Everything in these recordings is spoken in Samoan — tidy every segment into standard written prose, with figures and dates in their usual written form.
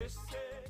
E.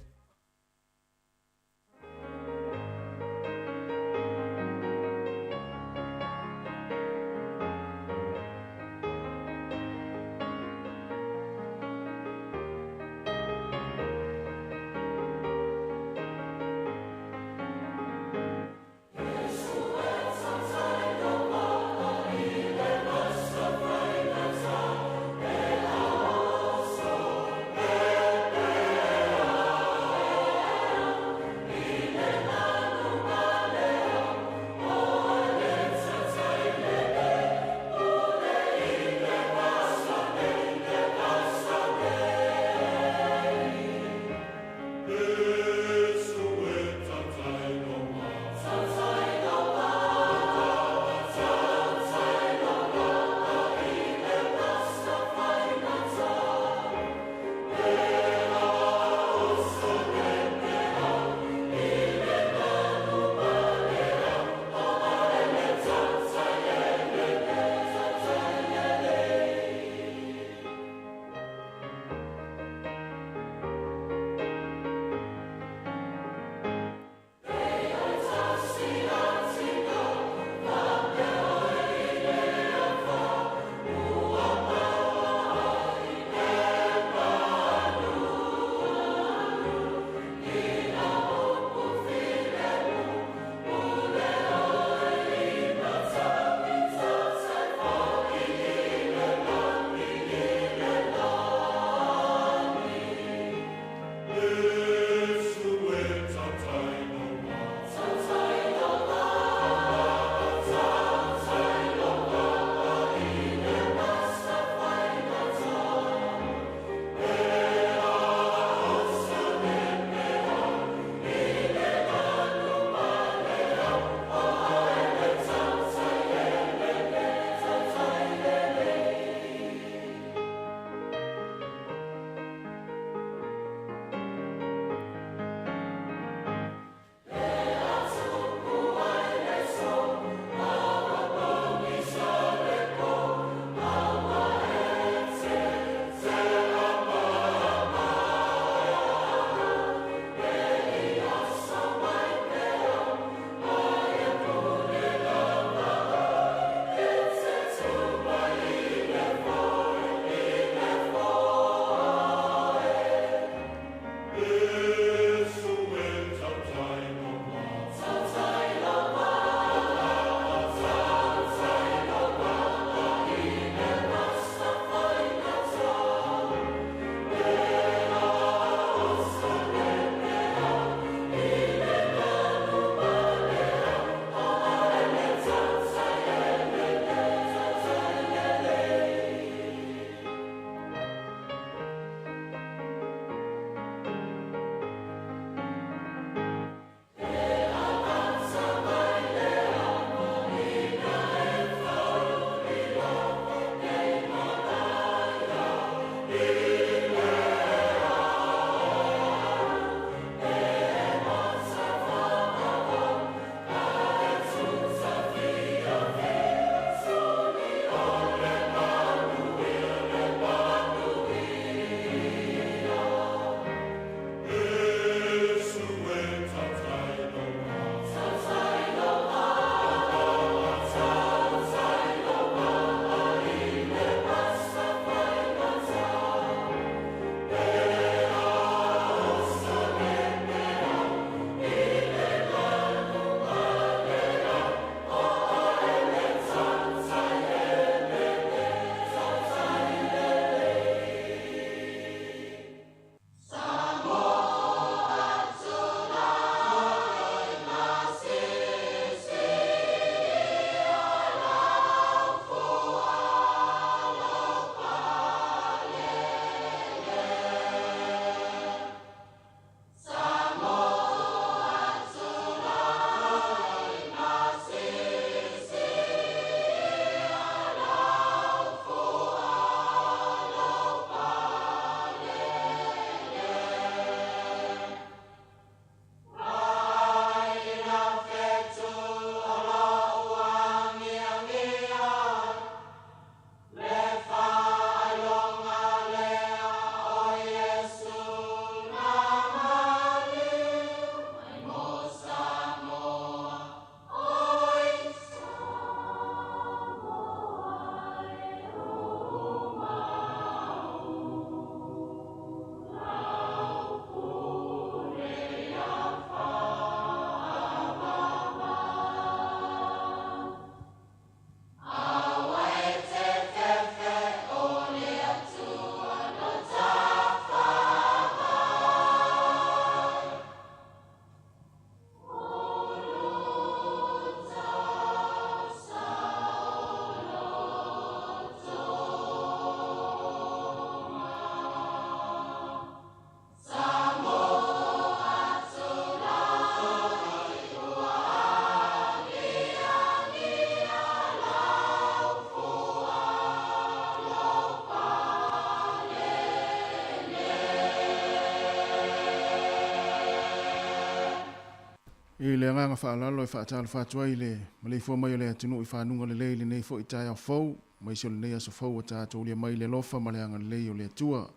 I le agaga faaaloalo e faatalofa atu ai i le maleifua mai o le atunuu i fanuga lelei i lenei foi taeao fou, aemaise o lenei aso fou ua tatou ulia mai i le alofa ma le agalelei o le Atua.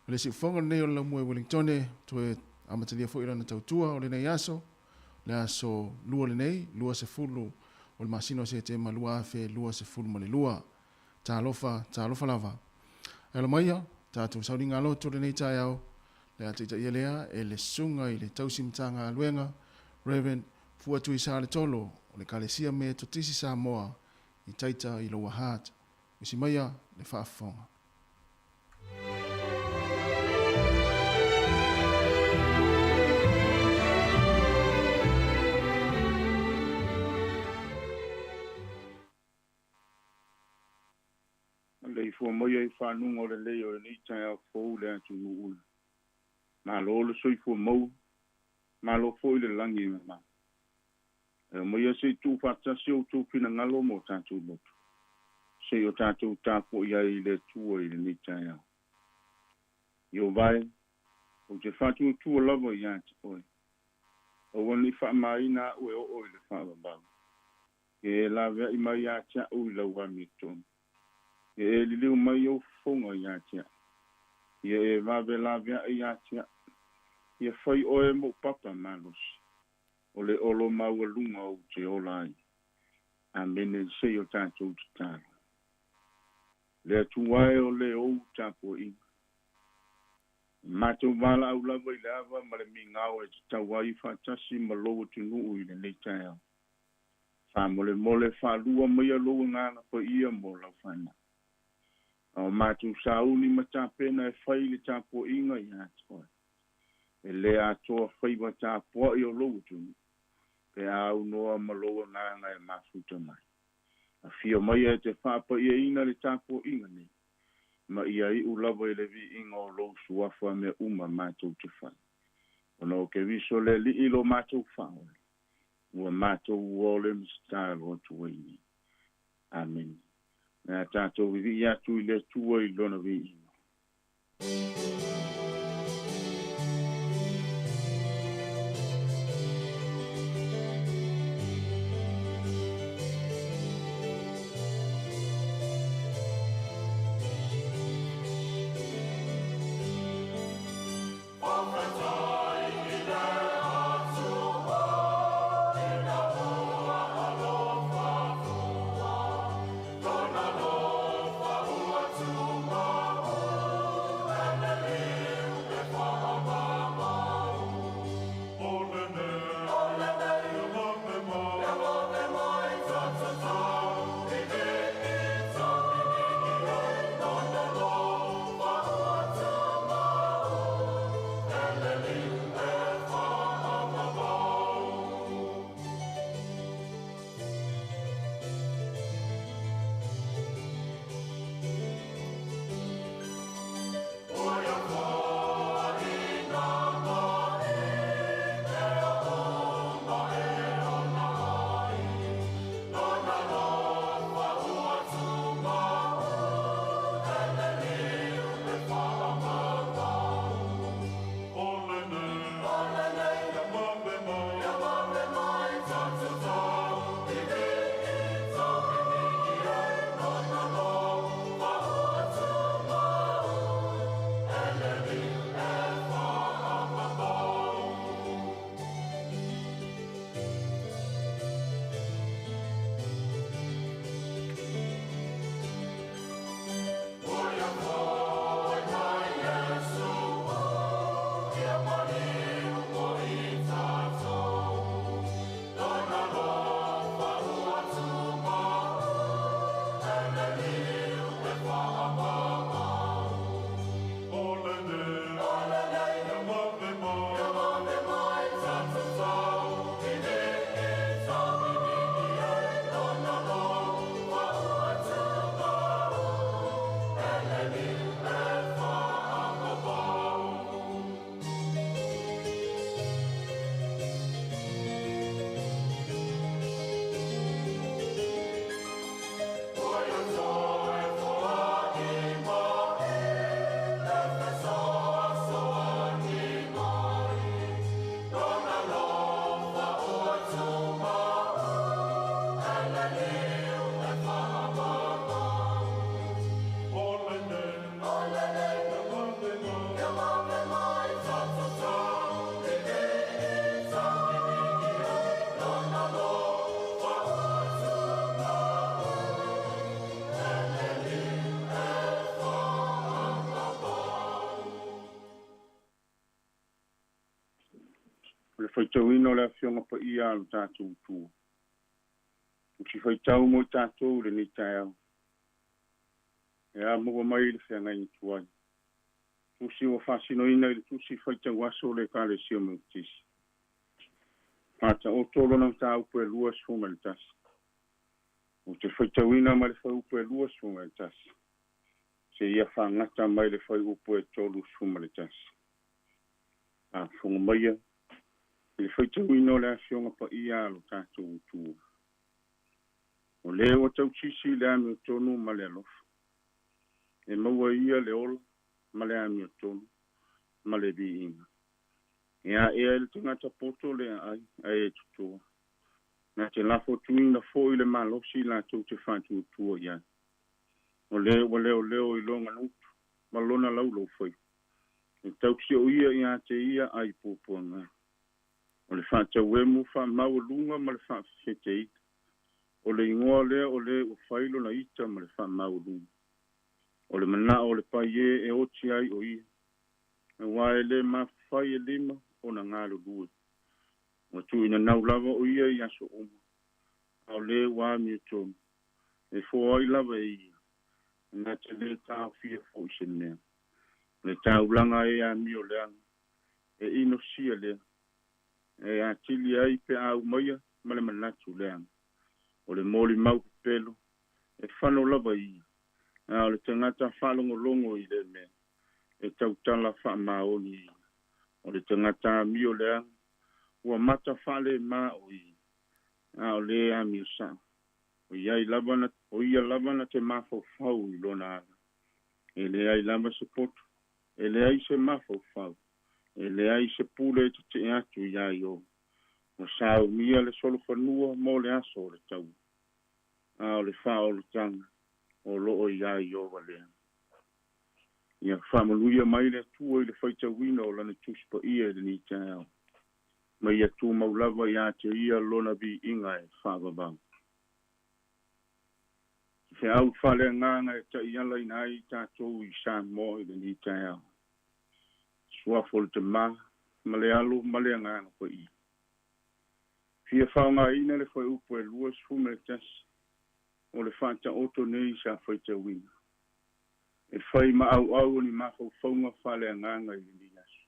O le siufofoga lenei o le Laumua i Wellingtone, toe amatalia foi lana tautua o lenei aso, le aso Lua lenei, 20 o le masina o Setema 2022. Talofa, talofa lava. E ala maia, tatou sauliga loto lenei taeao, le a taitaia lea e le susuga i le tausi Matagaluega, Rev. Fuatui Saletolo o le Ekalesia Metotisi Samoa i Taita i Lower Hutt. Usi maia le faafofoga. Maleifua maia i faguga o lelei o lenei taeao fou le atunuu e. Malo le soifua maua, malo foi le lagi e mama. E aumaia se i tuufaatasi outou finagalo ma o tatou loto, se i o tatou tapuai ai i le Atua i lenei taeao. Ieova e, ou te faatuatua lava ia te oe. Aua ne i faamaina a'u e oo i le faavavau. Ia e laveai mai ia te a'u i lau amiotonu. Ia e liliu mai ou fofoga ia te a'u. Ia e vave laveai ia te a'u. Ia fai oe mo'u papa malosi, o le olo maualuga ou te ola ai. Amene. Se i o tatou tatalo. Le Atua e o le ou tapuaiga. E matou valaau lava i le ava ma le migao e tatau ai faatasi ma lou atunuu i lenei taeao. Faamolemole faalua maia lou agaga paia mo lau fanau. A o matou sauni ma tapena e fai le tapuaiga ia te oe. E le atoa faiva tapuai o lou atunuu pe a aunoa ma lou agaga e mafuta mai. Afio maia e te faapaiaina le tapuaiga nei, ma ia iu lava i le viiga o lou suafa mea uma matou te fai. Ona o Keriso le Alii lo matou Faaola, ua matou ole ma tatalo atu ai nei. Amene. O le a tatou vivii atu i le Atua i Lona viiga. O le faitauina o le Afioga Paia a lo tatou Atua. Tusi faitau mo i tatou i lenei taeao. E a maua mai le feagaiga tuai. Tusi ua faasinoina i le tusi faitau aso o le Ekalesia Metotisi. Faataoto lona mataupu e 21. Ou te faitauina mai le fuaiupu e 21 seia faagata mai le fuaiupu e 31. Faafofoga maia i le faitauina o le Afioga Paia a lo tatou Atua. O le ua tausisi i le amiotonu ma le alofa, e maua e ia le ola ma le amiotonu ma le viiga. E aea ai le tagata poto le aai ae e totoa. Na te lafo tuina foi le malosi latou te faatuatua i ai. O le ua leoleo i lona gutu ma lona laulaufaiva, e tausi o ia ia te ia ai puapuaga. O le faatauemu faamaualuga ma le faafefete ita. O le igoa lea o le ua fai lona ita ma le faamaualuga. O le manao o le paie e oti ai o ia, aua e le mafai e lima ona galulue. Ua tuuina nau lava o ia i aso uma, a o le ua amiotonu, e foai lava e ia, na te le taofia foi se mea. O le taulaga e amio leaga, e inosia lea, e atili ai pe a umaia ma le manatu leaga. O le molimau pepelo, e fano lava ia, a o le tagata faalogologo i le mea, e tautala faamaoni ia. O le tagata amio leaga, ua mata faalemā o ia, a o le amio sao. O iai lava na, o ia lava na te mafaufau i lona ala. E leai lava se poto, e leai se mafaufau, e leai se pule e tetee atu iā Ioga. Ua saumia le solofanua mo le aso o le taua, a o le faaolotaga o loo iā Ioga lea. Ia faamanuia mai le Atua i le faitauina o lana Tusi Paia i lenei taeao. Ma ia tumau lava ia te ia lona viiga e faavavau. Feau faaleagaga e taialaina ai tatou i Samoa i lenei taeao. Suafa o le Tamā ma le Alo ma le Agaga Paia. Fia faaaogaina le fuaiupu e 21 o le faataoto nei sa faitauina e fai ma auau o ni mafaufauga faaleagaga i lenei aso.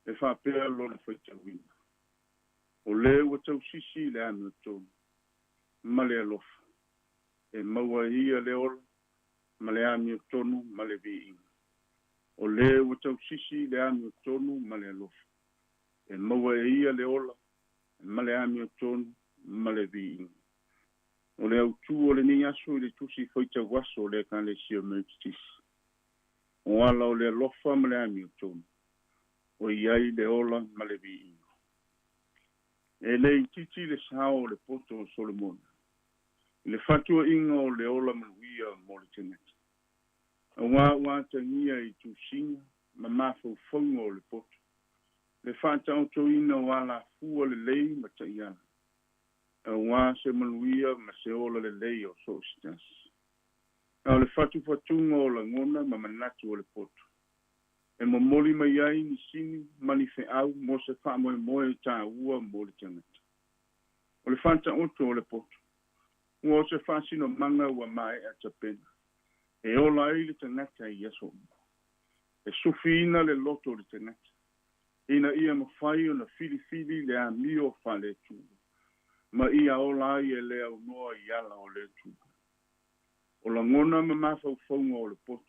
E faapea lona faitauina. O le ua tausisi i le amiotonu ma le alofa, e maua e ia le ola ma le amiotonu ma le viiga. O le ua tausisi i le amiotonu ma le alofa, e maua e ia le ola ma le amiotonu ma le viiga. O le autū o lenei aso i le tusi faitau aso o le Ekalesia Metotisi. O ala o le alofa ma le amiotonu, o i ai le ola ma le viiga. E le itiiti le sao o le poto o Solomona i le fatuaiga o le ola manuia mo le tagata. Auā ua atagia i tusiga ma mafaufauga o le poto, le faataotoina o alafua lelei ma taiala, auā se manuia ma se ola lelei o so o se tasi. A o le fatufatuga o lagona ma manatu o le poto, e momoli mai ai ni sini ma ni feau mo se faamoemoe taua mo le tagata. O le faataoto o le poto, ua o se faasinomaga ua maea tapena, e ola ai le tagata i aso uma. E sufiina le loto o le tagata, ina ia mafai ona filifili le amio faale-Atua, ma ia ola ai e le aunoa i ala o le Atua. O lagona ma mafaufauga o le poto,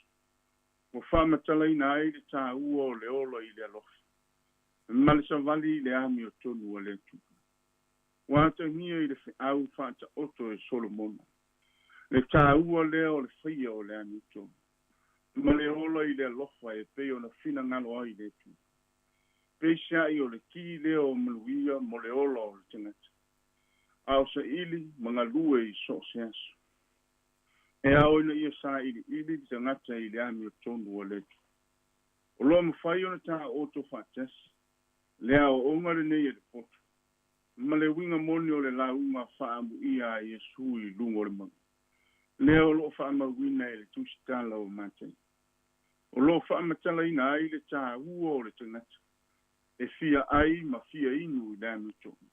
ua faamatalaina ai le taua o le ola i le alofa, ma le savali i le amiotonu a le Atua. Ua atagia i le feau faataoto e Solomona, le taua lea o le faia o le amiotonu, ma le ola i le alofa e pei ona finagalo ai le Atua. Peiseai o le ki lea o manuia mo le ola o le tagata, a o saili ma galue i so o se aso. E ao ina ia sailiili le tagata i le amiotonu a le Atua. O lo o mafai ona taoto faatasi le aoaoga lenei e le poto, ma le uiga moni o le lauga faaamuia a Iesu i luga o le mauga, lea o lo o faamauina e le Tusitala o Matai. O lo o faamatalaina ai le taua o le tagata e fia ai ma fia inu i le amiotonu.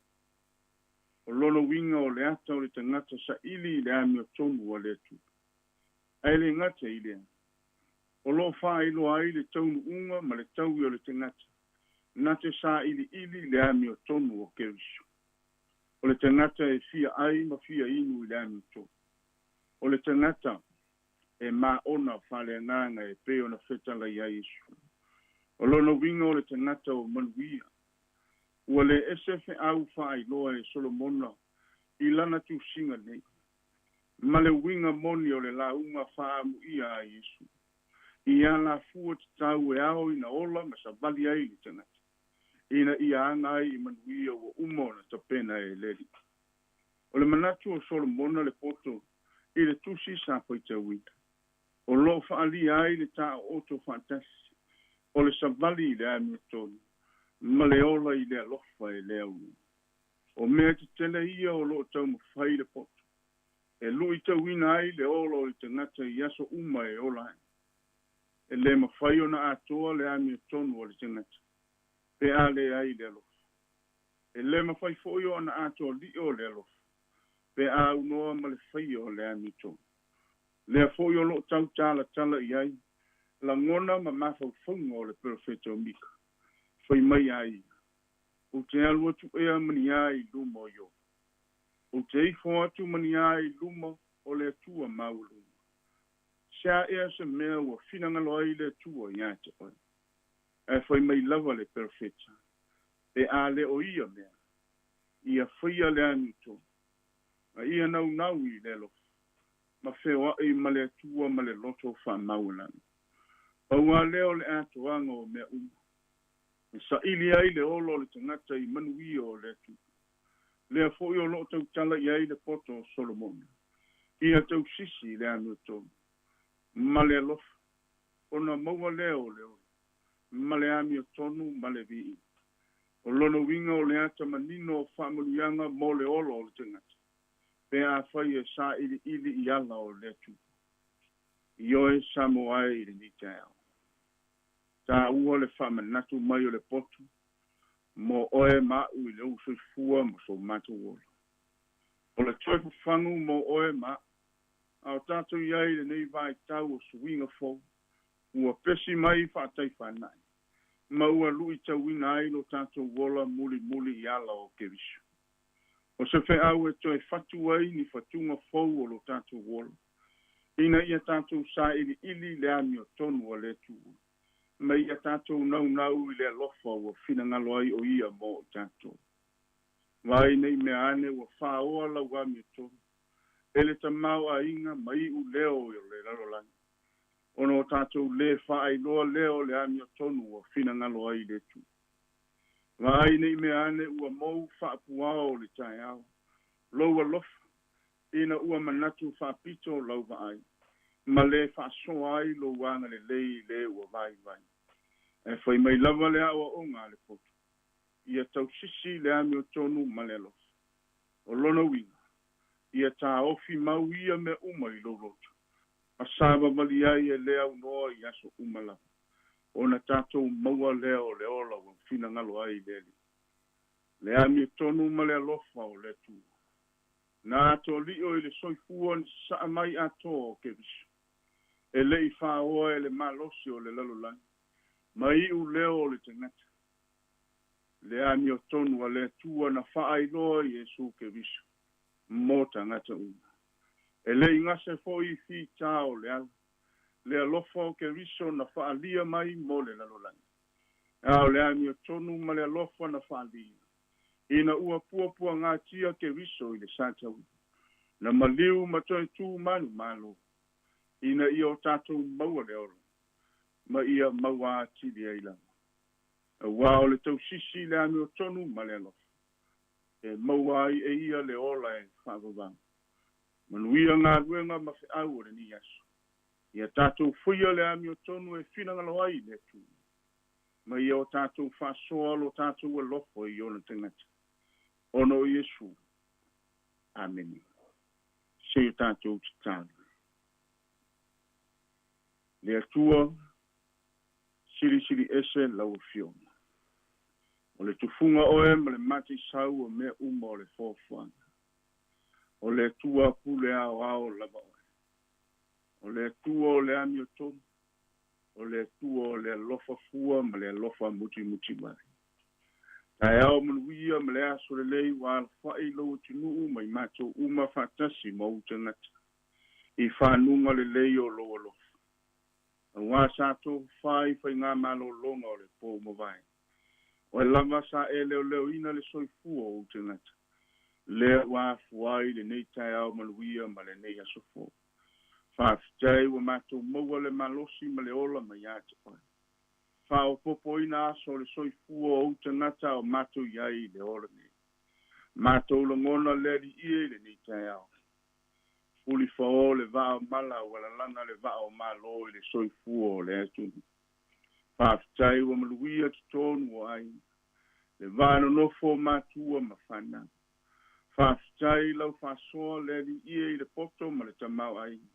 O lona uiga o le ata o le tagata saili i le amiotonu a le Atua. Ae le gata i lea, o loo faailoa ai le taunuuga ma le taui o le tagata na te sailiili i le amiotonu o Keriso. O le tagata e fia ai ma fia inu i le amiotonu. O le tagata e maona faaleagaga e pei ona fetalai ai Iesu. O lona uiga o le tagata o manuia. Ua le ese feau faailoa e Solomona i lana tusiga nei, ma le uiga moni o le lauga faaamuia a Iesu i alafua tatau e ao ina ola ma savali ai le tagata, ina ia aga ai i manuia ua uma ona tapena e le Alii. O le manatu o Solomona le poto i le tusi sa faitauina, o loo faaalia ai le taooto faatasi o le savali i le amiotonu ma le ola i le alofa e le aunoa. O mea tetele ia o loo taumafai le poto e luitauina ai le ola o le tagata i aso uma e ola ai. E le mafai ona atoa le amiotonu o le tagata pe a leai le alofa. E le mafai foi ona atoa lio le alofa pe a aunoa ma le faia o le amiotonu. Lea foi o loo tautalatala i ai lagona ma mafaufauga o le perofeta o Mika. Fai mai a ia, ou te alu atu ea ma ni a i luma o Ioova. Ou te ifo atu ma ni a i luma o le Atua maualuga. Se a ea se mea ua finagalo ai le Atua ia te oe. Ae fai mai lava le perofeta, pe a le o ia mea, ia faia le amiotonu, ma ia naunau i le alofa, ma feoai ma le Atua ma le loto faamaualalo. Pau lava lea o le atoaga o mea uma, e saili ai le ola o le tagata i manuia o le Atua. Lea foi o loo tautala i ai le poto o Solomona, ia tausisi i le amiotonu ma le alofa, ona maua lea o le ola ma le amiotonu ma le viiga. O lona uiga o le ata manino o faamanuiaga mo le ola o le tagata, pe afai e sailiili i ala o le Atua. Ioe Samoa e i lenei taeao. Taua le faamanatu mai o le poto mo oe ma a'u i lou soifua ma so matou ola. O le toe fafagu mo oe ma a'u, a o tatou i ai i lenei vaitau o suiga fou, ua pesi mai faataifanai, ma ua luitauina ai lo tatou ola mulimuli i ala o Keriso. O se feau e toe fatu ai ni fatuga fou o lo tatou ola, ina ia tatou sailiili i le amiotonu a le Atua, ma ia tatou naunau i le alofa ua finagalo ai o ia mo i tatou. Vaai nei mea ane ua faoa lau amiotonu e le tamaoaiga ma iu leo o le lalolagi, ona o tatou lē faailoa lea o le amiotonu ua finagalo ai le Atua. Vaai nei mea ane ua mou faapuao o le taeao lou alofa, ina ua manatu faapito lau vaai, ma lē faasoa ai lou agalelei i le ua vaivai. Ae fai mai lava le aoaoga a le poto, ia tausisi le amiotonu ma le alofa. O lona uiga, ia taofi mau ia mea uma i lou loto, ma savavali ai e le aunoa i aso uma lava, ona tatou maua lea o le ola ua finagalo ai le Alii. Le amiotonu ma le alofa o le Atua, na atoa lio i le soifua na sasaa mai atoa o Keriso, e le i faoa e le malosi o le lalolagi, ma iu leo o le tagata. Le amiotonu a le Atua na faailoa i Iesu Keriso mo tagata uma. E le i gase foi i fitā o le ala, le alofa o Keriso na faaalia mai mo le lalolagi. A o le amiotonu ma le alofa na faaalia, ina ua puapuagatia Keriso i le sataua, na maliu ma toe tu manumalo, ina ia o tatou maua le ola, ma ia maua atili ai lava. Auā o le tausisi i le amiotonu ma le alofa, e maua ai e ia le ola e faavavau. Manuia galuega ma feau o lenei aso. Ia tatou faia le amiotonu e finagalo ai le Atua, ma ia o tatou faasoa lo tatou alofa i ona tagata. Ona o Iesu. Amene. Se i o tatou tatalo. Le Atua, silisili ese lau Afioga. O le tufuga oe ma le mataisau o mea uma o le foafoaga. O le Atua pule aoao lava oe. O le Atua o le amiotonu. O le Atua o le alofa fua ma le alofa mutimuti mai. Taeao manuia ma le aso lelei ua alafa'i lou atunuu ma i matou uma faatasi ma ou tagata i fanuga lelei o lou alofa. Auā sa tofafa i faigamalologa o le po ua mavae. Oe lava sa e leoleoina le soifua o ou tagata, lea ua afua ai lenei taeao manuia ma lenei aso fou. Faafetai ua matou maua le malosi ma le ola mai ia te oe. Faaopoopoina aso o le soifua o ou tagata a o matou i ai i le ola nei. Matou lagona le Alii e i lenei taeao. Fulifaõ le vaa o mala ua lalaga le vaa o Malo i le soifua o le atunuu. Faafetai ua maluia totonu o aiga, le va nonofo o matua ma fanau. Faafetai i lau faasoa le Alii e i le poto ma le tamaoaiga,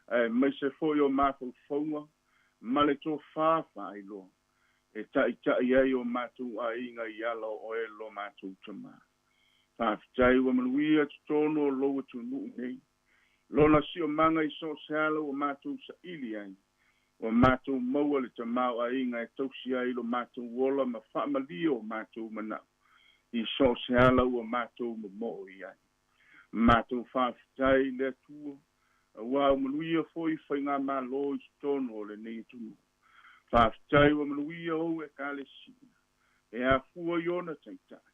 aemaise foi o mafaufauga ma le tofā faailoa e taʻitaʻi ai o matou aiga i ala o oe lo matou Tamā. Faafetai ua manuia totonu o lou atunuu nei, lona siomaga i so o se ala ua matou saili ai, ua matou maua le tamaoaiga e tausi ai lo matou ola ma faamalie o matou manaʻo i so o se ala ua matou momoo i ai. Matou faafetai i le Atua, auā ua manuia foi faigamalo i totonu o lenei atunuu. Faafetai ua manuia ou Ekalesia e afua i ona taitai,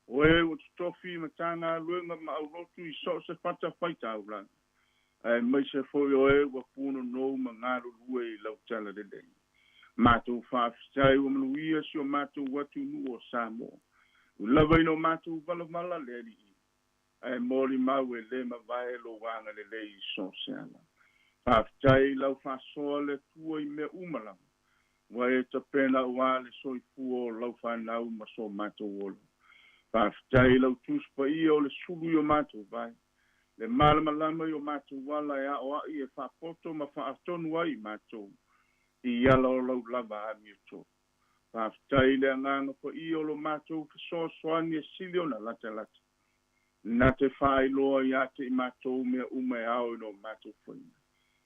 o e ua totofi i Matagaluega ma aulotu i so o se fatafaitaulaga, aemaise foi o e ua punonou ma galulue i lau talalelei. Matou faafetai ua manuia si o matou atunuu o Samoa, ui lava ina o matou valavala le Alii, ae molimau e lē mavae lou agalelei i so o se ala. Faafetai i lau faasoa le Atua i mea uma lava ua e tapena auā le soifua o lau fanau ma so matou ola. Faafetai i lau Tusi Paia o le sulu i o matou vae, le malamalama i o matou ala e aoaʻi e faapoto ma faatonu ai i matou i ala o lau lava amiotonu. Faafetai i le Agaga Paia o lo matou fesoasoani e sili ona latalata, na te faailoa ia te i matou mea uma e ao i lo matou faiga.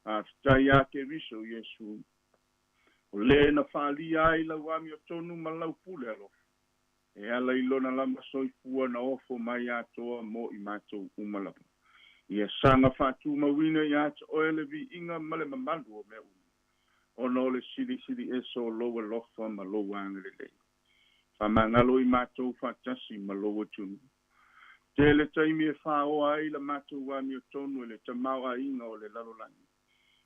Faafetai ia Keriso Iesu, o le na faaalia ai lau amiotonu ma lau pule alofa, e ala i lona lava soifua na ofo mai atoa mo i matou uma lava. Ia saga faatumauina ia te oe le viiga ma le mamalu o mea uma, ona o le silisili ese o lou alofa ma lou agalelei. Faamagalo i matou faatasi ma lou atunuu. Tele taimi e fāoa ai la matou amiotonu e le tamaoaiga o le lalolagi,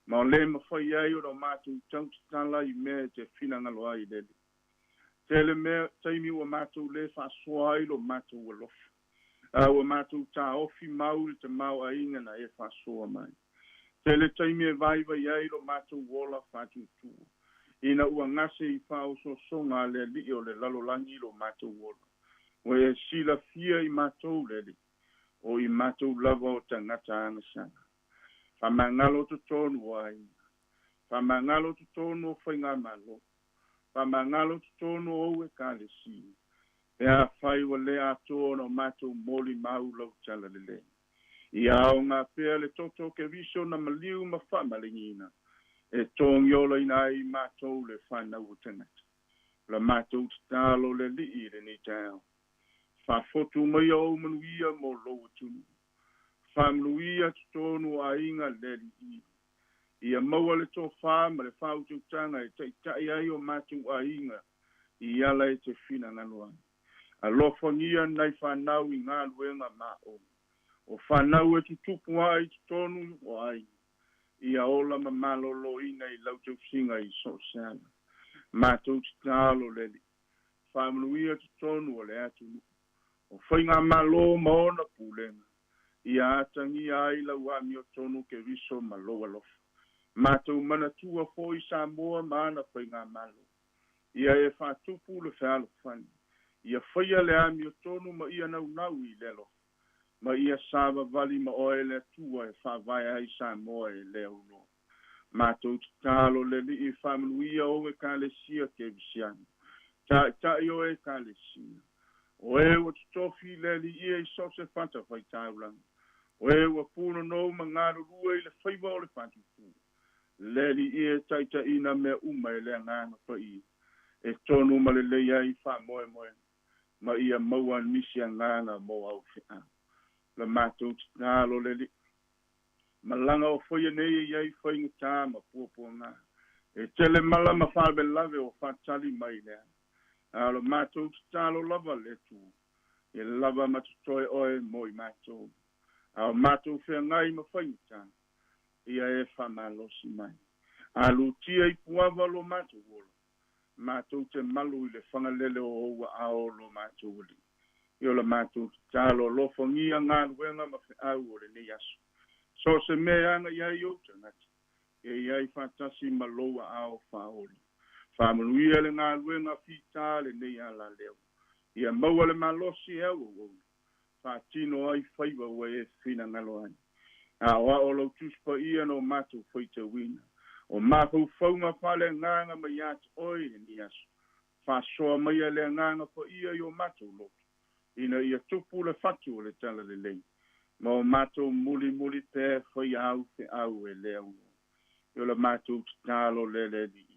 ma o lē mafai ai ona o matou tautatala i mea e te finagalo ai le Alii. Tele mea taimi ua matou lē faasoa ai lo matou alofa, a ua matou taofi mau i le tamaoaiga na e faasoa mai. Tele taimi e vaivai ai lo matou ola faatuatua, ina ua gase i faaosoosoga a le alii o le lalolagi lo matou ola. Ua e silafia i matou le Alii, o i matou lava o tagata agasala. Faamagalo totonu o aiga, faamagalo totonu o faigamalo, faamagalo totonu o ou Ekalesia, pe afai ua le atoa ona o matou molimau lau talalelei. Ia aoga pea le toto o Keriso na maliu ma faamalegiina, e togiolaina ai i matou le fanau o tagata. O la matou tatalo le Alii i lenei taeao, faafotu maia ou manuia mo lou atunuu. Faamanuia totonu o aiga le Alii. Ia maua le tofā ma le faautautaga e taʻitaʻi ai o matou aiga i ala e te finagalo ai. Alofagia nai fanau i galuega ma aoga, o fanau e tutupu ae i totonu o aiga, ia ola ma malōlōina i lau tausiga i so o se ala. Matou tatalo le Alii, faamanuia totonu o le atunuu, o faigamalo ma ona pulega, ia atagia ai lau amiotonu Keriso ma lou alofa. Matou manatua foi Samoa ma ana faigamalo, ia e faatupu le fealofani, ia faia le amiotonu ma ia naunau i le alofa, ma ia savavali ma oe le Atua e faavae ai Samoa e le auloa. Matou tatalo le Alii, faamanuia ou Ekalesia Kerisiano. Ta'ita'i o Ekalesia, o e ua totofi i le Aliia i so o se fatafaitaulaga, o e ua punonou ma galulue i le faiva o le fatutu, le Aliia e ta'itaʻina mea uma e le Agaga Paia, e tonu ma lelei ai faamoemoega, ma ia maua nisi agaga mo au feau. La matou tatalo le Alii. Malaga o faia nei e i ai faigata ma puapuaga. E tele mala ma faalavelave ua faatali mai i le ala. A o le matou tatalo lava le Atua, ia lava ma totoe Oe mo i matou. A o matou feagai ma faigata, ia e faamalosi mai. A lutia i puava lo matou ola, matou te malu i le fagalele o Ou aao lo matou Alii. I o la matou tatalo, alofagia galuega ma feau o lenei aso. So o se mea e agai ai ou tagata, ia i ai faatasi ma Lou aao faaola. Faamanuia le galuega fita lenei alaleo. Ia maua le malosi e auauauna, faatino ai faiva ua e finagalo ai. Aoao lau Tusi Paia na o matou faitauina, o mafaufauga faaleagaga mai ia te Oe i lenei aso. Faasoa maia le Agaga Paia i o matou loto, ina ia tupu le fatu o le Talalelei, ma o matou mulimuli pea faia au feau e le aunoa. I o la matou tatalo lea le Alii.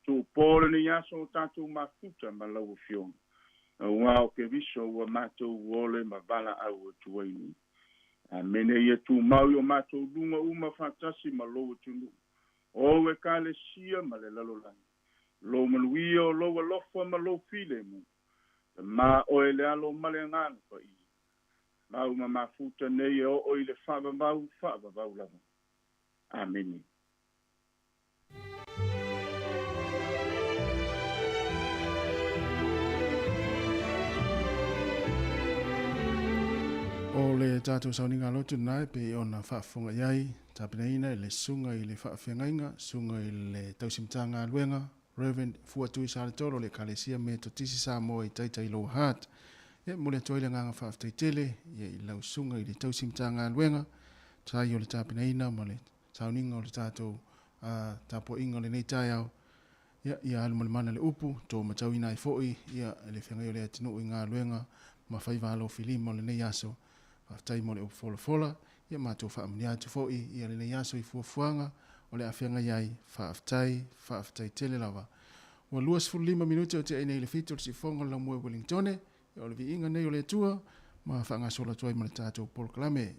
Tuupō lenei aso o tatou mafuta ma lau Afioga, auā o Keriso ua matou ole ma valaau atu ai nei. Amene. Ia tumau i o matou luga uma faatasi ma lou atunuu, o ou Ekalesia ma le lalolagi, lou manuia o lou alofa ma lou filemu, le ma oe le Alo ma le Agaga Paia, mau ma mafuta nei e oo i le faavavau faavavau lava. Amene. O le tatou sauniga lotu lena e pei ona faafofoga i ai, tapenaina e le Susuga i le Faafeagaiga, Susuga i le Tausi Matagaluega, Rev. Fuatui Saletolo o le Ekalesia Metotisi Samoa i Taitai Lower Hutt. Ia, e momoli atu ai le agaga faafetai tele ia i lau Susuga i le Tausi Matagaluega, tusa ai o le tapenaina ma le sauniga o le tatou tapuaiga o lenei taeao. Ia, ia alu ma le mana le upu, tou matauina ai foi ia le feagai o le atunuu i galuega ma faiva alofilima o lenei aso. Faafetai mo le upu folafola. Ia matou faamanuia atu foi ia lenei aso i fuafuaga o le a feagai ai. Faafetai, faafetai tele lava. Ua 25 minute o tea nei i le 7 o le siufofoga o le laumua i Wellingtone. Ia o le viiga nei o le Atua ma faagasolo atu ai ma le tatou polokalame.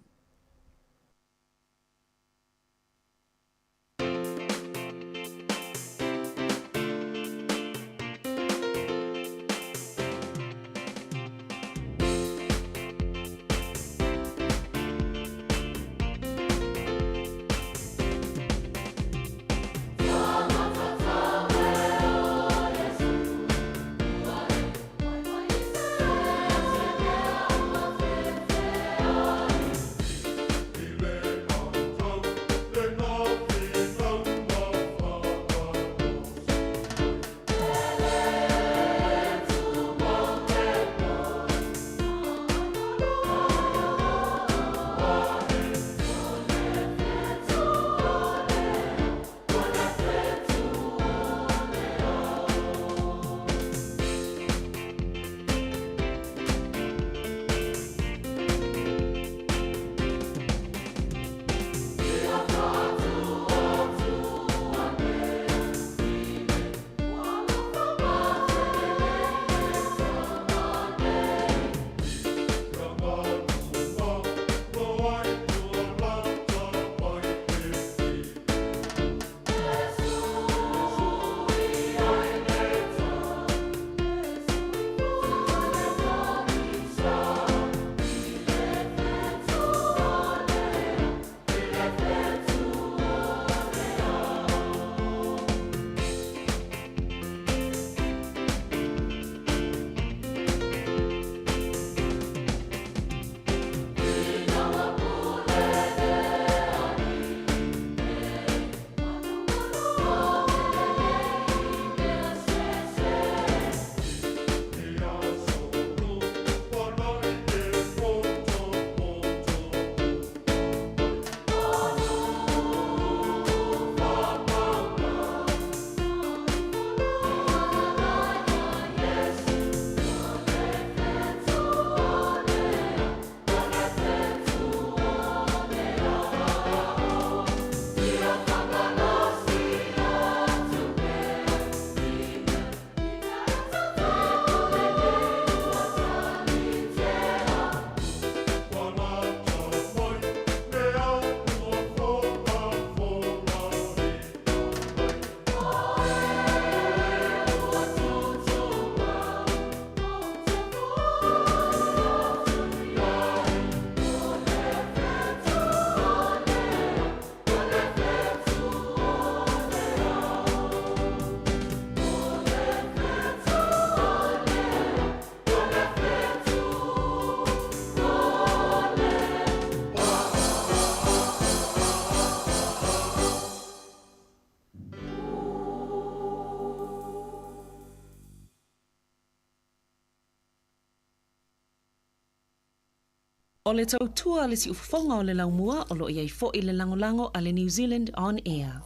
O le tautua a le siufofoga o le laumua o lo o i ai foi le lagolago a le New Zealand On Air.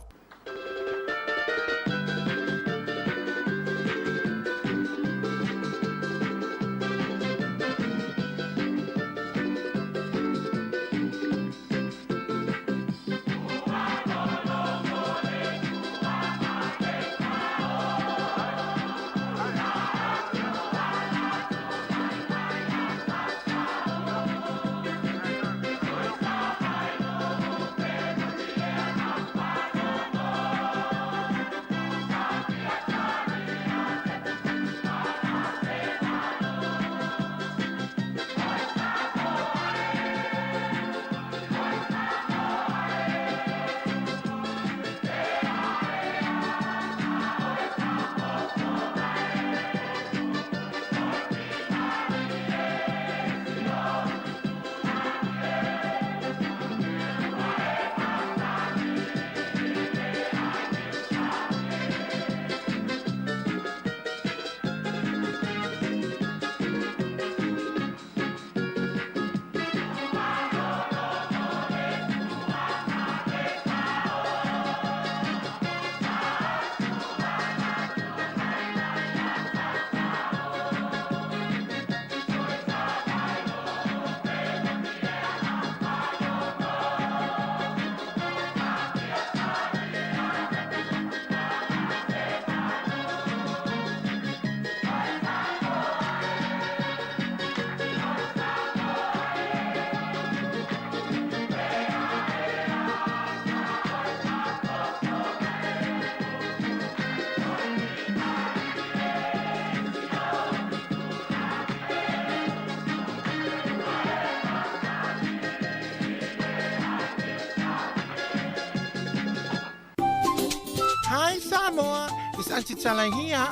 Hi Samoa, it's Auntie Tala here.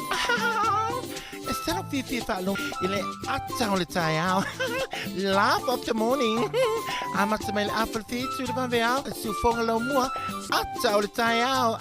E tala fiafia faalogo i le ata o le taeao. Laugh of the morning. Amata mai le afa le fitu le vaveao. Siufoga laumua, ata o le taeao.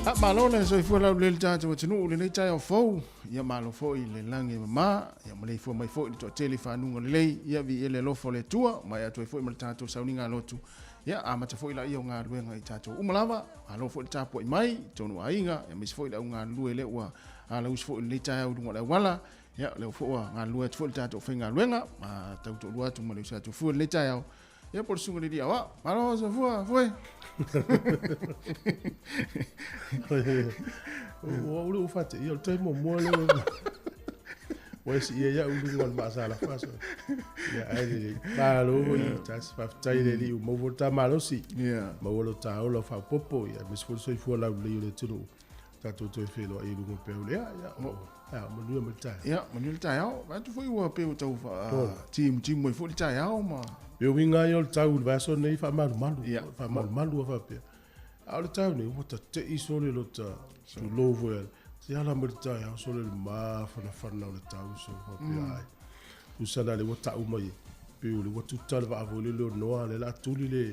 A malo le soifua laulelei le tatou atunuu i lenei taeao fou. Ia malo foi le lagi e mama, ia maleifua mai foi le toatele i fanuga lelei. Ia viia le alofa o le Atua, maea atu ai foi ma le tatou sauniga lotu. Ia amata foi laia o galuega i tatou uma lava. Malo foi le tapuai mai i tonu aiga, aemaise foi le au galulue lea ua alausi foi i lenei taeao i luga o le auala. Ia lea foi ua galulue atu foi le tatou faigaluega, ma tau toalua atu ma le uso atu fua i lenei taeao. Ia po o le susuga i le alii aoao. Malo soifua, foe. Ua ulu fate ia o le taimi muamua lea ua e siia ia'u i luga o le maasalafa so. Ia ae lelei. Malo foi tasi faafetai i le Alii ua maua foi le ta malosi. Maua lo ta ola faaopoopo ia aemaise foi le soifua laulelei o le atunuu. Tatou toe feiloai i luga o peau lea, ia, o, ia, manuia ma le taeao. Ia, manuia le taeao. Vaai atu foi ua pei ua tau timutimu ai foi le taeao ma... E uiga ia o le tau i le vaiaso lenei faamalumalu, faamalumalu lava faapea. A o le tau nei, ua tate'i sole lota tulou foi a te ala mai le taeao sole le mafanafana o le tau so faapea ai. Tusa la lea ua tau mai pei o lea ua tuta le vaa foi lele o Noa lea o le a tuli le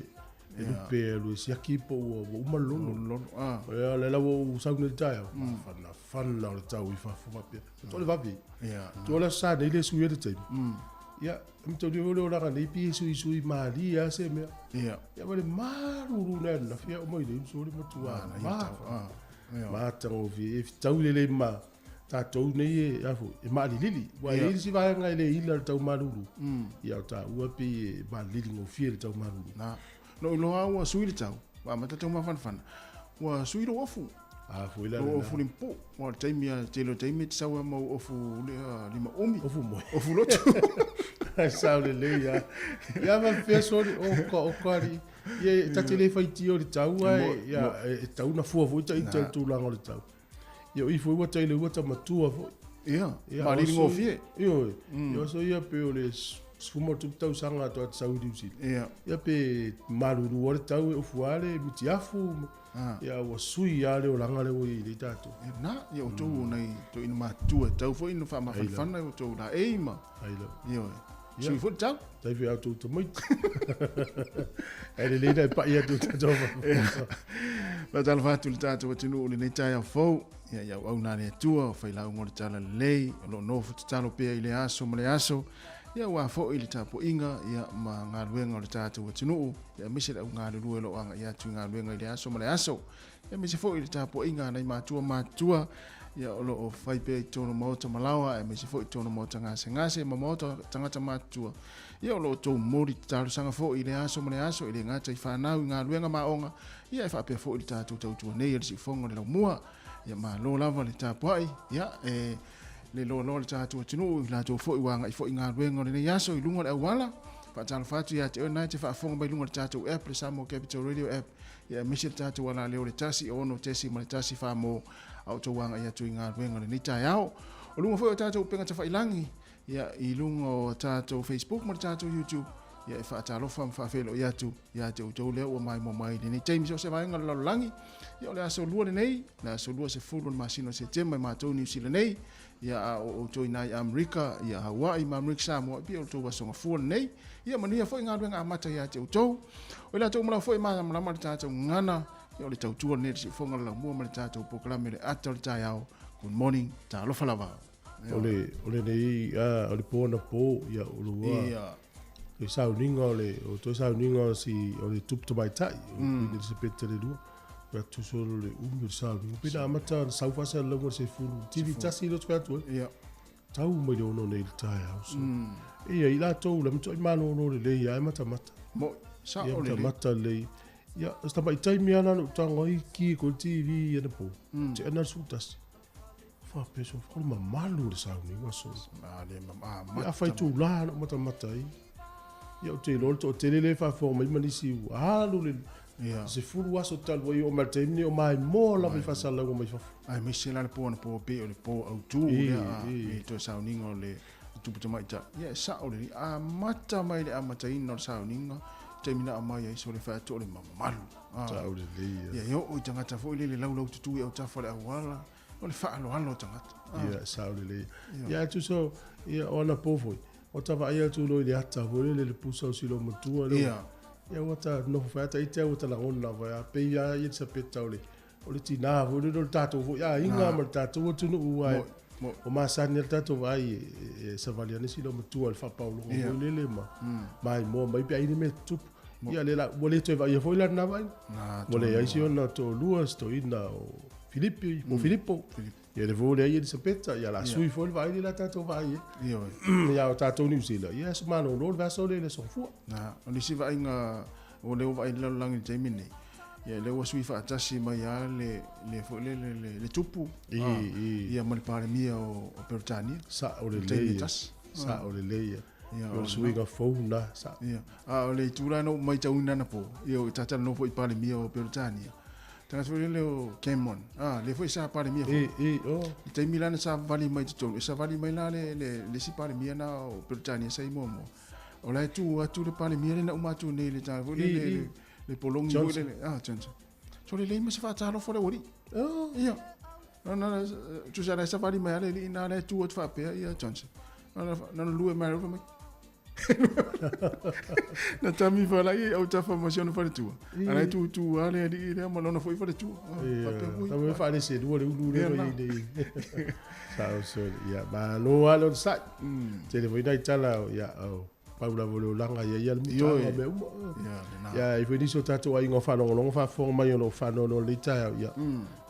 e lupe e alu e siaki po ua ua uma le lolo. Lolo, ah. Ia, lea la ua ou sau nei i le taeao, mafanafana o le tau i fafo faapea. Faatoa le vave. Ia. Tua le aso Sa nei le sui ai le taimi. Ia, e manatua foi le olaga nei pei e suisui malie lava se mea. Ia. Ia ma le malulu le ananafi a oo mai nei uso le matua mafana. Matagofie e fetau lelei ma tatou nei e, a foi, e maalilili. Ua i ai le isi vaega e le ila le tau malulu. Ia o taua e pei e maalilili gofie le tau malulu. Na. Na ou iloa ua sui le tau, ua amata tau mafanafana. Ua sui lou ofu. A foi la Lou lena. ofu limpo. Ua o le taimi a, tele o taimi e te sau ai ma ou ofu lea lima umi. Ofu moe. Ofu lotu. Ai sao lelei a. Ia faapea soli oka oka alii. Ia e ta te le faitio i le tau ae ia e tau na fua foi ita i le tulaga o le tau. Ia o i foi ua tai le ua ta matua foi. Ia, maalili gofie. Ioe, ia oso ia pe o le 18 tausaga atu a te sau i Niu Sila. Ia. Ia pe malulu lava le tau e ofu lava le mitiafu. Ia ua sui lava le olaga lea ua i ai nei tatou. Ia na, ia outou o nai toeaina matutua e tatau foi ona faamafanafana i outou laei ma. Ai lava. Ioe. Sui foi le tau. Tai foi outou tamaiti. Ae lelei ona e pai atu i tatou Faatalofa atu i le tatou atunuu i lenei taeao fou. Ia, i auauna a le Atua, o failauga o le Talalelei, o lo o nofo tatalo pea i lea aso ma lea aso, ia aua foi le tapuaiga ia, ma galuega o le tatou atunuu, ia, aemaise le au galulue o lo o agai atu i galuega i lea aso ma lea aso. Ia, aemaise foi le tapuaiga a nai matua matutua, ia, o lo o fai pea i totonu o maota malaoa, aemaise foi i totonu o maota gasegase ma maota tagata matutua. Ia, o lo o outou momoli talosaga foi i lea aso ma lea aso, e le gata i fanau i galuega ma aoga, ia, e faapea foi le tatou tautua nei a le Siufofoga o le Laumua. Ia, malo lava le tapuai, ia, e le loaloa le tatou atunuu i latou foi ua agai foi i galuega o lenei aso i luga o le auala. Faatalofa atu ia te oe na e te faafofoga mai i luga o le tatou app, le Samoa Capital Radio app, ia aemaise le tatou alaleo le 1 6.1 fa mo a outou agai atu i galuega o lenei taeao. O luga foi o tatou upega tafailangi, ia, i luga o tatou Facebook ma le tatou YouTube, ia, e faatalofa ma faafeiloai atu ia te outou lea ua maimoa mai i lenei taimi so o se vaega o le lalolagi. Ia, o le aso lua lenei, le aso 20 o le masina o Setema i matou Niu Sila nei, ia, a o outou i ina i Amerika, ia, Hawaii ma Amerika Samoa, e pei o le tou aso gafua lenei. Ia, manuia foi galuega amata ia te outou. O i latou uma lava foi e malamalama le tatou gagana, ia, o le tautua lenei a le Siufofoga o le Laumua ma le tatou polokalame o le ata o le taeao. Good morning, talofa lava. O le, o lenei, o le po anapo, ia, o lua, Ia. toe sauniga o le, o toe sauniga o si, o le tupu tamaitai, o Queen Elisapeta le lua, pe atu solo le umi o le sauniga. Pe na amata ona sau faasalalauga i le sefulu, TV tasi lea ou te fai atu ai. Ia. Tau mai le 6 nei i le taeao. So. Ia, i latou la matuai malolo lelei lava e matamata. Mo'i, sao Ia, lelei. matamata lelei. Ia, o si tamai taimi lava na na ou tago ai ki ko le TV anapo. Tea na le 11. Faapea so, o le mamalu o le sauniga so. A le Ia, amata. afai itula na ou matamata ai. Ia, ou te iloa le toatele lea e faafofoga mai ma nisi ua alu le Ia. 10 aso talu ai oo mai le taimi lenei o maimoa lava i faasalalauga mai fafo. Aemaise la le po anapo pei o le po autu lea i toe sauniga o le tupu tamaitai. Ia e sao lelei, amata mai le amataina o le sauniga, taimi na aumai ai sole fai atu o le mamalu. Sao lelei ia. Ia e oo i tagata foi lele laulaututu i autafa o le auala, o le faaaloalo o tagata. Ia, sao lelei. Ia, e tusa, ia, o anapo foi, o ta vaai atu loa i le ata foi lele le pusa o si loomatua lea. Ia. Ia ua ta nofo fai ata ite ua ta lagona foi a pei a Elisapeta o le o le tinā foi lele o le tatou foi aiga ma le tatou atunuu ae o masani a le tatou vaai e savali ane si loomatua i le faapaologa foi lele ma maimoa mai pe a i ai ni mea tutupu. Ia le la ua le toe vaaia foi la lena vaaiga. Ua leai si ona toalua si toeaina o Filipi po o Filipo. Ia le foi leai Elisapeta ia la sui foi le vaai lea la tatou vaai ai. Ia o tatou Niu Sila ia aso malolo le vaiaso lea i le aso Gafua. Na, o le isi vaaiga o lea ua vaai i le lalolagi i le taimi lenei, ia lea ua sui faatasi mai lava le, le foi lele le, le tupu ia ma le Palemia o, o Peretania. Sao I le taimi lelei e ia. tasi. Sao lelei ia. Ia, O le suiga fou lena, sao. Ia, a o le itu la na ou maitauina anapo, ia o talatalanoa foi i Palemia o Peretania. Tagata foi lele o Cameron. Ah, lea foi sa Palemia foi. I, i, oh. I taimi la na savali mai i totonu, e savali mai la le, le, le isi Palemia na o Peretania sa i muamua. O la e tu atu le Palemia lea na uma atu nei le tagata foi I, lele, i. le, le polongi foi Johnson. lele. Ah, Johnson. So le leai ma se faatalofa le ualii. Oh. Ia. Na, na, tusa la e savali mai a le alii na la e tu atu faapea ia Johnson. Na, na, na lue mai le mai. Na tami falai e autafa ma si ona faletua. A la e tutu lava le alii lea ma lona foi faletua. Ah, faapea foi. Tau e faalese lua le ulu le Ia roi na. nei. Sa o so ia malo lava le onosai. Tele foi nai tala o ia o pau lava o le olaga ia ia le Ioe. mutaga o mea uma. Ia, lena. Ia i foi nisi o tatou aiga o faalogologo faafofoga mai o loo faanoanoa i lenei taeao ia.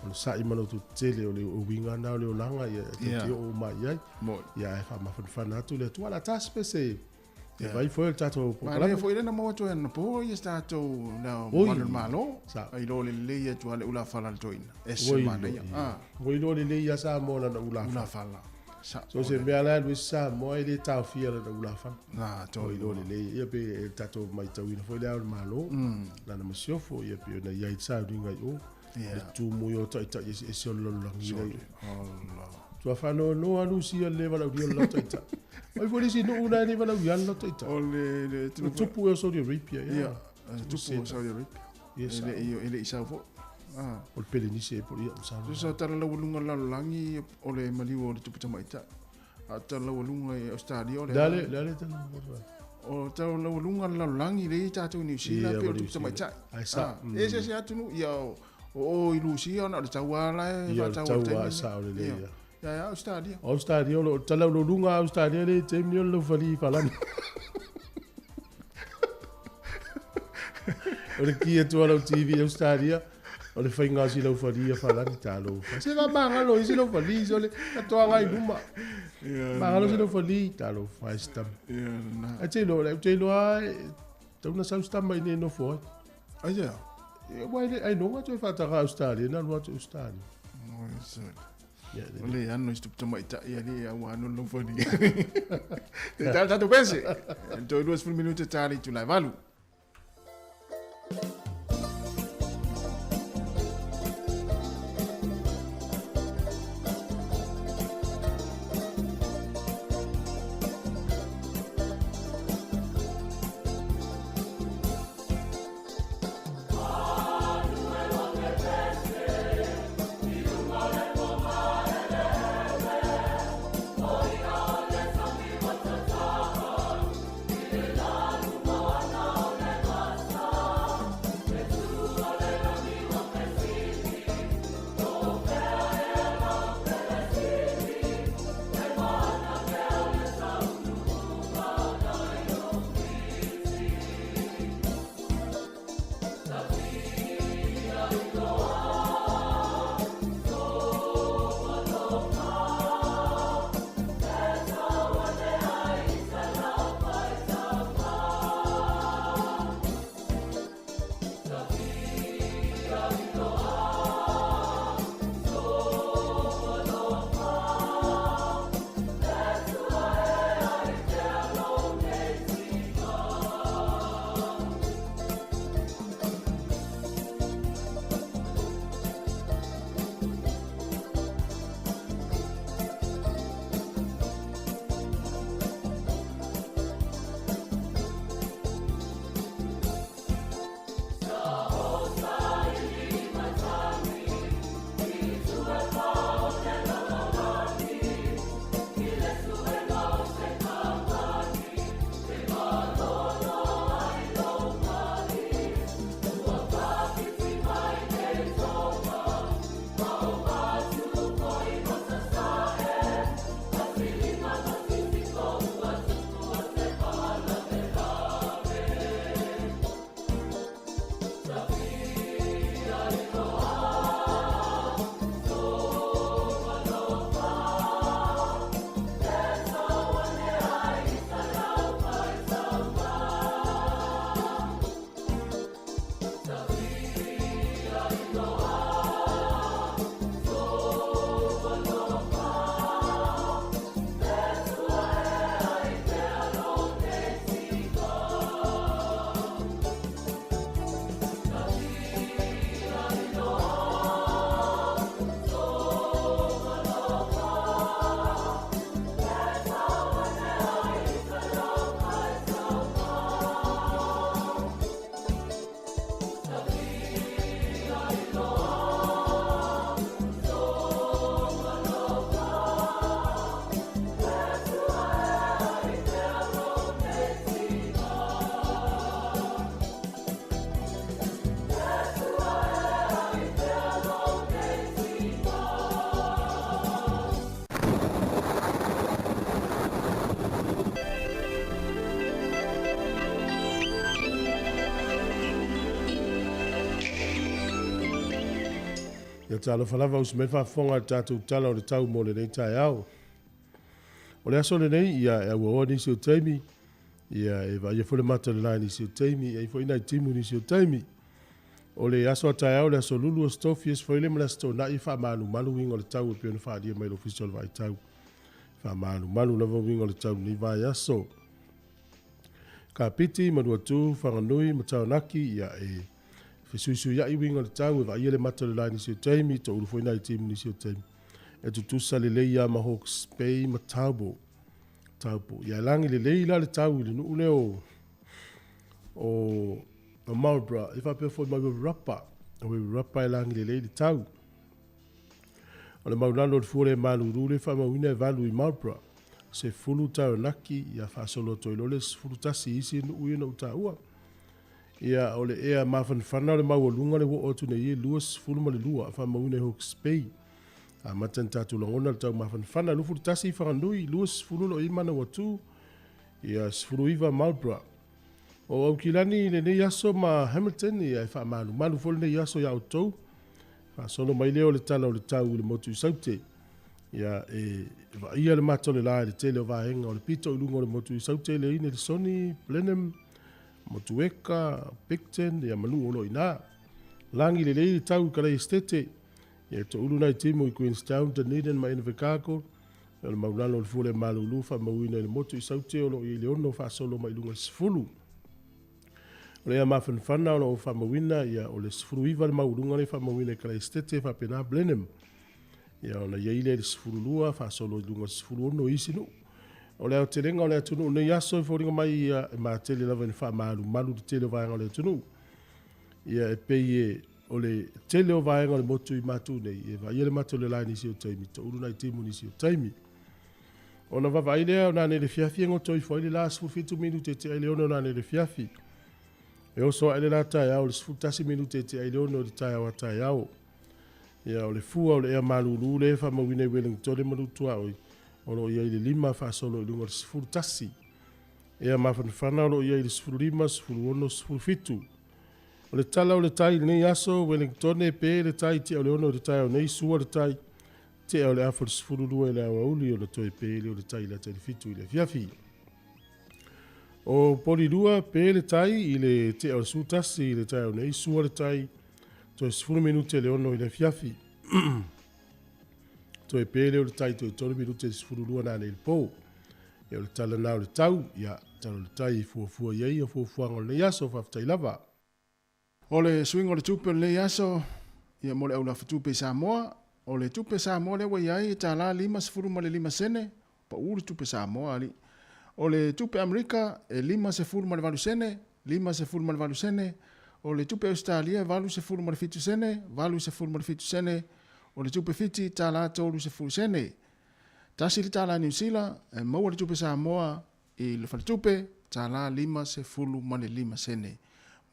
Onosai ma loto tele o le uiga na o le olaga ia e Ia. tou te oo uma i ai. Moni. Ia e faamafanafana atu le Atua la tasi pe se e vai foi o le tatou Ma lea polokalame. foi lea na maua atu ai anapo ia se tatou na Oi. malu le Malo. Sa. Ai lo le lelei atu a le ulafala a le toeaina. Ese Ua manaia. iloa. Ah, Ua iloa lelei ia Samoa lana ulafala. ulafala. Sa. So se mea la alu ai Samoa e le taofia lana ulafala. Na, Ua iloa lelei ia pe e tatou matauina foi le ao o le Malo. Lana masiofo ia pe ona i ai sauniga i o. Le tumu i o taitai eseese o le lalolagi la i o. Allah. Tua faanoanoa Lusia le valaulia o le lau taitai. Mai foi le isi nuu na e le valaulia le lau taitai. O le le O tupu e o Saudi Arabia, ia. Ia, tupu o Saudi Arabia. Ia, E sa. le i e le i sau foi. Ah. O le Pelenise e po ia, masalo. So sa tala laualuga le lalolagi o le maliu o le tupu tamaitai. A tala laualuga i Australia o le Le a le, le a le tala. O tala laualuga le lalolagi le i tatou i New Zealand Ia, pe o ma le New tupu tamaitai. Ai sa. Ah, e se se atunuu ia o o i Lusia ona o le tauā la e Ia, o le faatau ai le tauā taimi e sao lelei, Ia. ia. Ia, ia, Australia. O Australia, o lo o talaulouga a Australia le taimi o le laufali i Falani. O le ki atu a lau TV i Australia, o le faiga o si laufali ia Falani talofa. Se faamagalo i si laufali, se o le tatoaga i luma. Ia, Magalo si laufali, talofa e si tama. ia, lena. Ai te iloa, ou te iloa e tau na sau si tama i nei nofo ai. Ai ia. Ia, ua e le ailoga toe faataga Australia, na alu atu i Australia. Oi, sorry. Ia, O le ano i se tupu tamaitai alii aua ano le laufali. Te tala tatou pese. E toe 20 minute tala i itula e valu. Ia talofa lava usi mai le faafofoga i le tatou Tala o le Tau mo lenei taeao. O le aso lenei, ia, e auaoa nisi o taimi, ia, e vaaia foi le mata o le la i nisi o taimi, e i ai foi nai timu i nisi o taimi. O le aso a taeao, le aso Lulu, Aso Tofi, Aso Faraile ma le Aso Toonai e faamalumalu uiga o le tau e pei ona faaalia mai e le Ofisa o le Vaai Tau. E faamalumalu lava uiga o le tau i lenei vaiaso. Kapiti, Manuatu, Whanganui ma Taranaki, ia, e fesuisuia'i uiga o le tau, e vaaia le mata o le la i nisi o taimi, toulu foi nai timu i nisi o taimi. E tutusa lelei lava ma Hawke's Bay ma Taupo. Taupo. Ia e lagi lelei la le tau i le nuu lea o, o, o Marlborough, e faapea foi ma Wairarapa. O Wairarapa e lagi lelei le tau. O le maulalo o le fua le malulu le faamauina e 8 i Marlborough, 10 Taranaki, ia faasolo atu ai loa le 11 i isi nuu ia na ou taua. Ia, o le ea mafanafana o le maualuga le ua oo atu nei e 22 faamauina i Hawke's Bay. Amata ona tatou lagona le tau mafanafana. 21 i Whanganui, 20 o lo o i ai Manawatu, ia 19 Marlborough. O Aukilani i lenei aso ma Hamilton, ia e faamalumalu foi lenei aso ia outou. Faasolo mai lea o le tala o le tau i le motu i Saute. Ia, e vaaia le mata o le la i le tele o vaega o le pito i luga o le motu i Saute, le i Nelesoni, Blenheim, Motueka, Picton, ia ma nuu o lo o i ina. Lagi lelei le tau i Kalai Esitete, ia e toulu nai timu i Queenstown, Dunedin ma Invercargill. O le maulalo o le fua le malulu faamauina i le motu i Saute o lo o i ai le 6 faasolo mai luga i le 10. O le ea mafanafana o lo o faamauina, ia, o le 19 le maualuga lea e faamauina i Kalaesetete faapena Blenheim. Ia, ona i ai lea i le 12 faasolo i luga i le 16 i isi nuu. O le aotelega o le atunuu nei aso e foliga mai ia e matele lava ina faamalumalu le tele o vaega o le atunuu. Ia, e pei e o le tele o vaega o le motu i matu nei, e vaaia le mata o le la i nisi o taimi, toulu nai timu i nisi o taimi. Ona vaavaai lea o nanei le fiafi e goto ifo ai le la 17 minute e tea i le 6 o nanei le fiafi. E oso ae le la taeao i le 11 minute e tea i le 6 i le taeao a taeao. Ia, o le fua o le ea malulu lea e faamauina i Wellingtone ma Lutuaoi, o lo o i ai le 5 faasolo i luga o le 11. Ea mafanafana o lo o i ai le 15, 16, 17. O le tala o le tai i lenei aso, Wellingtone, pe le tai tea o le 6 i le taeao nei, sua le tai, Tea o le afa 12 i le aoauli ona toe pe lea o le tai lata i le 7 i le afiafi. O Polilua, pe le tai i le tea o le 11 i le taeao nei, sua le tai, toe 10 minute le 6 i le afiafi. Toe pe lea o le tai toe 3 minute le 12 nanei i le po. Ia o le tala na o le tau, ia, tala o le tai e fuafua i ai ia fuafuaga o lenei aso, faafetai lava. O le suiga o le tupe o lenei aso, ia mo le aulafatupe i Samoa, o le tupe Samoa lea ua i ai e tala 55 sene, pau le tupe Samoa alii. O le tupe Amerika e 58 sene, 58 sene, o le tupe Ausetalia e 87 sene, 87 sene, o le tupe Fiti tala 30 sene. Tasi le tala Niu Sila e maua le tupe Samoa i le faletupe, tala 55 sene.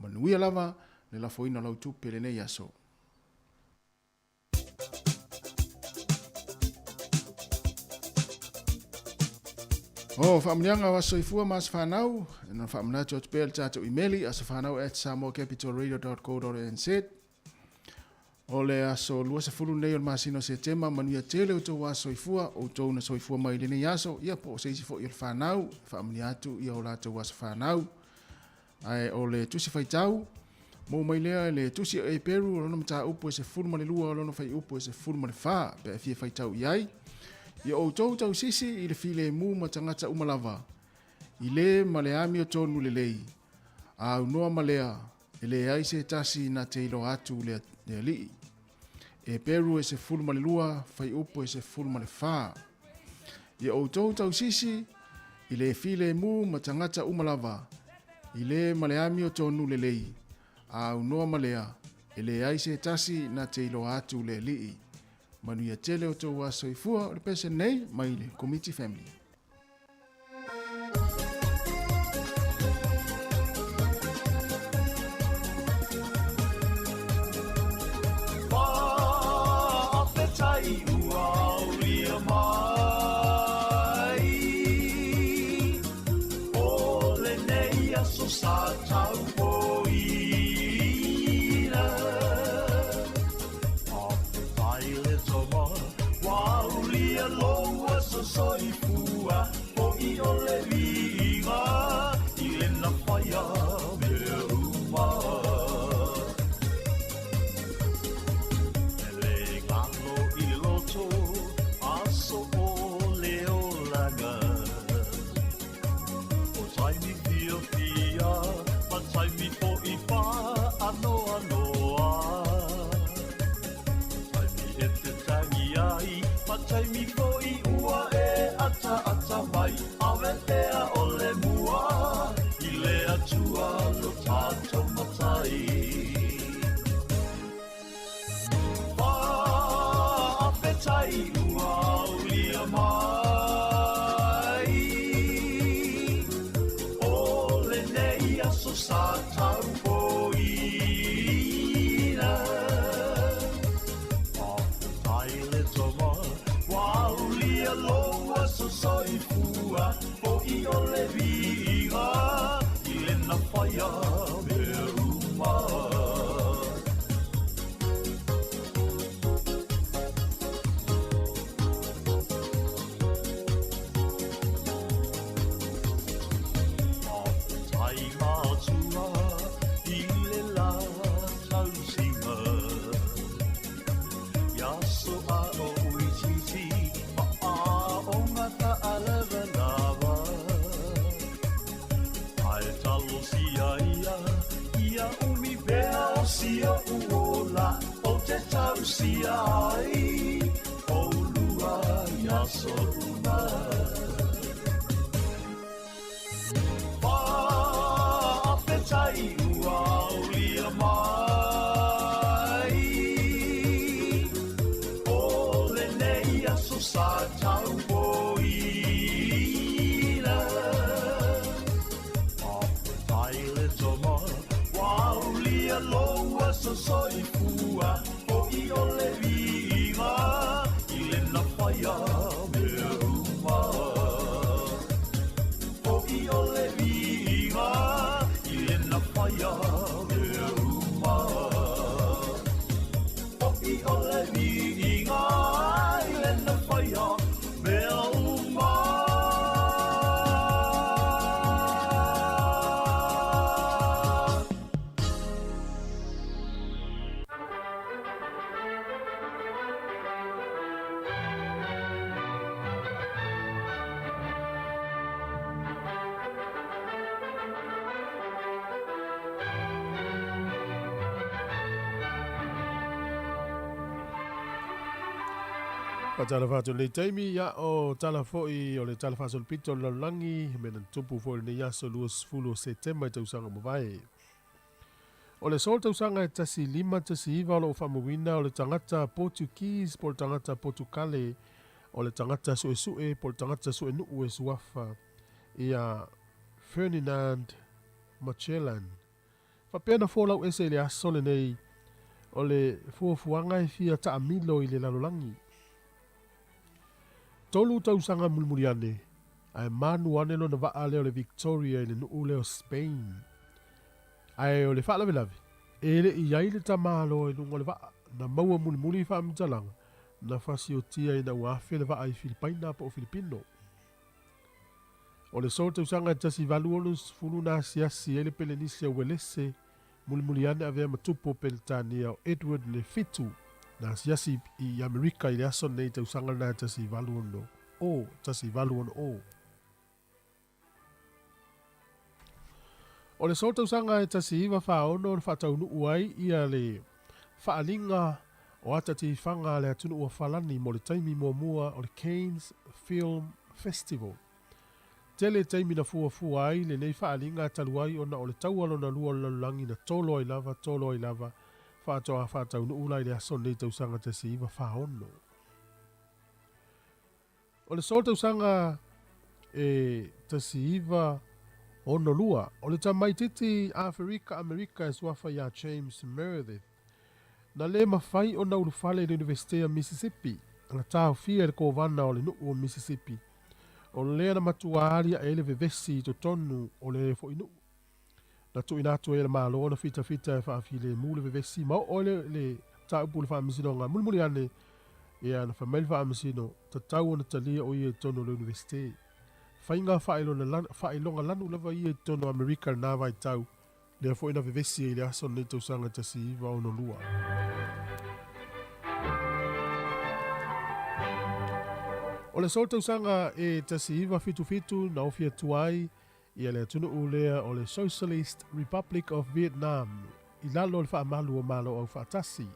Manuia lava le lafoina o lau tupe lenei aso. O faamanuiaga o aso soifua ma aso fanau, e na faamanatu atu pea le tatou imeli asofanau@samoacapitalradio.co.nz. O le aso 20 nei o le masina o Setema, manuia tele outou aso soifua, outou na soifua mai i lenei aso, ia po o se isi foi o le fanau, e faamanuia atu ia o latou aso fanau. Ae o le tusi faitau, mou mai lea le tusi o Eperu o lona mataupu e 12 o lona faiupu e 14, pe a fia faitau i ai. Ia outou tausisi i le filemu ma tagata uma lava, i le ma le amiotonu lelei, a aunoa ma lea, E leai se tasi na te iloa atu le alii. Eperu e 12, faiupu e 14. Ia outou tausisi i le filemu ma tagata uma lava, i le ma le amiotonu lelei, a aunoa ma lea, e leai se tasi na te iloa atu le alii. Manuia tele outou aso soifua o le pese nei mai le Komiti Family. aulia lou aso soifua, fo'i o le viiga i le na faia mea uma. E le galo i le loto, aso o le olaga. O taimi fiafia, ma taimi fo'i faanoanoa. O taimi e te tangi ai, ma taimi fo'i ua e ataata mai. Ave pea o le mua i le Atua lo tatou Matai. Faafetai ua aulia mai o lenei aso sa taupoina. Faafetai le Tama ua aulia lou aso soifua, fo'i o le viiga i le na faia mea uma. Faafetai Matua i le la tausiga, ia so a o uititi ma aoga taalavalava. Ae talosia ia, ia umi pea o si o'u ola, ou te tausia ai oulua i aso uma. Faafetai ua aulia mai o lenei aso sa taupoina. Faafetai le Tama ua aulia lou aso soifua, fo'i o le viiga i le na faia mea uma. Fo'i o le viiga i le na faia mea uma. Fo'i o le viiga i le na faia mea uma. Faatalofa atu i lenei taimi, ia o tala foi o le Tala Faasolopito o le Lalolagi, mea na tupu foi i lenei aso 20 o Setema i tausaga ua mavae. O le aso tausaga e 1519 o lo o faamauina o le tagata Portuguese po o le tagata Potukale, o le tagata suesue po o le tagata suenuu e suafa ia Ferdinand Magellan. Faapea na folau ese i le aso lenei o le fuafuaga e fia taamilo i le lalolagi. 3 tausaga mulimuli ane, ae manu ane lona vaa lea o le Victoria i le nuu lea o Spain. Ae o le faalavelave, e le i ai le tamaloa i luga o le vaa, na maua mulimuli i faamatalaga, na fasiotia ina ua afe le vaa i Filipaina po o Filipino. O le so tausaga e 1860 na asiasi ai le Pelenisia o Uelese, mulimuli ane avea ma tupu o Peretania o Edward le Fitu, na asiasi i Amerika i le aso lenei tausaga lena e 1860 1860. O le so tausaga e 1946 na faataunuu ai ia le faaaliga o ata tifaga a le atunuu o Falani mo le taimi muamua o le Cannes Film Festival. Tele taimi na fuafua ai lenei faaaliga talu ai ona o le taua lona lua o le lalolagi na tolo ai lava tolo ai lava faatoa faataunuu la i le aso lenei tausaga 1946. O le so tausaga e 1962, o le tamaitiiti Aferika Amerika e suafa ia James Meredith, na le mafai ona ulufale i le Iunivesite o Mississippi, na taofia e le Kovana o le nuu o Mississippi. O lea na matua aliae ai le vevesi i totonu o le foi nuu. Na tuuina atu ai e le Malo ona fitafita e faafilemu le vevesi ma oo ai le mataupu i le Faamasinoga. Mulimuli ane, Ia, na fai mai le Faamasino, tatau ona talia o ia i totonu o le Univesite. Faiga faailoga lanu lava ia i totonu o Amerika i lena vaitau, lea foi na vevesi ai i le aso lenei tausaga 1962. O le aso tausaga e 1977 na ofi atu ai ia le atunuu lea o le Socialist Republic of Vietnam i lalo o le faamalu o Malo Aufaatasi.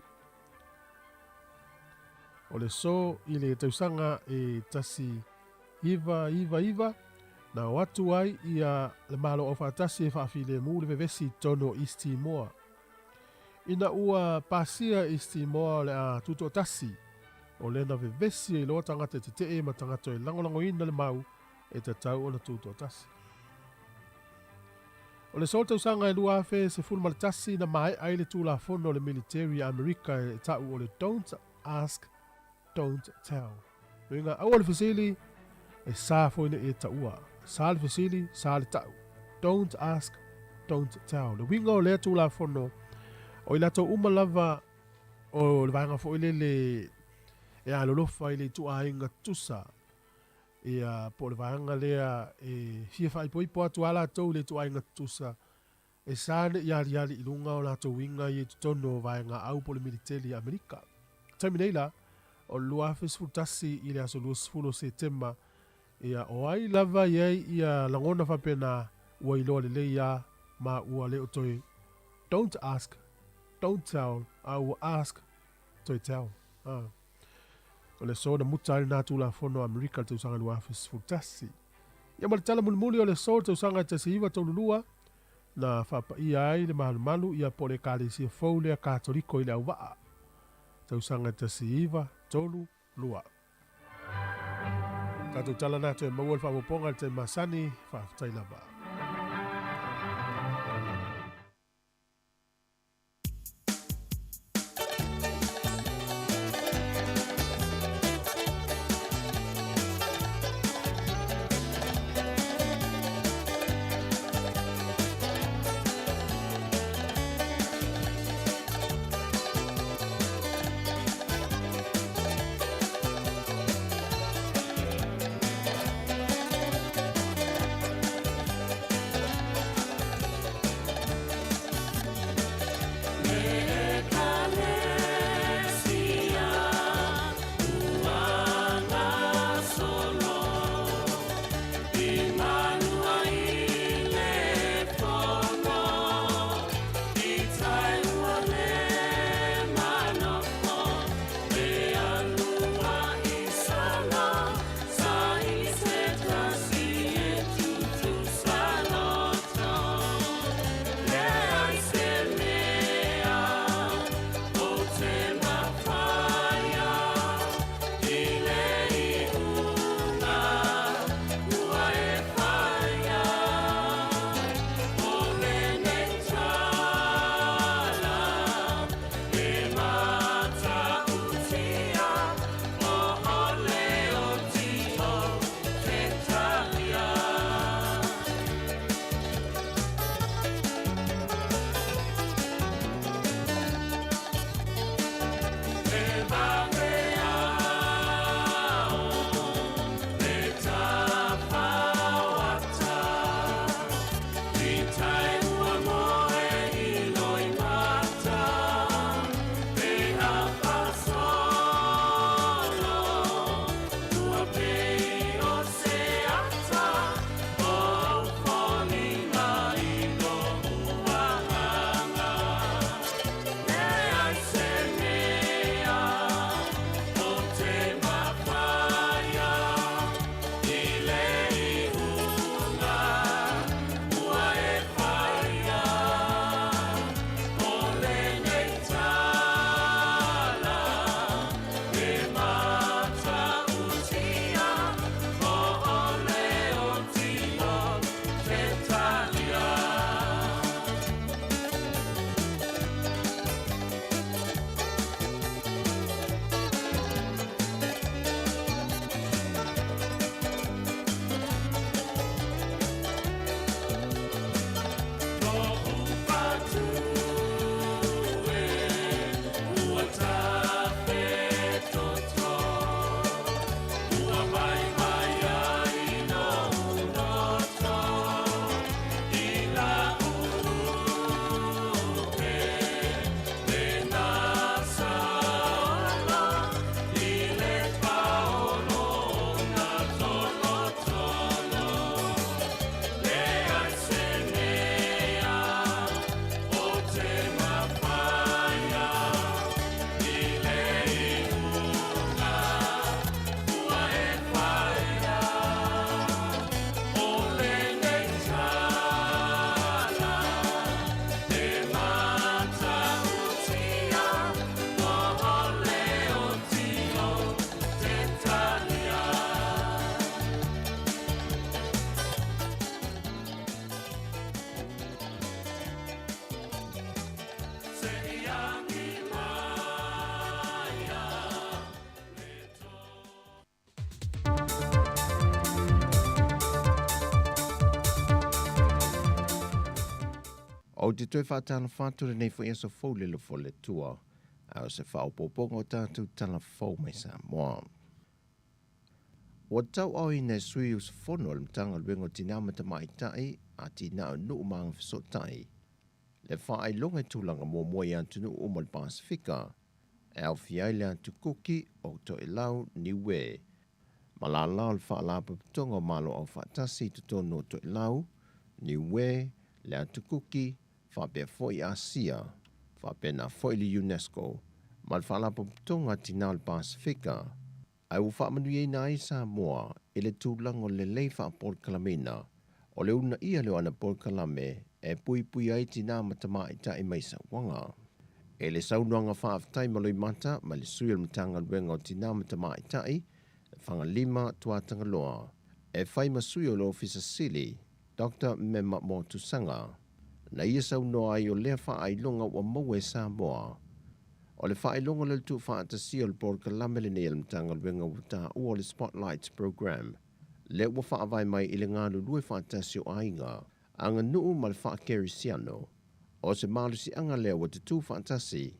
O le aso i le tausaga e 1999 na o atu ai ia le Malo Aufaatasi e faafilemu le vevesi i totonu o East Timor. Ina ua pasia East Timor o le a tutoatasi, o lea na vevesi ai loa tagata e tetee ma tagata e lagolagoina le mau e tatau ona tutoatasi. O le aso tausaga e 2011 na maea ai le Tulafono o le Militeri a Amerika e ta'u o le Don't Ask, Don't Tell. Uiga, aua le fesili, e sa foi nei e ta'ua. Sa le fesili, sa le ta'u. Don't ask, don't tell. Le uiga o lea Tulafono, o i latou uma lava o le vaega foi lele e alolofa i le ituaiga tusa Ia, po o le vaega lea e fia faaipoipo atu a latou i le ituaiga tutusa, e sa ne i aliali i luga o latou uiga ia i totonu o vaega au po o le militeli a Amerika. Taimi nei la, o le 2011 i le aso 20 o Setema, ia, o ai lava i ai ia lagona faapena ua iloa lelei a ma ua le o toe don't ask, don't tell, a ua ask, toe tell. A. O le aso na muta ai lena Tulafono a Amerika i le tausaga 2011. Ia ma le tala mulimuli o le aso i le tausaga 1932, na faapaia ai le malumalu ia po o le Ekalesia fou lea Katoliko i le auvaa, tausaga 1932. Tatou tala na toe maua le faaopoopoga i le taimi masani, faafetai lava. Ou te toe faatalofa atu lenei foi aso fou i le alofa o le Atua, a o se faaopoopoga o tatou tala fou mai Samoa. Ua tauaaoina e sui usufono o le Matagaluega o Tinā ma Tamaitai, Atinae o Nuu ma Agafesootai, le faailoga i tulaga muamua i atunuu uma o le Pasefika, e aofia ai le Atu Kuki o Toelau, Niue, ma lala o le Faalapotopotoga o Malo Aufaatasi i totonu o Toelau, Niue, le Atu Kuki, faapea foi Asia, faapena foi le UNESCO ma le Faalapotopotoga a Tinā o le Pasefika, ae ua faamanuiaina ai Samoa i le tulaga o le lelei faapolokalameina o le uunaia lea o ana polokalame e puipui ai tinā ma tamaitai mai sauaga. I le saunoaga faafetai ma loimata mai le sui o le Matagaluega o Tinā ma Tamaitai, Fagalima Tuatagaloa, e fai ma sui o le Ofisa Sili, Doctor Mema Motusaga, na ia saunoa ai o lea faailoga ua maua e Samoa. O le faailoga o le tuufaatasia o le polokalame lenei a le Matagaluega ua taua o le Spotlight Programme, lea ua faavae mai i le galulue faatasi o aiga, aganuu ma le faakerisiano. O se malosiaga lea ua tutū faatasi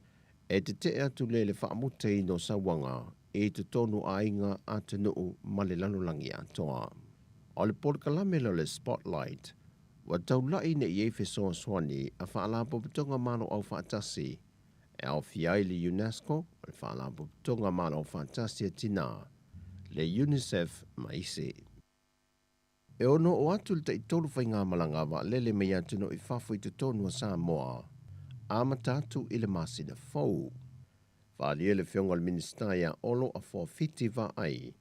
e tetee atu lea i le faamutaina o sauaga i totonu o aiga, atunuu ma le lalolagi atoa. O le polokalame lea o le Spotlight ua taulai ina i ai fesoasoani a Faalapotopotoga Malo Aufaatasi e aofia ai le UNESCO, le Faalapotopotoga Malo Aufaatasi a Tinā, le UNICEF ma isi. E ono oo atu le taitolu faigamalaga vaalele mai atunuu i fafo i totonu o Samoa, amata atu i le masina fou. Faaalia le Afioga i le Minisita ia Olo Afoafiti Vaai,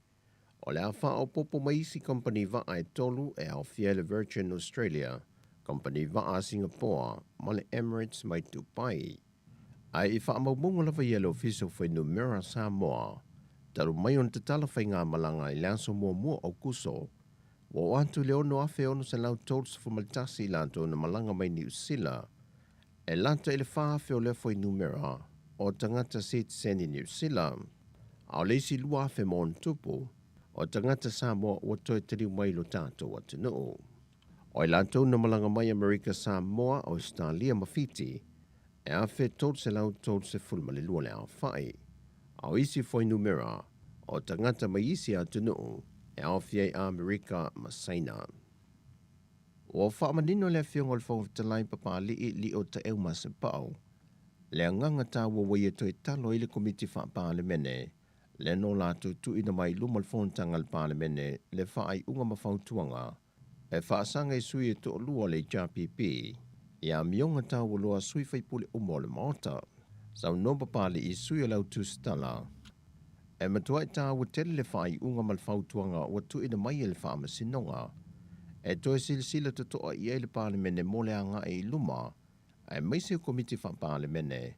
o le a faaopoopo mai isi kamupani vaa e tolu e aofia ai le Virgin Australia, kamupani vaa a Singapore ma le Emirates mai Dubai. Ae i faamaumauga lava ia a le Ofisa o Fuainumera Samoa, talu mai ona tatala faigamalaga i le aso muamua o Aokuso, ua oo atu i le 6,631 i latou na malaga mai Niu Sila, e lata i le 4,000 o lea fuainumera o tagata sitiseni Niu Sila, a o le isi 2,000 ma ona tupu o tagata Samoa ua toe taliu mai i lo tatou atunuu. O i latou na malaga mai Amerika Samoa, Ausetalia ma Fiti, e 1,332 le aofai, a o isi fuainumera o tagata mai isi atunuu e aofia ai Amerika ma Saina. Ua faamanino e le Afioga o le Fofoga Fetalai Papalii Lio Taeu Masepau le agaga taua ua ia toe talo ai le Komiti Faa-Palemene lea no latou tuuina mai i luma o le Fonotaga a le Palemene le faaiuga ma fautuaga e faasaga i sui e toalua o le HRPP i amioga taualoa a sui faipule uma o le Maota. Saunoa Papalii sui o le au tusitala, e matuai taua tele le faaiuga ma le fautuaga ua tuuina mai e le Faamasinoga e toe silasila totoa i ai le Palemene mo le agai i luma aemaise o Komiti Faa-Palemene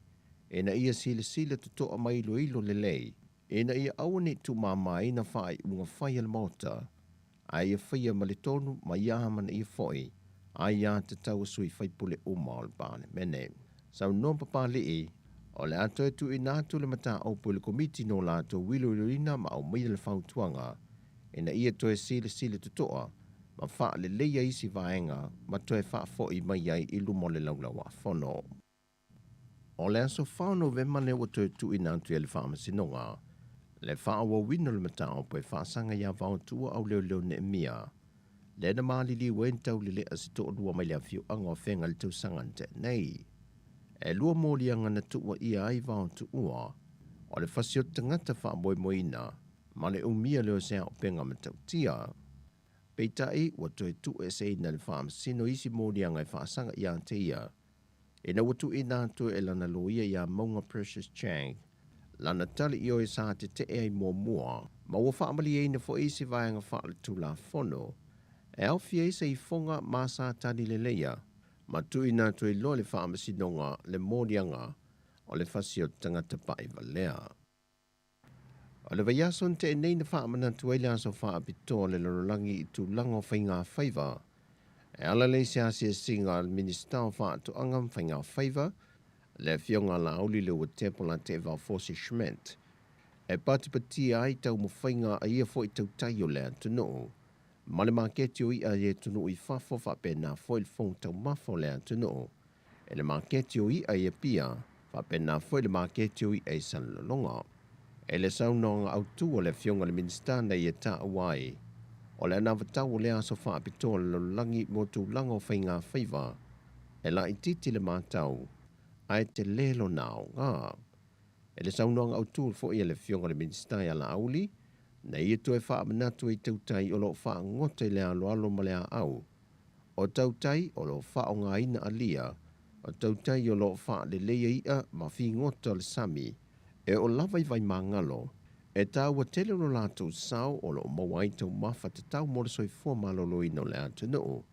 ina ia silasila totoa ma iloilo lelei ina ia aua ne i tuumamaina faaiuga fai a le Maota ae ia faia ma le tonu ma ia amanaia foi aiā tatau a sui faipule uma o le Palemene. Saunoa Papalii, o le a toe tuuina atu le mataupu i le Komiti no latou iloiloina ma aumaia le fautuaga ina ia toe silasila totoa ma faaleleia isi vaega ma toe faafoi mai ai i luma o le Laulau-a-Fono. O le aso 4 o Novema lea ua toe tuuina atu i ai le Faamasinoga le faaauauina o le mataupu e faasaga iā Vaotuua Auleoleo Neemia, lea na maliliu ai ni taulelea se toalua mai le afioaga o Afega i le tausaga na tea nei. E lua moliaga na tuuaia ai Vaotuua, o le fasioti tagata faamoemoeina ma le umia lea o se aopega matautia. Peitai, ua toe tuueseina e le Faamasino isi moliaga e faasaga ia te ia, ina ua tuuina atu e lana loia iā Mauga Precious Chang lana tali ioe sa tetee ai muamua, ma ua faamalieina foi isi vaega faaletulafono e aofia ai se ifoga ma sa tali leleia ma tuuina atu ai loa i le Faamasinoga le moliaga o le fasi o le tagata paʻivalea. O le vaiaso na tea nei na faamanatu ai le aso faapitoa o le lalolagi i tulaga o faigafaiva e ala lea i se asiasiga a le Minisita o Faatoaga ma Faigafaiva, le Afioga a Laauli Leuatepo Lateeva Fosi Schmidt, e patipatia ai taumafaiga a ia foi tautai o le atunuu ma le maketi o i'a i atunuu i fafo faapena foi le fofoga taumafa o le atunuu. e le maketi o i'a i Apia, faapena foi le maketi o i'a i Salelologa. E le saunoaga autu a le Afioga i le Minisita na ia taua ai, o le anavatau o lea aso faapitoa o le lalolagi mo tulaga o faigafaiva, e laitiiti le matau, ae tele lona aoga. E le saunoaga autu foi a le Afioga i le Minisita ia Laauli, na ia toe faamanatu ai tautai o lo o faagota i le aloalo ma le aau, o tautai o lo o faaaogaina alia, o tautai o lo o faaleleia i'a ma figota o le sami, e oo lava i Vaimagalo, e taua tele lo latou sao o lo o maua ai taumafa tatau mo le soifua maloloina o le atunuu,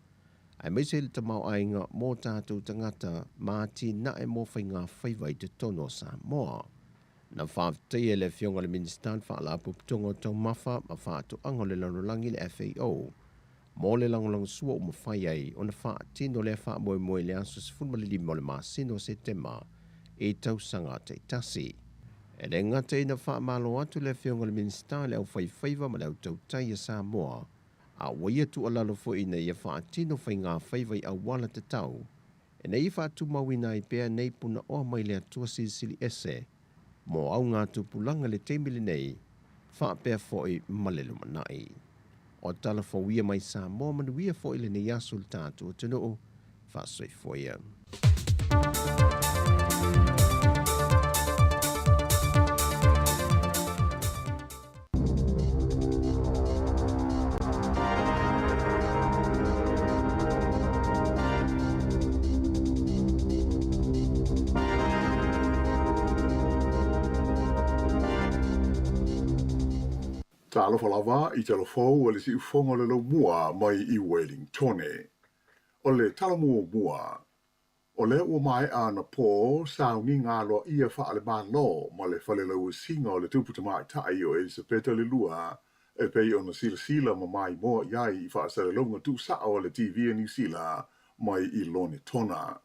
aemaise le tamaoaiga mo tatou tagata ma atinae mo faigafaiva i totonu o Samoa. Na faafetaia e le Afioga i le Minisita le Faalapotopotoga o Taumafa ma Faatoaga o le Lalolagi le FAO mo le lagolagosua ua mafai ai ona faatino lea faamoemoe i le aso 15 o le masina o Setema i tausaga taitasi. E le gata ina faamalo atu le Afioga i le Minisita i le aufaifaiva ma le autautai a Samoa, a ua ia tuualalo foi ina ia faatino faigafaiva i auala tatau ina ia faatumauina ai pea nei punaoa mai le Atua Silisili Ese mo augatupulaga i le taimi lenei faapea foi ma le lumanai. O tala fou ia mai Samoa manuia foi lenei aso i le tatou atunuu. Faasoifua ia. Talofa lava i tala fou a le siufofoga o le laumua mai i Wellingtone. O le tala muamua, O lea ua maea anapo sauniga aloaia faale-Malo ma le falelauasiga o le Tupu Tamaitai o Elisapeta le Lua e pei ona silasila ma maimoa i ai i faasalalauga tuusao a le TV a Niu Sila mai i Lonetona.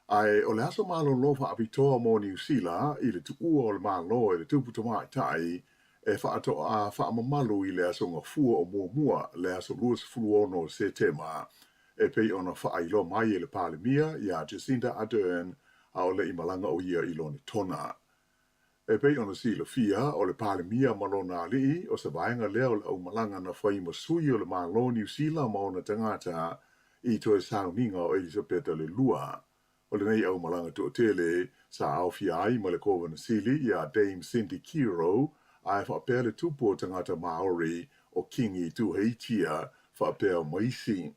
Ae o le aso malolo faapitoa mo Niu Sila i le tuua o le Malo e le Tupu Tamaitai e faatoa faamamalu i le Aso Gafua o Muamua le aso 26 o Setema e pei ona faailoa mai e le Palemia iā Jacinda Ardern a o le i malaga ʻo ia i Lonetona. E pei ona silafia, o le Palemia ma lona aliʻi, o se vaega lea o le aumalaga na fai ma sui o le Malo Niu Sila ma ona tagata i toe sauniga o Elisapeta le Lua. O lenei aumalaga toatele, sa aofia ai ma le Kovana Sili iā Dame Cindy Kiro, ae faapea le tupu o tagata Māori o Kingi Tuheitia faapea ma isi.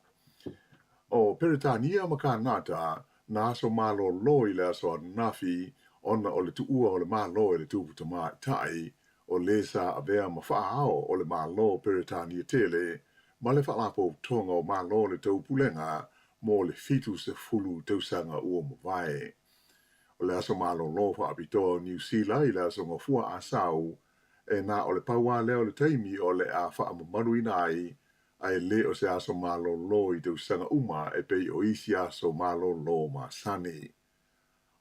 O Peretania ma Kānata na aso malōlō i le aso ananafi ona o le tuua o le Malo e le Tupu Tamaitai, o lē sa avea ma faaao o le Malo o Peretania tele ma le Faalapotopotoga o Malo o le Taupulega mo le 70 tausaga ua mavae. O le aso malōlō faapitoa o Niu Sila i le aso Gafua Asau, e na o le pau lava lea o le taimi o le a faamamaluina ai, ae le o se aso malōlō i tausaga uma e pei o isi aso malōlō masani.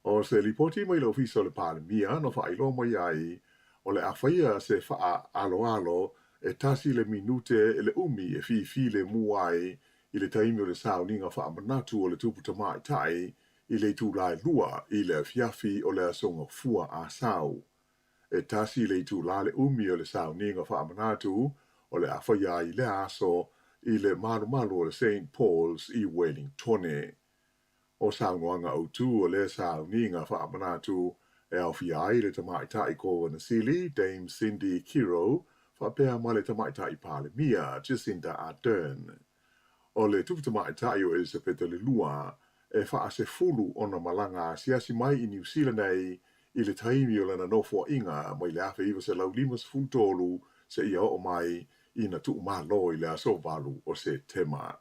O se lipoti mai le Ofisa o le Palemia na faailoa mai ai, o le a faia se faaaloalo e tasi le minute le umi e fifilemu ai i le taimi o le sauniga faamanatu o le Tupu Tamaitai i le itula e lua i le afiafi o le Aso Gafua Asau. E tasi le itula le umi o le sauniga faamanatu o le a faia ai i lea aso i le malumalu o le Saint Paul's i Wellingtone. O saunoaga autū o lea sauniga faamanatu e aofia ai le Tamaitai Kovana Sili, Dame Cindy Kiro, faapea ma le Tamaitai Palemia, Jacinda Ardern. O le Tupu Tamaitai o Elisapeta le Lua, e faasefulu ona malaga asiasi mai i Niu Sila nei i le taimi o lana nofoaiga mai le 1953 seia oo mai ina tuumalo i le aso 8 o Setema.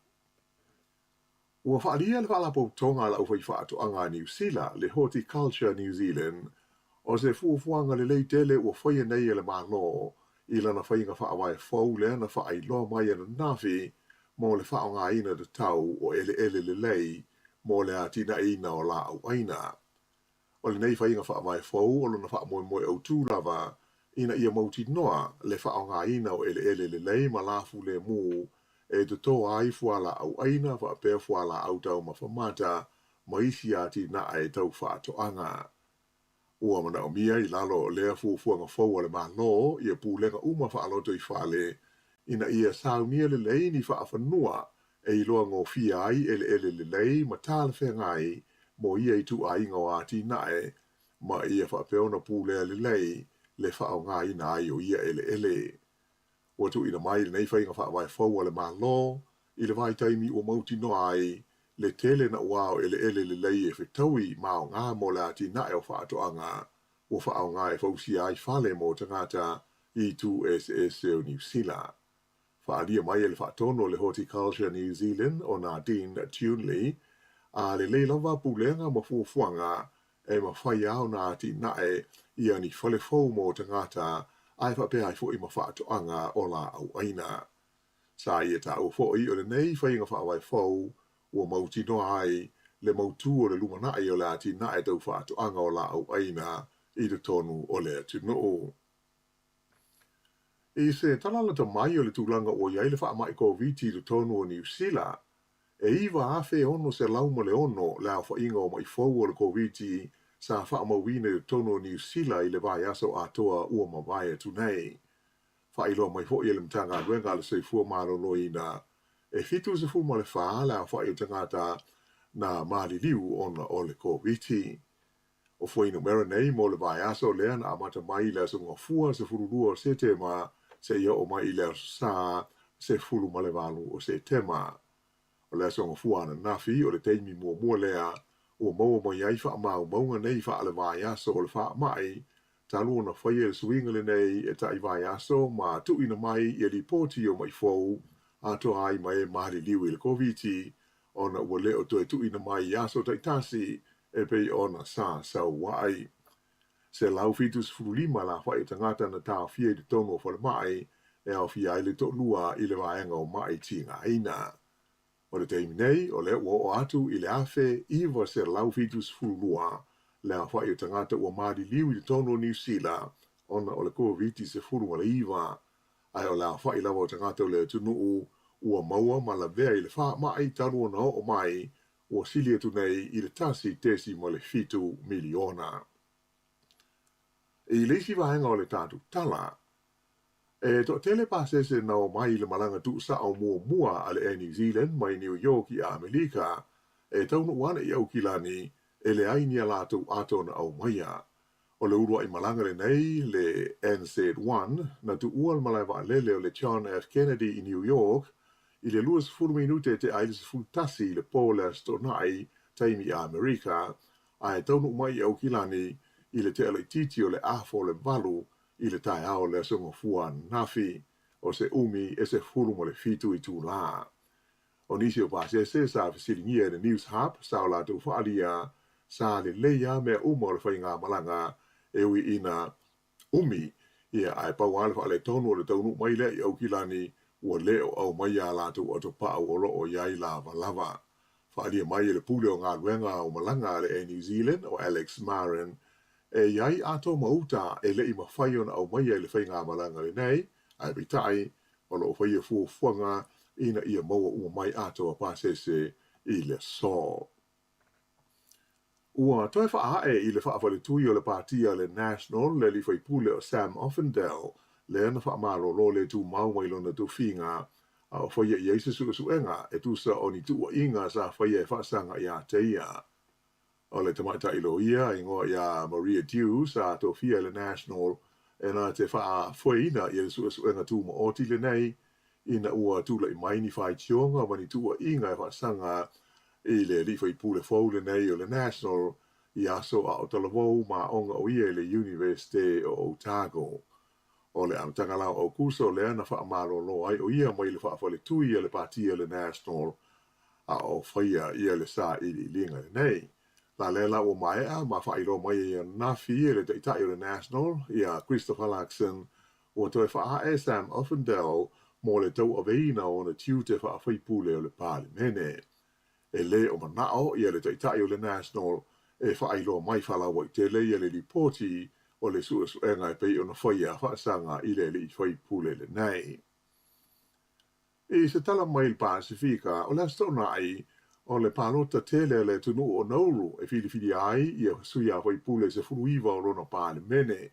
Ua faaalia e le Faalapotopotoga a le Aufaifaatoaga a Niu Sila, le Horticulture New Zealand, o se fuafuaga lelei tele ua faia nei e le Malo i lana faiga faavae fou lea na faailoa mai ananafi mo le faaaogaina tatau o eleele lelei mo le atinaeina o laau ʻaina. O lenei faiga faavae fou o lona faamoemoe autū lava ina ia mautinoa le faaaogaina o eleele lelei ma lafulemu e toto ai fualaau ʻaina faapea fualaau taumafa mata ma isi atinae tau faatoaga. Ua manaomia i lalo o lea fuafuaga fou a le Malo ia pulega uma faalotoifale ina ia saunia lelei ni faafanua e iloa gofie ai eleele lelei ma talafeagai mo ia ituaiga o atinae ma ia faapea ona pulea lelei le faaaogaina ai o ia eleele. Ua tuuina mai lenei faiga faavae fou a le Malo i le vaitaimi ua mautinoa ai le tele naua o eleele lelei e fetaui ma aoga mo le atinae o faatoaga ua faaaoga e fausia ai fale mo tagata i itu eseese o Niu Sila. Faaalia mai e le faatonu o le Horticulture New Zealand o Nadine Tunley, a lelei lava pulega ma fuafuaga e mafai lava ona atinae ia ni fale fou mo tagata ae faapea ai foi ma faatoaga o laau ʻaina. Sa ia taua foi o lenei faiga faavae fou ua mautinoa ai le mautu o le lumanai o le atinae tau faatoaga o laau ʻaina i totonu o le atunuu. I se tala lata mai o le tulaga ua i ai le faamai Koviti i totonu o Niu Sila, e 9,606 le aofaiga o maʻi fou o le Koviti sa faamauina i totonu o Niu Sila i le vaiaso atoa ua mavae atu nei. Faailoa mai foi e le Matagaluega a le Soifua Maloloina, e 74 le aofai o tagata na maliliu ona o le Koviti. O fuainumera nei mo le vaiaso lea na amata mai i le Aso Gafua 12 o Setema seia oo mai i le Aso Sa 18 o Setema. O le Aso Gafua ananafi o le taimi muamua lea ua maua mai ai faamaumauga nei faale-vaiaso o le faamai talu ona faia le suiga lenei e tai vaiaso ma tuuina mai ia lipoti o maʻi fou atoa ai ma e maliliu i le Koviti ona ua le o toe tuuina mai i aso taitasi e pei ona sa sau ai. 175 le aofai o tagata na taofia i totonu o falemai e aofia ai le toalua i le vaega o maʻi tigaina. O le taimi nei, o lea ua oo atu i le 1972 le aofai o tagata ua maliliu i totonu o Niu Sila ona o le Koviti-19, ae o le aofai lava o tagata o le atunuu ua maua ma lavea i le faamai talu ona oo mai ua sili atu nei i le 1.7 miliona. I le isi vaega o le tatou tala, e toatele pasese na omai i le malaga tuusao muamua a le Air New Zealand mai New York i Amerika e taunuu ana i Aukilani e leai ni a latou ato na aumaia. O le uluai malaga lenei, le NZ1, na tuua le malae vaalele o le John F. Kennedy i New York i le 20 minute e tea ai le 11 i le po o le Aso Toonai, taimi Amerika, ae taunuu mai i Aukilani i le tea laitiiti o le afa o le 8 i le taeao o le Aso Gafua ananafi, o se umi e 17 itulā. O nisi o pasese sa fesiligia e le Newshub sa o latou faaalia sa lelei lava mea uma o le faigamalaga e ui ina umi, ia, ae pau lava le faaletonu o le taunuu mai lea i Aukilani ua le o aumaia a latou atopau o lo o i ai lavalava. Faaalia mai e le pule o galuega o malaga a le Air New Zealand o Alex Marin e i ai ato ma uta e le i mafai ona aumaia i le faigamalaga lenei, ae peitai o lo o faia fuafuaga ina ia maua uma mai ato a pasese i le aso. Ua toe faaae i le faafaletui o le pāti a le National le alii faipule o Sam Uffindell lea na faamalolo le tumau mai lona tofiga a o faia i ai se suesuega e tusa o ni tuuaiga sa faia e faasaga iā te ia. O le tamaitai loia igoa iā Maria Dew sa tofia e le National e na te faafoeina ia le suesuega tumaoti lenei ina ua tulai mai ni faitioga ma ni tuuaiga e faasaga i le alii faipule fou lenei o le National i aso a o talavou ma aoga o ia i le Iunivesite o Otago. O le amataga la o Aukuso lea na faamalolo ai o ia mai le faafaletui a le pāti a le National a o faia ia le sailiiliga lenei. La lea la ua maea ma faailoa mai ai ananafi e le taitai o le National ia Christopher Luxon ua toe faaae Sam Uffindell mo le tauaveina o ona tiute faafaipule o le Palemene. E le o manao ia le taitai o le National e faailoa mai faalauaitele ia le lipoti o le suesuega e pei ona faia faasaga i le alii faipule lenei. I se tala mai le Pasefika, o le Aso Toonai, O le palota tele a le atunuu o Nauru e filifilia ai ia sui a faipule 19 o lona Palemene.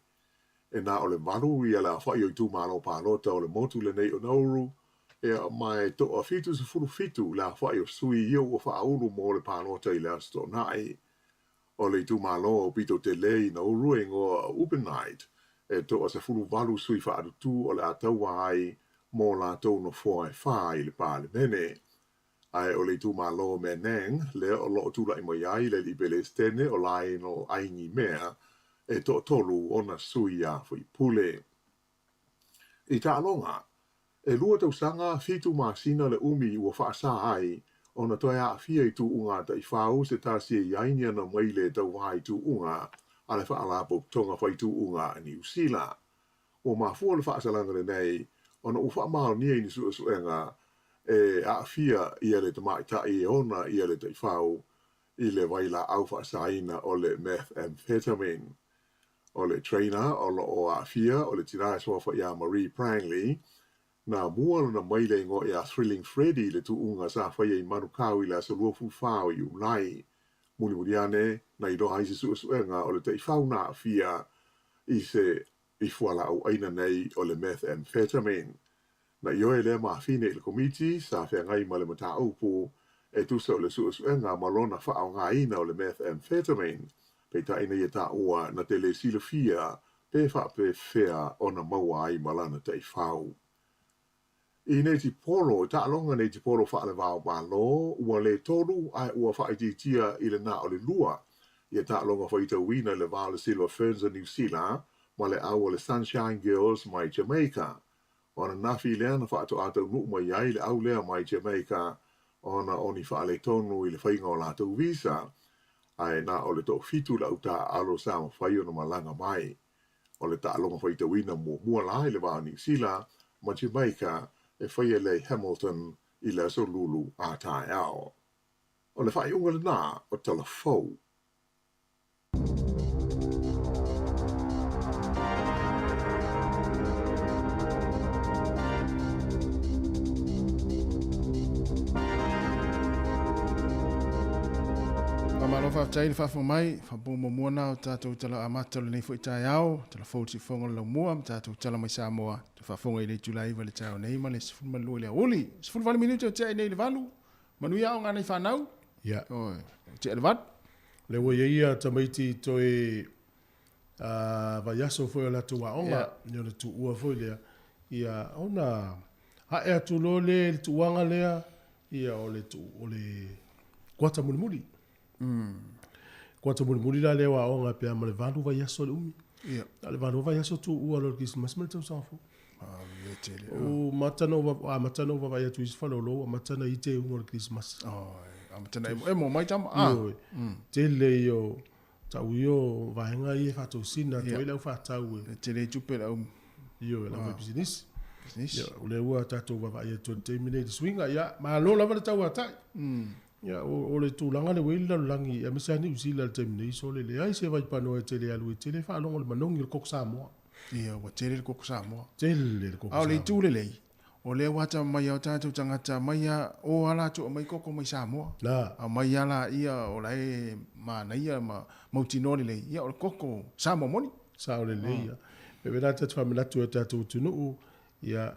E na o le valu ia le aofai o itumalo palota o le motu lenei o Nauru, ia, ma e toa 77 le aofai o sui ia ua faaulu mo le palota i le Aso Toonai. O le itumalo aupito tele i Nauru e igoa o Ubenide, e toa 18 sui faalutu o le a taua ai mo latou nofoa e fa i le Palemene. Ae o le itumalo o Manang lea o lo o tulai mai ai le alii Pelesitene o Lionel Aingimea e toatolu ona sui a faipule. I taaloga, e lua tausaga fitu masina le umi ua faasa ai ona toe aafia i tuuga a taifau se tasi e i ai ni ana maile tauva i tuuga a le Faalapotopotoga Fai Tuuga a Niu Sila. Ua mafua le faasalaga lenei ona ua faamaonia i ni suesuega e aafia ia le tamaitai e ona ia le taifau i le vailaau faasaina o le methamphetamine. O le trainer o lo o aafia o le tina e suafa ia Marie Prangley, na mua lona maile igoa ia Thrilling Freddie i le tuuga sa faia i Manukau i le aso 24 o Iulai. Mulimuli ane, na iloa ai se suesuega o le taifau na aafia i se i fualaau ʻaina nei o le methamphetamine. Na ioe lea mafine i le Komiti sa feagai ma le mataupu e tusa o le suesuega ma lona faaaogaina o le methamphetamine, peitai na ia taua na te le silafia pe faapefea ona maua ai ma lana taifau. I netipolo, i taaloga netipolo faale-va-o-Malo, ua le tolu ae ua faaitiitia i le na o le lua ia taaloga faitauina i le va o le Silver Ferns o Niu Sila ma le au o le Sunshine Girls mai Jamaica. O ananafi lea na faatoa taunuu mai ai le au lea mai Jamaica ona o ni faaletonu i le faiga o latou visa, ae na o le toafitu le au taaalo sa mafai ona malaga mai. O le taaloga faitauina muamua la i le va o Niu Sila ma Jamaica e faia lea i Hamilton i le aso Lulu a taeao. O le faaiuga lena o Tala Fou. Faamalo faafetai le faafofoga mai, faapopo muamua na o tatou tala amata o lenei foi taeao, tala fou le siufofoga o le laumua ma tatou tala mai Samoa, te faafofoga i le itula 9 i le taeao nei ma le 12 i le aoauli. 18 minute o tea nei i le 8, manuia aoga a nai fanau. Ia. Oi, tea i le 8. Lea ua i ai ia tamaiti toe vaiaso foi o latou aoga, ia ona tuua foi lea, ia ona ae atu loa lea i le tuuaga lea, ia o le o le kuata mulimuli. Kuata mulimuli la lea o aoga pe a ma le valu vaiaso le umi. Ia. A le valu vaiaso tuua loa le Kerisimasi ma le tausaga fou. Ah, e tele. O mata na o amata na vaavaai atu i isi faleolo, amata na i teuga o le Kerisimasi. Oh, amata na emo emo mai tama. Ah. Ioe. Tele ia o tau ia o vaega ia e faatosina atu ai le aufaatau e. E tele i tupe le au. Ioe, le aufaipisinisi. Pisinisi. Ia, o lea ua tatou vaavaai atu i le taimi lenei i le suiga. Ia, malo lava le tauatai. Ia, o le tulaga lea ua i ai le lalolagi, aemaise lava Niu Sila i le taimi nei, sole, leai se vaipanoa e tele alu e tele faalogo i le manogi o le koko Samoa. Ia, ua tele le koko Samoa. Tele le koko A o le Samoa. itu lelei, o lea ua ata mai a o tatou tagata aumai a o a latou aumai koko mai Samoa. Na. Aumai a laia o la e manaia ma mautinoa lelei, ia o le koko Samoa moni. Sao lelei ia. E pei la ta te faamanatu i o tatou atunuu, ia,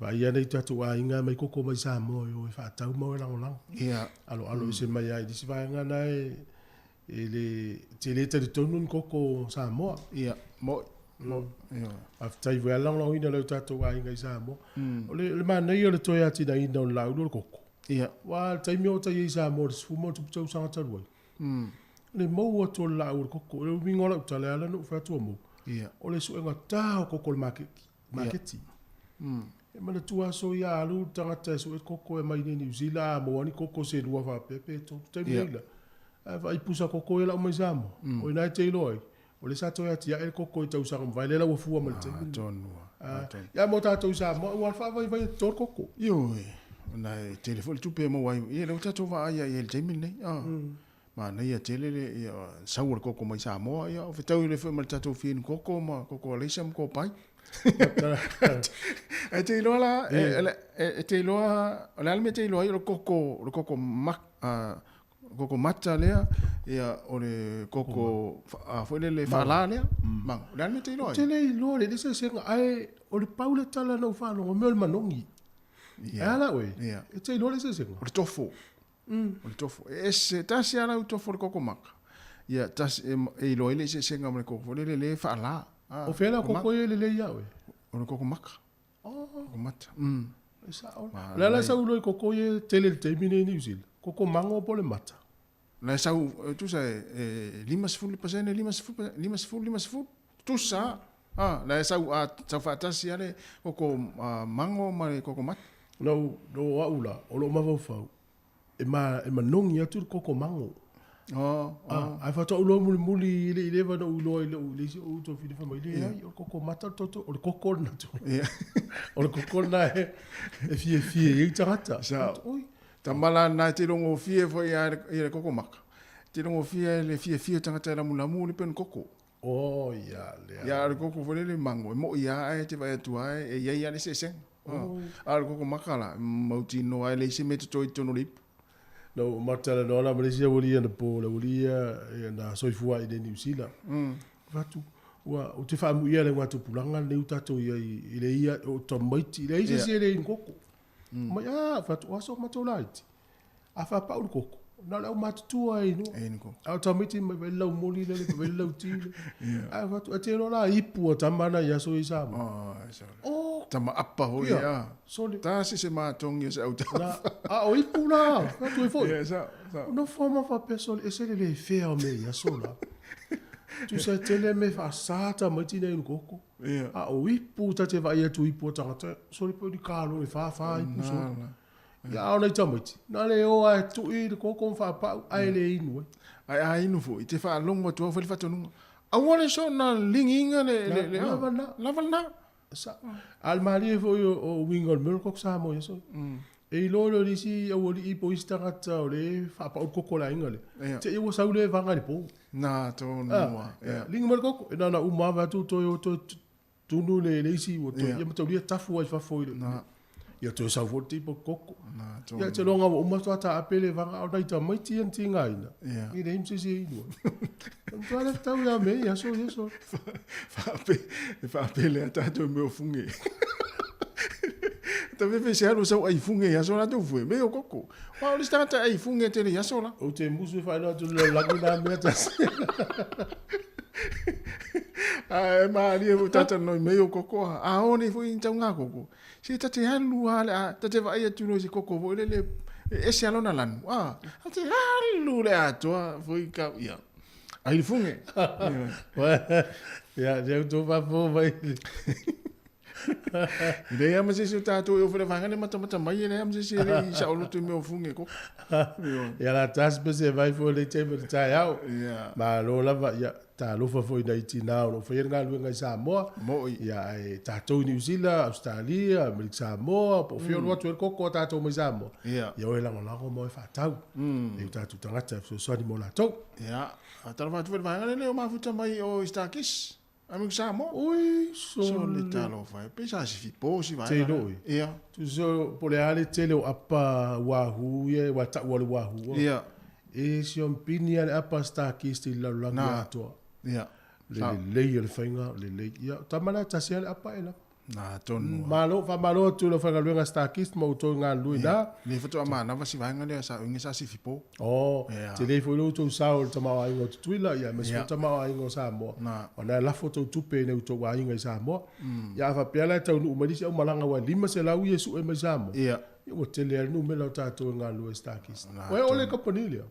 vaai ana i tatou aiga mai koko mai Samoa e o e faatau ma o e lagolago. Ia. Aloalo ese mai lava i le isi vaega na e e le tele talitonu ni koko Samoa. Ia, mo'i, mo'i, ia. Faafetai foi lava le lagolagoina o nai o tatou aiga i Samoa. O le, o le manaia o le toe atinaeina o le laulu o le koko. Ia. Aua o le taimi o tai ai i Samoa i le 10 ma ono tupu tausaga talu ai, le mou atu o le laau o le koko. O le uiga o lau tala e ala ona ou fai atu ua mou, Ia. o le suega ta o koko o le maketi. Maketi. E manatua aso ia alu le tagata e sue koko e mai nei Niu Sila a maua ni koko se lua faapea pe tolu taimi Ia. nei la. Ae vaai pusa koko ia lau mai Samoa. O ina e te iloa ai, o lea sa toe atiae le koko i tausaga mavae lea la ua fua mai le taimi lenei. Atonu, atonu. Ia mo tatou i Samoa, ua faavaivai e toto le koko. Ioe, ona e tele foi le tupe e maua ai. Ia lea ua tatou vaai ai i le taimi lenei. Ah. Manaia tele le ia, sau o le koko mai Samoa, ia o fetaui le foi ma le tatou fia inu koko ma koko alaisa ma koko pai. Ae te iloa la, e te iloa, o le a le mea e te iloa ai o le koko, o le koko mak, koko mata lea, ia, o le koko, foi lele faalā lea, mago. O le a le mea e te iloa ai? Ou te le iloa le eseesega, ae o le pau le tala na ou faalogo, o mea o le manogi. Ae a la oe? E te iloa le eseesega? O le tofo. O le tofo. E ese, tasi lava lau tofo o le koko maka. Ia, tasi, e, e iloa ai le eseesega ma le koko foi lele le faalā. O fea la koko ia e lelei ia oe? O le koko maka. Oh. Koko mata. E sao. O le a la sau iloa i koko ia e tele i le taimi nei i Niu Sila? Koko mango po o le mata? La e sau, tusa e, e 50%, 50, 50, 50. Tusa, a, la e sau, a, sau faatasi lava le koko mango ma le koko mata. Na ou, na o au la, o lou mafaufau, e, ma, e manogi atu le koko mango. Oh, oh. Ae faatoa ou iloa mulimuli i le i leva na ou iloa i lou, i le isi ou uso fai mai, leai, o le koko mata le toto, o le koko lena tu. O le koko lena e, e fiafia i ai tagata. Sao. Oi. Tama la na e te rongofie foi a i le koko maka. Te rongofie le fiafia o tagata e lamulamu le penu koko. Oh, ia lea. Ia, o le koko foi lele mango, e mo'i lava ae te vaai atu lava e i ai lava le eseesega. Oh. A o le koko maka la, e mautinoa e leai se mea e totoe i totonu o le ipu. Na ou matalanoa la ma le isi aualii anapo, le aualii ia na soifua ai i Niu Sila. Fai atu, ua, ou te faamuia le augatupulaga lenei ua tatou i ai i le ia o tamaiti, e leai se isi e le inu koko. Mai, a, fai atu, o aso matou laiti. A faapau le koko, na o le aumatutua e inu. E inu koko. A o tamaiti mai vai le laumoli lele, vai le lauti le. Ae fai atu, e te iloa la ipu a tama na i aso i Samoa. Oh, sole. Oh. Tama apa hoi Ia, a. Sole. Tasi se matogi o se autafa. Na, a o ipu la, fai atu ai foi. Ia, sao, sao. Nofo ma faapea sole, e se le le fea o mea i aso la. Tusa e tele mea faasa tamaiti na inu koko. Ia. A o ipu, ta te vaai atu ipu a tagata, sole pe o ni kalo e fa fa ipu sole. Na, Ia a o nai tamaiti, na le o a e tui le koko ma faapau, ae le inu ai. Ae a inu foi, te faalogo atu au fai le faatonuga. Aua le soona ligiga le, le, le, Lava lena. Lava lena. Sa, a le malie foi o, o uiga o le mea o le koko Samoa ia sole. E iloa lea o le isi aualii po o isi tagata o lea e faapau le koko o le aiga lea. Ia. Te i ua sau le vaga i le po. Na tonu a. Ia. Ligi mai le koko, e na ona uma lava atu toe o toe Tunu le le isi ua toe ia mataulia tafu ai fafo i le ia toe sau foi le tipo koko. Ia te loa ua uma faatoa taape le vaga a o nai tamaiti ia na tigaina i leai ma se isi e inu ai. Matua le fetau ia me i aso i aso. Faape, e faapele a tatou i mea o fuge. Ta fefe se alu sau ai fuge i aso la tou fue, mea o koko. Wa o le isi tagata ai fuge tele i aso la. Ou te musu e faailoa atu le lalolagi na mea tasi. Ae malie foi tata noi mei o koko a. A o nei foi ni tau ngā koko. Se ta te alu a le a, ta te vaai atu loa i se koko foi lele e ese a lona lanu. A, ta te alu le atoa foi ka, ia. Ai le funge. Ia, ia outou faafofoga mai. E leai lava ma se isi o tatou e ofo i le vaega lea matamata mai, e leai lava ma se isi e le i saoloto i mea o fuge koko. Ia la tasi pe se vai foi le taimi o le taeao. Ia. Malo lava, ia, talofa foi i nai tinā o lo o faia le galuega i Samoa. Mo'i. Ia, ae tatou i Niu Sila, Ausetalia, Amerika Samoa, po o fea o alu atu ai le koko a tatou mai Samoa. Ia. Ia o e lagolago ma o e faatau. E o tatou tagata e fesoasoani mo latou. Ia, talofa atu foi i le vaega lea o mafuta mai o i Starkiss. Amerika Samoa. Ui, sole. Sole talofa e. Pei sa sifi po si vaega. Te iloa. Ia. Tusa po o le a le tele o apa wahoo ia, ua tau o le wahoo. Ia. E si o pini a le apa Starkist i le lalolagi atoa. Ia. Le lelei o le faiga, lelei. Ia, tama la e tasi lava le apa e lava. Na tonu a. Malo, faamalo atu i le aufaigaluega Starkist ma outou i galulue i ina. Lea faatoa manava si vaega lea sa uiga sa sifi po. Oh, tele foi lo outou sao i le tamaoaiga o Tutuila, ia aemaise foi le tamaoaiga o Samoa. Ona e lafo tou tupe i nai outou aiga i Samoa. Ia a faapea la e taunuu mai le isi aumalaga aua e 500 ia e sue mai Samoa. Ia. Ia ua tele lava le numera o tatou e galulue ai Starkist. Ua e o le kamupani lea?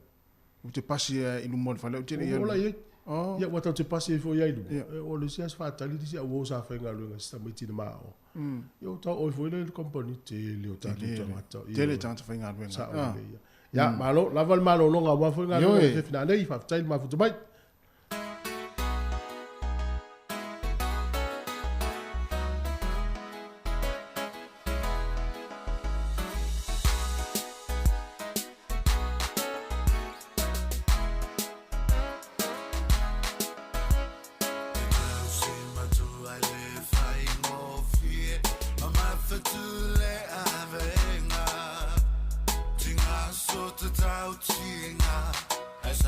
Ou te pasi i luma o le fale, ou te le i alu. Ola i ai. Oh. Ia, ua tatou te pasi ai foi ai luma. Ia. O le isi aso faatali le isi au uo sa faigaluega i si tamaiti na mao. Ia, ua tau oi foi lea i le company tele o tatou tagata. Ia. Tele tagata faigaluega. Sao lelei ia. Ia, malo, lava le malologa aua foi galuega Ioe. i Fefina nei. Faafetai le mafuta mai.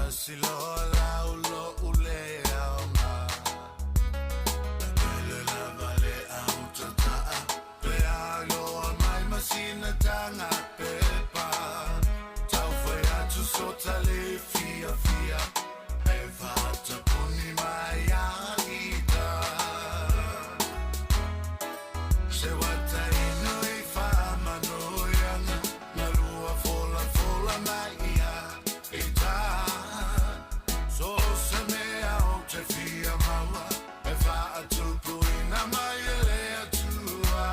tasi loa lau lo'u le aoga E pele lava le au tata'a Pe a iloa mai ma sina taga pepa Tau fai atu sota le fiafia E faatapuni mai a ita Se uata inu i faamanuiaga Na lua folafola mai ia ita So se mea ou te fia maua E faatupuina mai e le Atua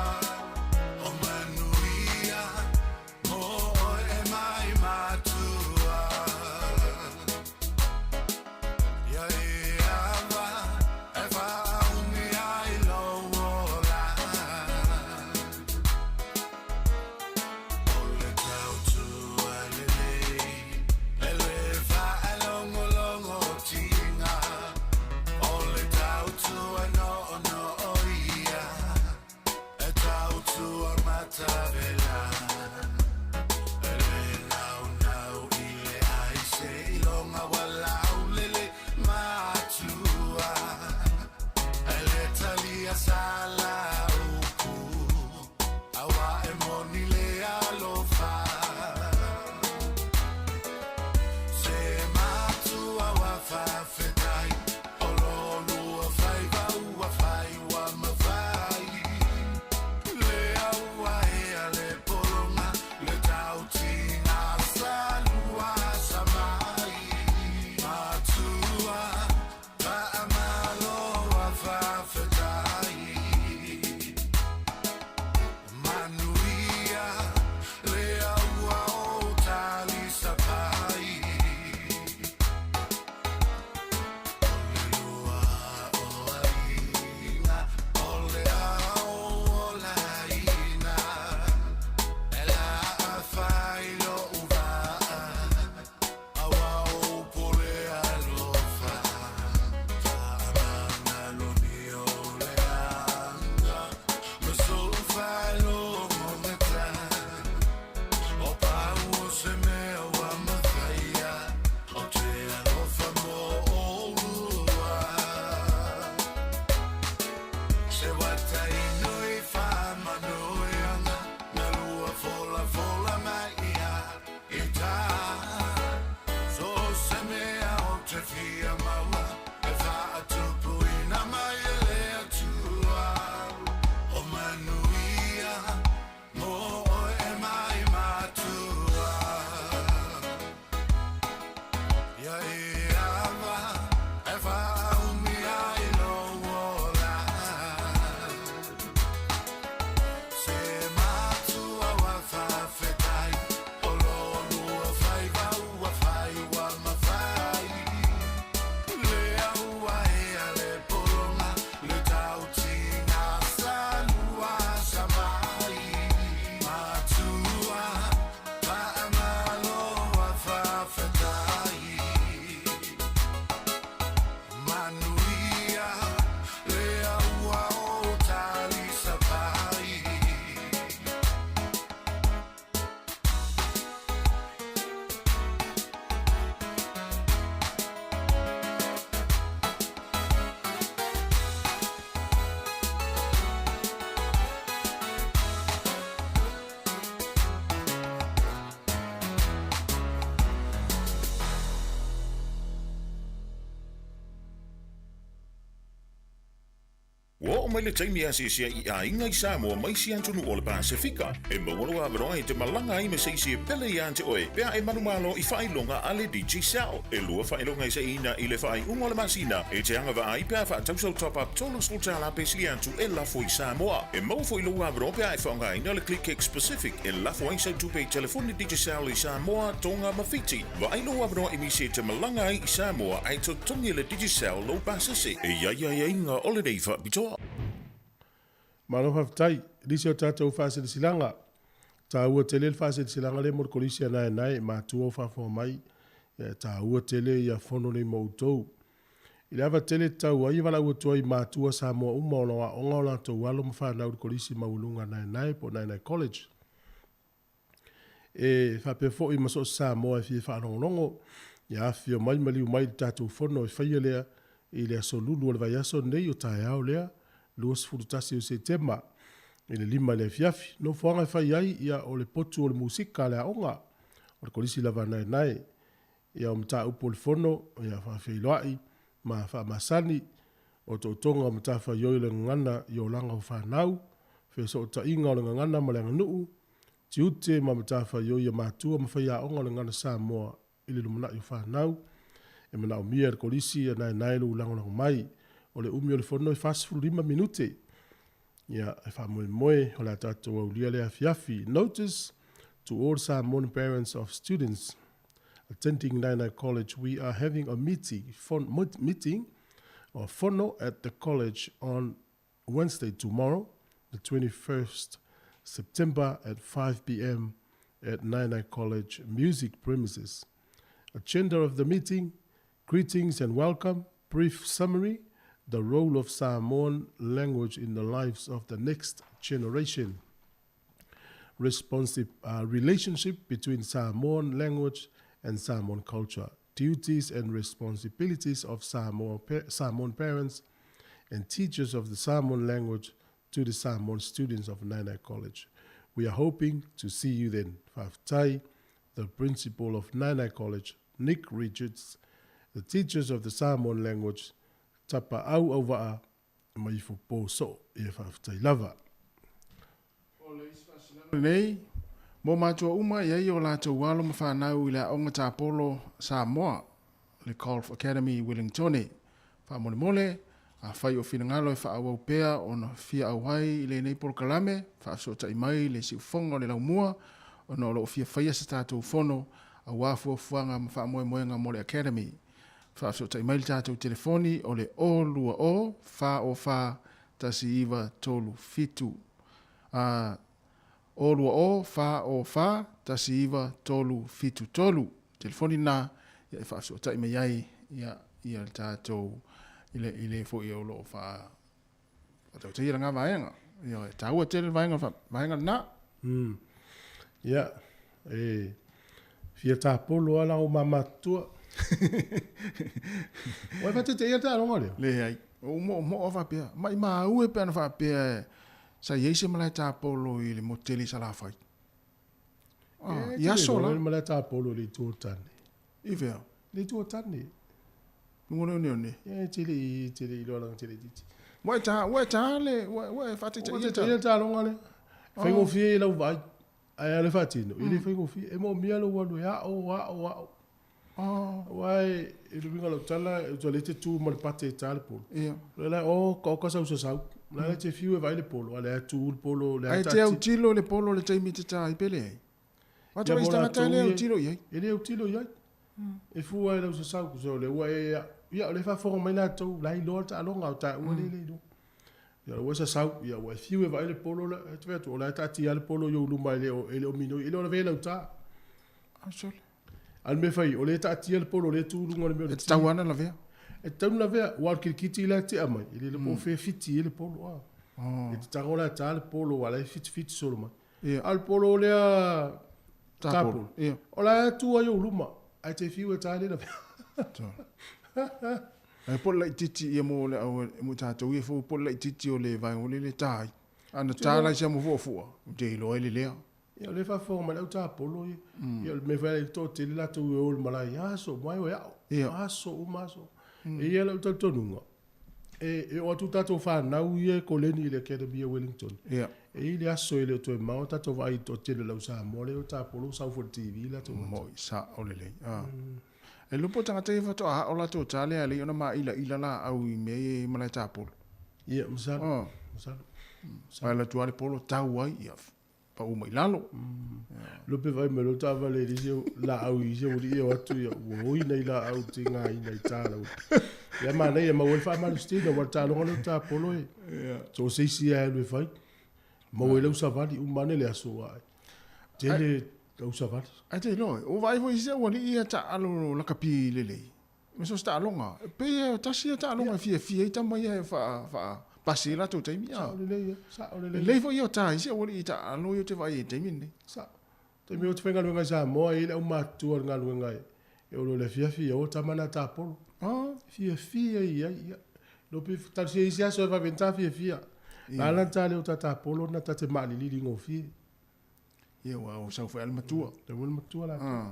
O manuia mo oe e mai matua Ia e ava e faaumi ai lou ola O le tautua lelei e le faalogologotiga O le tautua noonooia e tautua matavela E le naunau i le ai seiloga ua laulele matua E le talia sala upu aua e moni le alofa Se matua ua faafetai o lo lua faiva ua fai ua mafai Lea ua ea le pologa le tautiga sa lua sa mai Matua faamalo ua faafetai Manuia lea ua ou talisapai O le lua o aiga o le ao o laina E laa fai lo'u vaa aua ou pule alofa Faamagaloni o le aga ma sou failogogata O pau o se mea ua mafaia Ou te alofa mo oulua Se uata inu i faamanuiaga Na lua folafola mai ia ita So se mea ou te fia maua E faatupuina mai e le Atua O manuia mo oe e mai matua Ia e ava e faaumi ai lou ola Se matua ua faafetai o lo lua faiva ua fai ua mafai Lea ua ea le pologa le tautiga sa lua sa mai Matua faamalo ua faafetai Manuia lea ua ou talisapai. Ua oo mai le taimi e asiasi ai i aiga i Samoa ma isi atunuu o le Pasefika. E maua lou avanoa e te malaga ai me se isi e pele iā te oe pe a e manumalo i faailoga a le Digicel. E lua faailoga e seiina i le faaiuga o le masina e te agavaa ai pe a faatau sau top-up $30 pe sili atu e lafo i Samoa. E maua foi lou avanoa pe a e faaaogaina le ClickX Pacific e lafo ai sau tupe i telefoni Digicel i Samoa, Tonga ma Fiti. Vaai lou avanoa e misi e te malaga ai i Samoa ae totogi e le Digicel lou pasese. E i ai aiaiga o lenei faapitoa. Malo faafetai. Nisi o tatou faasilasilaga. Taua tele le faasilasilaga lea mo le Kolisi a Naenae, matua o faafofoga mai, ia e taua tele ia fono nei mo outou. I le ava tele e tatau ai e valaau atu ai i matua Samoa uma o lo o aoga o latou alo ma fanau i le Kolisi Maualuga a Naenae po o Naenae College. E faapea foi ma so o se Samoa e fia faalogologo. Ia afifio mai ma liu mai i le tatou fono e faia lea i le aso Lulu o le vaiaso lenei o taeao lea 21 o Setema i le 5 i le afiafi. Nofoaga e fai ai ia o le potu o le musika a le aoga o le Kolisi lava a Naenae. Ia o mataupu o le fono ia faafeiloai ma faamasani, otootoga o matafaioi o le gagana i olaga o fanau, fesootaiga o le gagana ma le aganuu, tiute ma matafaioi a matua ma faiaoga o le gagana Samoa i le lumanai o fanau. E manaomia e le Kolisi a Naenae lou lagolago mai. O le umi o le fono e 45 minute. Ia, e faamoemoe o le a tatou aulia lea afiafi. Notice to all Samoan parents of students attending Naenae College, we are having a meeting, fon, meeting or fono at the college on Wednesday tomorrow, the 21st September at 5 p.m. at Naenae College Music Premises. Agenda of the meeting, greetings and welcome, brief summary, the role of Samoan language in the lives of the next generation. Responsive relationship between Samoan language and Samoan culture, duties and responsibilities of Samoan, Samoan parents and teachers of the Samoan language to the Samoan students of Naenae College. We are hoping to see you then. Faafetai, the principal of Naenae College, Nick Richards, the teachers of the Samoan language, Tapaau Auva'a ma Ifo Po So'o. Ia faafetai lava. O le isi faasilalo lenei, mo matua uma e i ai o latou alo ma fanau i le Aoga Tapolo Samoa, le Golf Academy i Wellingtone. Faamolemole, afai o finagalo e faaauau pea ona fia auai i lenei polokalame, faafesootai mai le siufofoga o le laumua ona o lo o fia faia se tatou fono aua fuafuaga ma faamoemoega mo le Academy. Faafesootai mai le tatou telefoni o le 020 404 1937. A, 020 404 1973. Telefoni lena ia e faafesootai mai ai ia ia le tatou i le i le foi o lo o faa faatautaia lena vaega. Ia e taua tele le vaega vaega lena. Ia, e fia tapolo lava la o mamatua. Ua e faataitaia le taaloga lea? Leai. Ua ou moomoo faapea, maimau e pe ana faapea sa i ai se malae tapolo i le motu tele i Salafai. Ah, i aso la. Le malae tapolo i le itu o tane. I fea? Le itu o tane. Luga o le oneone. Ia, e tele i, tele i loa langa tele titi. Ua e ta, ua e ta le, ua e faataitaia le ta. Taaloga lea. Faigofie i lau vaai. Ae a le faatino, e le faigofie. E moomia lou alu e ao, ao, ao. Aua e le uiga o lau tala, e ua le te tu ma le pate e ta le polo. Ia. O le o ka oka sau sasau. La le te fiu e vaai le polo, a le tu le polo, le Ae te autilo le polo le taimi te ta ai pele ai. Watu Ia ai mo tangata latou le ia, autilo i ai. E le autilo i ai. E fua e lau sasau, so le ua e ia o le faafofoga mai latou, la iloa le taaloga, o taua le le iloa. Ia ua sasau, ia ua e fiu e vaai le polo la, e te fai atu, o la e taatia le polo i ou luma e le o, e le o minoi, e le o lavea i lau tā. Ah, sole. A o le mea fai, o lea e taatia le polo, o lea e tu i luga o le mea o le E tatau lava ona lavea. E tatau ona lavea, aua o le kirikiti la e tea mai, e le iloa po o fea e fiti ai le polo. A. E te tago la e tā le polo, aua o la e fitifiti solo mai. Ia. A o le polo lea Tapolo. tapolo, Ia. o la e tu ai i ou luma, ae te fiu e tā e le lavea. Ae po o le laitiiti ia mo le au mo tatou ia fou po o le laitiiti o le vaega o le tā ai. Ana tā la i se mofuafua, ou te iloa ai le lea. Ia, o lea e faafofoga mai le au tapolo ia. Ia, o le mea foi e toatele latou e o i le malae i aso uma ai o e ao. Ia. Aso uma aso. E i ai lau talitonuga, e, e oo atu tatou fanau ia e koleni i le Academy a Wellington. Ia. E i ai le aso e le o toe mao tatou vaai i le toatele o le au Samoa lea e o tapolo sau foi i le TV latou atu. Moi, sao lelei. Ah. E iloa po o tagata ia faatoa ao latou tā lea e lei ona māʻilaʻila laau i mea ia i malae tapolo. Ia, masalo. Ah. Masalo. Ae alu atu lava le polo tau ai, ia pau mai lalo. Lope vai mai lo taavale i le isi laau i isi aualii e o atu ia ua oi nai laau tigaina i tā lau. Ia manaia maua ai le faamalositino aua o le taaloga lea o le tapolo e so o se isi lava e alu e fai. Maua ai lau savali uma ane le aso ae tele lau savali. Ae te iloa, ua vaai foi i isi aualii ia taaalo lakapi lelei. Ma so o se taaloga, e pei e tasi ia taaloga e fiafia ai tama ia e faa, faa pasi ai latou taimi. A. Sao lelei ia, sao lelei. Lelei foi ia o tā isi aualii taaalo ia ou te vaai ai i le taimi lenei. Sao. Taimi ou te faigaluega i Samoa, e i ai le aumatutua o le galuega e. E oo loa i le afiafi ia o tama na tapolo. Oh. Fiafia i ai ia. Lo pe talosia i isi aso e vave ta fiafia. Na ala ta leo ta tapolo na ta te maalilili gofie. Ia ua o sau foi a le matua. Le ua le matua latou. Ah.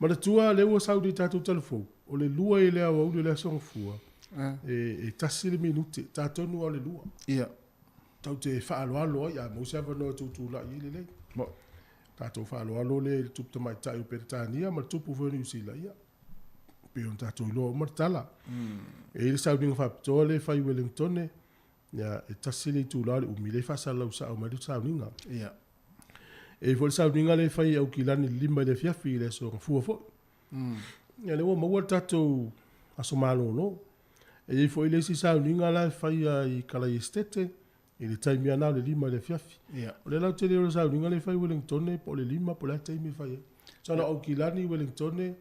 Manatua lea ua sau nei tatou talafou, o le 2 i le aoauli o le Aso Gafua, Ah. e, e 1 le minute, ta tonu lava o le 2. Ia. Tatou te faaaloalo ai, a maua se avanoa e tutulai ai lelei. Mo. Tatou faaaloalo lea i le tupu tamaitai o Peretania ma le tupu foi o Niu Sila, ia, pei ona tatou iloa uma le tala. E i ai le sauniga faapitoa lea e fai i Wellingtone, ia, e 1 le itula o le umi, lea e faasalalau sao mai le sauniga. Ia. E i ai foi le sauniga lea e fai i Aukilani i le 5 i le afiafi i le Aso Gafua foi. Ia, lea ua maua le tatou aso malolo. E i ai foi le isi sauniga la e faia i Kalaiestete i le taimi lava na o le 5 i le afiafi. Ia. O lea la ou te le iloa i le sauniga lea e fai i Wellingtone po o le 5 po o le a taimi e fai ai. Masalo o Aukilani, Wellingtone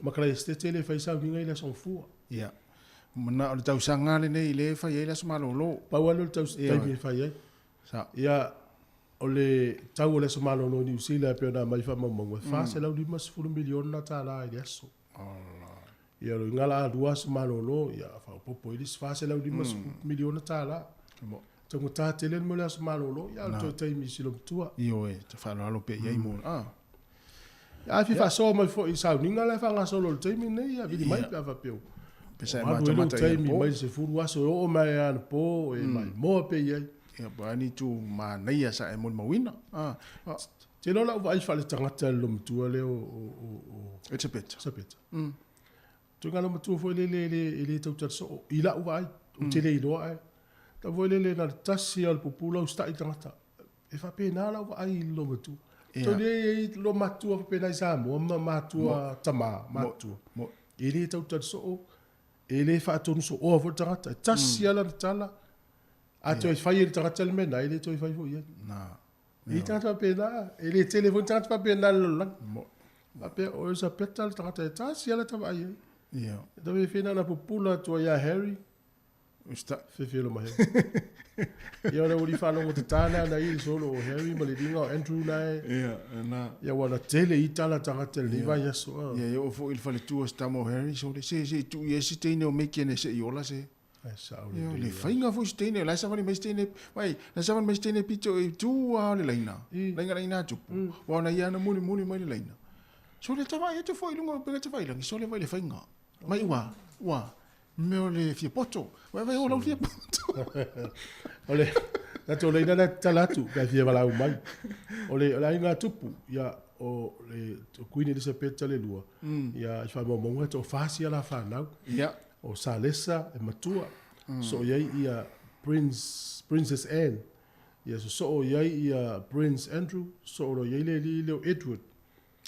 ma Kalaiestete lea e fai sauniga i le Aso Gafua. Ia. Na o le tausaga lava lenei lea e fai ai le aso malolo. Pau lava lea o le taimi e fai ai. Sa. Ia, o le tau o le aso malolo i Niu Sila e pei ona aumai i faamaumauga, e $450 miliona tala i le aso. Ia, o le uiga la a lua aso malolo, ia faaopoopo i ai le isi $450 miliona tala. Taugata tele le mea o le aso malolo, ia a o le toe taimi i si loomatua. Ioe, ta faaaloalo pea i ai mo. Ah. Ia, a fia faasoa mai foi i sauniga la e faagasolo i le taimi lenei, ia vili mai pe a faapea ua Pe sa e alu ai lou matamata i taimi anapo. mai le 10 aso e oo mai lava anapo e maimoa pea i ai. Ia, po o a ni itu manaia sa e molimauina. Ah. Ou te iloa lau vaai faaletagata i le loomatua lea o Elisapeta. Elisapeta. Ituaiga loomatua foi lele e le tautala soo i lau vaai, ou te le iloa ae. Tau foi lele na o le tasi lava o le pupula usitai le tagata. E faapena lau vaai i le loomatua. Ia. Tau e i ai loomatua faapena i Samoa ma matua tama, matua. E le tautala soo, e le faatonu sooa foi le tagata. E tasi lava lana tala, a toe fai e le tagata le mea lena, e le toe fai foi i ai. Na. E i ai tagata faapena, e le tele foi ni tagata faapena i le lalolagi. Faapea o Elisapeta le tagata e tasi lava lata vaai i ai. Ia. E tau fefea na ona pupula atu ai ia Harry. Usta. Fefea lo ma Harry. Ia o le uli faalogo tata na na i le solo o Harry ma le liga o Andrew na e. Ia, na. Ia ua na tele i tala tagata i lenei vaiaso. Ia, e oo foi i le faletua o si tama o Harry, sole, se, se i tuu i ai se teine o Megan e se i ola se. Ai sao Ia, lelei le lava. faiga foi se teine, o la e savali mai se teine, vai, la e savali mai se teine pito i tu lava o le laina, laina laina a tupu, aua na ia na mulimuli mai le laina. Sole tavaai atu foi i luga o upega tafailagi, sole vai le faiga. Mai ua, ua, mea o le fia poto, vai vai o lau fia poto. O le tatou laina lea e tatala atu pe a fia valaau mai. O le, o le aiga a tupu, ia, o le o Queen Elisapeta le lua, ia, i faamaumauga e toafa sia la fanau. Ia. O Salesa e matua, sosoo i ai ia Prince, Princess Anne, ia sosoo i ai ia Prince Andrew, sosoo loa i ai le alii lea o Edward.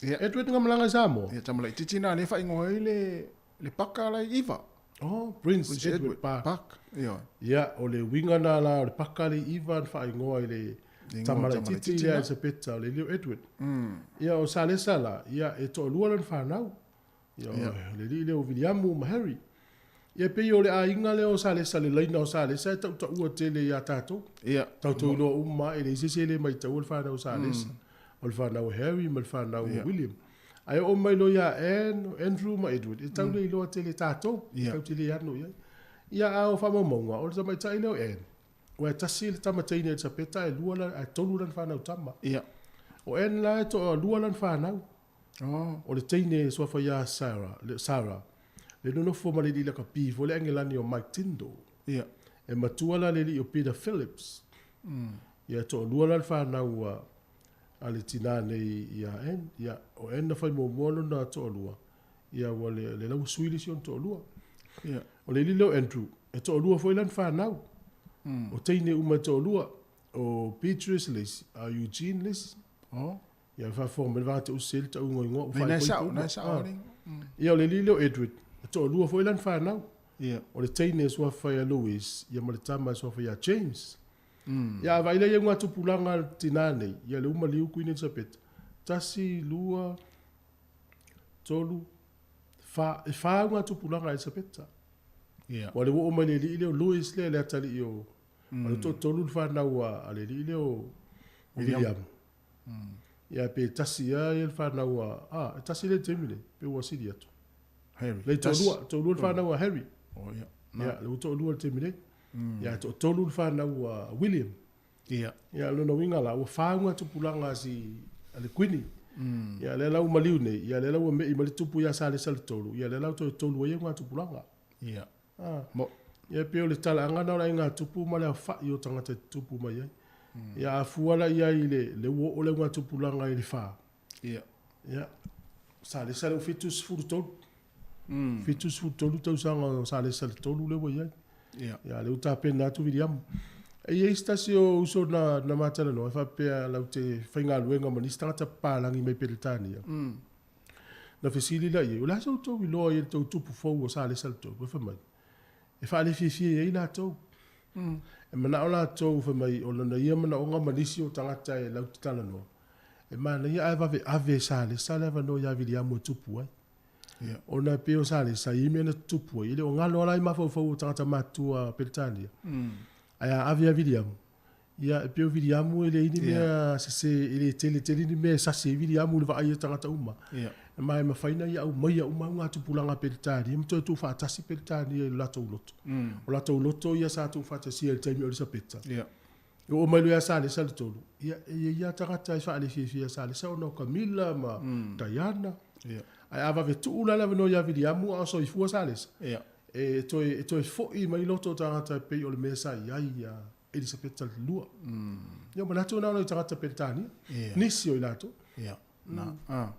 Ia. Edward na malaga i Samoa. Ia, tama laitiiti na lea e faaigoa ai le, le paka la i Iva. Oh, Prince, Prince Edward, Edward Park. Park. Ia. Ia, o le uiga na la o le paka le i Iva na faaigoa i le Le ingoa tama o tama laitiiti laitiiti lea na. Elisapeta, o le alii o Edward. Ia, o Salesa la, ia, e toalua lona fanau. Ia, o le alii lea o Viliamu ma Harry. Ia, pei o le aiga lea o Salesa, le laina o Salesa e tautaua tele iā tatou. Ia. Tatou iloa uma, e leai se isi e le maitaua le fanau o Salesa. O le fanau o Harry ma le fanau o William. Ae oo mai loa ia Anne, o Andrew ma Edward, e tau le iloa tele tatou, tatou te le ano i ai. Ia, a o faamaumauga, o le tamaitai lea o Anne, ua e tasi le tama teine a Elisapeta ae lua lana, ae tolu lana fanau tama. Ia. O Anne la e toalua lana fanau. Oh. O le teine e suafa ia Sarah, le, Sarah, le nonofo ma le alii lakapi foi le Angelani o Mike Tindall. Ia. E matua la le alii o Peter Phillips. Ia, e toalua la le fanau a, a le tinā nei ia Anne. Ia, o Anne na fai muamua lona toalua. Ia, ua le, le la ua sui le isi ona toalua. Ia. O le alii lea o Andrew, e toalua foi lana fanau. O teine uma e toalua, o Beatrice le isi, a Eugene le isi. Oh. Ia, faafofoga mai le vaega te usi ai le tauga o igoa ua Nei, na e faaipoipo sao, uma. na e sao Ah. le. Ia, o le alii lea o Edward, e toalua foi lana fanau. Ia. O le teine e suafa ia Louis, ia ma le tama e suafa ia James. Ia, a vaai lea i auga tupulaga a le tinā nei, ia le uma liu Queen Elisapeta. Tasi, lua, tolu, fa, e fa auga tupulaga a Elisapeta. Ia. Ua le ua oo mai le alii lea o Louis lea le atalii o, o le toatolu le fanau a le alii lea o William. Ia pe tasi lava ia le fanau a, a, e tasi lea i le taimi nei, pe ua sili atu. Harry. Lei toalua, toalua le fanau a Harry. Oh, ia. Ia, lea ua toalua i le taimi nei. Ia, e toatolu le fanau a William. Ia. Ia, o lona uiga la, ua fa augatupulaga a si, a le Kuini. Ia, lea la ua maliu nei, ia lea la ua me'i mai le tupu ia Salesa le tolu, ia lea la ua toe tolu ai augatupulaga. Ia. Ah. Mo. Ia, e pei o le talaaga lena o le aiga tupu ma le aofa'i o tagata e tutupu mai ai. Ia, a fua la i ai i le, le ua oo le augatupulaga i le fa. Ia. Ia, Salesa lea ua 73. 73 tausaga o Salesa le tolu lea ua i ai. Ia. Ia, lea ua tapena atu Viliamu. E i ai se tasi o uso na, na ma talanoa, e faapea latou te faigaluega ma nisi tagata papalagi mai Peretania. Na fesili la i ai, o le a se outou iloa i le tou tupu fou o Salesa le tolu? E fai mai, e faalefiafia i ai latou. E manao latou, fai mai, o lona ia manaoga ma nisi o tagata e latou te talanoa, e manaia ae vaveave e Salesa le avanoa ia Viliamu e tupu ai. Ia. Ona e pei o Salesa, e i ai mea na tutupu ai, e le o galo lava la i mafaufau o tagata matutua Peretania. Ae a ave ia Viliamu, ia e pei o Viliamu e leai ni mea sese, e le tele tele ni mea e sasi ai Viliamu i le vaai a tagata uma. Ia. Ma e mafai ona ia aumaia uma augatupulaga a Peretania ma toe tuufaatasi Peretania i lo latou loto. O latou loto ia sa tuufaatasia i le taimi o Elisapeta. Ia. E oo mai loa ia Salesa le tolu, ia, e i ai lava tagata e faalefiafia ia Salesa ona o Kamila ma Diana. Ia. Ae a vave tuu la le avanoa ia Viliamu a o soifua Salesa, Ia. e toe, e toe foi mai loto o tagata e pei o le mea sa i ai ia Elisapeta le lua. Ia, o manatu na ona i tagata Peretania, Ia. nisi o i latou. Ia, na, a.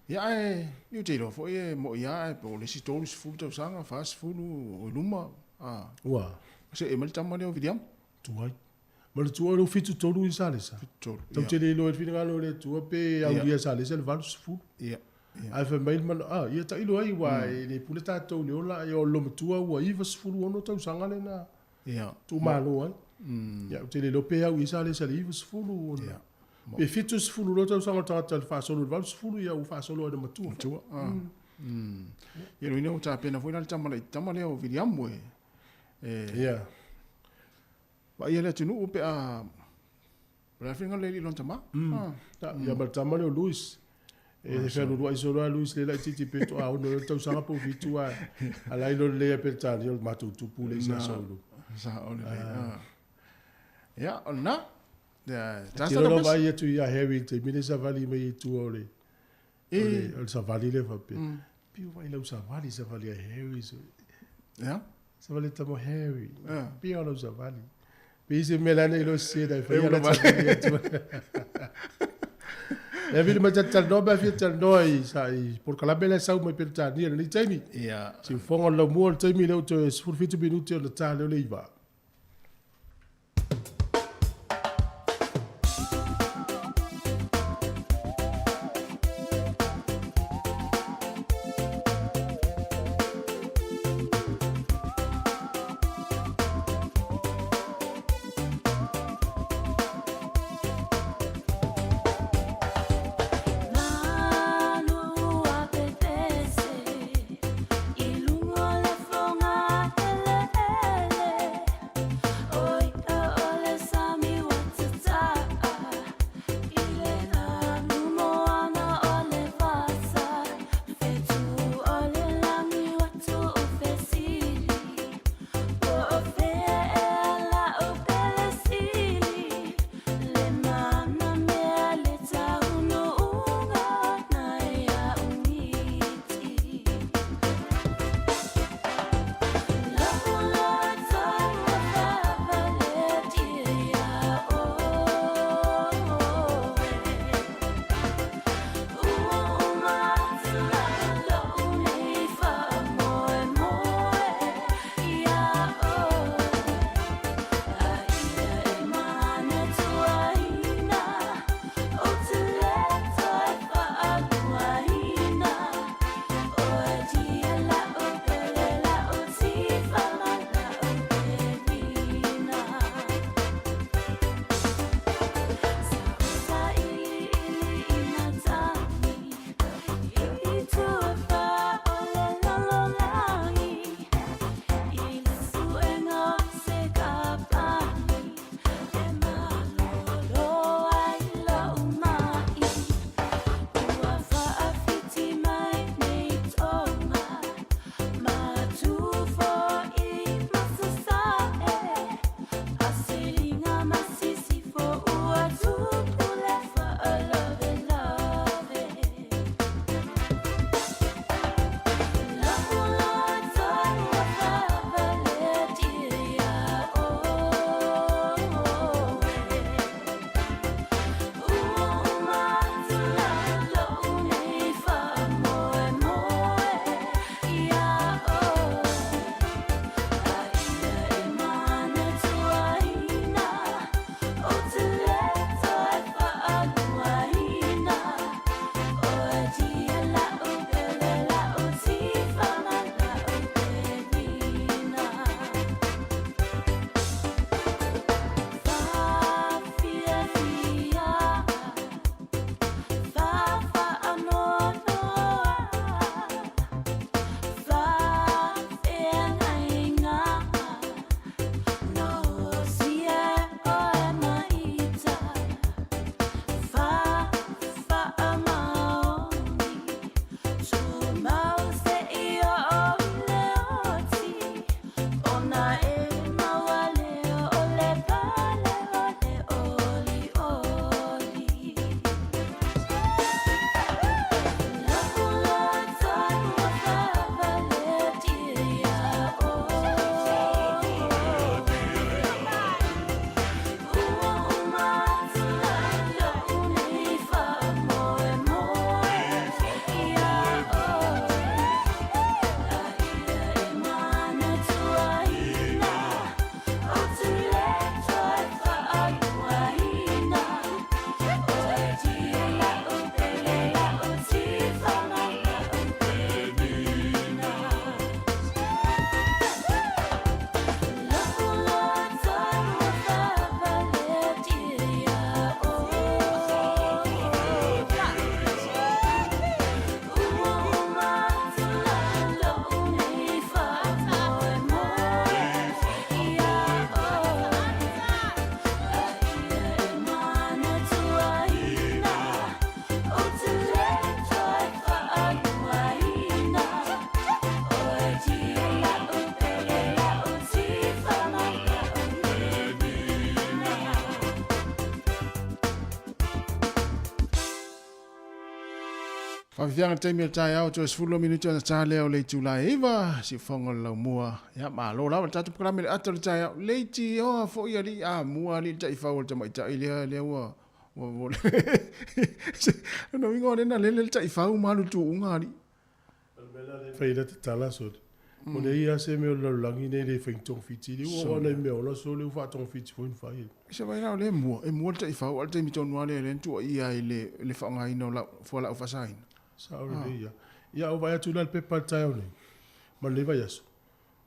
Ia, ae, ia ou te iloa foi e mo'i lava ae po o le isi 30 tausaga, 40 o i luma, a. Ua. See mai le tama lea o Viliamu. Tuai. Ma le tuua lea ua 73 i Salesa. 73, Tau ia. te le iloa i le finagalo o le Atua pe aulia e Salesa le 80. Ia, ia. Ae fai mai le mana, ah, ia tailo ai, aua e le pule tatou i le ola, ia o le loomatua ua 96 tausaga lena tuumalo ai. Ia, ou te le iloa pe au i Salesa i le 90 ona. Ia. Pe 70 loa tausaga o le tagata i le faasolo i le 80, ia ua faasolo ai le matua. Matua, ah. Ia, lona uiga ua tapena foi la le tama laiti tama lea o Viliamu e, e. Ia. Vaaia le atunuu pe a o le a finagalo le alii i lona tama. Ia ma le tama lea o Louis. E fealualuai solo lava Louis lea laitiiti pe toa ono ea tausaga po o fitu a a la iloa lelei e Peretania o le matou tupu le isi aso i luma. Sao lelei. Ia, o lena. Ia, Te iloa na vaai atu ia Harry i le taimi lea savali mai i tua o le o le savali lea faapea. Piu vai lau savali, savali a Harry. Ia. Savali tama Harry. Ia. Pia lau savali. Pe i se mea lana i lo se dai fai ala savali atu. E vili mai talanoa pe a fia talanoa i sa i polokalame lea e sau mai Peretania i lenei taimi. Ia. Siufofoga o le laumua o le taimi lea ua toe 17 minute ona ta lea o le iva. Faafiafiaga le taimi o le taeao, toe 12 minute ona ta lea o le itula e 9, siufofoga o le laumua. Ia, malo lava le tatou polokalame i le ata o le taeao. Leitioa foi alii amua alii le taifau o le tamaitai lea, lea ua, ua, ua Lona uiga o lea na lele le taifau ma alu i le tuuga alii. O le mea la lea e fai ai lata tala sole, ua leai lava se mea o le lalolagi nei e le fai ni togafiti. Lea ua oo nai mea ola sole ua faatogafiti foi na fai ai. Se vaai la o lea e mua, e mua le taifau a o le taimi tonu lava lea lea na tuuaia ai i le faaaogaina o lau fualaau faasaina. Sao lelei ia. Ia a ou vaai atu la i le pepa i le taeao nei ma lenei vaiaso,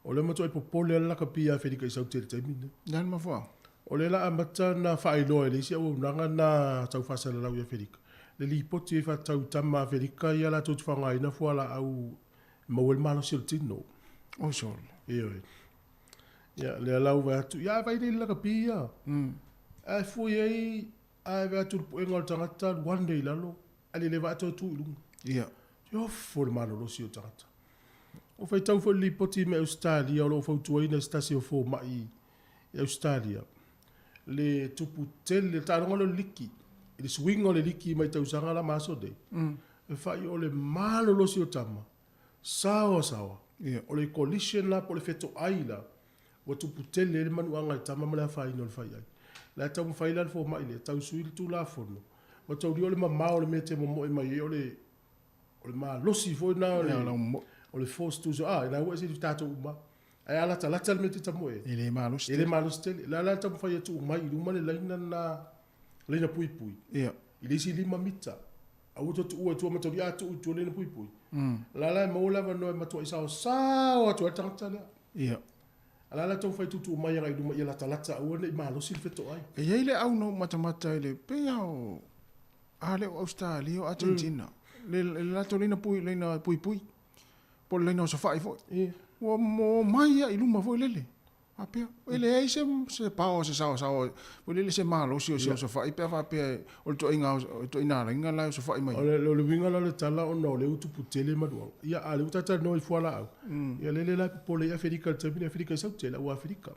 o lea matuai popole lava le lakapi ia Afelika i Saute i le taimi lenei. Le a le mafuaaga? O lea la amata ona faailoa e le isi auaunaga na tau faasalalau i Afelika, le lipoti e faatatau i tama Afelika ia latou te faaaogaina fualaau e maua ai le malosi o le tino. Oi sole. Ioe. Ia, lea la ua vaai atu, ia ae vaai lelei i le lakapi ia. Ae fua i ai, ae vaai atu i le puega o le tagata, alu ane i lalo, ae le leva ae toe tu i luga. Ia. Ofo le malolosi o le tagata. Ua faitau foi le lipoti mai Ausetalia o lo o fautuaina e se tasi o fomai i Ausetalia le tupu tele, le taaloga lea o le liki, i le suiga o le liki mai tausaga la ma aso nei, e fai o le malolosi o tama, saoa saoa, o le collision la po o le fetoai la, ua tupu tele ai le manuaga i tama ma le afaina o le faiai. O la e taumafai la le fomai lea e tau sui le Tulafono, ua taulia o le mamao o le mea e te momoe mai ai o le o le malosi foi lena o le, o le force tusa, a, ina ua ese i tatou uma. Ae a latalata le mea e te tamoe ai. E le malosi tele. E le malosi tele. O le a la le taumafai e tuu mai i luma le laina lena, laina puipui. Ia. I le isi 5 mita. Aua toe tuua i tua matauli, a tuu i tua laina puipui. O la la e maua le avanoa e matuai saosao atu ai le tagata lea. Ia. A la la taumafai e tuutuu mai agai i luma ia latalata aua ne i malosi le fetoai. E i ai le au na ou matamata i le pei lava o a le o Ausetalia o Atenetina, le latou laina pui, laina puipui, po o le laina osofai foi. Ua omai lava i luma foi lele. Faapea, e leai se, se power, se saosaoa foi lele, se malosi o se osofai pe a faapea o le ituaiga, ituaiga laina la e osofai mai ai. O le uiga la o le tala ona o lea ua tupu tele manuaga. Ia, a o lea ua talatalanoa i fualaau, ia lele la e popole ai Afelika i le taimi lenei, Afelika i Saute, le au Afelika.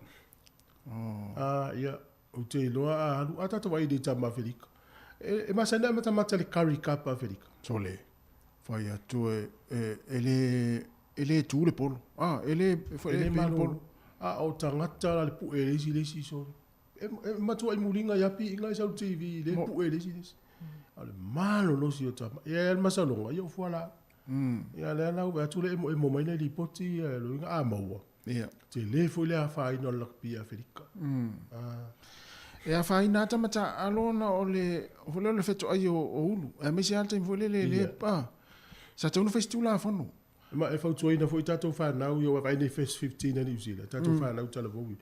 A, ia, Ou te iloa a alu, a tatou vaai i nei tama Afelika. E, e masani a matamata le curry cup a Afelika. Sole, fai atu e, e, e le, e le tu le polo. Ah, e le, e, e le malo. Polo. A o tagata la le pu'e le isi le isi sole. E, e matua i muliga i api inga i sau TV le pu'e le isi le isi. A o le malolosi o tama. Ia e le masaloga, ia o fualaau. Ia lea la ua atu le emo emo mai nei lipoti ia loiga a maua. Ia. Tele foi le afaina o le lakapi i Aferika. E afaina lava tama taaalo ona o le foi lea o le fetoai o, o ulu. Aemaise lava le taimi foi lele le pa. Sa tatau ona fai se Tulafono. Ma e fautuaina foi tatou fanau ia ua vaai nei First 15 a Niu Sila, tatou fanau talavou ia,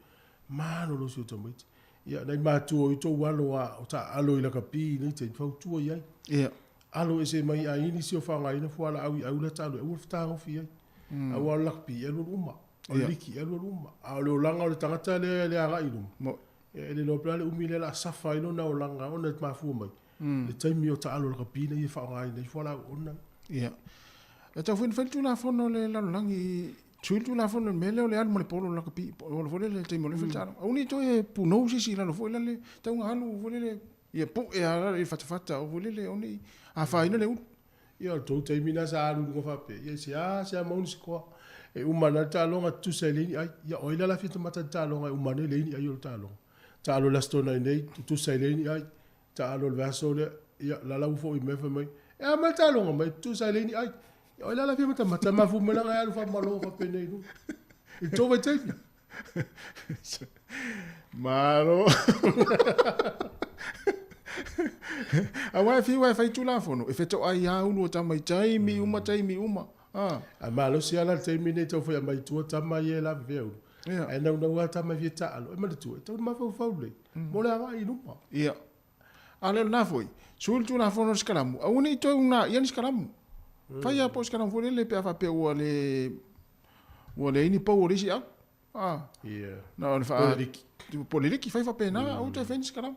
malolosi o tamaiti. Ia nai matua o i tou alo a o taaalo i lakapi i nei taimi, fautua i ai. Ia. Alo ese mai i aiga nisi o faaaogaina fualaau i au la taalo e aua le fetagofi ai. Aua o le lakapi e alualu uma, o le liki e alualu uma. A o le olaga o le tagata lea e le agai i luma, e le iloa pe o le a le umi lea o le a safa ai lona olaga ona e mafua mai le taimi o taalo lakapi lea e faaaogaina ai fualaau ona. Ia. E tatau foi ona fai le Tulafono a le lalolagi i sui le Tulafono i le mea lea o le alu ma le polo lakapi, o le foi lele i le taimi o lea fai le taaloga. Aua ne i toe punou se isi i lalo foi lale, tau ina alu foi lele Ia pue lava i le fatafata o foi lele o nei afaina le ulu. Ia o le tou taimi lena sa alu i luga faapea, ia se a se a maua ni sikoa. E uma ana le taaloga tutusa e leai ni ai. Ia o ai la la fia tamata i le taaloga e uma ana e leai ni ai o le taaloga. Taalo i le Aso Toonai nei, tutusa e leai ni ai. Taalo i le vaiaso lea, ia la la ua foi mai fai mai, e a mai le taaloga mai, tutusa e leai ni ai. Ia o ai la la fia matamata, mafu mai lana e alu faamalo faapenei i luga. I le tou vaitaimi. Malo. Aua e fiu e fai Tulafono, e fetoai lava ulu o tama i taimi uma, taimi uma. Ah. A malosi lava la le taimi lenei tau fai aumai i tua tama ia e lavevea ulu. Ia. Ae naunau lava tama e fia taalo, e manatua, e tatau ona mafaufau lelei mo le agai i luma. Ia. A le o lena foi, sui le Tulafono o le sikalamu, aua ne i toe unaia ni sikalamu. Fai lava po o sikalamu foi lele pe a faapea ua le ua leai ni pou o le isi au. Ah. Ia. Na o le faa... Po o le liki. Po o le liki, fai faapena, aua toe fai ni sikalamu.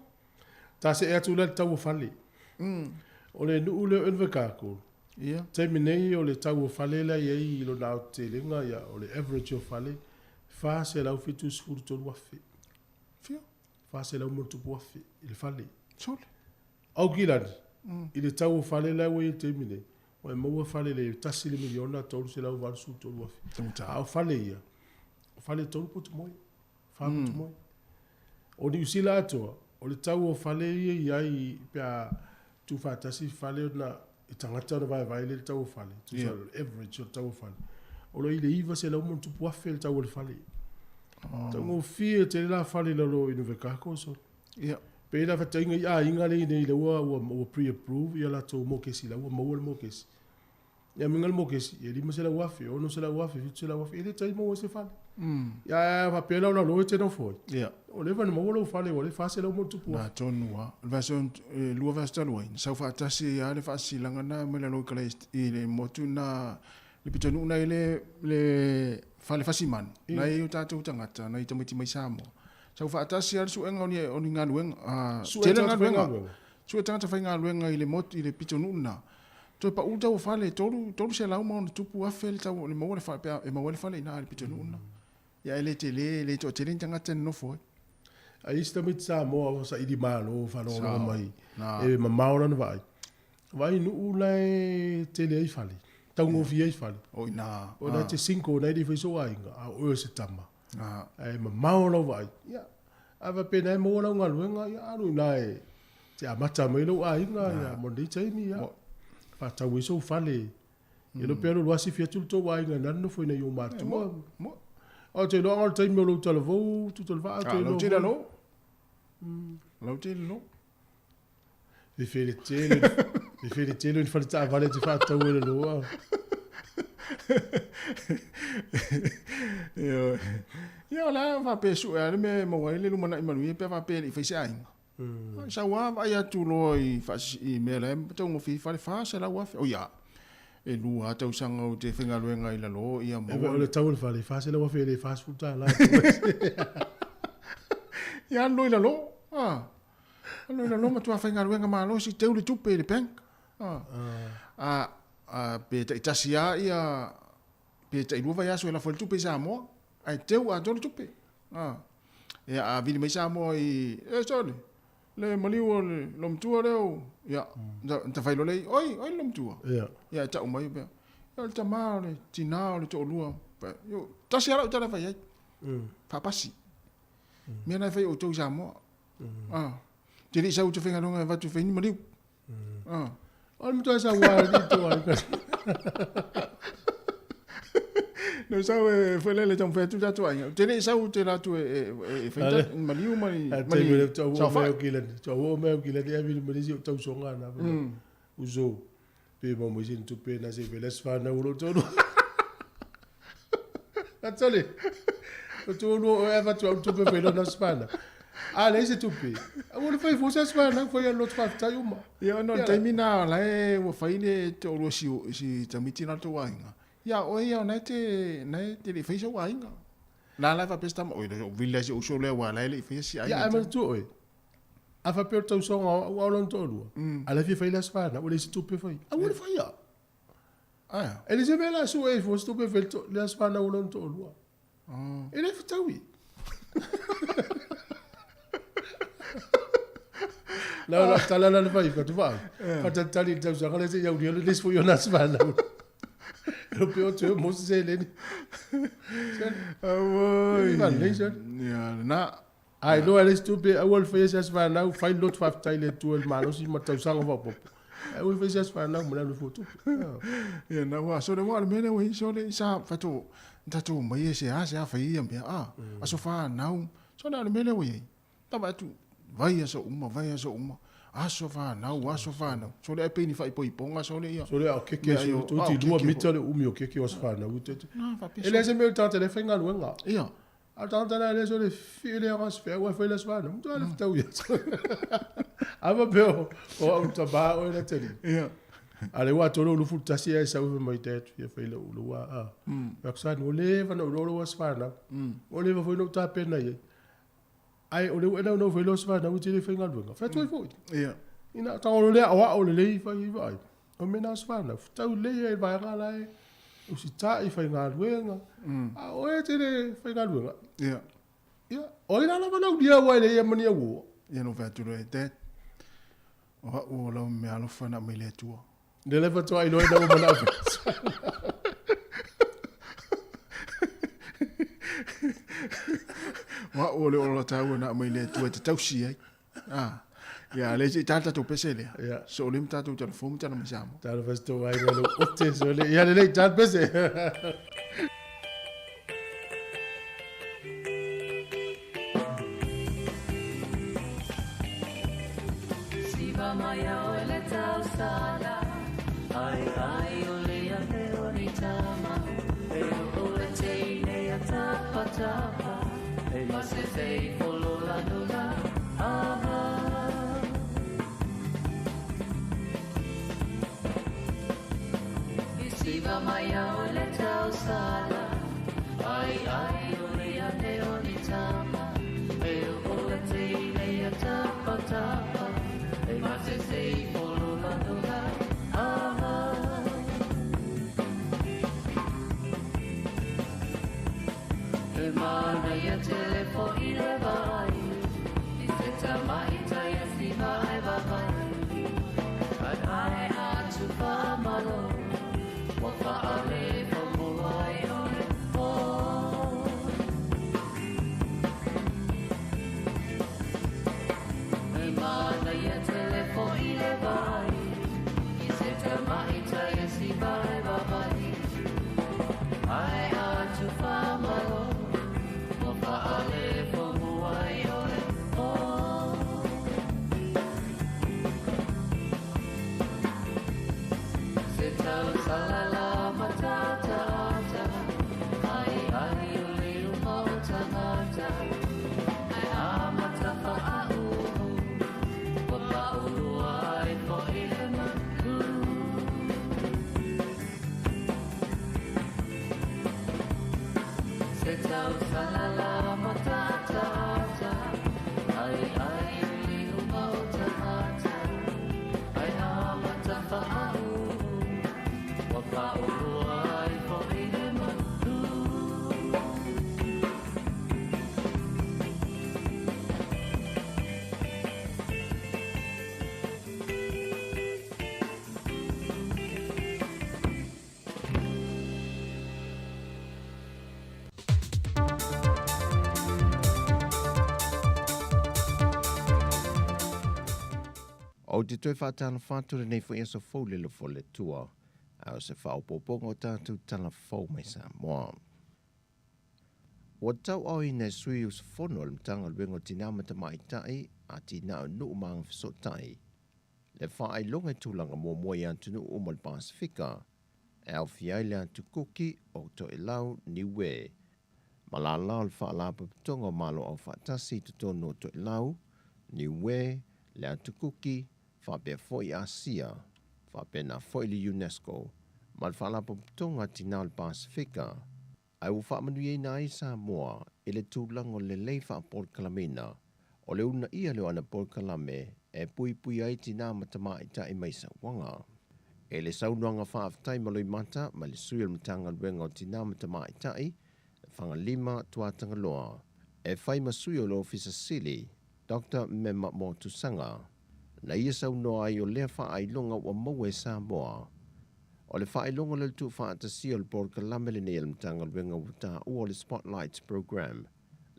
Ta see atu la i le tau o fale. O le nuu lea o Invercargill, Ia. taimi nei o le tau o fale la e i ai i lona aotetelega, ia, o le average o fale, $473,000. Fia? 400 ma ona tupu afe i le fale. Sole. Aukilani, i le tau o fale la ua i ai i le taimi nei, Ua e maua fale i le $1,383,000. A o fale ia, o fale e tolu potu moe, fa potu moe. O Niu Sila atoa, o le tau o fale ia e i ai pe a tuufaatasi fale ona i tagata ona vaevae lea i le tau o fale, tusa o le average o le tau o fale, o lo o i le $900+ le tau o le fale. Taugofie tele la fale i lalo o Invercargill sole. Ia. Pei la faataiga i aiga lea i inei lea ua ua pre-approve ia latou mokesi la ua maua le mokesi. Ia miga le mokesi, e $500,000, $600,000, $700,000, e le tai maua ai se fale. Ia ae a faapea la o lalo e te nofo ai. Ia. Ua leva ona maua lou fale ua le $400 ma ona tupu afe. Na tonu lava. O le vaiaso e lua vaiaso talu ai, na sau faatasi ai lava le faasilasilaga lena mai lalo i Kalaesti i le motu lena le pitonuu na i le le fale fasimanu, na i ai o tatou tagata, nai tamaiti mai Samoa. Sau faatasi lava le suega o ni o ni galuega, Sue tele tagata galuega. faigaluega. Sue tagata faigaluega i le motu i le pitonuu lena. Toe pau le tau o fale, e 300 ma ona tupu afe le tau e maua le fale, pe a e maua ai le fale i ina i le pitonuu lena. Ia e le tele, e le toatele ni tagata e nonofo ai. A i isi tamaiti Samoa o saili malo faalogologo mai e mamao lana vaai. Vaai i nuu la e tele ai fale, taugofie ai fale. O i ina. O ina e te single, na e le i fai sou aiga, a o oe o se tama. Ae mamao lau vaai. Ia, a faapena e maua lau galuega, ia alu i ina e te amata mai lou aiga, ia, mo lenei taimi, ia, faatau ai sou fale. Ia iloa pe alu alu asifi atu le tou aiga na nofo ina i ou matua. Ou te iloa o le taimi o lou talavou, Tutalevaa, ou te iloa. Lau tele alo. Lau tele alo. Fefele tele, fefele tele ni fale taavale e te faatau ai laloa. Ioe. Ia o le a faapea e sue lava le mea e maua ai le lumanai manuia pe a faapea e le i fai se aiga. Mm. Sau lava vaai atu loa i, i mea la e taugofie fale $400,000. Oi a, e lua lava tausaga ou te faigaluega i lalo ia maua. O le tau o le fale, $400,000 e le $40. Ia alu loa i lalo. Ah. Alu i lalo matua faigaluega malosi teu le tupe i le bank. Ah. Ah. Ah, pe taitasi lava ia pe tailua vaiaso e lafo ai le tupe i Samoa, ae teu atoa le tupe. Ah. Ia a vili mai Samoa i e sole le maliu o le lomatua lea o ia ta fai loa lea oi oi le lomatua. Ia. Ia e tau mai pea. Ia o le tama o le tinā o le toalua. Tasi lava lau tala e fai ai. Faapasi. Mea na e fai outou i Samoa. Ah. Te le i sau te faigaluega e avatu e fai ni maliu. Ah. O le matua sau a i tō ai. No sau e foi lele taumafai atu tatou aiga. Te le i sau te la atu e e fai ta maliu ma ni ma ni saofai. Tau o mea o kilani e vili mai si o tausoga na. Uso. Pe mau mai sin tupe na se veles whanau lo tolu. Atole. O tu lu o eva tu au tupe pe lona spana. A le se tupe. A ua le fai fo se spana fai a lot fa tai uma. Ia no le taimi na la e ua fai le te olua si si tamiti na to aiga. Ia o ia na te na te le fai so aiga. La la fa pesta o le villa si uso le wa la le fai si aiga. Ia a ma tu oi. A faapea o le tausoga o au ao lona toalua, a la e fia fai le aso fanau, ua leai se tupe e fai. Aua le faia. E leai se mea la sue ai fua se tupe e fai le aso fanau o lona toalua. E le fetaui. La la tala la le fai ka tu vai. Ka tali le tausaga le se iau le le foi ona aso fanau. Lo pe o te mo se le ni. Auoi. Ia, na. A iloa e leai se tupe, aua le faia se aso fanau, fai le loto faafetai i le Atua i le malosi ma le tausaga faaopoopo. Ae aua le faia se aso fanau ma le alu e fua tupe. Ia na ua sole ua le mea lea ua i sole sa fato tatou mai e se a se a fai ia mea a aso fanau sole a le mea lea ua i ai ta vaai atu vai aso uma vai aso uma aso fanau aso fanau sole ai pei ni faaipoipoga sole ia Sole a o keke sole toeitiiti lua mita le umi o keke o aso fanau. E leai se mea o le tagata e le faigaluega. Ia A o le tagata la lea sole fie le aga se feau ae fai le aso fanau, matua le fetau ia. A faapea o o au tama oe la tali. Ia. A le ua atoa lou 21 ae sau fai mai dad fia fai lou lou a a. Fai atu son ua leva ona ou iloa lou aso fanau. Ua leva foi ona ou tapena i ai. Ae o lea ua e naunau fai lou aso fanau e te le faigaluega. Fai atu ai foi. Ia. Ina tago lea aoao lelei fai ai vaai. O mea na aso fanau, fetau lelei ai i le vaega la e usitai, faigaluega. A o oe e te le faigaluega. Ia. Ia, o ai la lava laulia aua e leai lava ma ni auoa. Ia na ou fai atu loa e Dad, o au o lau meaalofa na aumai le Atua. Lea le faatoa iloa ina ua manao O au o le ola taua na mai le Atua e te tausi ai. Ah. Ia, le se i tala tatou pese lea. Ia. So le tatou telefoni tala mai Samoa. Tala fasi tō ai le ote so le. Ia lelei tala pese. Siva mai au e le tausala Ai ai o le ane o ni tama E o le teine a tapa tapa E ma se fei folola nola Aha I siva mai au e le tausala Ai ai o le ane o ni tama E o le teine a tapa tapa E ma se fei folola nola Aha E mana ia tele fo i le vai I se tamai tai e siva e vavai Ai ai atu whaamalo Wa whaale whamua ai o le pō E mana ia tele fo i le vai I se tamai tai e siva e vavai Ai atu whaamalo Wa whaale whamua ai o le pō Se tau salala matata ata Ai ai o le uma o tangata Ai a matafa a uhu Wa paulua ai fo i le manu Se tau salala matata ata Ai ai o le uma o tangata Ai a matafa a uhu Wa paulua ai fo i le manu Ou te toe faatalofa atu lenei foi aso fou le alofa o le Atua, a o se faaopoopoga o tatou tala fou mai Samoa. Ua tauaoina e sui usufono o le Matagaluega o Tinā ma Tamaitai, Atinae o Nuu ma Agafesootai, le faailoga i tulaga muamua i atunuu uma o le Pasefika, e aofia ai le Atu Kuki o Toelau, Niue, ma lala o le Faalapotopotoga o Malo Aufaatasi i totonu o Toelau, Niue, le Atu Kuki, faapea foi Asia, faapena foi le UNESCO ma le Faalapotopotoga a Tinā o le Pasefika, ae ua faamanuiaina ai Samoa i le tulaga o le lelei faapolokalameina o le uunaia lea o ana polokalame e puipui ai tinā ma tamaitai mai sauaga. I le saunoaga faafetai ma loimata mai le sui o le Matagaluega o Tinā ma Tamaitai, Fagalima Tuatagaloa, e fai ma sui o le Ofisa Sili, Doctor Mema Motusaga, na ia saunoa ai o lea faailoga ua maua e Samoa. O le faailoga o le tuufaatasia o le polokalame lenei a le Matagaluega ua taua o le Spotlight Programme,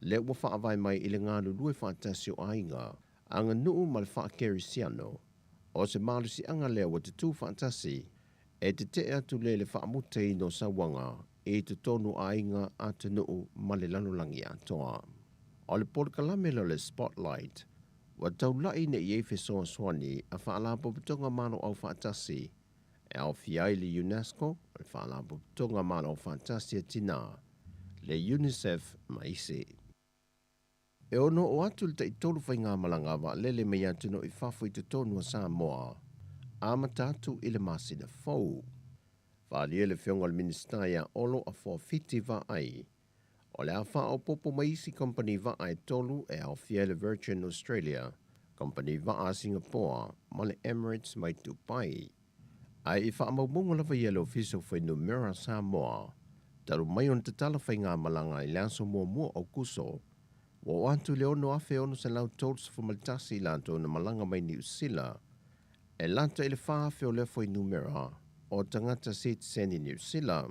lea ua faavae mai i le galulue faatasi o aiga, aganuu ma le faakerisiano. O se malosiaga lea ua tutū faatasi e tetee atu lea i le faamutaina o sauaga i totonu o aiga, atunuu ma le lalolagi atoa. O le polokalame lea o le Spotlight ua taulai ina i ai fesoasoani a Faalapotopotoga Malo Aufaatasi e aofia ai le UNESCO, le Faalapotopotoga Malo Aufaatasi a Tinā, le UNICEF ma isi. E ono oo atu le taitolu faigamalaga vaalele mai atunuu i fafo i totonu o Samoa, amata atu i le masina fou. Faaalia le Afioga i le Minisita ia Olo Afoafiti Vaai, o le a faaopoopo mai isi kamupani vaa e tolu e aofia ai le Virgin Australia, kamupani vaa a Singapore ma le Emirates mai Dubai. Ae i faamaumauga lava ia a le Ofisa o Fuainumera Samoa, talu mai ona tatala faigamalaga i le aso muamua o Aokuso, ua oo atu i le 6,631 i latou na malaga mai Niu Sila. E lata i le 4,000 o lea fuainumera o tagata sitiseni Niu Sila,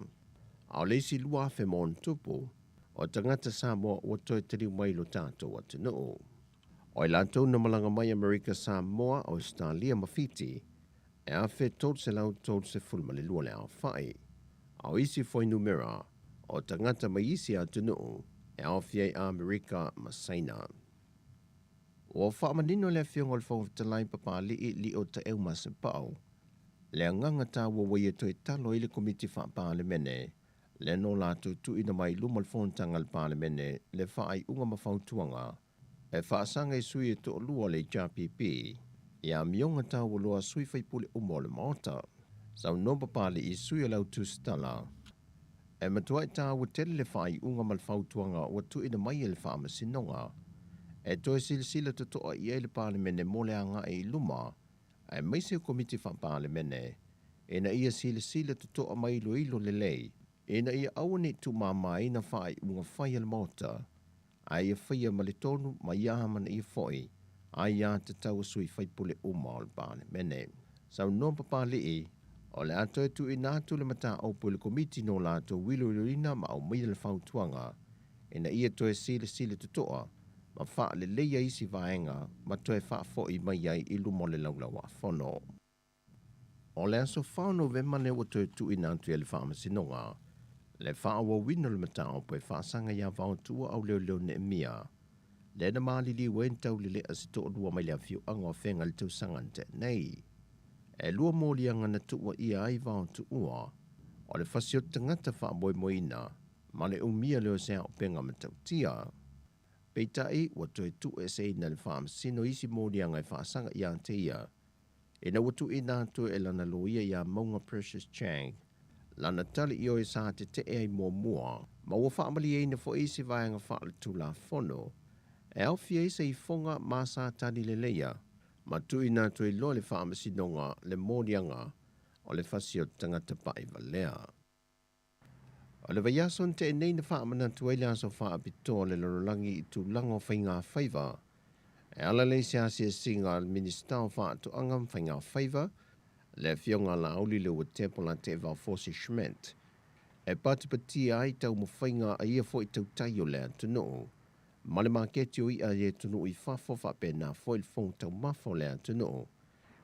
a o le isi 2,000 ma ona tupu o tagata Samoa ua toe taliu mai i lo tatou atunuu. O i latou na malaga mai Amerika Samoa, Ausetalia ma Fiti, e 1,332 le aofai. A o isi fuainumera o tagata mai isi atunuu e aofia ai Amerika ma Saina. Ua faamanino e le Afioga o le Fofoga Fetalai Papalii Lio Taeu Masepau le agaga taua ua ia toe talo ai le Komiti Faa-Palemene lea na o latou tuuina mai i luma o le Fonotaga a le Palemene le faaiuga ma fautuaga e faasaga i sui e toalua o le HRPP i amioga taualoa a sui faipule uma o le Maota. Saunoa Papalii sui o le au tusitala e matuai taua tele le faaiuga ma le fautuaga ua tuuina mai e le Faamasinoga e toe silasila totoa i ai le Palemene mo le agai i luma aemaise o Komiti Faa-Palemene ina ia silasila totoa ma iloilo lelei ina ia aua ne i tuumamaina faaiuga fai a le Maota ae ia faia ma le tonu ma ia amanaia foi aiatatau a sui faipule uma o le Palemene. Saunoa Papalii, o le a toe tuuina atu le mataupu i le Komiti no latou iloiloina ma aumaia le fautuaga ina ia toe silasila totoa ma faaleleia isi vaega ma toe faafoi mai ai i luma o le Laulau-a-Fono. O le aso 4 o Novema lea ua toe tuuina atu i ai le Faamasinoga le faaauauina o le mataupu e faasaga ia Vaotuua Auleoleo Neemia, lea na maliliu ai na taulelea se toalua mai le afioaga o Afega i le tausaga na tea nei. E lua moliaga na tuuaia ai Vaotuua, o le fasioti tagata faamoemoeina ma le umia lea o se auupega matautia. Peitai, ua toe tuueseina e le Faamasino isi moliaga e faasaga ia te ia, ina ua tuuina atu e lana loia iā Mauga Precious Chang lana tali ioe sa tetee ai muamua, ma ua faamalieina foi isi vaega faaletulafono e aofia ai se ifoga ma sa tali leleia ma tuuina atu ai loa i le Faamasinoga le moliaga o le fasi o le tagata paʻivalea. O le vaiaso na tea nei na faamanatu ai le aso faapitoa o le lalolagi i tulaga o faigafaiva e ala lea i se asiasiga a le Minisita o Faatoaga ma Faigafaiva, le Afioga a Laauli Leuatepo Lateeva Fosi Schmidt, e patipatia ai taumafaiga a ia foi tautai o le atunuu ma le maketi o i'a i atunuu i fafo faapena foi le fofoga taumafa o le atunuu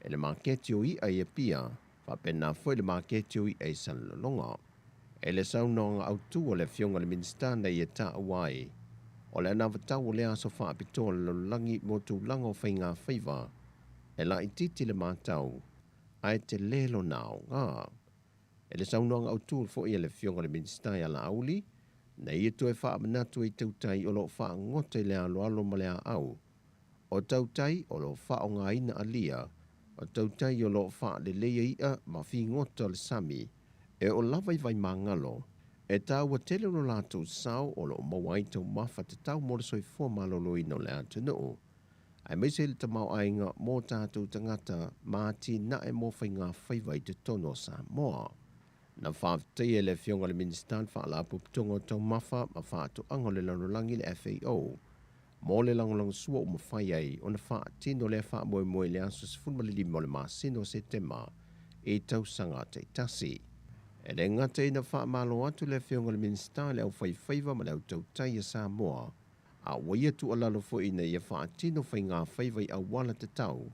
i le maketi o i'a i Apia faapena foi le maketi o i'a i Salelologa. I le saunoaga autu a le Afioga i le Minisita na ia taua ai, o le anavatau o lea aso faapitoa o le lalolagi mo tulaga o faigafaiva e laitiiti le matau ae tele lona aoga. I le saunoaga autu foi a le Afioga i le Minisita ia Laauli, na ia toe faamanatu ai tautai o lo o faagota i le aloalo ma le aau, o tautai o lo o faaaogaina alia, o tautai o lo o faaleleia i'a ma figota o le sami, e oo lava i Vaimagalo, e taua tele lo latou sao o lo o maua ai taumafa tatau mo le soifua maloloina o le atunuu, aemaise le tamaoaiga mo tatou tagata ma atinae mo faigafaiva i totonu o Samoa. Na faafetaia e le Afioga i le Minisita le Faalapotopotoga o Taumafa ma Faatoaga o le Lalolagi le FAO mo le lagolagosua ua mafai ai ona faatino lea faamoemoe i le aso 15 o le masina o Setema i tausaga taitasi. E le gata ina faamalo atu le Afioga i le Minisita i le aufaifaiva ma le autautai a Samoa, a ua ia tuualalo foi ina ia faatino faigafaiva i auala tatau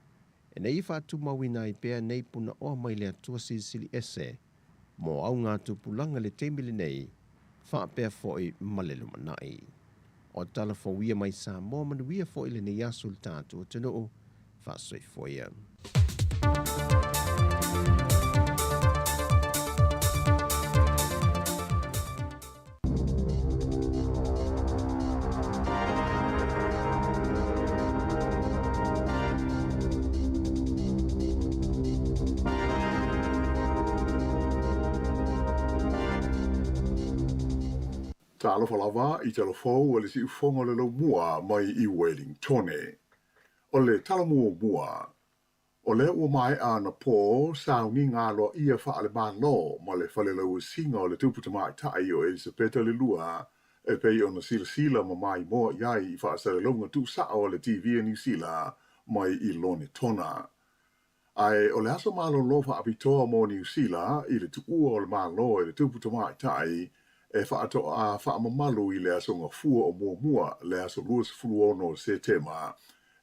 ina ia faatumauina ai pea nei punaoa mai le Atua Silisili Ese mo augatupulaga i le taimi lenei faapea foi ma le lumanai. O tala fou ia mai Samoa manuia foi lenei aso i le tatou atunuu. Faasoifua ia. Talofa lava i tala fou a le siufofoga o le laumua mai i Wellingtone. O le tala muamua, O lea ua maea anapo sauniga aloaia faale-Malo ma le falelauasiga o le Tupu Tamaitai o Elisapeta le Lua e pei ona silasila ma maimoa i ai i faasalalauga tuusao a le TV a Niu Sila mai i Lonetona. Ae o le aso malolo faapitoa mo Niu Sila i le tuua o le Malo e le Tupu Tamaitai e faatoa faamamalu i le Aso Gafua o muamua, le aso 26 o Setema,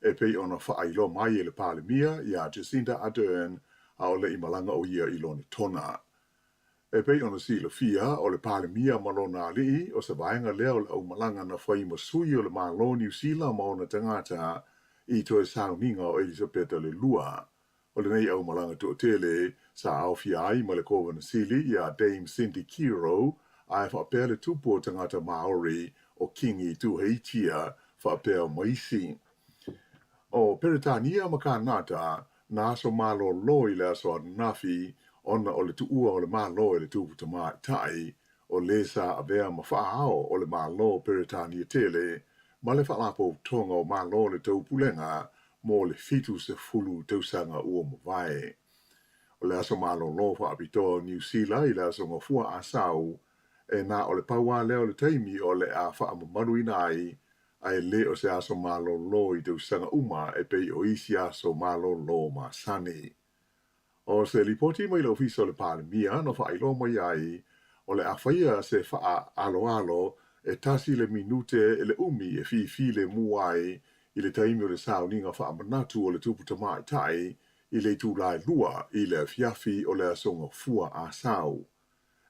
e pei ona faailoa mai e le Palemia iā Jacinda Ardern a o le i malaga ʻo ia i Lonetona. E pei ona silafia, o le Palemia ma lona alii, o se vaega lea o le aumalaga na fai ma sui o le Malo o Niu Sila ma ona tagata i toe sauniga o Elisapeta le Lua. O lenei aumalaga toatele, sa aofia ai ma le Kovana Sili iā Dame Cindy Kiro, ae faapea le tupu o tagata Māori o Kingi Tuheitia faapea ma isi. O Peretania ma Kānata, na aso malōlō i le aso ananafi ona o le tuua o le Malo e le Tupu Tamaitai, o lē sa avea ma faaao o le Malo o Peretania tele ma le Faalapotopotoga o Malo o le Taupulega mo le 70 tausaga ua mavae. O le aso malōlō faapitoa o Niu Sila i le aso Gafua Asau, e na o le pau lava lea o le taimi o le a faamamaluina ai ae le o se aso malōlō i tausaga uma e pei o isi aso malōlō masani. O se lipoti mai le Ofisa o le Palemia na faailoa mai ai, o le a faia se faaaloalo e tasi le minute le umi e fifilemu ai i le taimi o le sauniga faamanatu o le Tupu Tamaitai i le itula e lua i le afiafi o le Aso Gafua Asau.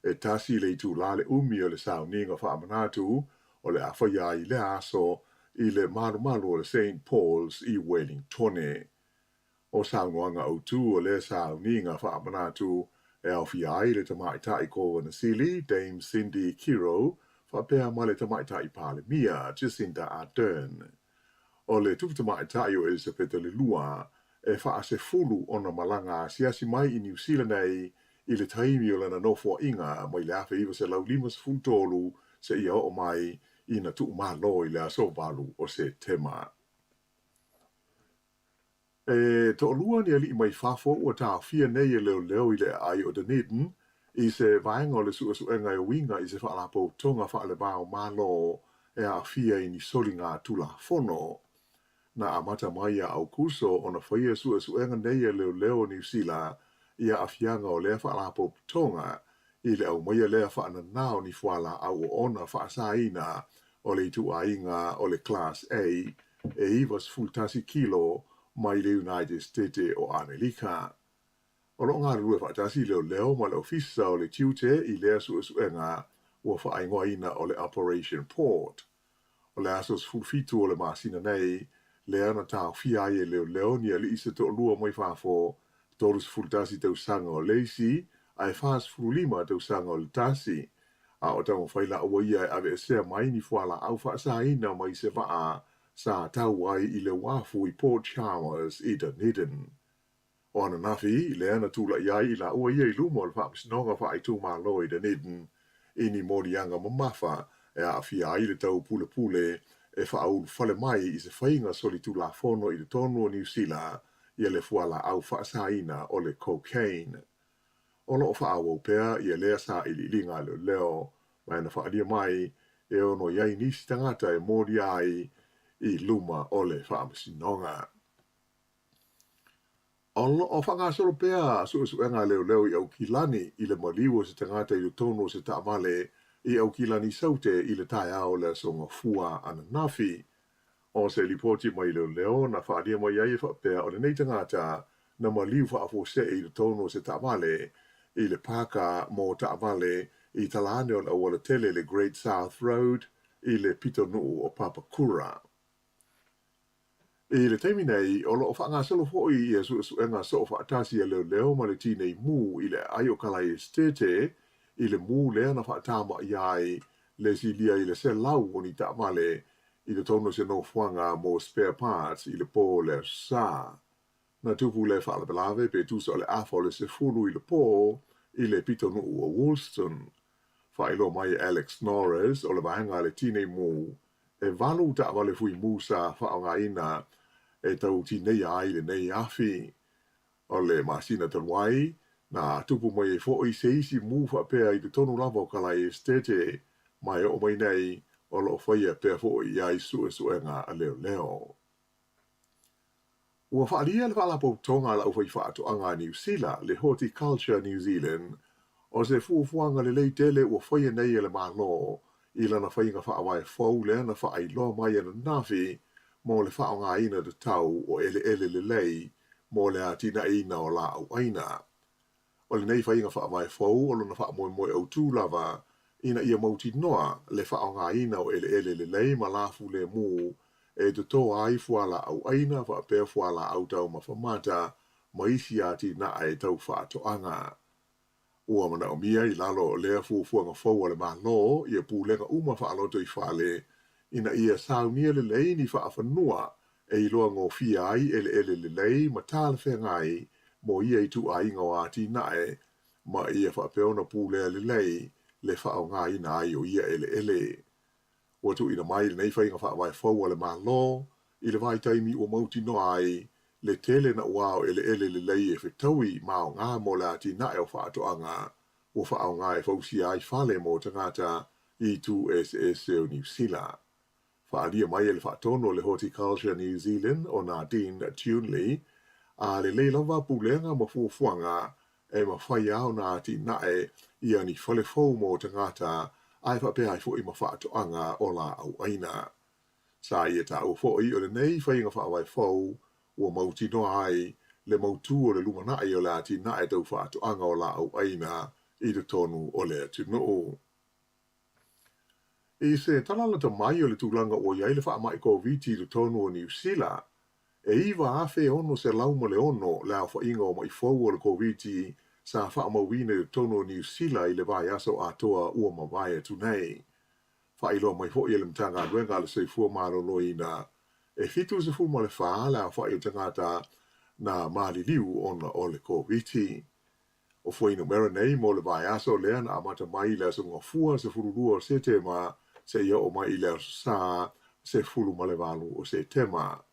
E tasi le itulā le umi o le sauniga faamanatu o le a faia ai i lea aso i le malumalu o le Saint Paul's i Wellingtone. O saunoaga autū o lea sauniga faamanatu e aofia ai le Tamaitai Kovana Sili, Dame Cindy Kiro, faapea ma le Tamaitai Palemia, Jacinda Ardern. O le Tupu Tamaitai o Elisapeta le Lua, e faasefulu ona malaga asiasi mai i Niu Sila nei i le taimi o lana nofoaiga mai le 1953 seia oo mai ina tuumalo i le aso 8 o Setema. E toalua ni alii mai fafo ua taofia nei e leoleo i le aai o Dunedin i se vaega o le suesuega e uiga i se faalapotopotoga faalevao Malo e aafia i ni soliga Tulafono. Na amata mai ia Aukuso ona faia suesuega nei a leoleo o Niu Sila i aafiaga o lea faalapotopotoga i le aumaia lea faanana o ni fualaau oona faasaina o le ituaiga o le Class A e 91 kilo mai le United State o Amelika. O lo o galulue faatasi leoleo ma le Ofisa o le Tiute i lea suesuega ua faaigoaina o le Operation Port. O le aso 17 o le masina nei, lea na taofia ai e leoleo ni alii se toalua mai fafo, 31 tausaga o le isi ae 45 tausaga o le tasi, a o taumafai laua ia e aveesea mai ni fualaau faasaina mai se vaa sa tau ai i le uafu i Port Chalmers i Dunedin. O ananafi, lea na tulai ai i laua ia i luma o le Faamasinoga Faaitumalo i Dunedin i ni moliaga mamafa e aafia ai le taupulepule e faaulufale mai i se faiga solitulafono i totonu o Niu Sila ia le fualaau faasaina o le cocaine. O lo o faaauau pea ia lea sailiiliga a leoleo ma na faaalia mai e ono i ai nisi tagata e molia ai i luma o le Faamasinoga. O lo o faagasolo pea suesuega a leoleo i Aukilani i le maliu o se tagata i totonu o se taavale i Aukilani Saute i le taeao o le Aso Gafua ananafi. O se lipoti mai leoleo na faaalia mai ai e faapea o lenei tagata na maliu faafuasei i totonu o se taavale i le paka mo taavale i tala ane o le auala tele le Great South Road i le pitonuu o Papakura. I le taimi nei, o lo o faagasolo foi ia suesuega soofaatasi a leoleo ma le tinei mu i le aai o Kalai Esitete i le mu lea na faatamaia ai le silia i le 100 o ni taavale i totonu o se nofoaga mo spare parts i le po o le Aso Sa. Na tupu le faalavelave pe tusa o le afa o le 10 i le po i le pitonuu o Woolston. Faailoa mai e Alex Norris o le vaega a le tinei mu, e valu taavale fui mu sa faaaogaina e tau tineia ai lenei afi. O le masina talu ai, na tupu mai ai foi se isi mu faapea i totonu lava o Kalai Esitete, ma e oo mai nei o lo o faia pea foi i ai suesuega a leoleo. Ua faaalia e le Faalapotopotoga a le Aufaifaatoaga a Niu Sila, le Horticulture New Zealand, o se fuafuaga lelei tele ua faia nei e le Malo i lana faiga faavae fou lea na faailoa mai ananafi mo le faaaogaina tatau o eleele lelei mo le atinaeina o laau ʻaina. O lenei faiga faavae fou o lona faamoemoe autu lava ina ia mautinoa le faaaogaina o eleele lelei ma lafulemu e toto ai fualaau ʻaina faapea fualaau taumafa mata ma isi atinae tau faatoaga. Ua manaomia i lalo o lea fuafuaga fou a le Malo ia pulega uma faalotoifale ina ia saunia lelei ni faafanua e iloa gofie ai eleele lelei ma talafeagai mo ia ituaiga o atinae ma ia faapea ona pulea lelei le faaaogaina ai o ia eleele. Ua tuuina mai lenei faiga faavae fou a le Malo i le vaitaimi ua mautinoa ai le tele naua o eleele lelei e fetaui ma aoga mo le atinae o faatoaga ua faaaoga e fausia ai fale mo tagata i itu eseese o Niu Sila. Faaalia mai e le faatonu o le Horticulture New Zealand o Nadine Tunley, a lelei lava pulega ma fuafuaga e mafai lava ona atinae ia ni fale fou mo tagata ae faapea ai foi ma faatoaga o laau ʻaina. Sa ia taua foi o lenei faiga faavae fou ua mautinoa ai le mautu o le lumanai o le atinae tau faatoaga o laau ʻaina i totonu o le atunuu. I se tala lata mai o le tulaga ua i ai le faamai Koviti i totonu o Niu Sila, e 9,606 le aofaiga o maʻi fou o le Koviti sa faamauina i totonu o Niu Sila i le vaiaso atoa ua mavae atu nei. Faailoa mai foi e le Matagaluega a le Soifua Maloloina, e 74 le aofai o tagata na maliliu ona o le Koviti. O fuainumera nei mo le vaiaso lea na amata mai i le Aso Gafua 12 o Setema seia oo mai i le Aso Sa 18 o Setema.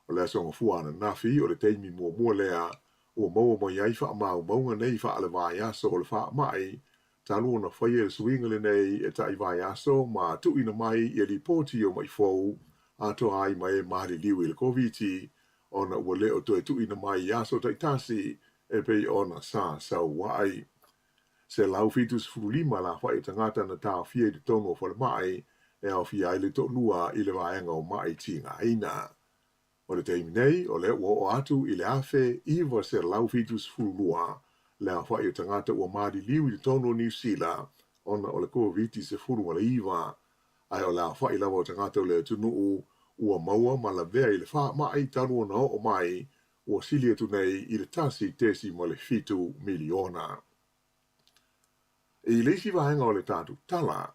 O le Aso Gafua ananafi o le taimi muamua lea ua maua mai ai faamaumauga nei faale-vaiaso o le faamai talu ona faia le suiga lenei e tai vaiaso ma tuuina mai ia lipoti o maʻi fou atoa ai ma e maliliu i le Koviti ona ua le o toe tuuina mai i aso taitasi e pei ona sa sau ai. 175 le aofai o tagata na taofia i totonu o falemai e aofia ai le toalua i le vaega o maʻi tigaina. O le taimi nei, o lea ua oo atu i le 1,972 le aofai o tagata ua maliliu i totonu o Niu Sila ona o le Koviti-19, ae o le aofai lava o tagata o le atunuu ua maua ma lavea i le faamai talu ona oo mai ua sili atu nei i le 1.7 miliona. I le isi vaega o le tatou tala,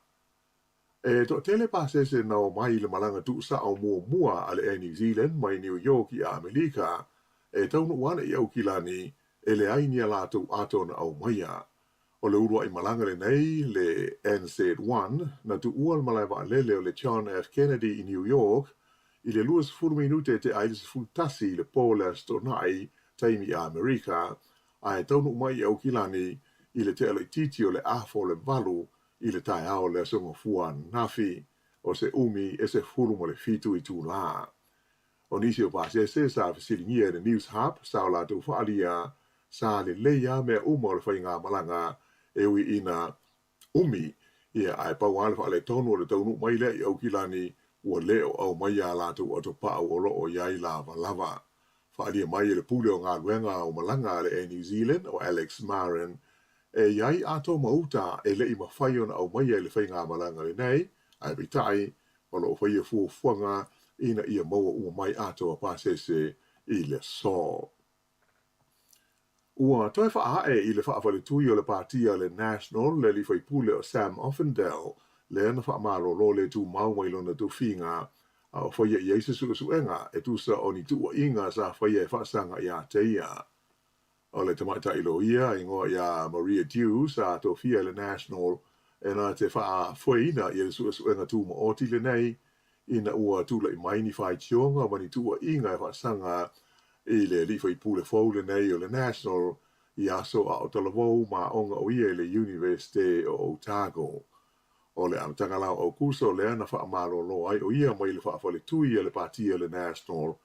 e toatele pasese na omai i le malaga tuusao muamua a le Air New Zealand mai New York i Amerika e taunuu ana i Aukilani e leai ni a latou ato na aumaia. O le uluai malaga lenei, le NZ1, na tuua le malae vaalele o le John F. Kennedy i New York i le 20 minute e tea ai le 11 i le po o le Aso Toonai, taimi Amerika, ae taunuu mai i Aukilani i le tea laitiiti o le afa o le valu i le taeao o le Aso Gafua ananafi, o se umi e 17 itulā. O nisi o pasese sa fesiligia e le Newshub sa o latou faaalia sa lelei lava mea uma o le faigamalaga e ui ina umi, ia, ae pau lava le faaletonu o le taunuu mai lea i Aukilani ua le o aumaia a latou atopau o lo o i ai lavalava. Faaalia mai e le pule o galuega o malaga a le Air New Zealand o Alex Marin e i ai ato ma uta e le i mafai ona aumaia i le faigamalaga lenei, ae peitai o lo o faia fuafuaga ina ia maua uma mai ato a pasese i le aso. Ua toe faaae i le faafaletui o le Pātia a le National le alii faipule o Sam Uffindell lea na faamalolo le tumau mai lona tofiga a o faia i ai se suesuega e tusa o ni tuuaiga sa faia e faasaga iā te ia. O le tamaitai loia igoa iā Maria Dew sa tofia e le National e na te faafoeina ia le suesuega tumaoti lenei ina ua tulai mai ni faitioga ma ni tuuaiga e faasaga i le alii faipule fou lenei o le National i aso a o talavou ma aoga o ia i le Iunivesite o Otago. O le amataga la o Aukuso lea na faamalolo ai o ia mai le faafaletui a le Pātia o le National.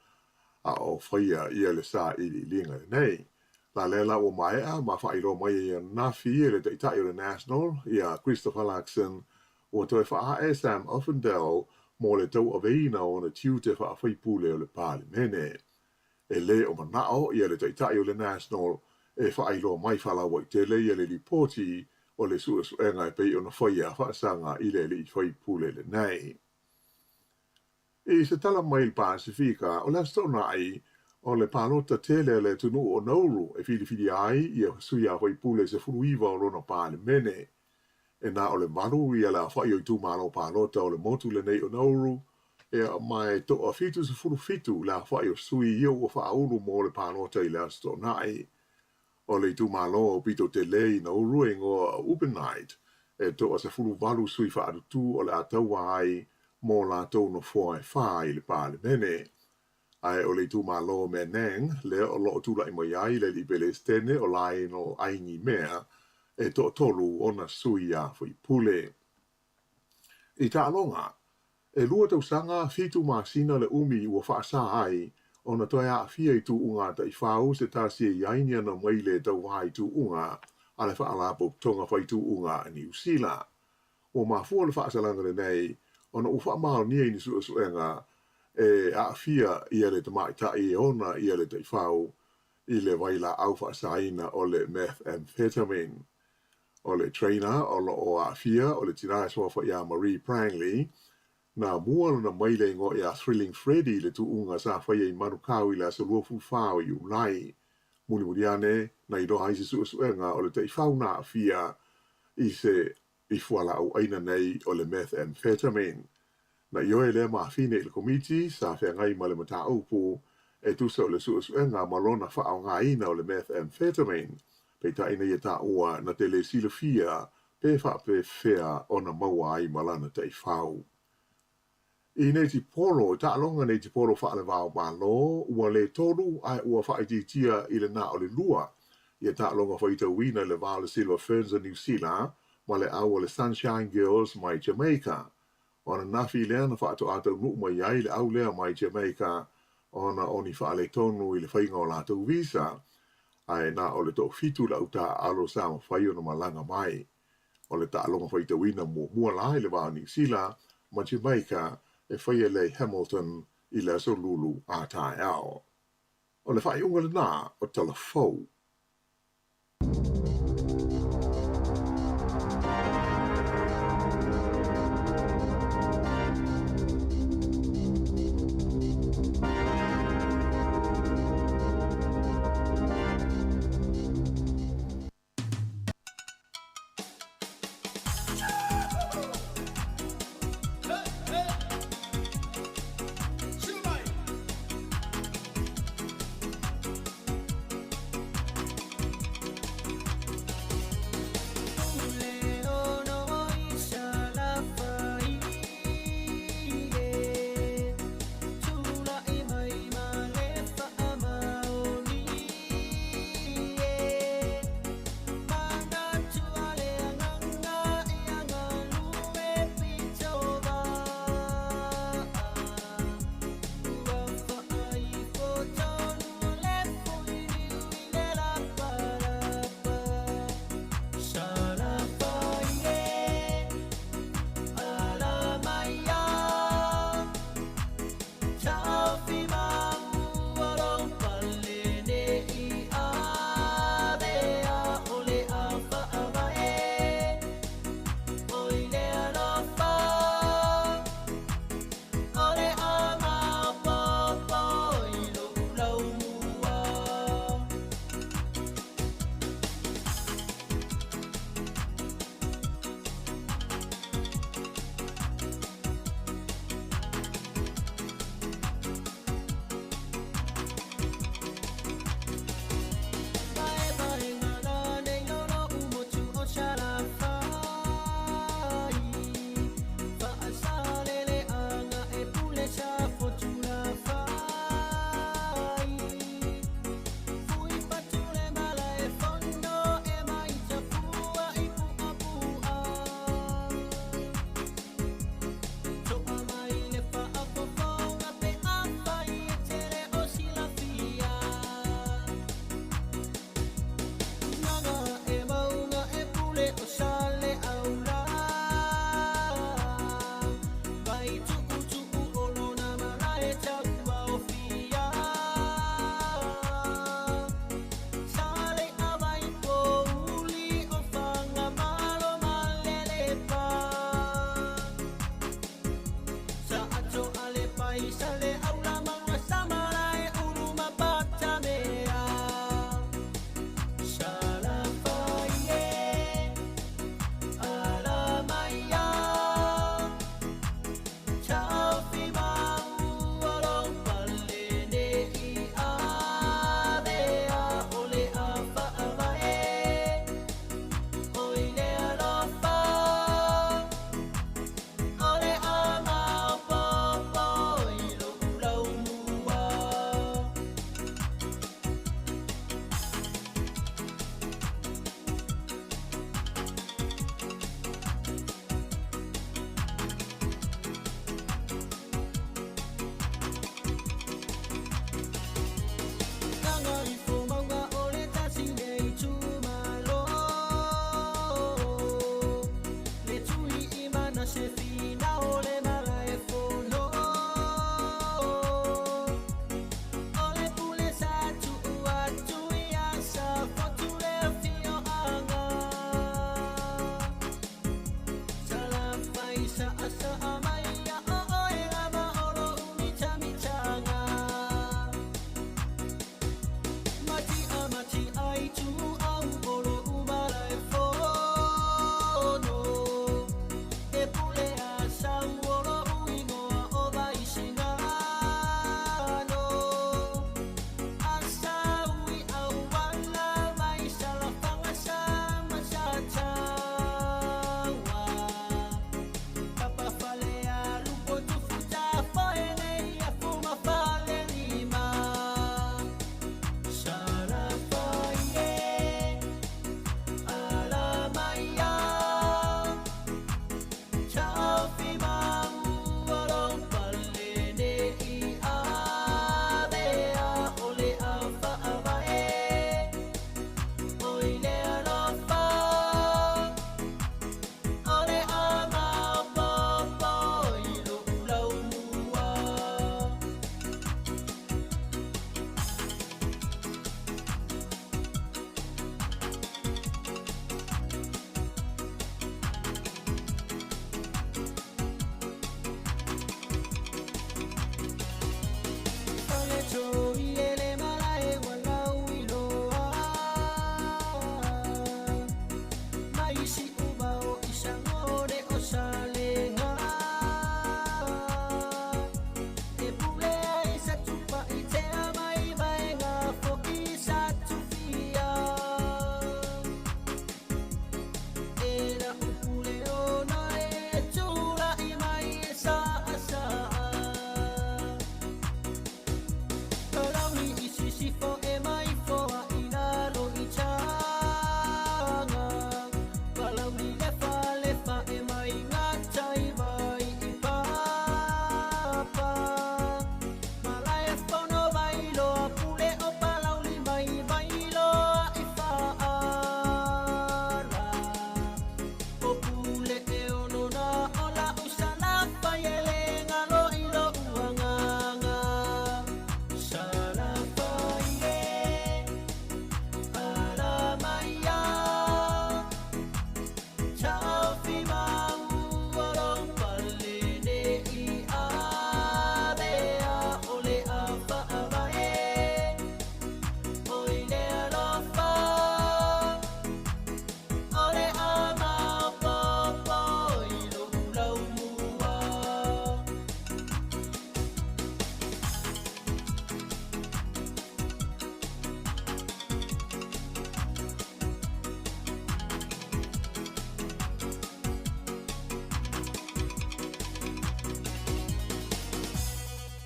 a o faia ia le sailiiliga lenei. La lea la ua maea ma faailoa mai ai ananafi e le Taitai o le National, ia Christopher Luxon, ua toe faaae Sam Uffindell mo le tauaveina o ona tiute faafaipule o le Palemene. E le o manao ia le Taitai o le National e faailoa mai faalauaitele ia le lipoti o le suesuega e pei ona faia faasaga i le alii faipule lenei. I se tala mai le Pasefika, o le Aso Toonai, o le palota tele a le atunuu o Nauru e filifilia ai ia sui a faipule 19 o lona Palemene. E na o le 8 ia le aofai o itumalo palota o le motu lenei o Nauru, ea, ma e toa 77 le aofai o sui ia ua faaulu mo le palota i le Aso Toonai. O le itumalo aupito tele i Nauru e igoa o Ubenide, e toa 18 sui faalutu o le a taua ai mo latou nofoa e fa i le Palemene. Ae o le itumalo o Menang, lea o lo o tulai mai ai le alii Pelesitene o Lionel Aingimea, e toatolu ona sui a faipule. I taaloga, e lua tausaga fitu masina le umi ua faasa ai ona toe aafia i tuuga taifau se tasi e i ai ni ana maile e tauva i tuuga a le Faalapotopotoga Fai Tuuga a Niu Sila. Ua mafua le faasalaga lenei ona ua faamaonia i ni suesuega e aafia ia le tamaitai e ona ia le taifau i le vailaau faasaina o le methamphetamine. O le trainer o lo o aafia o le tina e suafa ia Marie Prangley, na mua lona maile igoa ia Thrilling Freddie i le tuuga sa faia i Manukau i le aso 24 o Iulai. Mulimuli ane, na iloa ai se suesuega o le taifau na aafia i se i fualaau aina nei o le methamphetamine. Na ioe lea mafine i le Komiti sa feagai ma le mataupu e tusa o le suesuega ma lona faaaogaina o le methamphetamine, peitai na ia taua na te le silafia pe faapefea ona maua ai ma lana taifau. I netipolo, i taaloga netipolo faalevao Malo, ua le tolu ae ua faaitiitia i le na o le lua ia taaloga faitauina i le va o le Silver Ferns o Niu Sila ma le au o le Sunshine Girls mai Jamaica. O ananafi lea na faatoa taunuu mai ai le au lea mai Jamaica ona o ni faaletonu i le faiga o latou visa, ae na o le toafitu le au taaalo sa mafai ona malaga mai. O le taaloga faitauina muamua la i le va o Niu Sila ma Jamaica e faia lea i Hamilton i le aso Lulu a taeao. O le faaiuga lena o Tala Fou.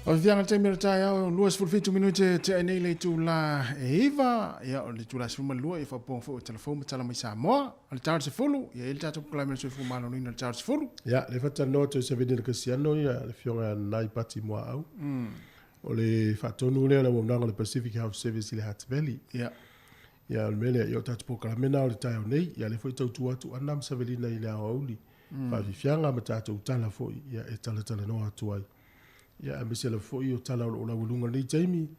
Faafiafiaga le taimi o le taeao, 27 minute tea ai nei le itula e 9, ia o le itula 12 ia faaopoopoga foi o tala fou ma tala mai Samoa. O le ta o le 10, ia e i ai le tatou polokalame o le soifua maloloina i le ta o le 10. Ia, lea faatalanoa atu e Seveni Kasiano ia le Afioga ia Nanai Pati Muaau. O le faatonu lea o le auaunaga o le Pacific Health Service i le Hutt Valley. Ia. Ia, o le mea lea, ia o tatou polokalame na o le taeao nei, ia lea foi e tautua atu Anna ma Savelina i le aoauli, faafiafiaga ma tatou tala foi, ia e talatalanoa atu ai. Ia aemaise lava foi o tala o lo o laualuga i lenei taimi,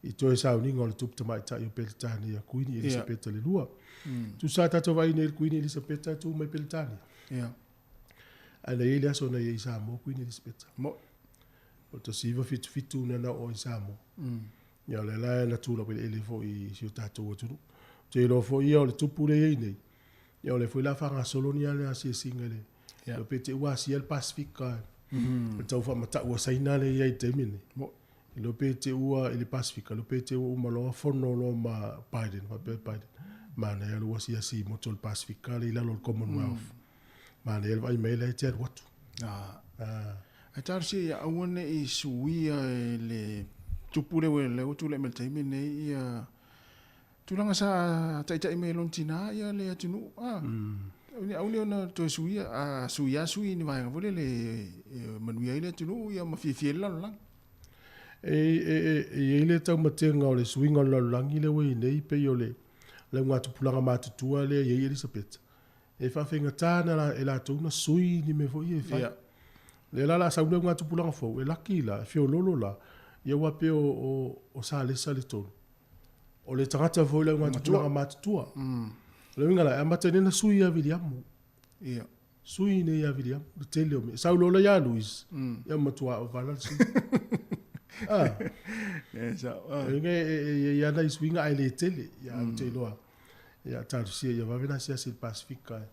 i toe sauniga o le Tupu Tamaitai o Peretania, Kuini Elisapeta le Lua. Tusa tatou vaai nei i le Kuini Elisapeta e tu mai Peretania. Ia. Ae na i ai le aso na i ai i Samoa Kuini Elisapeta. Mo. O le 1977 na na oo ai i Samoa. Ia o lea la na tu laueleele foi i si o tatou atunuu. Ou te iloa foi ia o le tupu lea e i ai nei, ia o lea foi la faagasolo ni ana asiasiga i le yeah. Pe te ua asia le Pasifika mm. Le tau faamatau a Saina lea e i ai i le taimi lenei. Iloa pe te ua i le Pasifika, iloa pe te ua uma loa fono loa ma Biden, faapea Biden. Manaia le ua asiasi i motu o le Pasifika lea i lalo o le Commonwealth. Manaia le vaai mai la e te alu atu. Ah. Ah. Ae talosia ia aua ne i suia e le tupu lea ua lea ua tulai mai i le taimi lenei ia tulaga sa taitai mai e lona tina ia le atunuu. Ah. Aua ne ona toe suia, a sui lava sui i ni vaega foi lele e manuia ai le atunuu ia ma fiafia ai le lalolagi. E, e, e, e i ai le taumatega o le suiga o le lalolagi lea ua i ai nei, pei o le laugatupulaga matutua lea e i ai Elisapeta. E faafaigata ana e latou ona sui ni mea foi ia e fai. Yeah. Lea la o le a sau le augatupulaga fou, e laki la, e feoloolo la, ia aua pei o, o, o Salesa le tonu. O le tagata foi le augatupulaga matutua. O le uiga la, e amata nei ona sui ia Viliamu. Yeah. Sui nei ia Viliamu, le tele o mea. Sau loa la ia Louis, ia matua ova la le sui. ah. Yeah, so, ah. E, e, e, e, e ana i suiga ae le tele, ia mm. te iloa. Ia talosia ia vave na asiasi i le Pasefika e.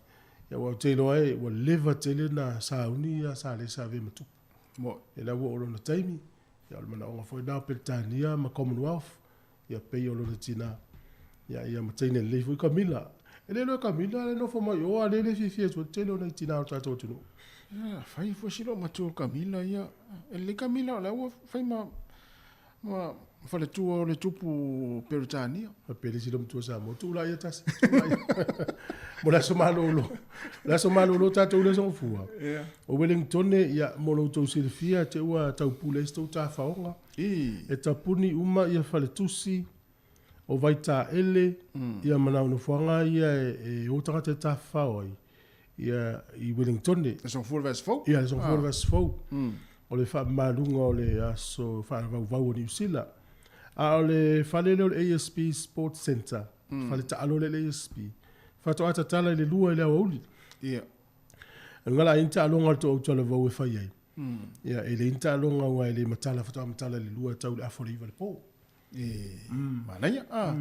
Ia aua ou te iloa e ua leva tele na sauni ia Salesa avea ma tupu. Mo. Ia la ua oo lona taimi, ia o le manaoga foi na o Peretania ma Commonwealth, ia pei o lona tina. Ia ia ma teine lelei foi Kamila. E le iloa e Kamila le nofo mai o a lea le fiafia atu ai le tele o nai tina o le tatou atunuu. Ia fai foi si loomatua o Kamila ia. E lelei Kamila o la ua fai ma Ma faletua o le tupu Peretania. Faapea le isi loomatua Samoa, tuu la ia tasi, tuu la ia. Mo le aso malolo. Le aso malolo tatou le aso gafua. Yeah. O Wellingtone, ia, mo lo outou silafia, te ua taupule ai se tou tafaoga. I. E tapuni uma ia faletusi, o Vaitaele, ia ma nau nofoaga ia e, e o tagata e tafafao ai, ia, i Wellingtone. Le aso gafua le vaiaso fou. Ia, le aso gafua le vaiaso fou. O le faamamaluga o le aso faavauvau o Niu Sila. A o le fale lea o le ASB Sports Centre, fale taalo lea i le ASB, faatoa tatala i le 2 i le aoauli. Ia. O luga la ai ni taaloga o le tou autalavou e fai ai. Ia, e leai ni taaloga aua e le matala, faatoa matala i le 2 e tau i le afa o le 9 i le po. E, manaia. Ah.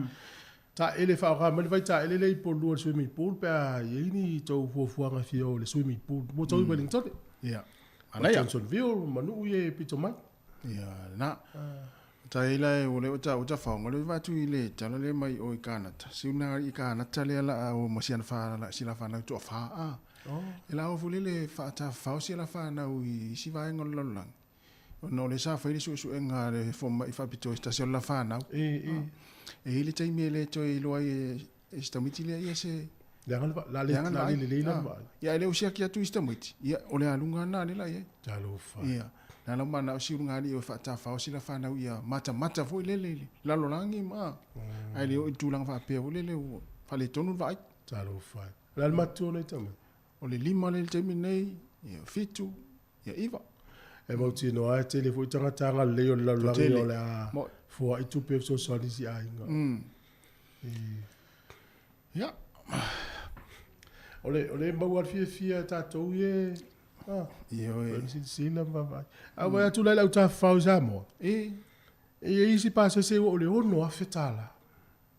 Taele, faaaoga mai le vaitaele lea i Upolu i le swimming pool pe a i ai ni tou fuafuaga e fia o i le swimming pool mo tou i Wellington. Ia. O Johnsonville, ma nuu ia e pito mai. Ia, lena. Ta ai la e ua le o ta o ta faoga le va tu i le tala le mai o i Kanata. Si una i Kanata le ala o ma si ana fa la si la whanau toa fa a. Oh. E la o fule le fa ta fao si la whanau i si vaenga o le lalolagi. Ona o lea sa fai le suesuega a le fomai faapitoa i se tasi o le la fanau. E, e. E i ai le taimi e le toe iloa ai e, e si tamaiti lea ia se... Leaga le, la le, la le lelei lana vaai. Ia, e le o siaki atu i si tamaiti. Ia, o le aluga lena lea la i ai. Talofa. Ia. Na lau manao si ulugalii o e faatafao si la fanau ia matamata foi lele i le lalolagi ma... Ae le oo i le tulaga faapea foi lele ua faaletonu le vaai. Talofa. O le a le matutua o nai tamaiti? O le 5 lea i le taimi lenei, ia 7, Ia 9. E mautinoa lava e tele foi tagata agalelei o le lalolagi o le a foai tupe e fesoasoani i si aiga. Ia. O le, o le maua le fiafia e tatou ie. Ah, Ioe. O le silasila ma vaavaai. A vaai atu la i le au tafafao i Samoa. E. E i ai isi pasese ua o le $6,000.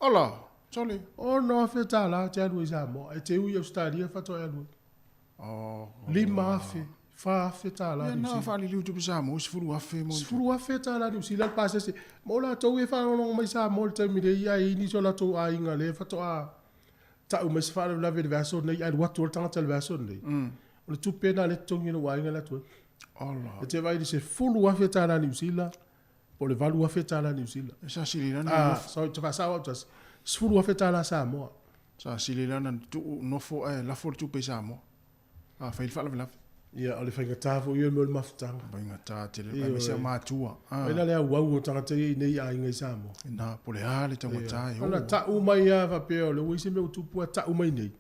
Ola, sole. $6,000 te alu ai i Samoa. E te ui i Ausetalia faatoa e alu ai. Oh, $5,000, $4,000 Ia Niu na Sila. faaliliu tupe Samoa, $10,000 mo. $10,000 Niu Sila le pasese. Ma o latou ia e faalogologo mai Samoa i le taimi nei, ae i ai nisi o latou aiga lea faatoa tau mai se faalavelave i le vaiaso lenei, ae alu atu loa le tagata i le vaiaso lenei. O le tupe lena lea e totogi e lou aiga e alu atu ai. Ola. E te vaai i le $10,000 tala Niu Sila, po o le $8,000 tala Niu Sila. E sa sili lana Ah, nofo. sorry, te faasao au tasi. $10,000 tala Samoa. Sa sili lana tuu nofo ae lafo le tupe i Samoa. A fai le faalavelave. Ia, o le faigata foi ia o le mea o le mafutaga. Faigata tele, Ioe. aemaise a matua. Ah. Vaai la le auau o tagata ia i nei aiga i Samoa. Na, po o le a le taugata e Ona oo. tau mai lava faapea o lea ua i se mea ua tupu ae tau mai nei.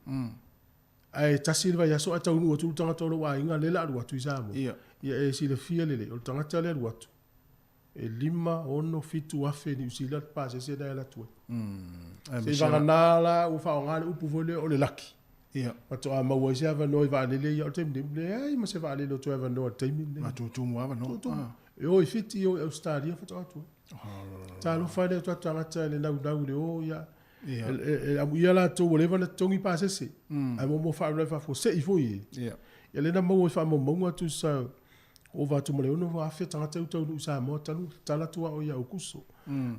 Ae tasi le vaiaso ae taunuu atu le tagata o lou aiga lea o le a alu atu i Samoa. Ia. Ia e silafia lelei, o le tagata lea e alu atu, e 5, 6, 7 afe Niu Sila le pasese lea e alu atu ai. Aemaise Seivagana la ua faaaoga le upu foi lea o le laki. Ia. Faatoa maua ai se avanoa i vaalele ia o le taimi nei, leai ma se vaalele o toe avanoa i le taimi lenei. Matutumu avanoa. Tutumu. Ah. E o i Fiti, e o i Ausetalia faatoa atu ai. Talofa ai le o tatou tagata i le naunau i le o, ia. Ia. E amuia latou ua leva ona totogi pasese. Ae muamua faalavelave faafuasei foi e. Ia. Ia lea na maua i faamaumauga tusa ova atu ma le 6,000 tagata e taunuu i Samoa talu tala atu ao ia Aukuso.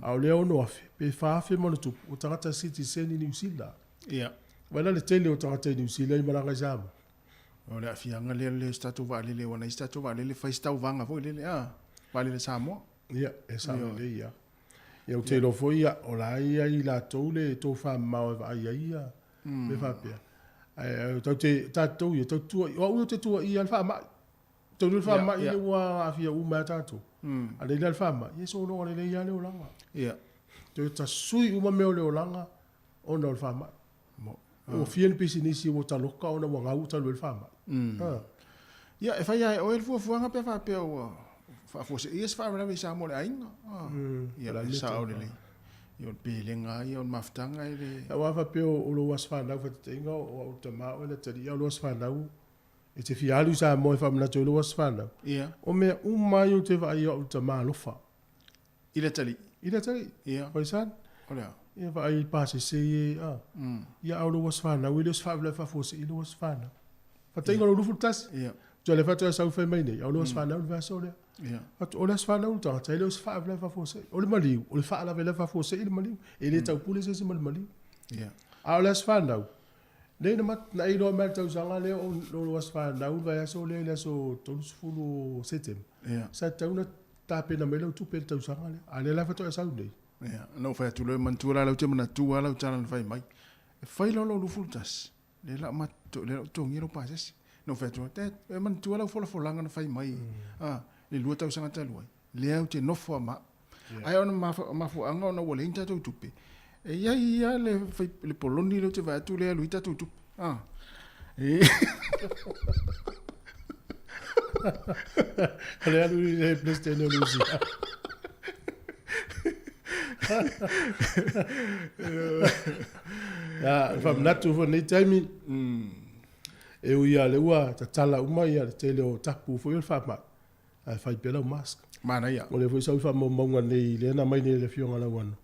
A o lea 6,000 pe 4,000 ma ona tupu o tagata sitiseni Niu Sila. Ia. Vaai la le tele o tagata i Niu Sila i malaga i Samoa. O le aafiaga lea le o se tatou vaalele ua nai se tatou vaalele fai se tauvaga foi lele a vaalele Samoa. Ia, e sao lelei ia. Ia ou te iloa foi ia, o la e i ai i latou le tofamamao e vaai ai ia mea faapea. Ae tatou te, tatou ia, tatou tuuai, o au ia ou te tuuaia le faamai. Talu le faamai lea ua aafia uma ai tatou. A leai la le faamai, ia e sologa lelei lava le olaga. Toe tasui uma mea o le olaga ona o le faamai. Ua fia ni pisinisi ua taloka ona ua gau talu ai le faamai. Ia, e fai lava e oe le fuafuaga pe a faapea ua faafuaseia se faalavelave i Samoa i le aiga. Ia, e sao lelei. Ia, o le pelega lava ia o le mafutaga e le... Aua faapea o lou aso fanau faataitaiga o au tama oe Natalie, ia o lou aso fanau e te fia alu i Samoa e faamanatu ai lou aso fanau. O mea uma lava ia ou te vaai au tama alofa. I le atalii. I le atalii. Fai san. O le a? Ia vaai i pasese ia, a. Ia a o lou aso fanau e le o se faalavelave faafuasei lou aso fanau. Faataiga o lou 21. Tuai le faatoa sau fai mai nei, a o lou aso fanau le vaiaso lea. Fatu, o le aso fanau o le tagata, e le o se faalavelave faafuasei. O le maliu, o le faalavelave faafuasei le maliu. E le taupule se isi ma le maliu. A o le aso fanau, nei na mat, na e iloa mai le tausaga lea o lou aso fanau le vaiaso lea i le aso 30 o Setema. Sa tatau ona tapena mai lau tupe i le tausaga lea. A o lea la faatoa e sau nei. Ia, na ou fai atu loa, manatua la lau te manatua lau tala na fai mai. E fai loa lou 21, lea la o lea la ou totogia lou pasese. Na ou fai atu, Dad, e manatua lau folafolaga na fai mai, a, le 2 tausaga talu ai, lea ou te nofo lava ma au. Ae ona mafuaaga ona ua leai ni tatou tupe, e i ai lava le, le poloni lea ou te vaai atu lea e alu ai tatou tupe. A, e... O le alu i le Peresetene o Lusia. Ia, faamanatu foi lenei taimi, e ui lava o lea ua tatala uma ia le tele o tapu foi o le faamai, ae fai pea lau mask. Manaia. O lea foi sau i faamaumauga nei, lea na aumai nei e le Afioga Lauano,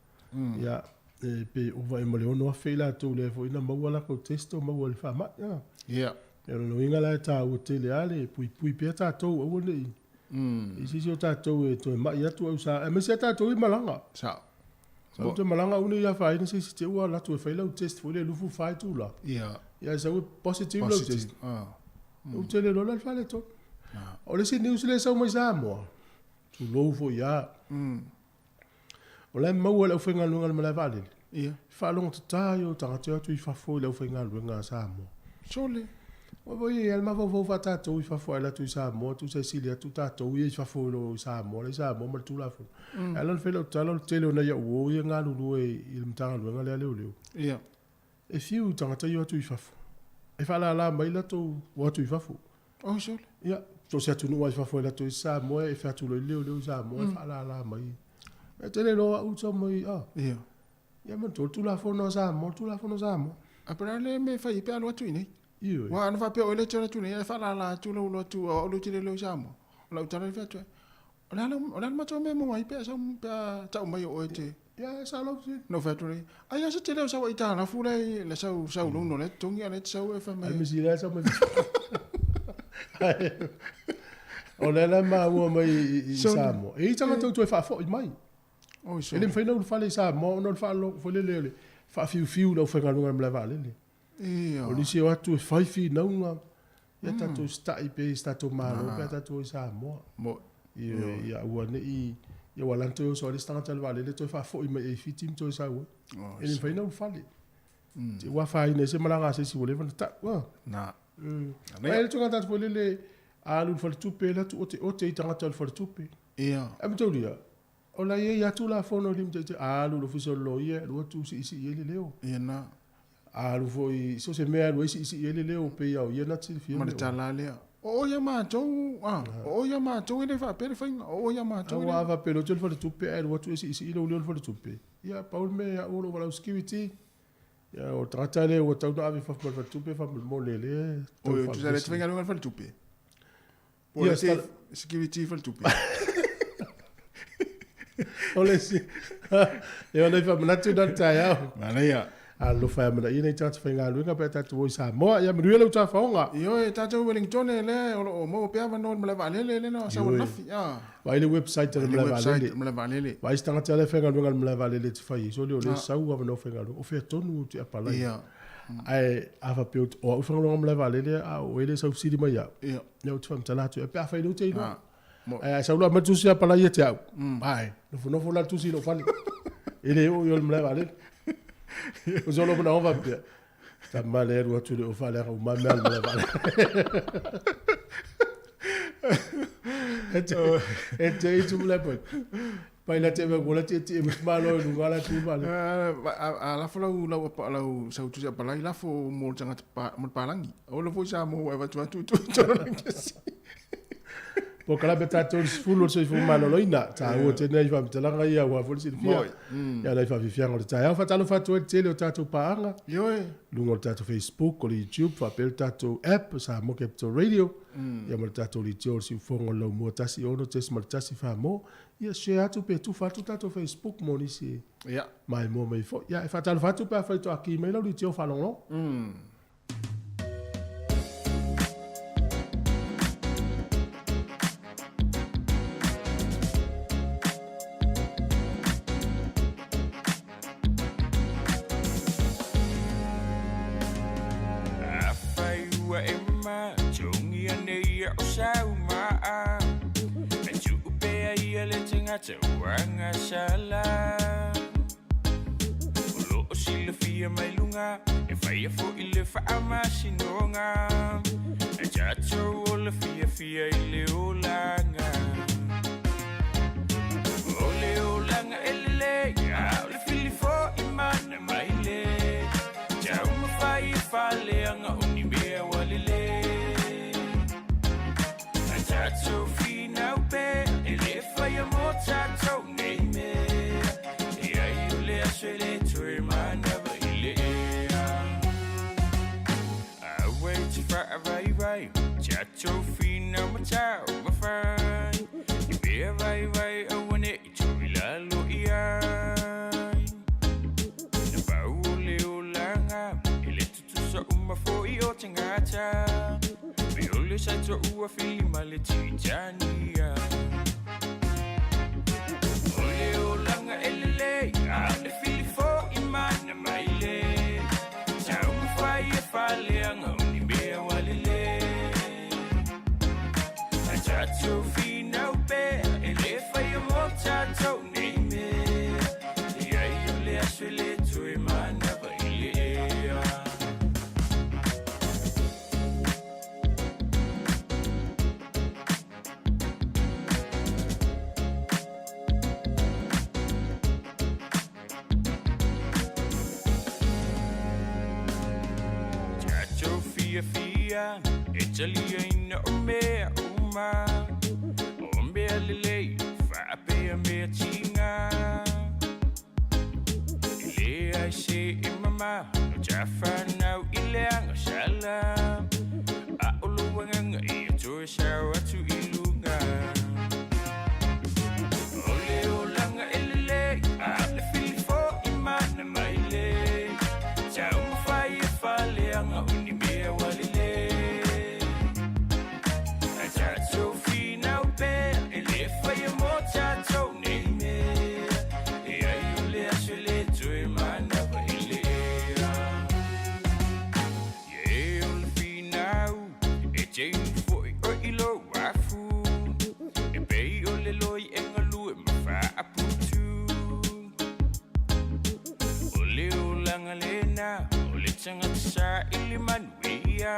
ia, e pe ova ea ma le 6,000 i latou lea foi na maua latou test o maua i le faamai. Ia. Ia, o lona uiga la e taua tele lava le puipui pea tatou, aua ne i i se isi o tatou e toe mai atu au sa, aemaise lava tatou i malaga. Sao. Sa ou te malaga au nei afaina se isi te ua alu atu e fai lau test foi lea 24 itula. Ia. Ia e sau e positive lau test. Ou te le iloa la le faaletonu. O le isi news lea e sau mai Samoa, tulou foi lava. O la e maua e le aufaigaluega a le malae vaalele. Ia. Faalogo tata ia o tagata e o atu i fafo i le aufaigaluega a Samoa. Sole. Ua foi e i ai le mafaufau faa-tatou i fafo ae alu atu i Samoa, tusa e sili atu tatou ia i fafo i lo i Samoa, la i Samoa ma le Tulafono. Ae ala ona fai lau tala, o le tele o nai au uo ia e galulue i le Matagaluega lea a Leoleo. Ia. E fiu i tagata ia o atu i fafo. E faalala mai latou o atu i fafo. Oh, sole. Ia, so o se atunuu lava i fafo e alu atu ai Samoa, e fai atu loa i leoleo i Samoa, e faalala mai. E tele loa au tau mai, ah. Ia. Ia manatua, o le Tulafono a Samoa, o le Tulafono a Samoa. A pe a le mea e fai ai pe a alu atu i inei. Ioe. Aua ana faapea oe lea e te alu atu i inei ae faalala atu lou alu atu o au lea ou te le iloa i Samoa. O lau tala lea e fai atu ai, o le a lau, o le a le matou mea e maua ai pe a sau, pe a tau mai o oe e te. Ia, e sao lau fesili. Na ou fai atu lea, ai a se tele o sau aitalafu la e, le sau, sau loan o la e totogi a o lea e te sau e fai mai. Ai mea sili lava sau mai. O lea la e maua mai i Samoa, e i ai tagata ua toe faafoi mai. Oi, E le mafai ona ulufale i Samoa ona o le faalogo foi lele o le faafiufiu i le aufaigaluega i le malae vaalele. Ia. O nisi e o atu e fai finauga, Ia tatou usitai pea i se tatou Malo pe a tatou o i Samoa. Ioe, ia aua ne i, ia ua ala ona toe oso ai le isi tagata i le vaalele toe faafoi mai i Fiti ma toe sau ai. E le mafai ona ulufale. Te ua afaina ai se malaga a se isi ua leva ona tau a. Na. Ae le tulaga tatou foi lele, a alu i le faletupe, alu atu oteote i tagata o le faletupe. Ia. Ae mataulia, o la e i ai lava Tulafono e limataitaiina, a alu i le Ofisa o le Loia, alu atu siisii ai le leo. Ia na. A alu foi i so o se mea e alu ai siisii ai le leo, pei lava o ia na te silafia Ma le tala lea, O oe ia matou, a, o oe ia matou e le faapea le faiga, o oe ia matou e le. Aua a faapea loa e te i le faletupe ae alu atu e siisii lou leo i le faletupe, ia pau le mea ia au o lou valaau security. Ia o le tagata lea ua tatau ona ave i fafo mai le faletupe faamolemole lea e tau Oi, tusa le te faigaluega i le faletupe. Po o le security i faletupe. O le isi, e ona i faamanatu na le taeao. Manaia. Alofa e amanaia nai tagata faigaluega pe a tatou o i Samoa. Ia manuia lau tafaoga. Ioe, tatou Wellingtone lea o lo o maua pea avanoa i le malae vaalele lea na sau ananafi. Vaai le website a le malae vaalele. Malae vaalele. Vaai se tagata la e faigaluega i le malae vaalele e te fai ai. Sole o lea e sau avanoa faigaluega. O fea tonu ou te apalai. Ia. Ae a faapea o au e faigaluega i le malae vaalele a o oe lea e sau fesili mai ia au. Ia. Ia ou te faamatala atu ai pe afai o lea ou te iloa. Ae a sau loa aumai le tusi apalai ia te au. Ae, nofonofo la le tusi i lou fale. E le oo i o i le malae vaalele. O se olo manaoga faapea. Tama lea alu atu i le ofa leaga uma mea o le malae vaalele. E te i tu le pai. Pai la te me gola te te me malo i luga la tu vale. A lafo lau lau lau sau tusi apalai lafo mo le tagata pa, mo le palagi. Aua le foi sa mo e avatu atu tu tolo le kesi. Polokalame tatou le 10 o le soifua maloloina. Taua tele nai faamatalaga ia aua foi le silafia. Ia nai faafiafiaga o le taeao. Faatalofa atu ai le tele o tatou paaga. Ioe. Luga o le tatou Facebook, o le YouTube, faapea le tatou app, Samoa Capital Radio. Ia ma le tatou leitio o le siufofoga o le Laumua 16.1 Samoa. Ia share atu pe tufa atu tatou Facebook mo nisi e maimoa mai foi. Ia e faatalofa atu pe afai toakī mai lau leitio faalogologo. Afai ua e matogia nei au saumaa, E tuu pea ia le tagata ua gasala. O lo o silafia mai luga, e faia foi le faamasinoga. E tatou ola fiafia i le olaga. O le olaga e lelei, a o le fili foi mana mai le. Taumafai e faaleaga o ni mea ua lelei. A tatou finau pea, e le faia mo tatou nei mea. E ai o le aso e le toe manava i le ea. Aua e te faavaivai, tatou finau ma taumafai. I mea vaivai aua ne i tuu i lalo i ai. Na pau o le olaga, e le tutusa uma foi o tagata. Pe o le saito ua fili ma le Titania. O le olaga e lelei, a o le fili foi mana mai le. Taumafai e faaleaga o ni mea ua lelei. A tatou finau pea, e le faia mo tatou nei mea. E ai o le aso e le toe manava i le ea. Tatou fiafia e taliaina o mea uma, o mea lelei faapea mea tiga. E leai se e mama no tafanau i le agasala, a o lou agaga ia toe sao atu i luga. O le olaga e lelei, a o le fili foi mana mai le. Taumafai e faaleaga o ni mea ua lelei. A tatou finau pea, e le faia mo tatou nei mea. E ai o le aso e le toe manava i le ea. Ie o le finau e te. i le manuia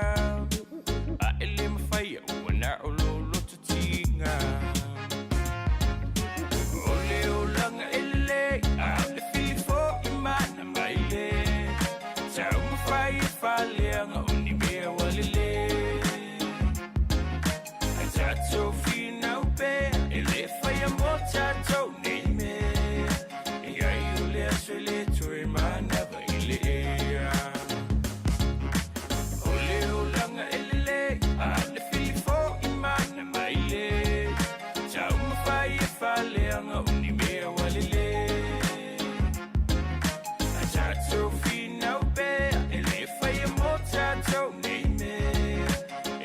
A e le mafaia ua na o lou loto tiga. O le olaga e lelei a o le filifo'i mana mai le taumafai e faaleaga o ni mea ua lelei. Ae tatou finau pea e lē faia mo tatou nei mea. E ai o le aso e lē toe manava i le ea. O le olaga e lelei a o le filifo'i mana mai le taumafai e faaleaga o ni mea ua lelei. Ae tatou finau pea e lē faia mo tatou nei mea.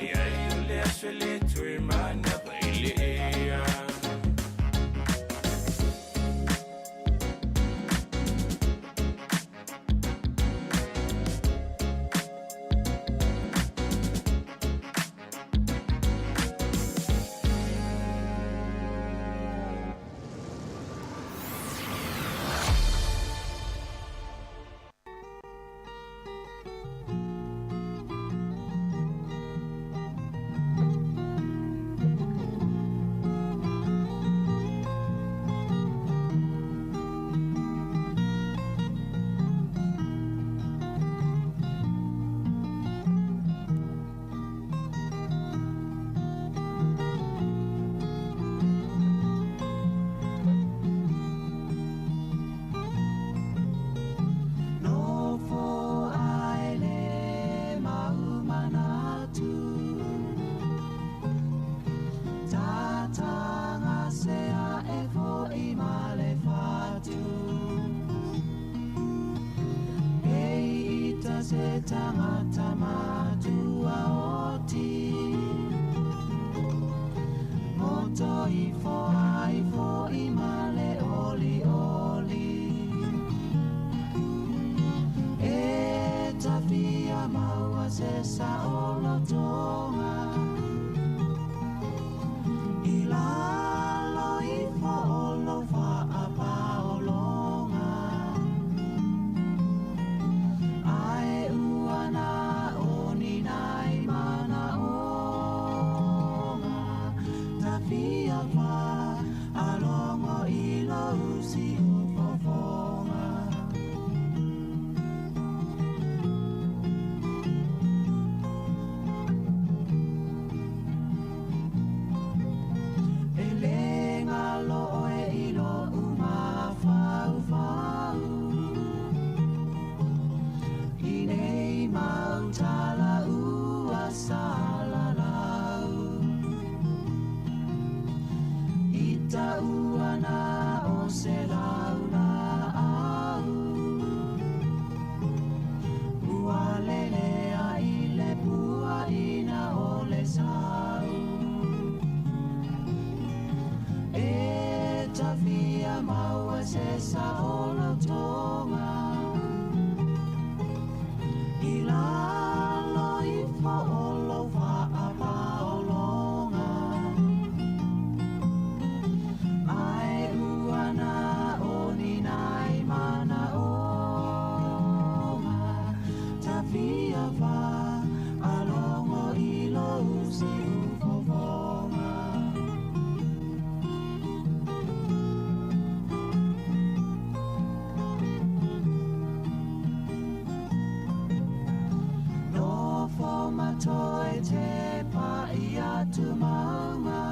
E ai o le aso e lē toe manava i le ea. Nofo ae le mau manatu Tatanga sea e fo'i ma le fatu E ita se tangata matua oti Moto ifo ai fo'i ma le oli oli E tawhia maua se sa o lotonga I lalo ifo o lo whaapaolonga Ae uana o ni nai mana onga Tawhia wha alongo i lo usi ufofonga. E le ngalo oe i lo umawhaufau I nei mau tala ua salalau I ta uana o se laula au Ua lelea i le pua ina o le sau E tawhia maua se sa o tonga I lalo ifo o lo whaapaolonga Ae uana o ni nai mana onga Tawhia wha alongo i lo usi ufofonga. Nofo matoe te pai atu maunga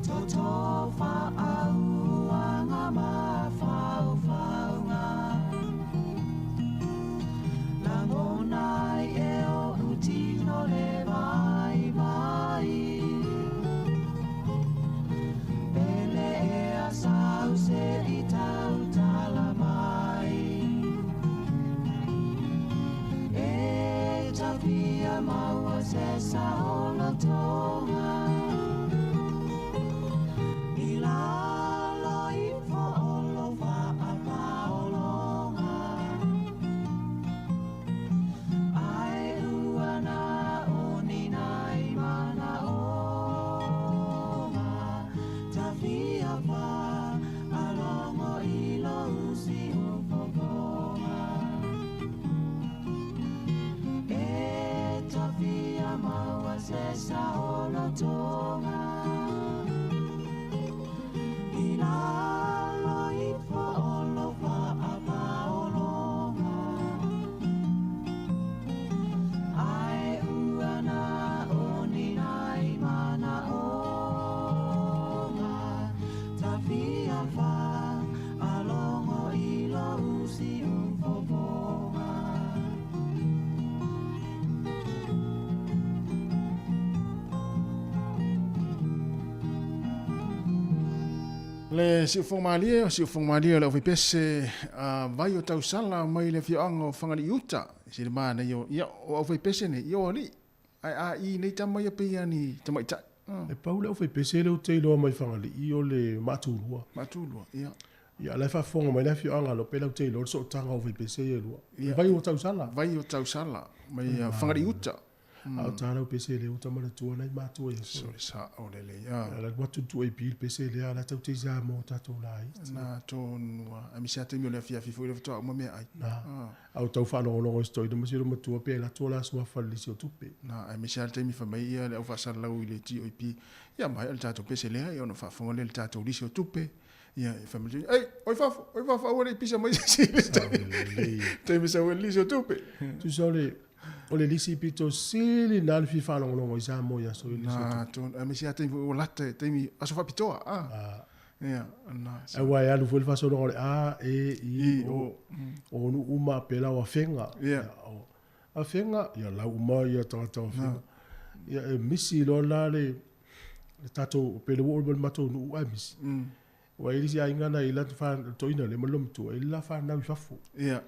Toto whaauanga ma whauwhaunga Langonai e o utino le vai vai Pele e a sau se i tau tala mai E tawhia maua se sa o tonga I lalo ifo o lo whaapaolonga Ae uana o ni nai mana onga Tawhia wha alongo i lo usi ufofonga. se saolotoga. I lalo ifo o lou faapaologa. Ae ua na o ni nai manaoga, tafia faalogo i lou siufofoga. Le siufofoga malie, o siufofoga malie o le aufaipese a vai o tausala mai le afioaga o Fagalii Uta. E sili manaia o, ia, o aufaipese nei, ia o alii. Ae a i nei tama ia pei lava ni tamaitai. E pau le aufaipese lea ou te iloa mai Fagalii o le Maatulua. Maatulua, ia. Ia, la e faafofoga mai le afioaga lo pe lau te iloa le sootaga o aufaipese ia e lua. Ia. Vai o Tausala. Vai o Tausala, mai Fagalii Uta. A o ta lau pese lea ua ta manatua nai matua ia so. So sao lelei a. Ia la atu tu e pil pese lea la tau te sa mo tatou la i. Na tonu a misi a taimi o le afiafi foi le faatoa uma meaai. Na. A o tau faalogologo i se toeaina ma si matua pe alu atu o la suafa i le lisi o tupe. Na, aemaise lava le taimi fai mai ia le au faasalalau i le TOP, ia maea le tatou pese lea, ia ona faafofoga lea i le tatou lisi o tupe. Ia, e fai mai le ei, oi fafo, oi fafo, aua ne i pisa mai se isi i le taimi sau ai le lisi o tupe. Tusa o le o le lisi pito sili na le fia faalogologo i Samoa i aso i le lisi o tupe. Na, tonu, aemaise lava taimi foi ua lata, taimi aso faapitoa, a. Ia, na. Aua e alu foi le faasologa o le A, E, I, O, o nuu uma pela o afega. Ia. O afega, ia lau uma ia tagata o afega. Ia e misi loa la le le tatou pe le ua oo mai le matou nuu ae misi. Ua i ai le isi aiga na i la toeaina lea ma le loomatua, e i ai le la fanau i fafo. Ia.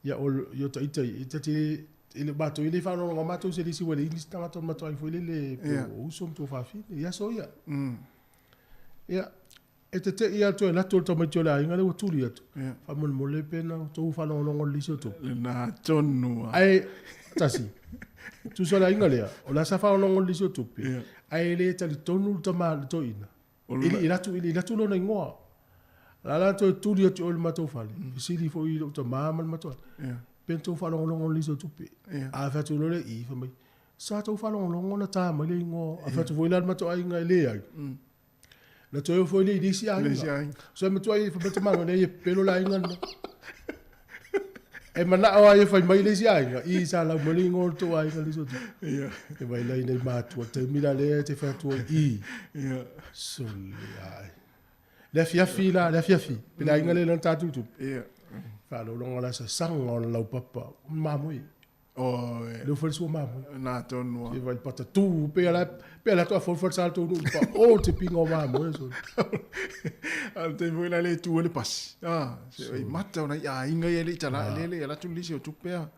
Ia o ia o ita ia, ta te e le matou e le faalogologo matou i se lisi ua leai nisi tagata o le matou aiga foi lele pe o uso ma tuafafine i aso ia. Ia, e tete'i lava toe alu atu o le tamaiti o le aiga lea ua tuli atu. Faamolemole pe na outou faalogologo i le lisi o tupe. Lena tonu lava. Ae, tasi, tusa o le aiga lea, o la sa faalogologo i le lisi o tupe, ae le talitonu le tama, le toeaina, e le i alu atu, e le i alu atu lona igoa. O la la toe tuli atu i o i le matou fale, fesili foi i lou tama ma le matou aiga, pe na outou faalogologo i le lisi o tupe. A fai atu loa le i, fai mai, sa tou faalogologo na ta mai le igoa. A fai atu foi la le matou aiga e leai. Na toe o foi le i le isi aiga. So e matua i fai mai tama nei e pelo le aiga lena. E manao ai e fai mai le isi aiga, i sa lau mai le igoa o le tou aiga le isi o tupe. E vai lai nei matua, taimi la lea e te fai atu ai i. Sole ai. Le afiafi la, le afiafi, pe le aiga lea na tatou tupe. Faalogologo la sasaga o le laupapa, mamoe. Oh, e. Leo fai le sua mamoe. Na tonu a. Se vai pata tu, pe ala, pe ala toa fol fol sa tonu pa o te pinga o mamoe so. A le taimi foi la le tu le pasi. Ah, se oi mata ona i aiga ia le i tala le le ala tu lisi o tupe a.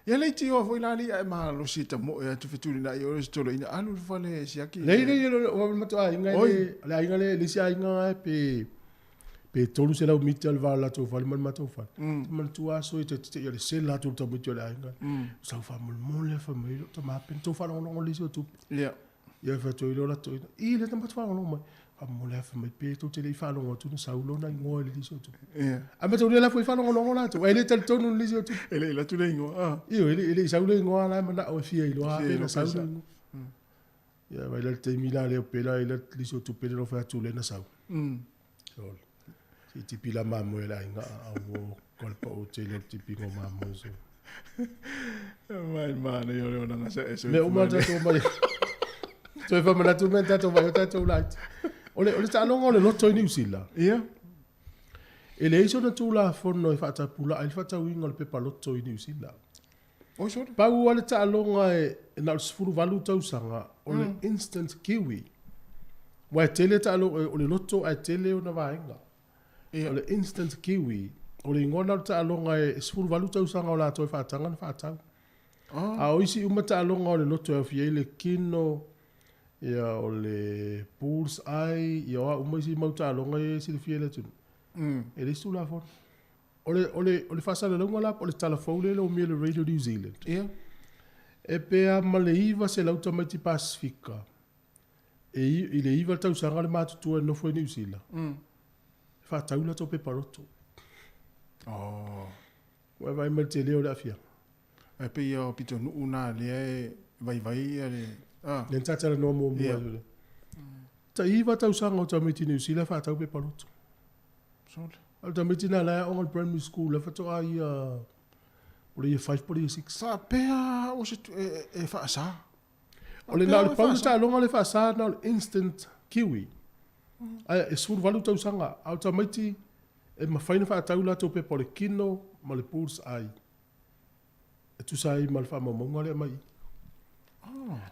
Ia le ti o foi la le ai malosi ta mo e atu fetuli na i o se tolo ina alu le fale siaki. Lei lei o mato aiga le le aiga le le si aiga pe pe 300 mita le va o le latou fale ma le matou fale. Mm. Manatua aso i te te ia le sela atu le tamaiti o le aiga. Mm. Sau faamolemole fai mai lou tama pe na tou faalogologo i le isi o tupe. Yeah. Ia fai atu ai lea o latou ina. I le tama faalogologo mai. Faamolemole fai mai pe tou te le i faalogo atu na sau lona igoa i le lisi o tupe. Yeah. A mataulia la foi faalogologo latou. Ai le talitonu i le lisi o tupe. E le i alu atu le igoa. Ah. Ioe, e le i sau le igoa la e manao e fia iloa pe na sau le igoa. Ia vai la le taimi la lea pe la i la lisi o tupe le no fai atu le na sau. Sole. Se i tipi la mamoe le aiga a ua ko le pao tele o le tipiga o mamoe so. Mai manaia o le onaga sa e Mea uma tatou mai. Toe faamanatu mea tatou vai o tatou laiti. O le, o le taaloga o le loto i Niu Sila. Ia. E leai sona tulafono e faatapulaa ai le faatauina o le pepa loto i Niu Sila. Oi sole. Pau lava le taaloga e na o le 18 tausaga o le instant kiwi. Aua e tele taaloga, o le loto ae tele ona vaega. Ia. O le instant kiwi, o le igoa lena o le taaloga e 18 tausaga o latou e faataga ona faatau. Oh. A o isi uma taaloga o le loto e aofia ai le kino, ia o le bull's eye, ia o a uma isi mau taaloga ia e silafia e le atunuu. E leai se tulafono. O le, o le, o le faasalalauga la po o le tala fou lea e umia e le Radio New Zealand. Ia. E pe a ma le 900 tamaiti Pasifika e i, i le 9 tausaga le matutua e nofo i Niu Sila. E faatau latou pepa loto. Oh. Ua e vaai mai i le tele o le aafiaga. Ae pei o pitonuu na lea e vaivai ia le Lea na ta talanoa muamua ai. Tai 9 tausaga o tamaiti Niu Sila e faatau pepa loto. Sole. A o le tamaiti lena la e aoga i le primary school la faatoa ia o le year 5 po o le year 6. Faapea o se e faasa. O le na o le pau le taaloga le faasa na o le instant kiwi. Ae e 18 tausaga a o tamaiti e mafai ona faatau latou pepa o le kino ma le bull's eye. E tusa ai ma le faamaumauga lea mai i.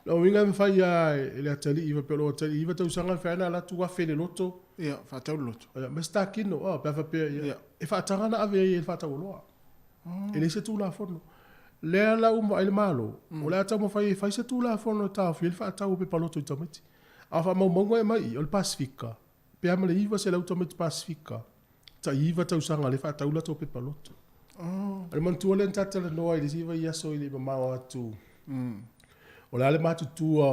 Lona uiga e mafai lava e le atalii faapea o lou atalii 9 tausaga e mafai lava ona alu atu afe le loto. Ia, faatau le loto. Ia, ma se takino, pe a faapea, ia, e faataga ona ave ai e le faataualoa. E leai se Tulafono. Lea la ua vaai le Malo, o le a taumafai e fai se Tulafono e taofia ai le faatau o pepa loto i tamaiti. A o faamaumauga e aumai i i, o le Pasefika, pe a ma le 900 tamaiti Pasefika, tai 9 tausaga lea e faatau latou pepa loto. O le manatua lea na ta talanoa ai i le isi vaiaso e le i mamao atu, o le a le matutua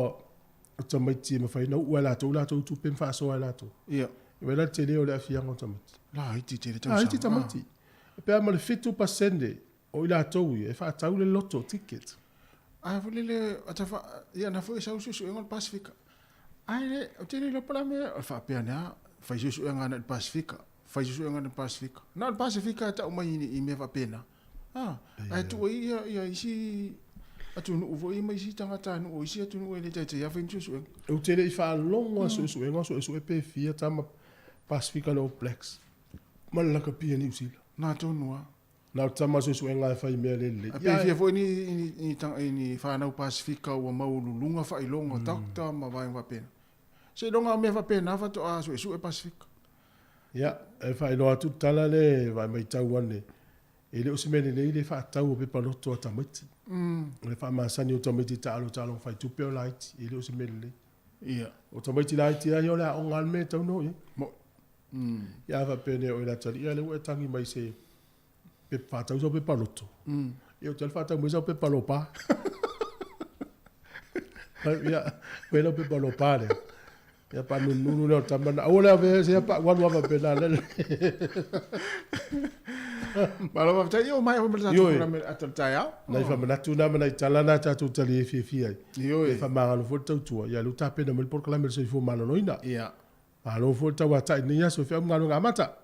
o tamaiti e mafai ona uu e latou latou tupe ma faasoa e latou. Ia. E vaai la le tele o le aafiaga o tamaiti. Laiti tele tausaga. Laiti tamaiti. Pe a ma le 7% o i latou ia e faatau le loto ticket. Ae foi lele, ata fa, ia na foi sau suesuega o le Pasefika. Ae le, ou te le iloa po o le a mea, o le faapea ane lava, fai suesuega ana i le Pasefika, fai suesuega ana i le Pasefika. Na o le Pasefika e tau mai i mea faapena. A, ae tuu ai ia, ia isi atunuu foi ma isi tagatanuu o isi atunuu e le taitai lava fai ni suesuega. Ou te le i faalogo lava i suesuega o suesue pe fia tama Pasefika le All Blacks ma le lakapi a Niu Sila. Na tonu lava. Na o le tama suesuega e fai mea le lelei. Ae pe fia foi ni fanau Pasefika ua maualuluga faailoga doctor ma vaega faapena. Seiloga o mea faapena faatoa suesue Pasefika. Ia, e faailoa atu le tala lea e vaai matau ane, e le o se mea lelei le faatau o pepa loto a tamaiti. O le faamasani o tamaiti e taalo taaloga faitupe o laiti, e le o se mea lelei. Ia. O tamaiti laiti lava ia o le aoga lava le mea e tatau ona o i ai. Ia a faapea nei o e Latalii a lea ua e tagi mai se pepa faatau sau pepa loto. Ia ou te alu faatau mai sau pepa lopa. Ia, koe lau pepa lopa lea. Ia pa nununu lea o tama na. Aua le avea se pa walu ava pena le. Malo faafetai. Ia ua maea foi ma le tatou programe ata o le taeao. Nai faamanatu na ma nai tala na tatou tali ai fiafia ai. Ioe. E faamagalo foi le tautua. Ia lea ua tapena mai le polokalame o le soifua maloloina. Ia. Malo foi le tauatai i lenei aso i feau ma galuega amata.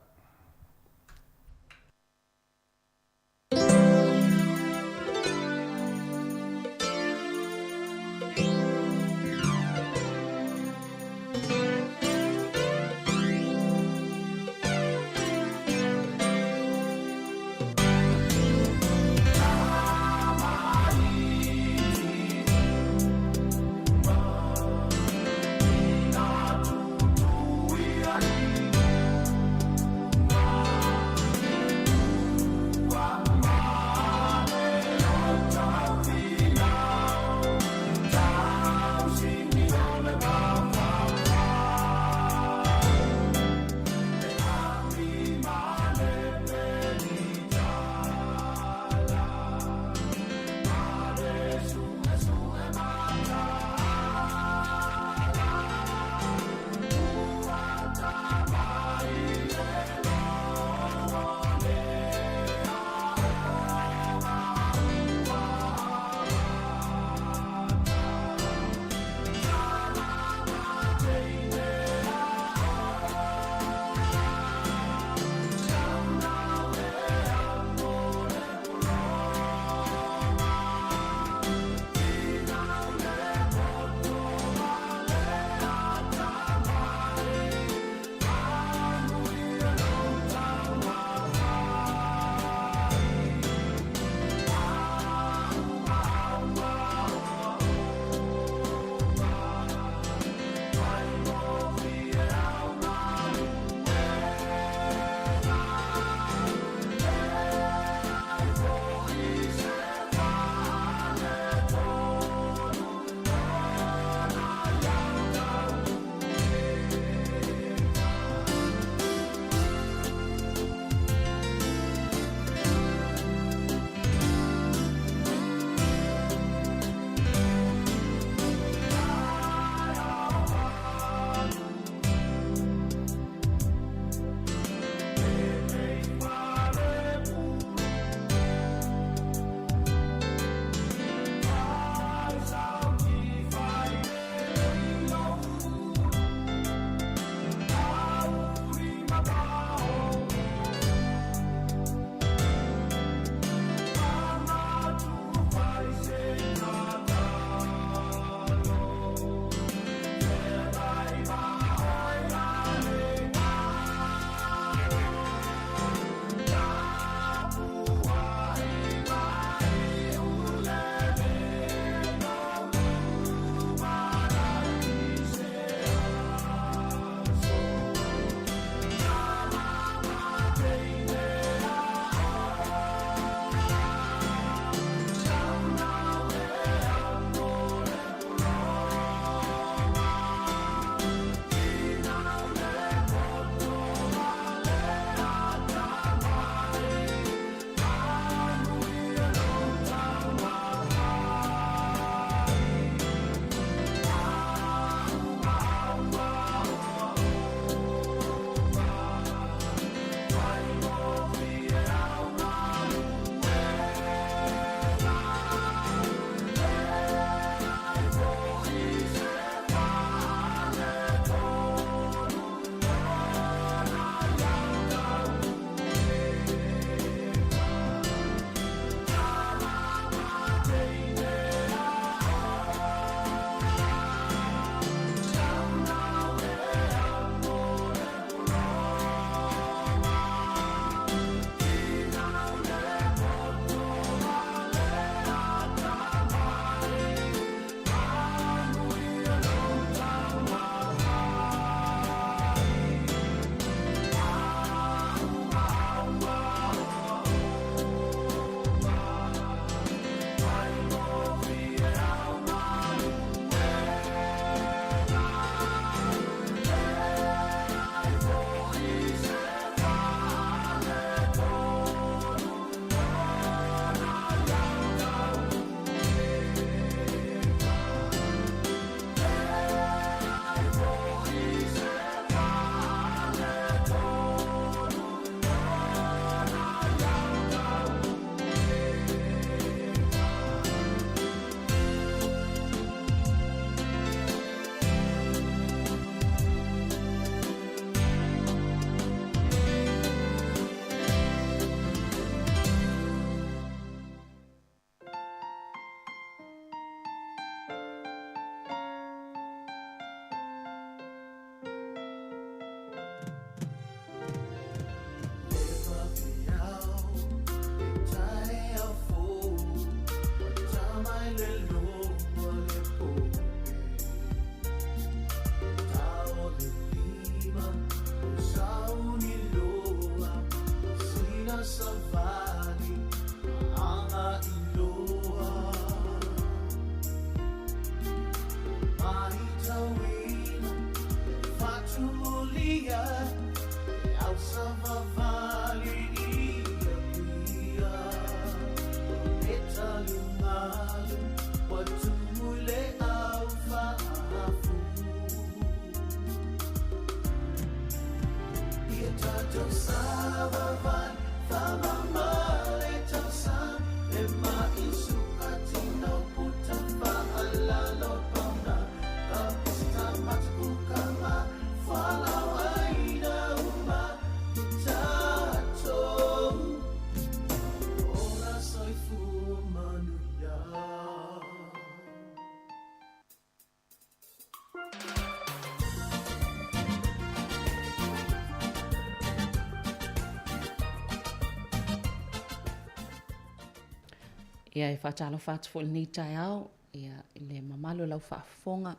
Ia, e faatalofa atu foi i lenei taeao, ia, i le mamalu o lau faafofoga,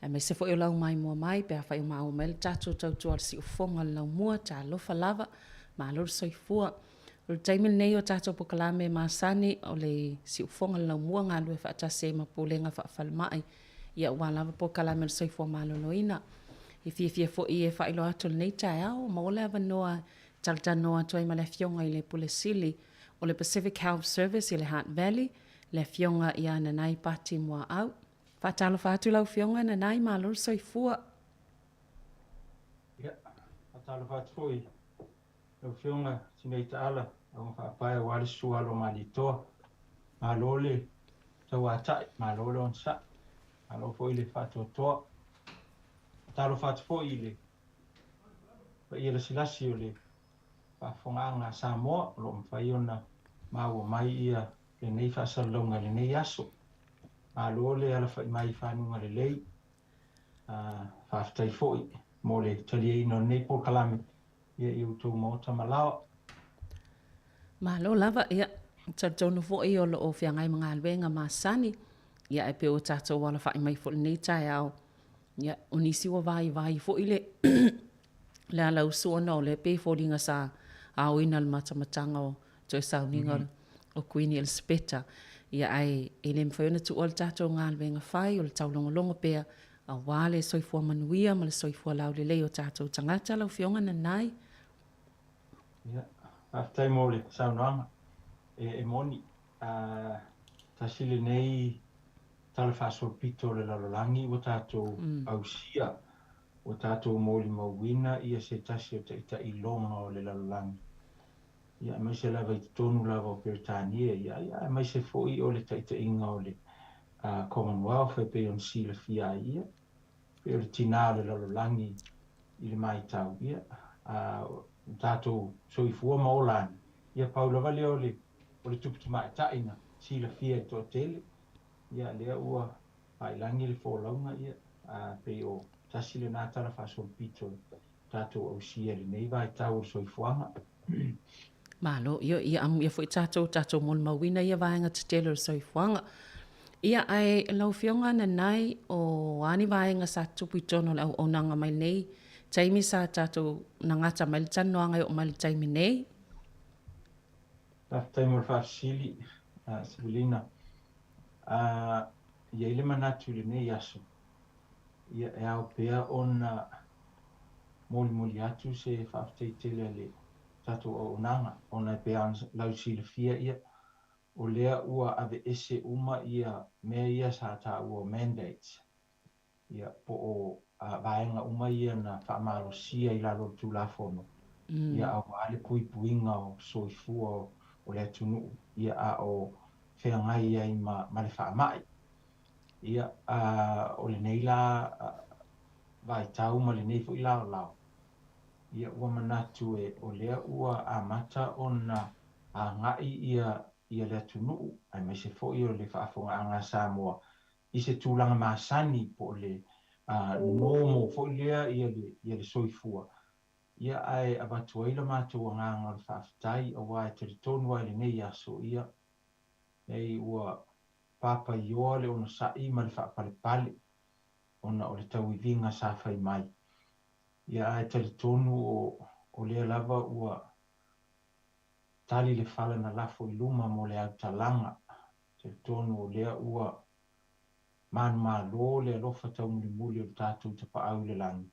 aemaise foi o lau maimoa mai pe afai o maua mai le tatou tautua o le siufofoga o le laumua, talofa lava, malo le soifua. O le taimi lenei o tatou polokalame masani o le siufofoga o le laumua galulue faatasi ai ma Pulega Faafalemai, ia aua lava polokalame o le soifua maloloina. E fiafia foi e faailoa atu i lenei taeao, maua le avanoa e talatalanoa atu ai ma le Afioga i le Pule Sili o le Pacific Health Service i le Hutt Valley, le Afioga ia Nanai Pati Muaau. Faatalofa atu lau Afioga Nanai, malo le soifua. Ia, faatalofa atu foi lau Afioga Tinei Taala, auga faapae aua le susu alo o Malietoa. Malo le tauatai, malo le onosai, malo foi le faatoatoa. Faatalofa atu foi i le paia lasilasi o le faafofogaaga a Samoa o lo o mafai ona maua mai ia lenei faasalalauga i lenei aso. Malo le alafai mai i fanuga lelei. Faafetai foi mo le taliaina o lenei polokalame ia i outou maota ma laoa. Malo lava, ia, talitonu foi o lo o feagai ma galuega masani, ia ae pei ua tatou alafai mai foi i lenei taeao, ia, o nisi ua vaivai foi le le alausu ona o lea pei e foliga sa aoina i le matamataga o toe sauniga mm -hmm. o Kuini Elisapeta. Ia ae e le mafai ona tuua le tatou galuega fai o le taulogologo pea aua le soifua manuia ma le soifua laulelei o tatou tagata lau Afioga Nanai. Ia, faafetai mo le saunoaga. E, e moni, a, tasi lenei tala faasolopito o le lalolagi ua tatou mm. ausia, ua tatou molimauina ia se tasi o taitai loga o le lalolagi. Ia, aemaise lava i totonu lava o Peretania, ia, ia, aemaise foi o le taitaiga o le uh, Commonwealth e pei ona silafia ai ia, pei o le tinā o le lalolagi i le maitau, ia, uh, tatou soifua ma ola ane, ia pau lava lea o le, o le tupu tamaitai na silafia e le toatele, ia, lea ua faailagi le folauga, ia, uh, pei o tasi lena tala faasolopito tatou ausia i lenei vaitau o le soifuaga. Malo, ia, ia amuia foi tatou, tatou molimauina ia vaega tetele o le soifuaga. Ia, ae lau Afioga Nanai, o a ni vaega sa tutupu i totonu o le auaunaga mai lenei taimi sa tatou na gata mai le talanoaga e oo mai le taimi nei? Faafetai mo le faafesili, Sevelina. E i ai le manatu i lenei aso, ia e ao pea ona molimoli atu se faafetai tele a le tatou auaunaga ona e pei ona lausilafia ia o lea ua aveese uma ia mea ia sa taua o mandates ia po o vaega uma ia na faamalosia i lalo o le Tulafono ia aua le puipuiga o soifua o le atunuu ia a o feagai ai ma ma le faamai. Ia a o lenei la vaitau ma lenei foi laolao, ia ua manatu e o lea ua amata ona agai ia ia le atunuu aemaise foi o le faafofogaaga a Samoa i se tulaga masani po o le normal foi lea ia le ia le soifua. Ia ae avatu ai la matou agaga o le faafetai aua e talitonu lava i lenei aso ia nei ua papaioa le onosai ma le faapalepale ona o le tauiviga sa fai mai. Ia ae talitonu o o lea lava ua tali le fala na lafo i luma mo le autalaga. Talitonu o lea ua manumalo le alofa taumulimuli o le tatou Tapaau i le lagi.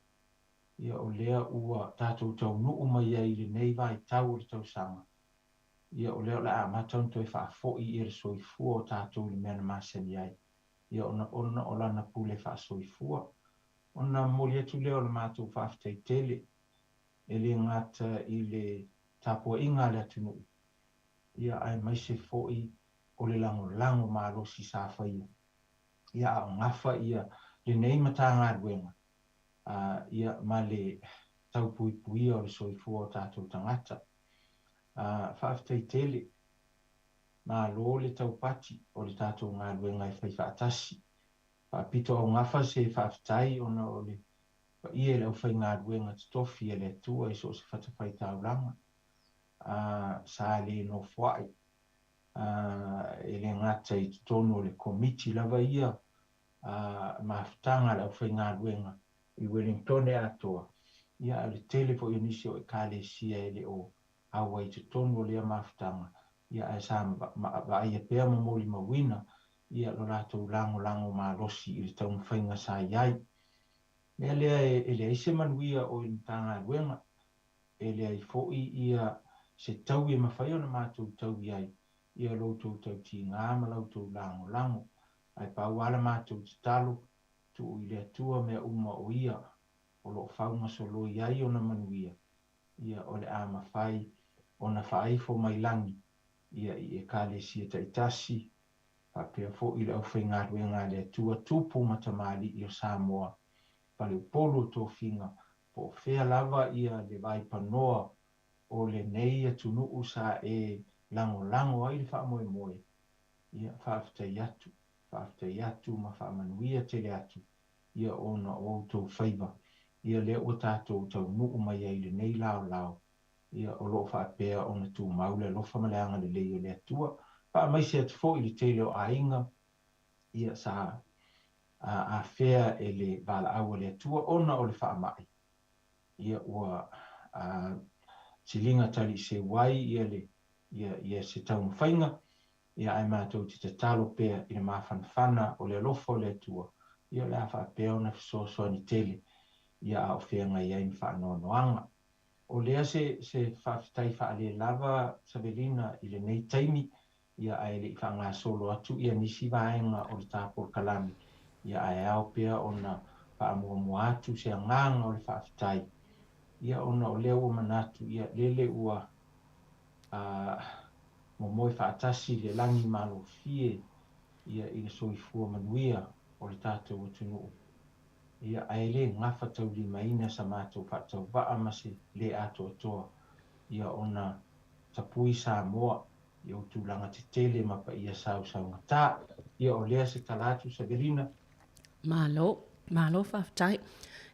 Ia o lea ua tatou taunuu mai ai i lenei vaitau o le tausaga. Ia o lea o le a amata ona toe faafoi ia le soifua o tatou i le mea na masani ai. Ia ona ona o lana pule faasoifua. Ona momoli atu lea o le matou faafetai tele. E le gata i le tapuaiga a le atunuu, ia aemaise foi o le lagolago malosi sa faia, ia a o gafa ia lenei Matagaluega ia ma le taupuipuia o le soifua o tatou tagata. Faafetai tele. Malo le taupati o le tatou galuega e fai faatasi. Faapito augafa se faafetai ona o le paia i le aufaigaluega totofi a le Atua i so o se fatafaitaulaga sa le nofoai, e le gata i totonu o le Komiti lava ia mafutaga a le aufaigaluega i Welingtone atoa, ia ae o le tele foi o nisi o Ekalesia e le o auai i totonu o lea mafutaga, ia ae sa vaaia pea ma molimauina ia lo latou lagolago malosi i le taumafaiga sa i ai. Mea lea e leai se manuia o i le Matagaluega, e leai foi ia se taui e mafai ona matou taui ai ia lo outou tautiga ma la outou lagolago. Ae pau lava la matou tatalo, tuu i le Atua mea uma o Ia o lo o faugasoloi ai ona manuia, ia o le a mafai ona faaifo mai lagi ia i Ekalesia taitasi, faapea foi le aufaigaluega a le Atua tupu ma tamalii o Samoa, faleupolu o tofiga, po o fea lava ia le vaipanoa o lenei atunuu sa e lagolago ai le faamoemoe, ia faafetai atu, faafetai atu ma faamanuia tele atu ia ona o outou faiva, ia lea ua tatou taunuu mai ai i lenei laolao, ia o lo o faapea ona tumau le alofa ma le agalelei o le Atua. Faamaise atu foi i le tele o aiga, ia sa afea e le valaau a le Atua ona o le faamai, ia ua siliga taliiseu ai ia le ia se taumafaiga, ia ae matou te tatalo pea i le mafanafana o le alofa o le Atua, ia o le a faapea ona fesoasoani tele ia a o feagai ai ma faanoanoaga. O lea se se faafetai faalelava Savelina i lenei taimi, ia ae le i faagasolo atu ia nisi vaega o le ta polokalame, ia ae ao pea ona faamuamua atu se agaga o le faafetai, ia ona o lea ua manatu ia lele ua momoe faatasi le lagi malofie ia i le soifua manuia o le tatou atunuu, ia ae le gafataulimaina sa matou faatauvaa ma se le atoatoa ia ona tapui Samoa i ou tulaga tetele ma paia sausaugata. Ia o lea se tala atu Savelina. Malo, malo faafetai.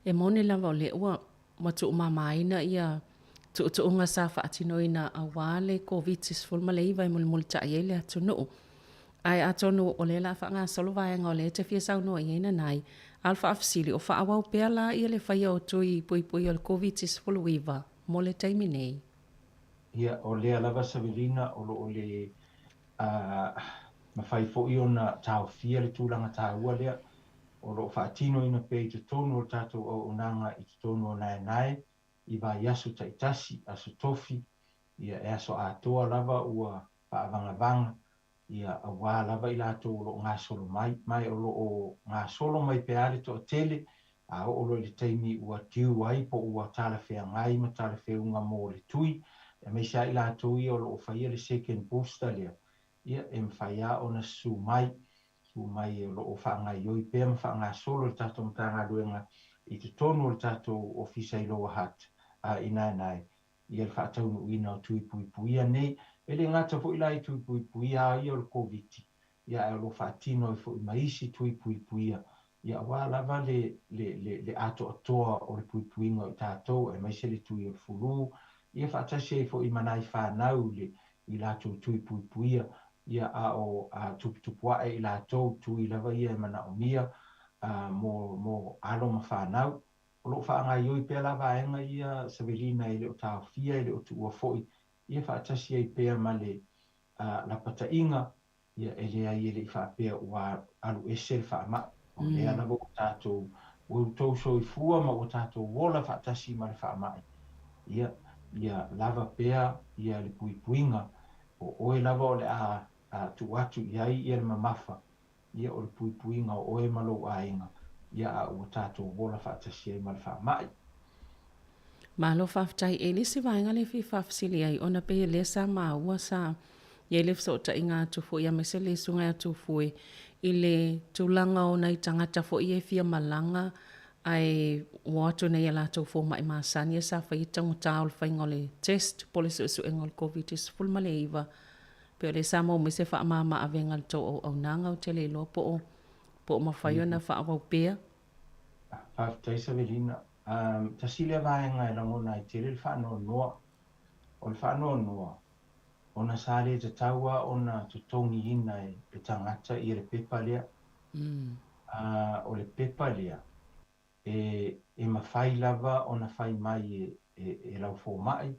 E moni lava o lea ua ua tuumamaina ia tuutuuga sa faatinoina aua le Koviti-19 e mulimulitai ai le atunuu. Ae atonu o lea o le a faagasolo vaega o lea e te fia saunoa i ai Nanai, a o le faafesili, o faaauau pea la ia le faia o tui puipui o le Koviti-19 mo le taimi nei? Ia, o lea lava Savelina o lo o le mafai foi ona taofia le tulaga taua lea o lo o faatinoina pea i totonu o le tatou auaunaga i totonu o Naenae i vaiaso taitasi, aso tofi, ia e aso atoa lava ua faavagavaga, ia aua lava i latou o lo o gasolo mai, ma o lo o gasolo mai pea le toatele, a oo loa i le taimi ua due ai po ua talafeagai ma talafeuga mo le tui, aemaise lava i latou ia o lo o faia le second booster lea, ia e mafai lava ona susu mai, susu mai o lo o faagaioi pea ma faagasolo le tatou Matagaluega i totonu o le tatou Ofisa i Lower Hutt i Naenae ia le faataunuuina o tui puipuia nei. E le gata foi la i tui puipuia a ia o le Koviti, ia ae o lo o faatino ai foi ma isi tui puipuia, ia aua lava le, le, le, le atoatoa o le puipuiga o i tatou, aemaise le tui o le fulu, ia faatasi ai foi ma nai fanau i le, i latou tui puipuia, ia a o a tuputupuae i latou tui lava ia e manaomia a, mo, mo alo ma fanau. O lo o faagaioi pea la vaega ia Savelina e le o taofia, e le o tuua foi, ia faatasi ai pea ma le lapataiga, ia e leai e le i faapea ua alu ese le faamai. O lea lava ua tatou, ua outou soifua ma ua tatou ola faatasi ma le faamai, ia, ia lava pea ia le puipuiga, o oe lava o le a tuu atu i ai ia le mamafa, ia o le puipuiga o oe ma lou aiga, ia a ua tatou ola faatasi ai ma le faamai. Malo faafetai. E le isi vaega lea e fia faafesili ai ona pei o lea sa maua sa i ai le fesootaiga atu foi aemaise le susuga ia Tufue i le tulaga o nai tagata foi ia e fia malaga ae ua o atu nei a latou fomai masani ia sa faia taugata o le faiga o le test po o le suesuega o le Koviti-19. Pei o lea sa maua mai se faamama avega i le tou auaunaga ou te le iloa po o po o mafai ona faaauau pea. Faafetai Savelina. Tasi lea vaega e lagona ai tele le faanoanoa. O le faanoanoa, ona sa le tatau lava ona totogiina e tagata ia le pepa lea. O le pepa lea, e mafai lava ona fai mai e lau fomai,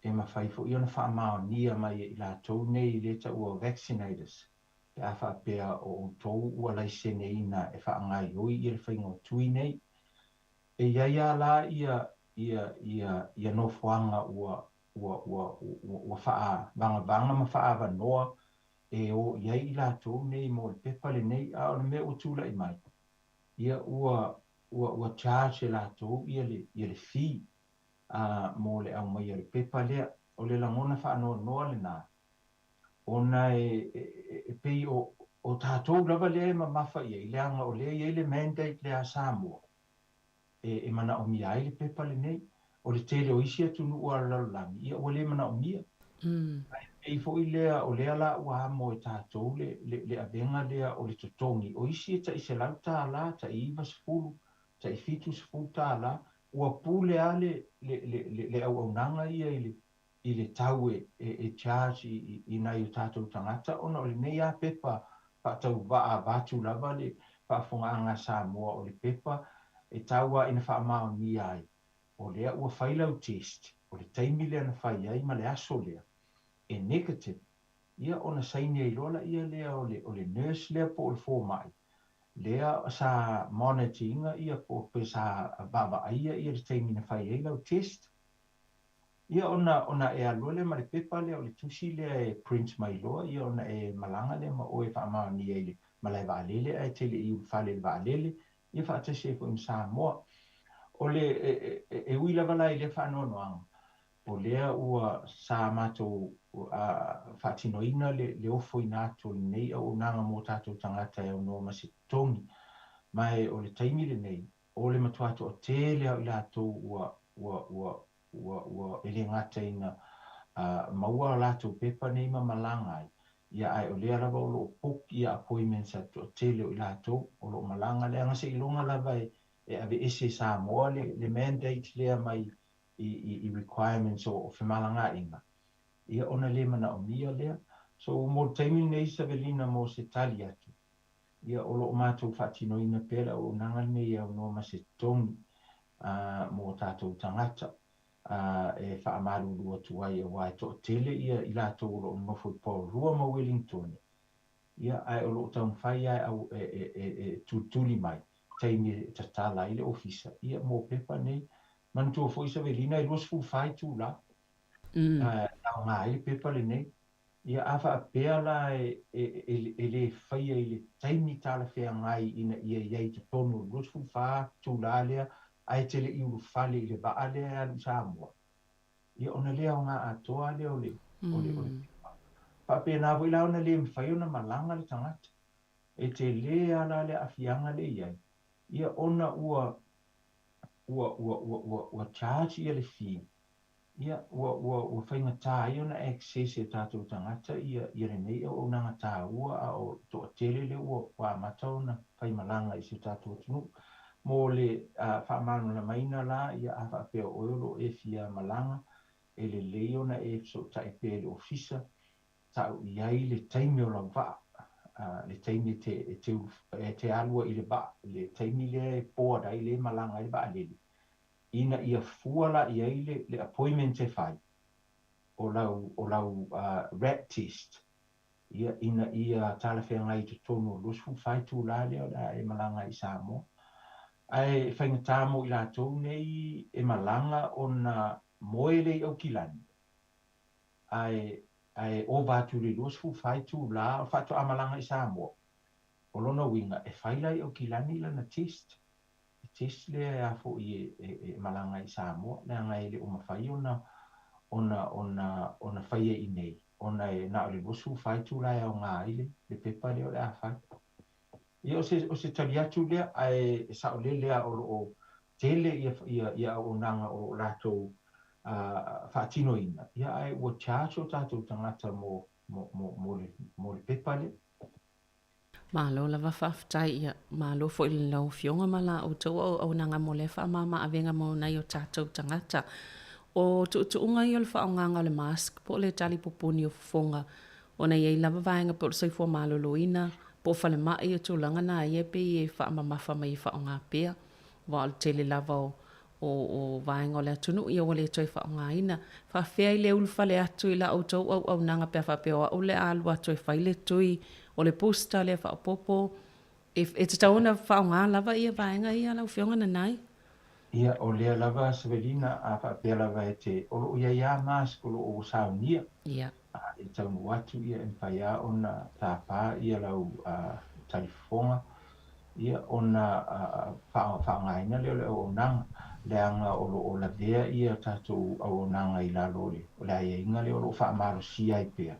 e mafai foi ona faamaonia mai e i latou nei lea e taua o vaccinators, pe a faapea o outou ua laiseneina e faagaoioi ia le faiga o tui nei. E i ai lava la ia ia ia ia nofoaga ua ua ua ua faavagavaga ma faaavanoa e o i ai i latou nei mo le pepa lenei, a o le mea ua tulai mai, ia ua ua ua charge e latou ia le ia le fee a mo le aumaia o le pepa lea. O le lagona faanoanoa lena, ona e e pei o o tatou lava lea e mamafa i ai, leaga o lea e i ai le mandate lea a Samoa e e manaomia ai le pepa lenei. O le tele o isi atunuu a le lalolagi, ia ua le manaomia. Ae pei foi lea o lea la ua amo e tatou le le le avega lea o le totogi. O isi e tai $100, tai 90, tai $70, ua pule lava le le le le auaunaga ia i le i le tau e e charge i i nai o tatou tagata ona o lenei lava pepa faatauvaa avatu lava le faafofogaaga a Samoa o le pepa e tau lava ina faamaonia ai o lea ua fai lau test o le taimi lea na fai ai ma le aso lea e negative ia ona saini ai loa laia lea o le o le nurse lea po o le fomai lea sa monitor ina ia po pe sa vaavaaia ia le taimi na fai ai lau test. Ia ona ona e alu loa lea ma le pepa lea o le tusi lea e print mai loa ia ona e malaga lea ma oe e faamaonia i le malae vaalele ae te le i ulufale i le vaalele ia faatasi ai foi ma Samoa. O le e e ui lava la i lea faanoanoaga o lea ua sa matou faatinoina le le ofoina atu o lenei auaunaga mo tatou tagata e aunoa ma se totogi. Ma e o le taimi lenei o le matua toatele lava o i latou ua ua ua ua ua e le gata ina maua a latou pepa nei ma malaga ai, ia ae o lea lava o lo o book ia appointments a le toatele o i latou o lo o malaga, leaga seiloga lava e e aveese e Samoa le le mandate lea mai i i i requirements o o femalagaaiga, ia ona le manaomia lea. So mo le taimi lenei Savelina mo se tali atu, Ia, o lo o matou faatinoina pea le auaunaga lenei e aunoa ma se totogi mo tatou tagata e faamalulu atu ai aua e toatele ia i latou o lo o nonofo i Porirua ma Wellingtone, ia, ae o lo o taumafai lava e, e, e, e tulituli mai taimi e tatala ai le ofisa, ia, mo pepa nei. Manatua foi Savelina e 24 itula e aoga ai le pepa lenei. Ia, a faapea la e, e, e, e le faia i le taimi talafeagai ina ia i ai i totonu o le 24 itula lea ae te le i ulufale i le vaa lea e alu i Samoa, ia ona le aoga atoa lea o le, o le, o le pepa. Faapena foi la ona le mafai ona malaga le tagata. E tele lava la le aafiaga lea e i ai, ia ona ua, ua, ua, ua, ua, ua charge ia le fee Ia, ua, ua, ua faigata ai ona access e tatou tagata ia, ia lenei auaunaga taua a o le toatele lea ua, ua amata ona faimalaga i si o tatou atunuu. Mo le faamalamalamaina la, ia a faapea o oe o lo o e fia malaga, e lelei ona e fesootai pea i le ofisa, tau i ai le taimi o lau vaa, le taimi e te, e te, e te alu ai i le vaa, le taimi lea e board ai, lea e malaga ai le vaalele, ina ia fua la i ai le, le appointment e fai o lau, o lau rat test, ia, ina ia talafeagai i totonu o le 24 itula lea o le a e malaga ai i Samoa. Ae e faigata mo i latou nei e malaga ona moe lea i Aukilani, ae, ae ova atu i le 24 itula o faatoa malaga i Samoa. O lona uiga, e fai la i Aukilani lana test. test lea e a foi e e malaga ai i Samoa, leaga e le o mafai ona ona ona ona faia i inei ona e na o le 24 itula e aoga ai le le pepa lea o le a fai. Ia o se o se tali atu lea, ae e saolele lava o lo o tele ia ia ia auaunaga o lo o latou faatinoina, ia ae ua charge o tatou tagata mo mo mo mo le mo le pepa lea. Malo lava faafetai ia malo foi i lau afioga ma la outou auaunaga mo lea faamama avega mo nai o tatou tagata. O tuutuuga ia o le faaaogaga o le mask po o le tali pupuni o fofoga ona e i ai lava vaega pei o le soifua maloloina po o falemai o tulaga na ia e pei e faamamafa mai e faaaoga pea aua o le tele lava o o o vaega o le atunuu ia ua le toe faaaogaina. Faafefea i le ulufale atu i la outou auaunaga pe a faapea o au le a alu atu e fai le tui o le booster lea faaopoopo, e e tatau ona faaaoga lava ia vaega ia lau Afioga Nanai? Ia, o lea lava Savelina, a faapea lava e te, o lo o i ai lava mask o lo o ua saunia. Ia. A e taunuu atu, ia e mafai lava ona tapa ia lau talifofoga. Ia, ona faaaogaina lea o le auaunaga, leaga o lo o lavea ia tatou auaunaga i lalo o le aiaiga lea o lo o faamalosia ai pea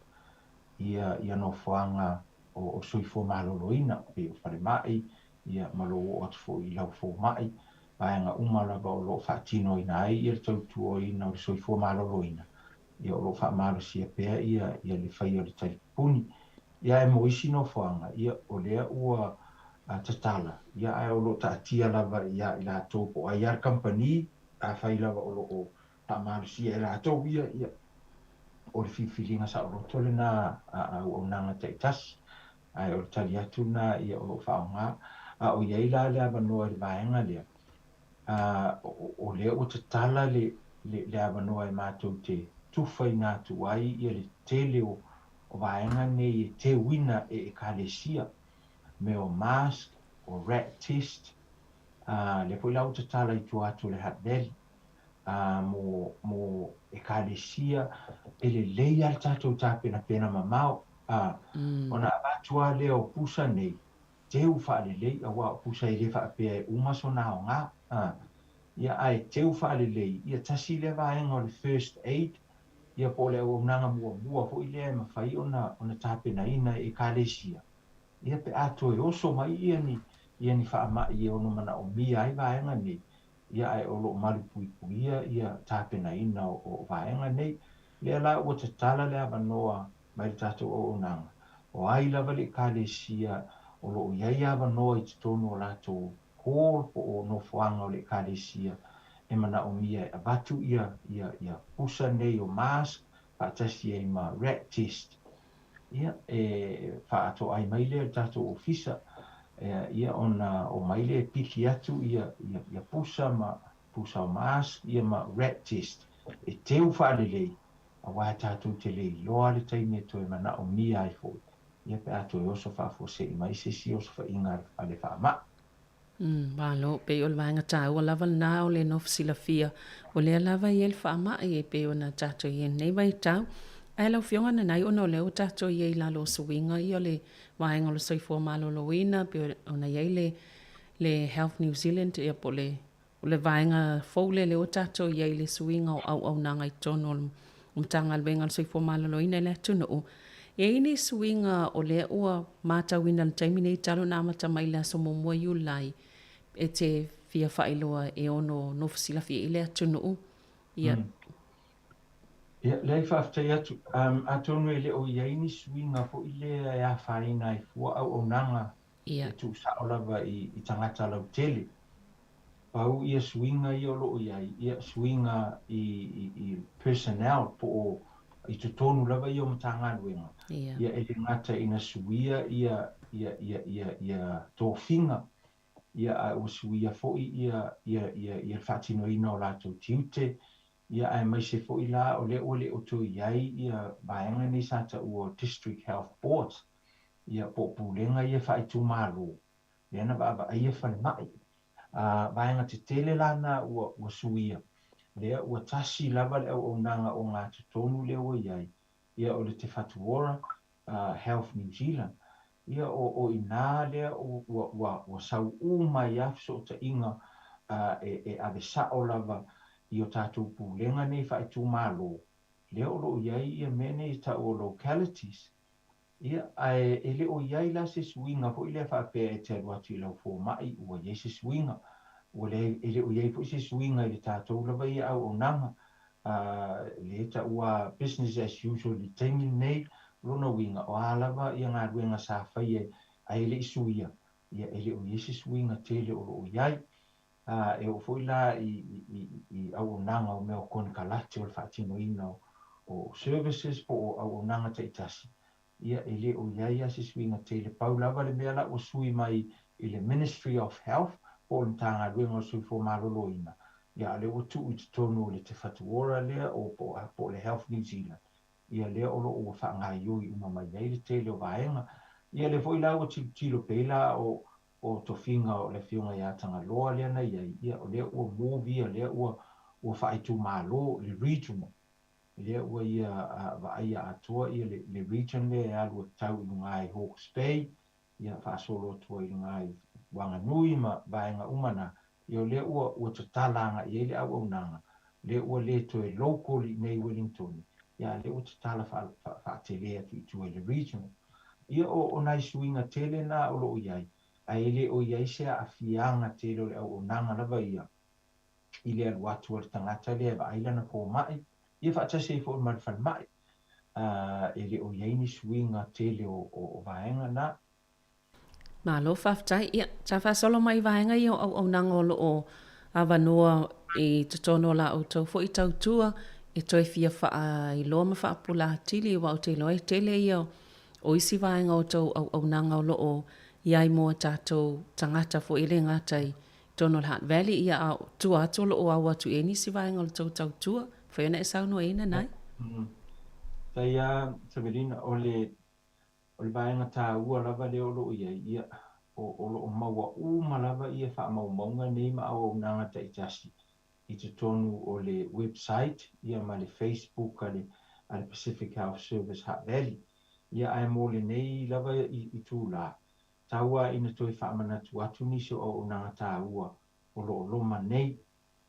ia ia nofoaga o le soifua maloloina, pei o falemai, ia ma lou oo atu foi i lau fomai, vaega uma lava o lo o faatinoina ai ia le tautuaina o le soifua maloloina, ia o lo o faamalosia pea ia ia le faia o le talipuni. Ia ae mo isi nofoaga, ia o lea ua tatala, ia ae o lo o taatia lava ia i latou po o ai lava le kamupani, afai lava o lo o faamalosia e latou ia, ia o le filifiliga saoloto lena a auaunaga taitasi, ae o le tali atu lena ia o lo o faaaoga. A o i ai la le avanoa i le vaega lea, o lea ua tatala le le avanoa e matou te tufaina atu ai ia le tele o vaega nei e teuina e Ekalesia, mea o mask, o rat test, lea foi la ua tatala i tua atu o le Hutt Valley, mo mo Ekalesia, e lelei lava le tatou tapenapena mamao, ona avatu lava lea o pusa nei, teu faalelei aua o pusa e le faapea e uma sona aoga a ia ae teu faalelei ia tasi lea vaega o le first aid ia po o le auaunaga muamua foi lea e mafai ona ona tapenaina e Ekalesia ia pe a toe oso mai ia ni ia ni faamai e ono manaomia ai vaega nei ia ae o lo o malupuipuia ia tapenaina o o vaega nei lea la ua tatala le avanoa mai le tatou auaunaga, o ai lava le Ekalesia o lo o i ai avanoa i totonu o latou hall po o nofoaga o le Ekalesia e manaomia e avatu ia ia ia pusa nei o mask faatasi ai ma rat test. Ia, e faaatoai mai lea i le tatou ofisa, ia ona omai lea e piki atu ia ia ia pusa ma pusa o mask ia ma rat test e teu faalelei aua tatou te le iloa le taimi e toe manaomia ai foi, ia pe a toe oso faafuasei mai se isi osofaiga a le faamai. Umm, malo, pei o le vaega taua lava lena o le nofo silafia, o lea lava e i ai le faamai e pei ona tatou i ai i lenei vaitau. Ae lau Afioga Nanai, ona o lea ua tatou i ai i lalo o suiga ia o le vaega o le soifua maloloina, pei ona i ai le le Health New Zealand ia po o le O le vaega fou lea lea ua tatou i ai i le suiga o auaunaga i totonu o le Matagaluega o le Soifua Maloloina i le atunuu, e i ai ni suiga o lea ua matauina i le taimi nei talu ona amata mai i le aso muamua Iulai e te fia faailoa e ono nofo silafia i le atunuu? Ia. Ia, leai, faafetai atu. Atonu e le o i ai ni suiga foi lea e afaina ai fua auaunaga e tuusao lava i tagata lautele. Pau ia suiga ia o lo o i ai, ia suiga i personnel po o i totonu lava ia o Matagaluega, ia e le gata ina suia ia ia ia ia ia tofiga, ia ae ua suia foi ia ia ia ia le faatinoina o latou tiute, ia aemaise foi la o lea ua le o toe i ai ia vaega nei sa taua o District Health Boards, ia po o pulega ia faaitumalo, lea na vaavaaia falemai. A, vaega tetele la na ua, ua suia, lea ua tasi lava le auaunaga ogatotonu lea ua i ai, ia o le Te Whatu Ora, Health New Zealand. Ia, o, o i inā lea ua, ua, ua sau uma ai lava fesootaiga e, e ave sao lava i o tatou pulega nei faaitumalo, lea o lo o i ai ia mea nei e tau o localities. Ia, ae e le o i ai la se suiga foi lea faapea e te alu atu i lau fomai ua i ai se suiga. Ua leai, e le o i ai foi se suiga i le tatou lava ia auaunaga, a, lea e taua business as usual i le taimi lenei. O lona uiga, o a lava ia galuega sa faia ae e le i suia, ia e le o i ai se suiga tele o lo o i ai. A, e oo foi la i, i, i auaunaga o mea o konekarate o le faatinoina o, o services po o auaunaga taitasi, ia e le o i ai lava se suiga tele. Pau lava le mea la ua sui mai i le Ministry of Health po o le Matagaluega o le Soifua Maloloina, ia a o lea ua tuu i totonu o le Te Whatu Ora lea o po o, po o le Health New Zealand, ia lea o lo o ua faagaoioi uma mai ai le tele o vaega. Ia lea foi la ua tilotilo pei la o o tofiga o le Afioga ia Tagaloa lea na i ai, ia o lea ua move ia, lea ua ua faaitumalo le regional, lea ua ia vaaia atoa ia le le region lea e alu e tau i luga i Hawke's Bay, ia faasolo atu ai i luga i Wanganui ma vaega uma na, ia o lea ua ua tatala agai i ai le auaunaga, lea ua le toe local i inei i Wellingtone, ia a lea ua tatala faatele atu i tua i le regional. Ia o o nai suiga tele na o lo o i ai, ae e le o i ai se aafiaga tele o le auaunaga lava ia i le alu atu a le tagata lea e vaai lana fomai, ia faatasi ai foi ma le falemai. E le o i ai ni suiga tele o o o vaega na. Malo faafetai. Ia, sa faasolo mai i vaega ia o auaunaga o lo o avanoa i totonu o la outou foi tautua e toe fia faailoa ma faapula atili aua ou te iloa e tele ia o isi vaega o tou auaunaga o lo o i ai mo a tatou tagata foi e le gata i totonu o le Hutt Valley, ia a o tua atu o lo o au atu i ai nisi vaega o le tou tautua. Mafai ona e saunoa i ai Nanai? Faafetai lava Savelina. O le O le vaega taua lava lea o lo o i ai, ia, o, o lo o maua uma lava ia faamaumauga nei ma auaunaga taitasi i totonu o le website ia ma le Facebook a le, a le Pacific Health Service Hutt Valley. Ia, ae mo lenei lava itulā, tau lava ina toe faamanatu atu nisi o auaunaga taua o lo o loma nei.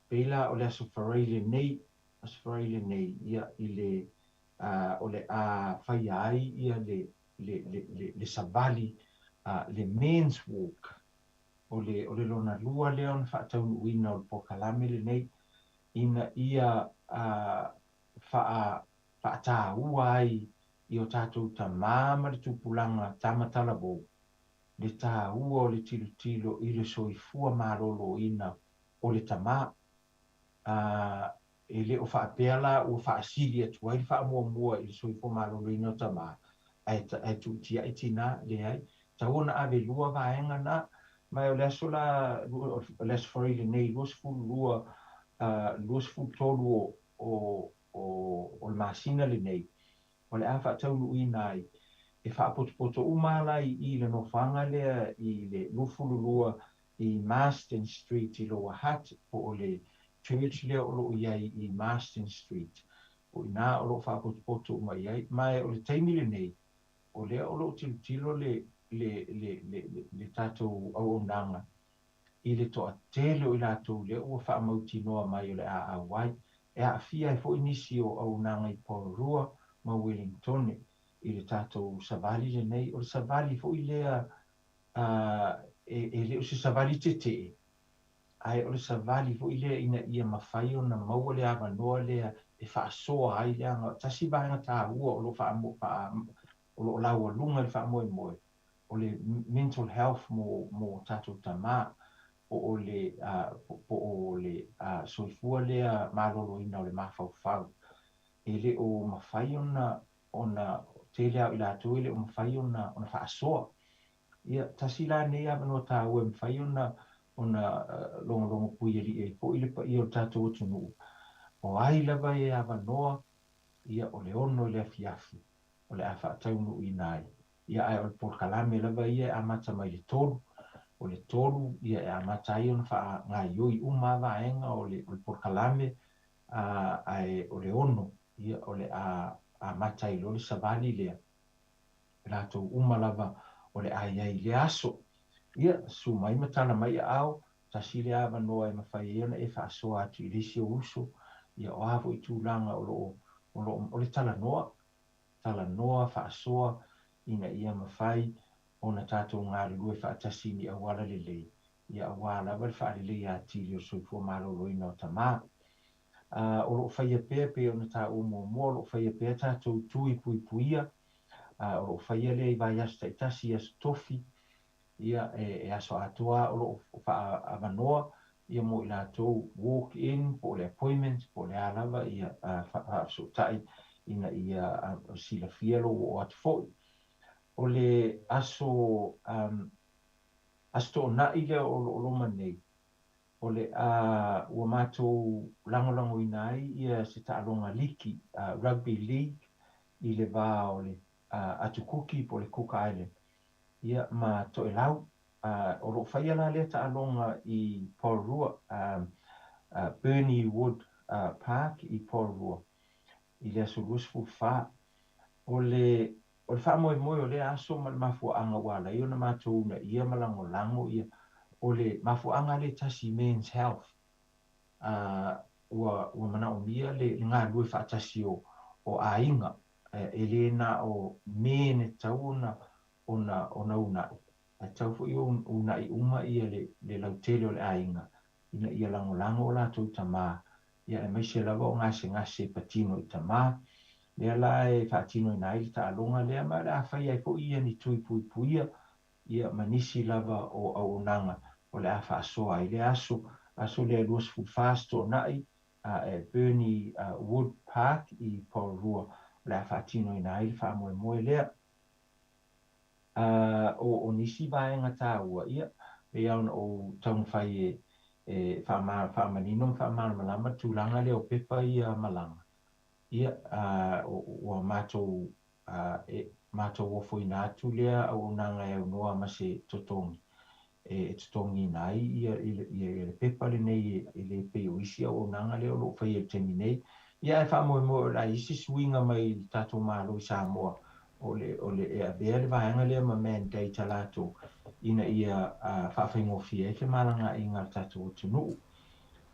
Pei la o le Aso Faraile nei, Aso Faraile nei, ia, i le o le a faia ai ia le, le, le, le, le savali, le Men's Walk. O le, o le lona lua lea ona faataunuuina o le polokalame lenei, ina ia faa, faataua ai i o tatou tamā ma le tupulaga tama talavou, le taua o le tilotilo i le soifua maloloina o le tamā. E le o faapea la ua faasili atu ai le faamuamua i le soifua maloloina o tamā ae, ae tuutiai tinā, leai. Tatau ona ave lua vaega na, ma o le aso la, o le Aso Faraile nei, 22, 23 o, o, o, o le masina lenei, o le a faataunuuina ai, e faapotopoto uma la i i le nofoaga lea i le 22 i Marsden Street i Lower Hutt, po o le church lea o lo o i ai i Marsden Street. O i ina o lo o faapotopoto uma i ai. Ma o le taimi lenei, o lea o lo o tilotilo le, le, le, le, le, le tatou auaunaga i le toatele o i latou lea ua faamautinoa mai o le a auai, e aafia ai foi nisi o auaunaga i Porirua ma Wellingtone i le tatou savali lenei. O le savali foi lea e le o se savali tetee, ae o le savali foi lea ina ia mafai ona maua le avanoa lea e faasoa ai, leaga tasi vaega taua o lo o lo o laualuga i le faamoemoe, o le mental health mo mo tatou tamā, po o le po o le soifua lea maloloina o le mafaufau. E le o mafai ona ona tele lava o i latou e le o mafai ona ona faasoa. Ia, tasi la lenei avanoa taua e mafai ona ona logologo puialii ai foi le paia o le tatou atunuu, o ai lava e avanoa, ia o le 6 i le afiafi o le a faataunuuina ai. Ia, ae o le polokalame lava ia e amata mai le 3, o le 3 ia e amata ai ona faagaoioi uma lava vaega o le o le polokalame, ae o le 6 ia o le a amata ai loa le savali lea, latou uma lava o le a i ai i lea aso. Ia, susu mai ma tala mai aao, tasi lea avanoa e mafai ai ona e faasoa atu i le isi ou uso, ia o a foi tulaga o lo o, o lo o, o le talanoa, talanoa, faasoa, ina ia mafai ona tatou galulue faatasi i ni auala lelei, ia aua lava le faaleleia atili o le soifua maloloina o tama. A, o lo o faia pea, pei ona taua muamua, o lo o faia pea tatou tui puipuia, a, o lo o faia lea i vaiaso taitasi i aso tofi, ia, e, e aso atoa o lo o faaavanoa ia mo i latou walk in po o le appointment po o le a lava ia faafesootai ina ia silafia lou oo atu foi. O le aso um, Aso Toonai lea o lo o loma nei, o le a ua matou lagolagoina ai ia se taaloga liki, Rugby League, i le va o le Atu Kuki po o le Cook Island, ia ma Toelau. O lo o faia la lea taaloga i Porirua, Burnie Wood Park i Porirua i le aso 24. O le O le faamoemoe o lea aso ma le mafuaaga ua ala ai ona matou uunaia ma lagolago ia, o le mafuaaga lea e tasi Men's Health, a ua ua manaomia le le galulue faatasi o o aiga, e le na o men e tatau ona ona ona uunai, ae tatau foi ona uunai uma ia le le lautele o le aiga ina ia lagolago o latou tama ia aemaise lava o gasegase e patino i tama. Lea la e faatinoina ai le taaloga lea ma o le a fai ai foi ia ni tui puipuia ia ma nisi lava o auaunaga o le a faasoa ai lea aso, aso lea 24 Aso Toonai e Burnie Wood Park i Porirua o le a faatinoina ai le faamoemoe lea. A o nisi vaega taua, ia, pei lava ona ou taumafai e e faamanino ma faamalamalama le tulaga lea o pepa ia malaga, ia, a ua matou e matou ofoina atu lea auaunaga e aunoa ma se totogi e totogiina ai ia ia le pepa lenei e le pei o isi auaunaga lea o lo o faia i le taimi nei. Ia ae faamoemoe o le a i ai se suiga mai i le tatou Malo i Samoa o le o le e avea le vaega lea ma mandate a latou ina ia faafaigofie ai femalagaaiga a le tatou atunuu.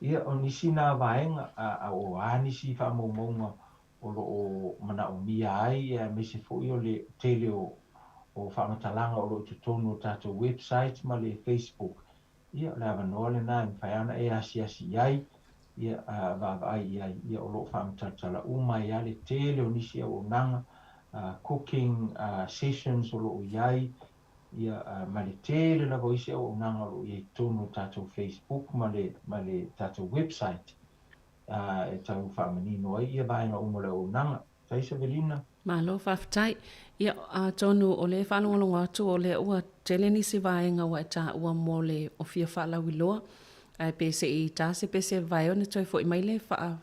Ia o nisi na vaega a o a nisi faamaumauga o lo o manaomia ai aemaise foi o le tele o o faamatalaga o lo o i totonu o tatou website ma le Facebook. Ia, o le avanoa lena e mafai lava ona e asiasi i ai, ia, vaavaai i ai, ia, o lo o faamatalatala uma ai lava le tele o nisi auaunaga, cooking sessions o lo o i ai, ia, ma le tele lava o isi auaunaga o lo o i ai i totonu o tatou Facebook ma le ma le tatou website. e tau faamanino ai ia vaega uma o le auaunaga. Tai Savelina. Malo faafetai. Ia, atonu o lea e faalogologo atu o lea ua tele nisi vaega ua e taua mo le o fia faalauiloa, ae pe se i ta se pese vae ona toe foi mai lea e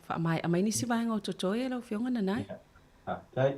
faamaea mai nisi vaega o totoe lau Afioga Nanae. Ia, faafetai.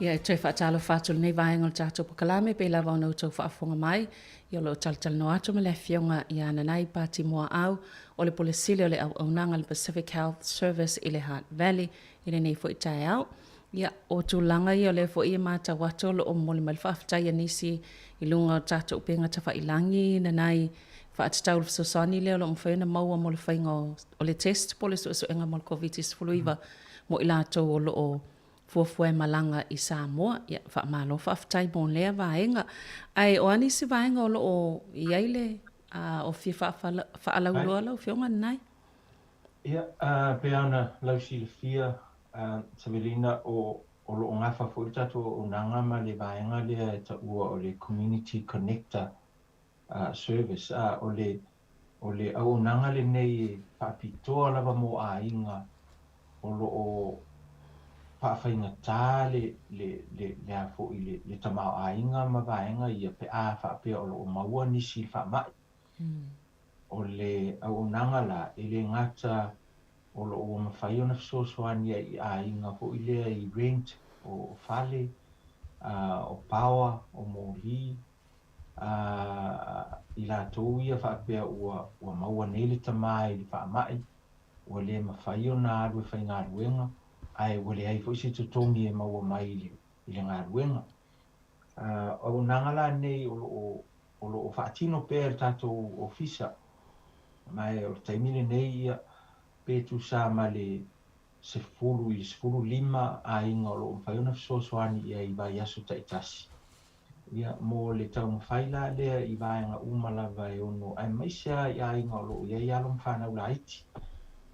Ia, e toe faatalofa atu i lenei vaega o le tatou polokalame, pei lava ona outou faafofoga mai, ia o lo o talatalanoa atu ma le Afioga ia Nanai Pati Muaau, o le Pule Sili o le Auaunaga a le Pacific Health Service i le Hutt Valley i lenei foi taeao. Ia, o tulaga ia o lea foi e matau atu o lo o momoli mai le faafetai a nisi i luga o tatou upega tafailagi, Nanai, faatatau i le fesoasoani lea o lo o mafai ona maua mo le faiga o le test po o le suesuega mo le Koviti-19 mo i latou o lo o fuafua e malaga i Samoa. Ia, faamalo faafetai mo lea vaega. Ae o a nisi vaega o lo o i ai le o fia faalauiloa lau Afioga Nanai? Ia, pei ona lausilafia, Savelina, o lo o gafa foi le tatou auaunaga ma le vaega lea e taua o le Community Connector Service. O le O le auaunaga lenei e faapitoa lava mo aiga o lo o faafaigata le, le, le, le a foi, le, le tamaoaiga ma vaega ia pe a faapea o lo o maua nisi i le faamai. O le auaunaga la, e le gata o lo o ua mafai ona fesoasoani ai i aiga foi lea i rent o fale, o power, o moli, a i latou ia faapea ua, ua maua nei le tama i le faamai, ua le mafai ona alu e faigaluega, ae ua leai foi se totogi e maua mai i le, i le galuega. A, auaunaga la nei o lo o, o lo o faatino pea e le tatou ofisa, ma e o le taimi lenei ia, pe tusa ma le 10 i le 15 aiga o lo o mafai ona fesoasoani i ai i vaiaso taitasi. Ia, mo le taumafai la lea i vaega uma lava e ono, aemaise lava i aiga o lo o i ai alo ma fanau laiti,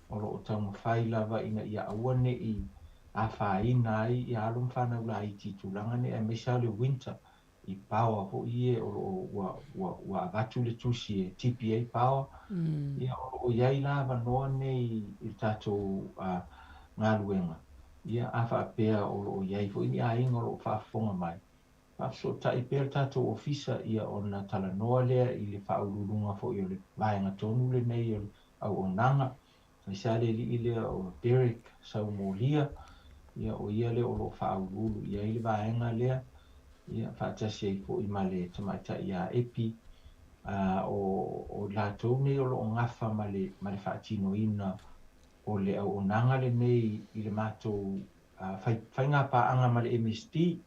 o lo o taumafai lava ina ia aua ne i afaina ai ia alo ma fanau laiti i tulaga nei, aemaise lava o le winter i power foi ia o lo o ua, ua, ua avatu le tusi e tipi ai power. Ia, o lo o i ai la avanoa nei i le tatou galuega, ia, a faapea o lo o i ai foi ni aiga o lo o faafofoga mai, Faafesootai pea le tatou Ofisa ia ona talanoa lea i le faauluuluga foi o le vaega tonu lenei o le auaunaga, aemaise lava le alii lea o Derek Saumolia, ia o ia lea o lo o faauluulu i ai le vaega lea, ia faatasi ai foi ma le tamaitai ia Epi, a, o, o latou nei o lo o gafa ma le, ma le faatinoina o le auaunaga lenei i le matou fai, faigapaaga ma le MSD,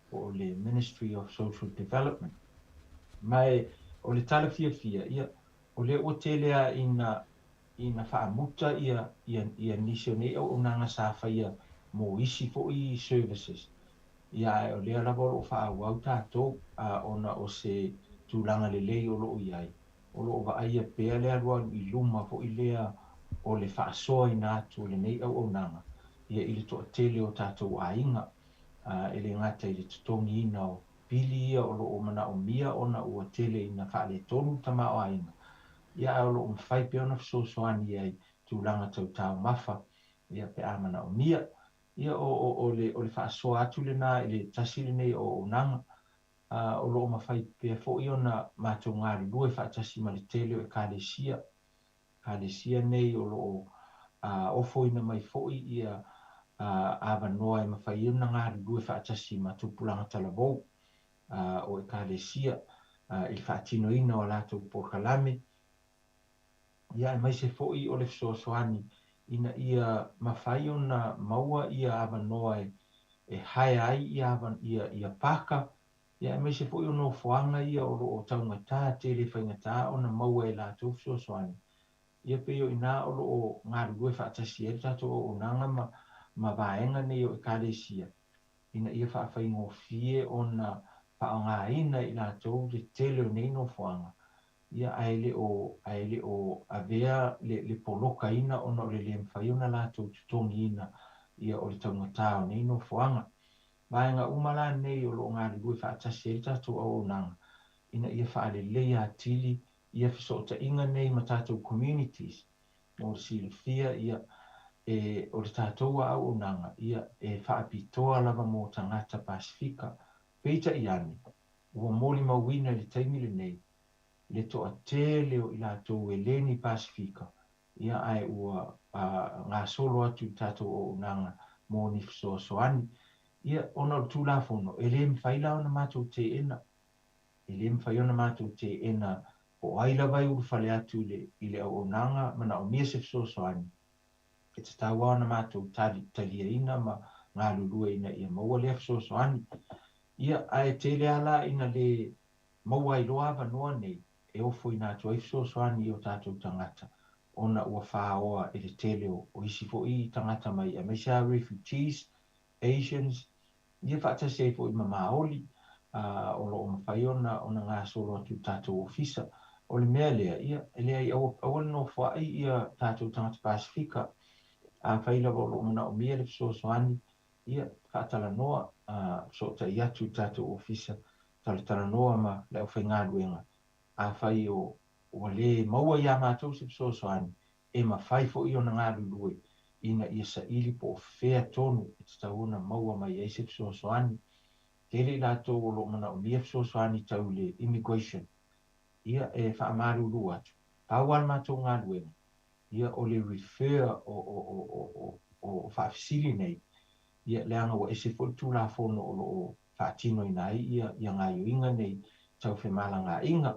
po o le Ministry of Social Development. Ma e, o le tala fiafia, ia, o lea ua tele lava ina, ina faamuta ia, ia, ia nisi o nei auaunaga sa faia mo isi foi services. Ia, ae o lea lava o lo o faaauau tatou, a, ona o se tulaga lelei o lo o i ai, o lo o vaaia pea le alualu i luma foi lea o le faasoaina atu o lenei auaunaga, ia, i le toatele o tatou aiga. e le gata i le totogiina o pili ia o lo o manaomia ona ua tele ina faaletonu le tamaoaiga, ia ae o lo o mafai pea ona fesoasoani i ai i tulaga tau taumafa ia pe a manaomia. Ia o, o, o le, o le faasoa atu lena i le tasi lenei o auaunaga, a, o lo o mafai pea foi ona matou galulue faatasi ma le tele o Ekalesia Ekalesia nei o lo o ofoina mai foi ia avanoa e mafai ai ona galulue faatasi ma tupulaga talavou o Ekalesia i le faatinoina o a latou polokalame, ia aemaise foi o le fesoasoani ina ia mafai ona maua ia avanoa e hire ai ia paka Ia aemaise foi o nofoaga ia o lo o taugata tele faigata ona maua e latou fesoasoani, ia pei o i ina o lo o galulue faatasi ai le tatou auaunaga ma ma vaega nei o Ekalesia ina ia faafaigofie ona faaaogaina e i latou le tele o nei nofoaga, ia ae le o ae le o avea le le polokaina ona o le le mafai ona latou totogiina ia o le taugata o nei nofoaga. Vaega uma la nei o lo o galulue faatasi ai le tatou auaunaga ina ia faaleleia atili ia fesootaiga nei ma tatou communities. Mo le silafia, ia, e, o le tatou auaunaga, ia, e faapitoa lava mo tagata Pasefika. Peitai ane, ua molimauina i le taimi lenei le toatele o i latou e le ni Pasefika Ia, ae ua gasolo atu i le tatou auaunaga mo ni fesoasoani. Ia, ona o le Tulafono, e le mafai la ona matou teena, e le mafai ona matou teena po o ai lava e ulufale atu i le, i le auaunaga manaomia se fesoasoani, e tatau lava ona matou tali, taliaina ma galulue ina ia maua lea fesoasoani. Ia, ae tele lava la ina le maua ai loa avanoa nei e ofoina atu ai fesoasoani i o tatou tagata ona ua faoa e le tele o, o isi foi tagata mai, aemaise lava refugees, Asians, ia faatasi ai foi ma Māori, o lo o mafai ona ona gasolo atu i le tatou ofisa. O le mea lea, ia, e leai, aua, aua le nofoai ia tatou tagata Pasefika. Afai lava o lo o manaomia le fesoasoani, ia, faatalanoa, fesootai atu i le tatou ofisa, talatalanoa ma le aufaigaluega. Afai o, ua le maua iā matou se fesoasoani, e mafai foi ona galulue ina ia saili po o fea tonu e tatau ona maua mai ai se fesoasoani. Tele i latou o lo o manaomia fesoasoani tau i le immigration. Ia, e faamalulu atu, pau lava le matou galuega, ia o le refer o, o, o, o, o, o faafesili nei, ia leaga ua ese foi le Tulafono o lo o faatinoina ai ia, ia gaioiga nei tau femalagaaiga.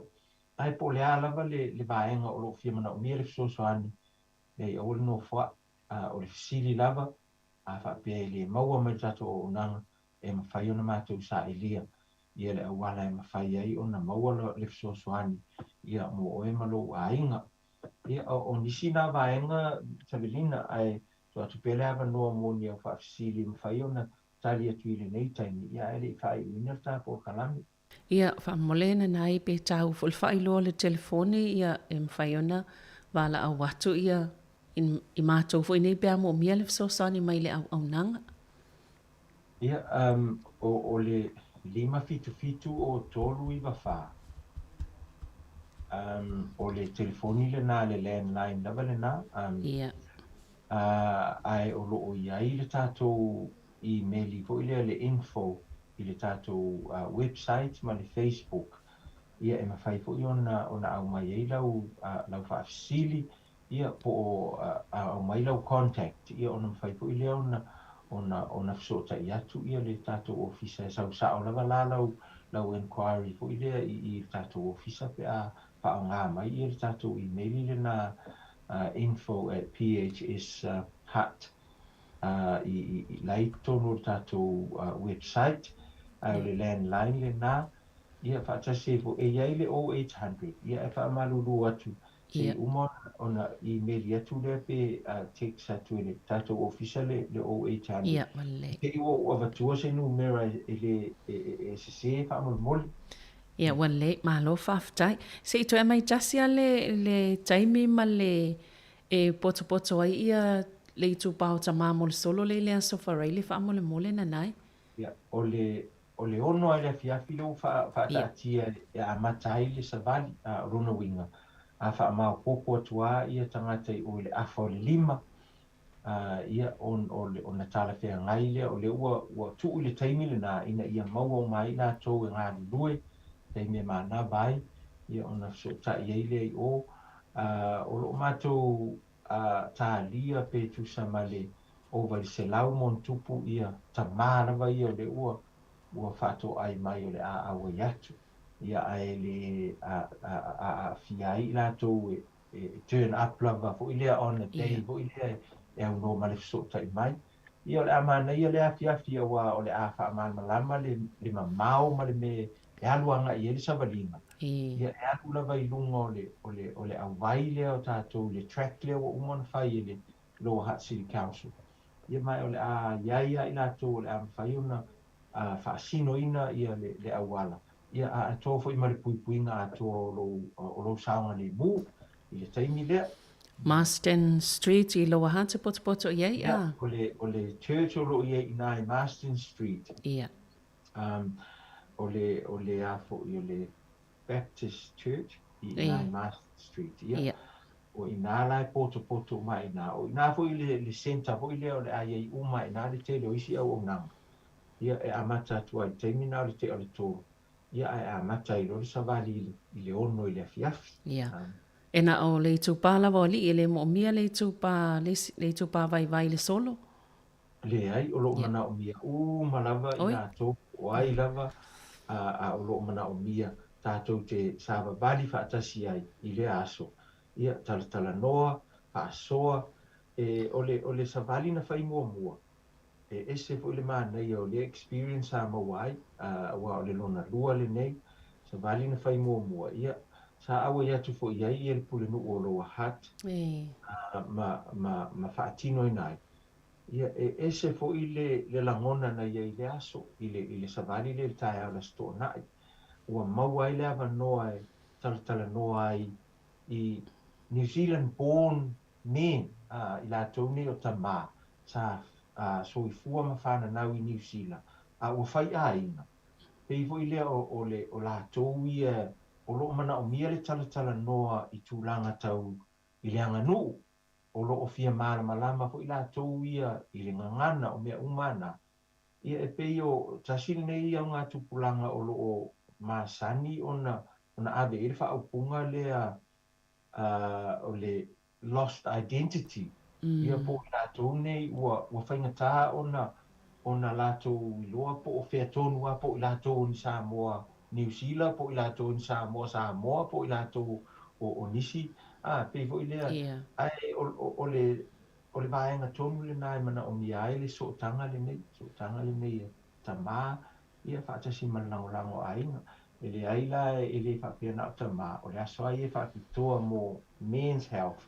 Ae po o le a lava le, le vaega o lo o fia manaomia le fesoasoani, leai, aua le nofoai. A, o le fesili lava, a faapea e le maua mai le tatou auaunaga, e mafai ona matou sailia ia le auala e mafai ai ona maua le fesoasoani ia mo oe ma lou aiga. Ia, o, o nisi na vaega, Savelina, ae tuu atu pea le avanoa mo ni au faafesili e mafai ona tali atu i lenei taimi, ia ae le i faaiuina le ta polokalame. Ia, faamolemole nanai pe taua foi le faailoa o le telefoni, ia, e mafai ona valaau atu ia i matou foi nei pe a moomia le fesoasoani mai le auaunaga. Ia, um, o, o le 577 o 394, um, o le telefoni lena, le landline lava lena, um, Ia. uh, ae o lo o i ai le tatou imeli foi lea le info i le tatou website ma le Facebook, ia e mafai foi ona ona aumai ai lau lau faafesili, ia po o aumai lau contact, ia ona mafai foi lea ona ona ona fesootai atu ia le tatou ofisa e sau sao lava la lau lau enquiry foi lea i i le tatou ofisa pe a faaaoga mai ia le tatou imeli lena info at phs hut i, i, i la i totonu o le tatou website, ae o le landline lenā, ia faatasi ai foi, e i ai le 0800, ia e faamalulu atu se i uma ona imeli atu lea pe text atu e le tatou ofisa le, le 0800. Ia, ua lelei. Te i ua ou avatua se numera e le e, e, e sesē faamolemole. Ia, ua lelei, malo faafetai. Se i toe aumai tasi lava le, le taimi ma le E potopoto ai ia le itupa o Tama mo le solo le i le Aso Faraile faamolemole Nanai. Ia, o le, o le ono lava i le afiafi lea ua faa, faataatia e amata ai le savali, a o lona uiga, a faamaopoopo atu lava ia tagata i o i le afa o le lima, a, ia, on, o le, ona talafeagai lea, o lea ua, ua tuu i le taimi lena ina ia maua uma ai latou e galulue, taimi e manava ai, ia ona fesootai ai lea i o. O lo o matou talia pe tusa ma le ova i le 100 ma ona tupu ia tama lava ia o lea ua ua faatoai mai o le a auai atu, ia ae le aafia ai i latou e turn up lava foi lea on a day foi lea e aunoa ma le fesootai mai. Ia o le a manaia lea afiafi aua o le a faamalamalama le le mamao ma le mea e alu agai i ai le savaliga. Ia e alu lava i luga o le o le o le auvai lea o tatou le track lea ua uma ona fai e le Lower Hutt City Council. Ia ma o le a i ai lava i latou o le a mafai ona faasinoina ia le le auala, ia a atoa foi ma le puipuiga atoa o lou o lou saogalemu i le taimi lea. Marsden Street i Lower Hutt e potopoto i ai, a? Ia, o le, o le church o lo o i ai i ina i Marsden Street. Ia. Um, o le, o le a foi, o le Baptist Church i ina i Marsden Street. Ia. Ia. O ina la e potopoto uma ai ina. O ina foi le, le centre foi lea o le a i ai uma ai ina le tele o isi auaunaga. Ia, e amata atu ai i le taimi na o le tea o le tolu. Ia, ae amata ai loa le savali i le, i le ono i le afiafi. Ia. Um, E na o le itupa lava o alii, e le moomia le itupa, le, le itupa vaivai i le solo. Leai, o lo o manaomia uma lava i latou, po o ai lava, a o lo o manaomia tatou te savavali faatasi ai i lea aso. Ia, talatalanoa, faasoa, e, o le, o le savali na fai muamua, e ese foi le manaia o lea experience sa maua ai, aua o le lona lua lenei, savali na fai muamua, ia, sa auai atu foi i ai ia le pulenuu o Lower Hutt, ma, ma, ma faatinoina ai. Ia, e ese foi le, le lagona na i ai i le aso, i le, i le savali lea i le taeao o le Aso Toonai, ua maua ai le avanoa e talatalanoa ai i New Zealand born men, a, i latou nei o tamā, sa, a, soifua ma fananau i Niu Sila, a ua fai aiga. Pei foi lea o, o le, o latou ia o lo o manaomia le talatalanoa i tulaga tau i le aganuu, o lo o fia malamalama foi latou ia i le gagana o mea uma na. Ia e pei o tasi lenei augatupulaga o lo o masani ona ona ave i ai le faaupuga lea o le lost identity, ia po o i latou nei ua ua faigata ona ona latou iloa po o fea tonu lava, po o i latou o ni Samoa Niu Sila, po o i latou o ni Samoa Samoa, po o i latou o o nisi, a, pei foi lea, ae o o o le o le vaega tonu lena e manaomia ai le sootaga lenei, sootaga lenei a tamā, ia faatasi ma le lagolago a aiga. E leai la e le faapea na o tamā, o le aso lava ia e faapitoa mo Men's Health,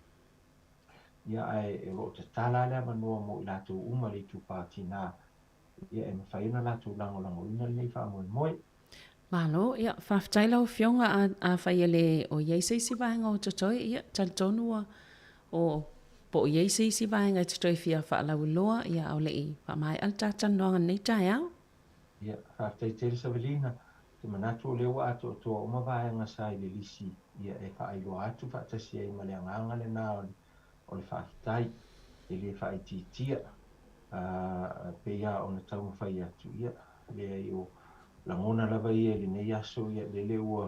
ia ae o lo o tatala lava le avanoa mo i latou uma le itupa tinā, ia e mafai ona latou lagolagoina lenei faamoemoe. Malo, ia, faafetai lau Afioga, a, afai e le o i ai se isi vaega o totoe, ia, talitonu ua, o, po o i ai se isi vaega e te toe fia faalauiloa, ia, a o le i faamaea le ta talanoaga i lenei taeao. Ia, faafetai tele Savelina. Ou te manatu o lea ua atoatoa uma vaega sa i le lisi, ia, e faailoa atu faatasi ai ma le agaga lena o le, o le faafetai, e le faaitiitia. A, pei lava ona taumafai atu, ia, leai o lagona lava ia i lenei aso, ia, lele ua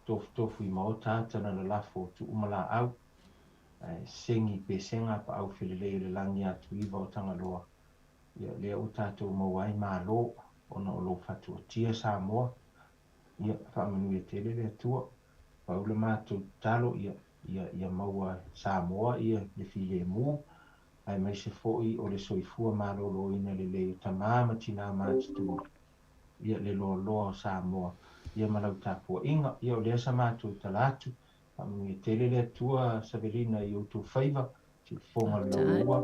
tofutofu i maota ata na lalafo o Tuumalaau, ae segi i pesega paau felelei o le lagi atuiva o Tagaloa, ia, lea ua tatou maua ai malo ona o lou fatuatia Samoa, ia, faamanuia tele le Atua. Pau le matou tatalo, ia, ia, ia maua Samoa ia le filemu, aemaise foi o le soifua maloloina lelei o tamā ma tinā matutua, ia le loaloa o Samoa, ia ma lau tapuaiga. Ia o lea sa matou tala atu, faamanuia tele le Atua Savelina i outou faiva, siufofoga le laumua,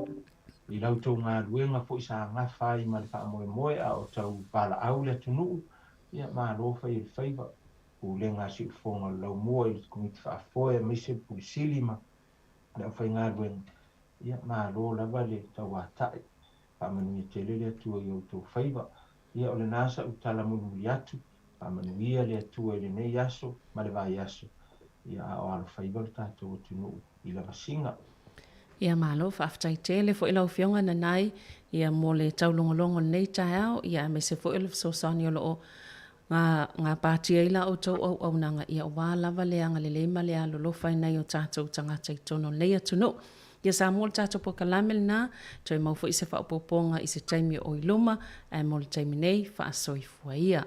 i la outou galuega foi sa gafa ai ma le faamoemoe a o tau valaau le atunuu, ia malo fai o le faiva, pulega a siufofoga o le laumua i le Komiti Faafoe aemaise le Pule Sili ma le aufaigaluega, ia malo lava le tauatai, faamanuia tele le Atua i outou faiva. Ia o lena sa'u tala mulimuli atu, faamanuia le Atua i lenei aso ma le vaiaso, ia a o alofaiva lo tatou atunuu i lavasiga. Ia malo, faafetai tele foi lau Afioga Nanai ia mo le taulogologo i lenei taeao, ia aemaise foi o le fesoasoani o lo o gapatia ai la outou auaunaga, ia aua lava le agalelei ma le alolofa i nai o tatou tagata i totonu o lenei atunuu. Ia Samoa le tatou polokalame lena, toe mau foi se faaopoopoga i se taimi o i luma, ae mo le taimi nei, faasoifua ia.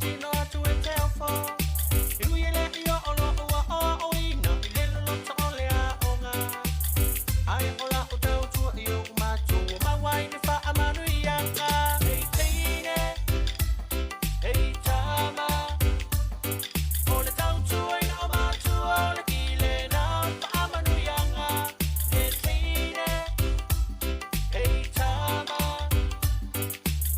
tino atu e te ofo. E ui e le i o lo'u a'oa'oina i le loloto o le aoga. Ae o la'u tautua i o'u matua maua ai ni fa'amanuiaga. Hei teine, hei tama, o le tautuaina o matua o le ki lena o le fa'amanuiaga. He teine, hei tama,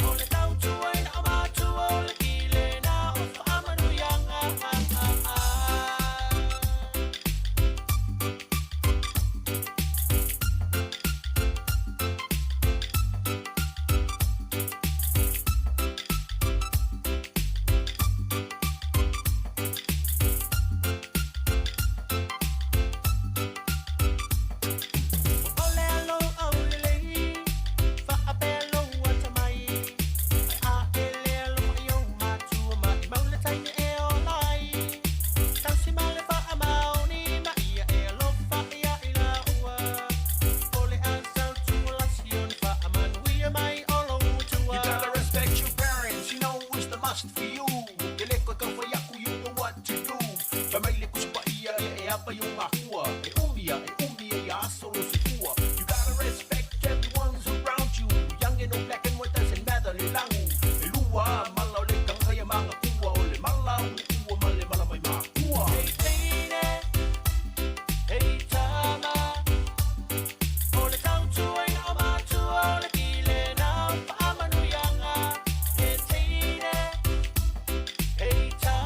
o le tautuaina o matua o le ki lena o le fa'amanuiaga. O le alo aulelei, fa'apea lou atamai, ae a e le alofa i ou matua maʻimau le taimi e ola ai. Tausi ma le faamaoni ma ia e alofa ia i laua. O le a sautualasi o ni faamanuia mai o lou Atua. You gotta respect your parents, you know it's the must for you. E le koe tau fai aku, you know what to do. Fai mai le Tusi Paia, ia e ava i ou makua. E umi a, e umi e ia aso lou soifua. You gotta respect everyone's around you. Young and old, black and white, doesn't matter le lagu. E lua a mala o le tagata ia magatua. O le mala au ua ma le mala mai makua. Hei teine, hei tama, o le tautuaina o matua o le ki lena o le fa'amanuiaga. He teine, hei tama.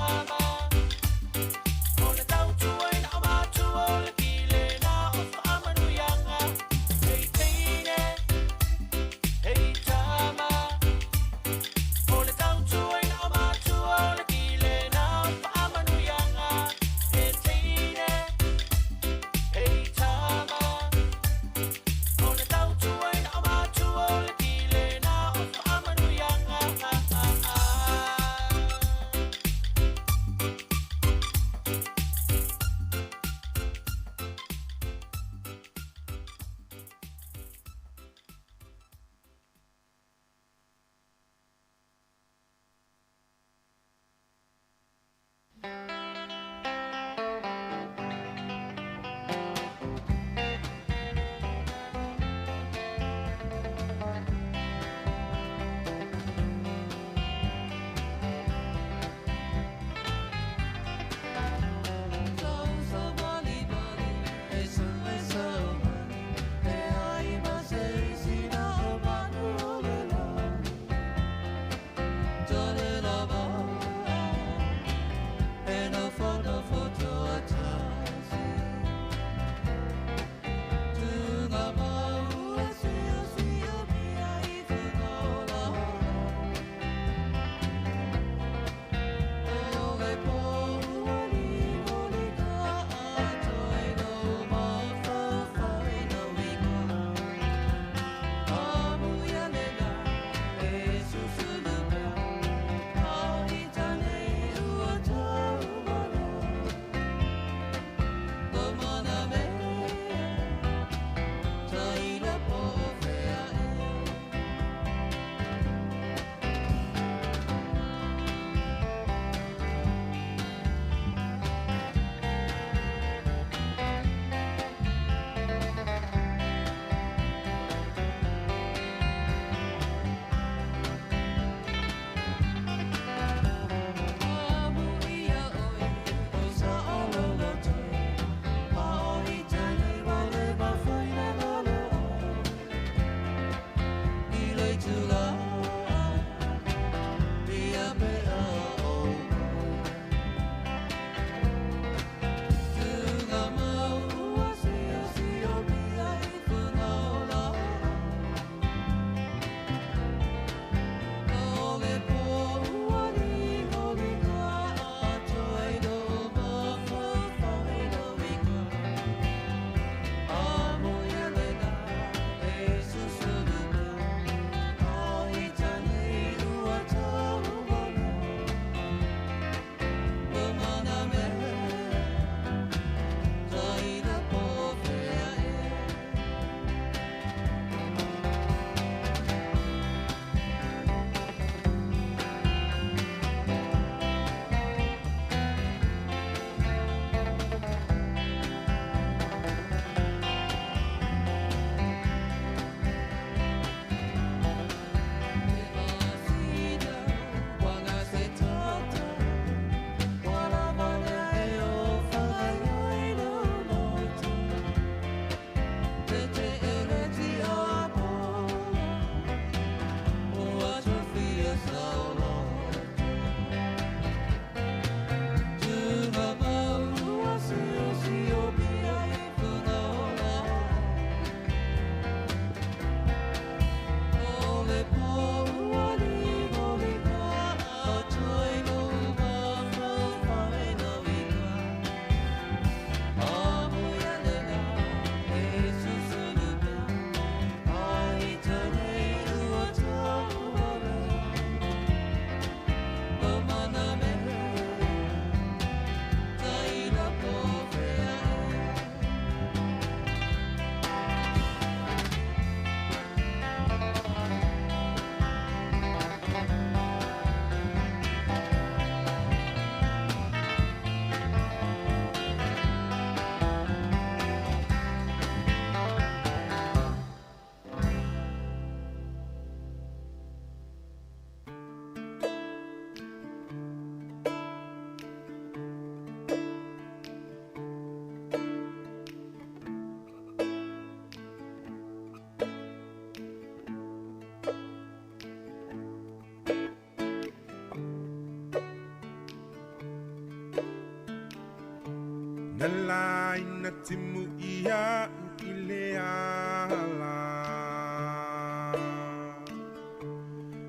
Na laina timu ia i le ala.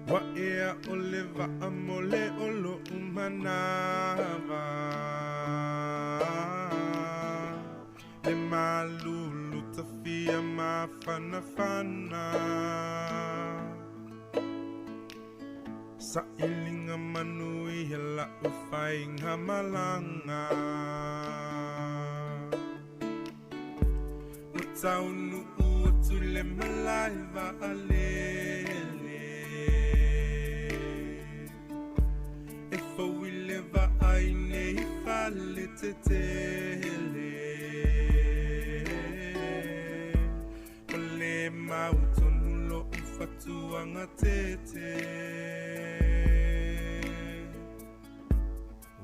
Wa ea o le waa mo le olo umanawa. Le malulu tafia mafanafana. Sa ilinga manu i la ufainga malanga. O taunu ua tule malai vaalele. E fauile vaai nei fale tetele. O le mautonu lo ufatuanga tete.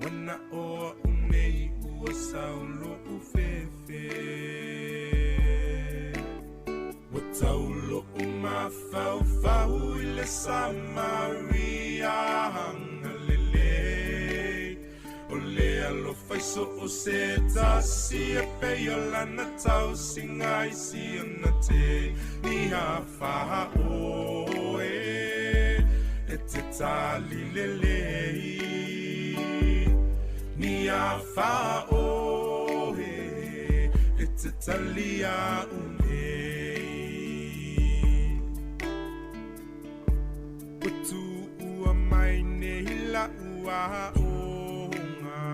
Wana oa unei ua saulo ufefe. Wa taulo umafaufau i le Samaria hangalele. O le alofa i so o se tasi e pei o lana tausiga i si ona te ni afa oe. E te tali lelei. Ni afa oe. E te talia unei. O tu ua mai nei la ua onga.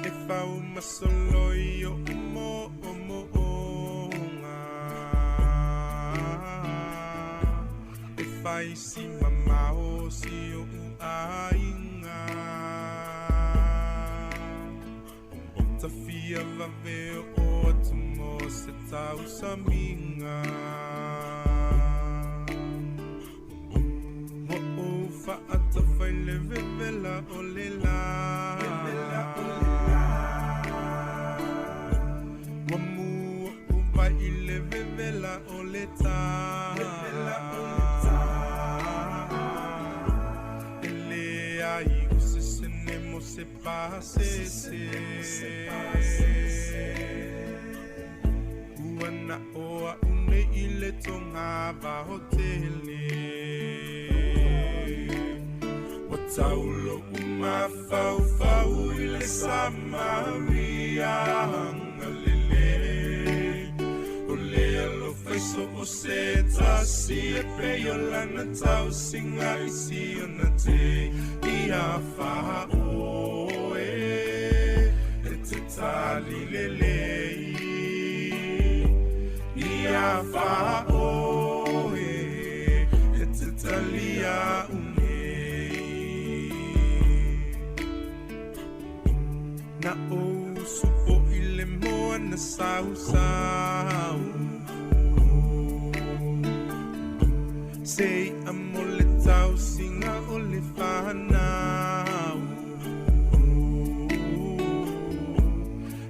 E fau masolo i o mo o mo onga. E fai si mamao si o uainga. Tafia vave o atu mo se tausaminga. Wa o faatafai le vevela o le la. Wa mua o vai i le vevela o le tā. E le ai o se sene mo se pasese. Ua na oa une i le tonga vahotele. Wa taulo umafaufau i le Samaria hangalele. O le alofa i so o se tasi e pei o lana tausiga i si ona te i afa oe. E te tali lelei. Ni afa oe. E te talia unei. Na o supo i le moa na sausau. Se amo le tausiga o le whanau.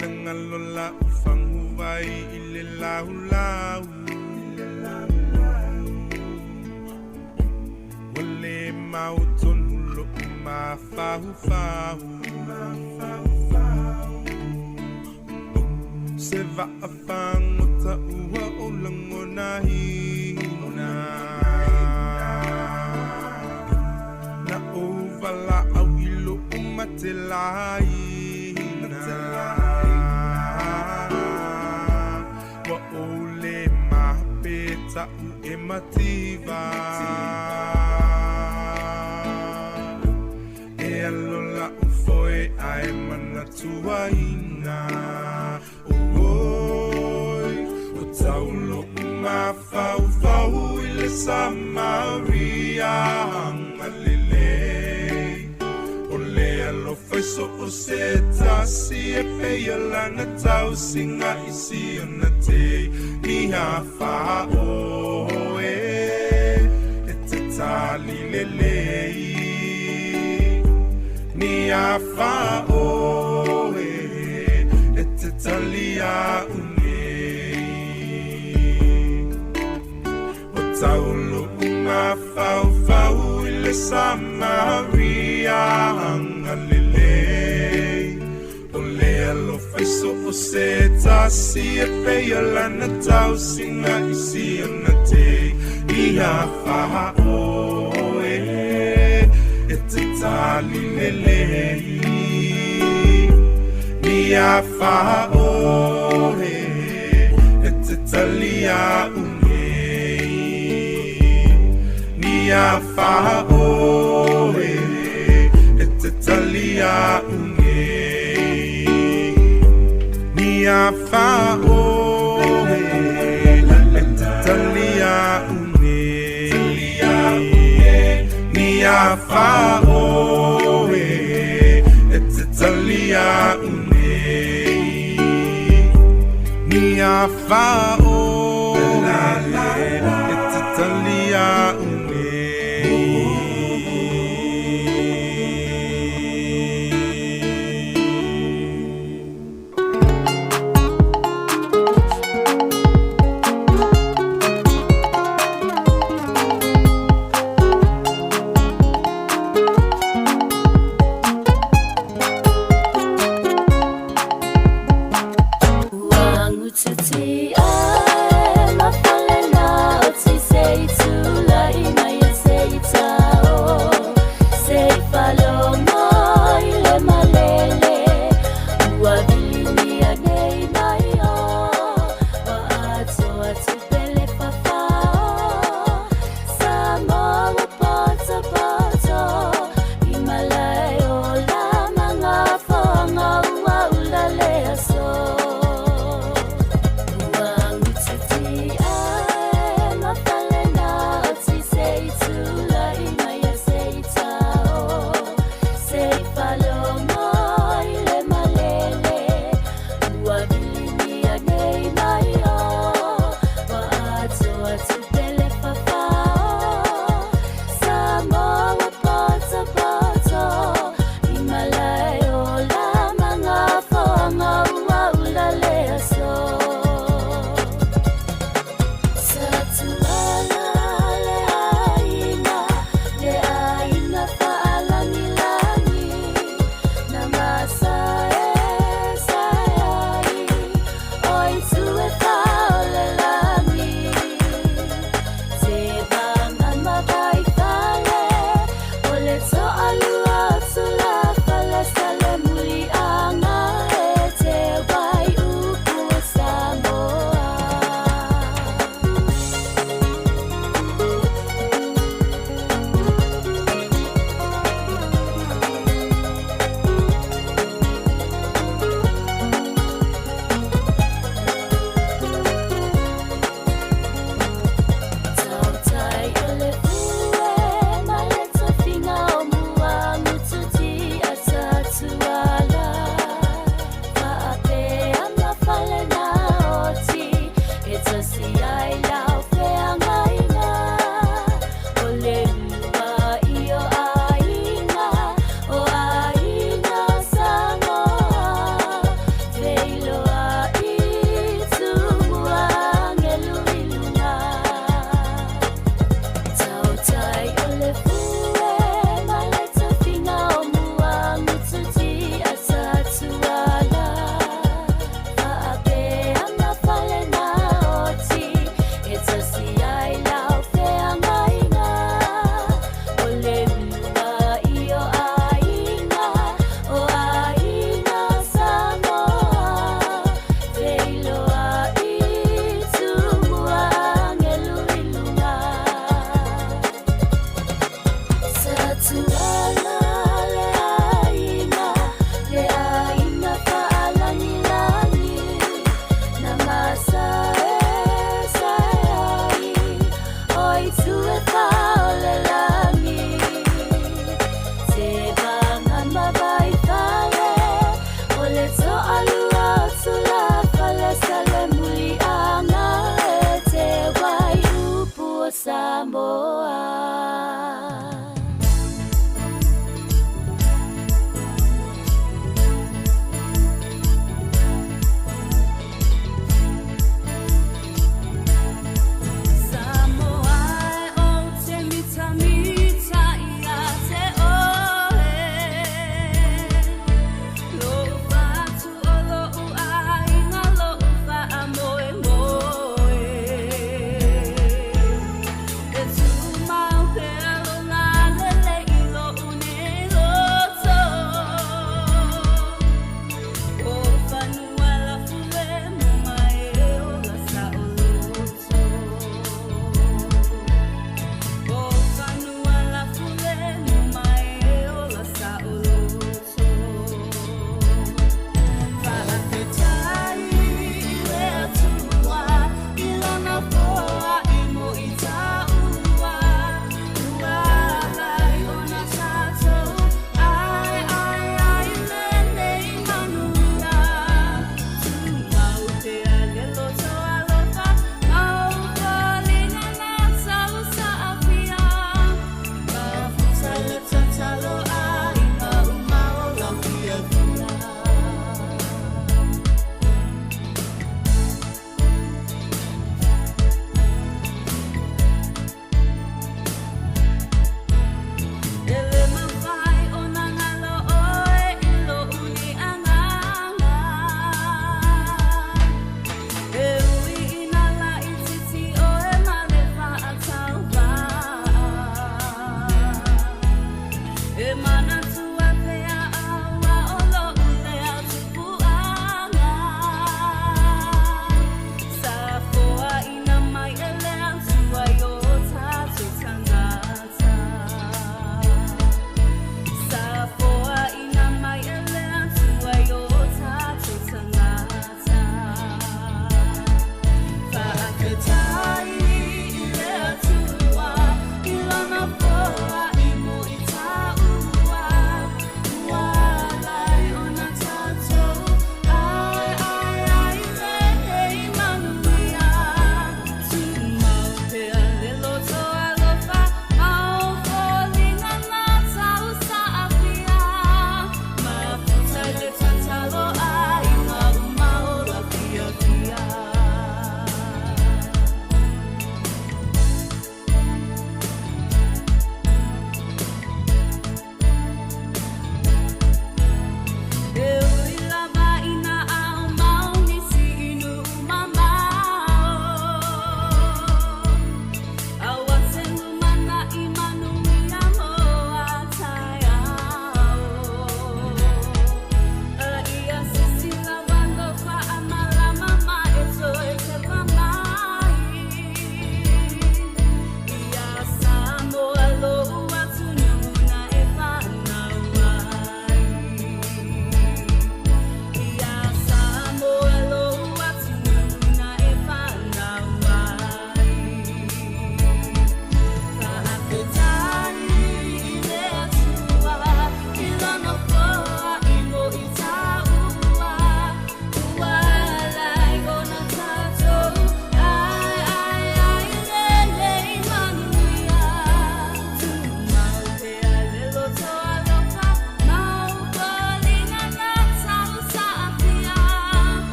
Nangalo la ufangu vai i le lau lau. Wale mau tonu lo mafaufau. Se vaafagota ua o lagonaina. Na ou valaau i lou matelaina. Ua ou lē mapeta'u e mativa. E alo la'u foe ae manatuaina. Oi, o taulo umafaufau i le Samaria hangalele. O le alofa i so o se tasi e pei o lana tausiga i si ona te ni afa oe. E te tali lelei. Ni afa oe. E te talia unei. O taulo umafaufau i le Samaria hangalele. So o se tasi e pei o lana tausiga i siona te ia fāoe e te tali lelei ni a fāoe e te talia unei ni a fāoe e te talia unei ni a fāoe e te talia unei ni a fāoe e te talia unei ni a fāoe e te talia unei.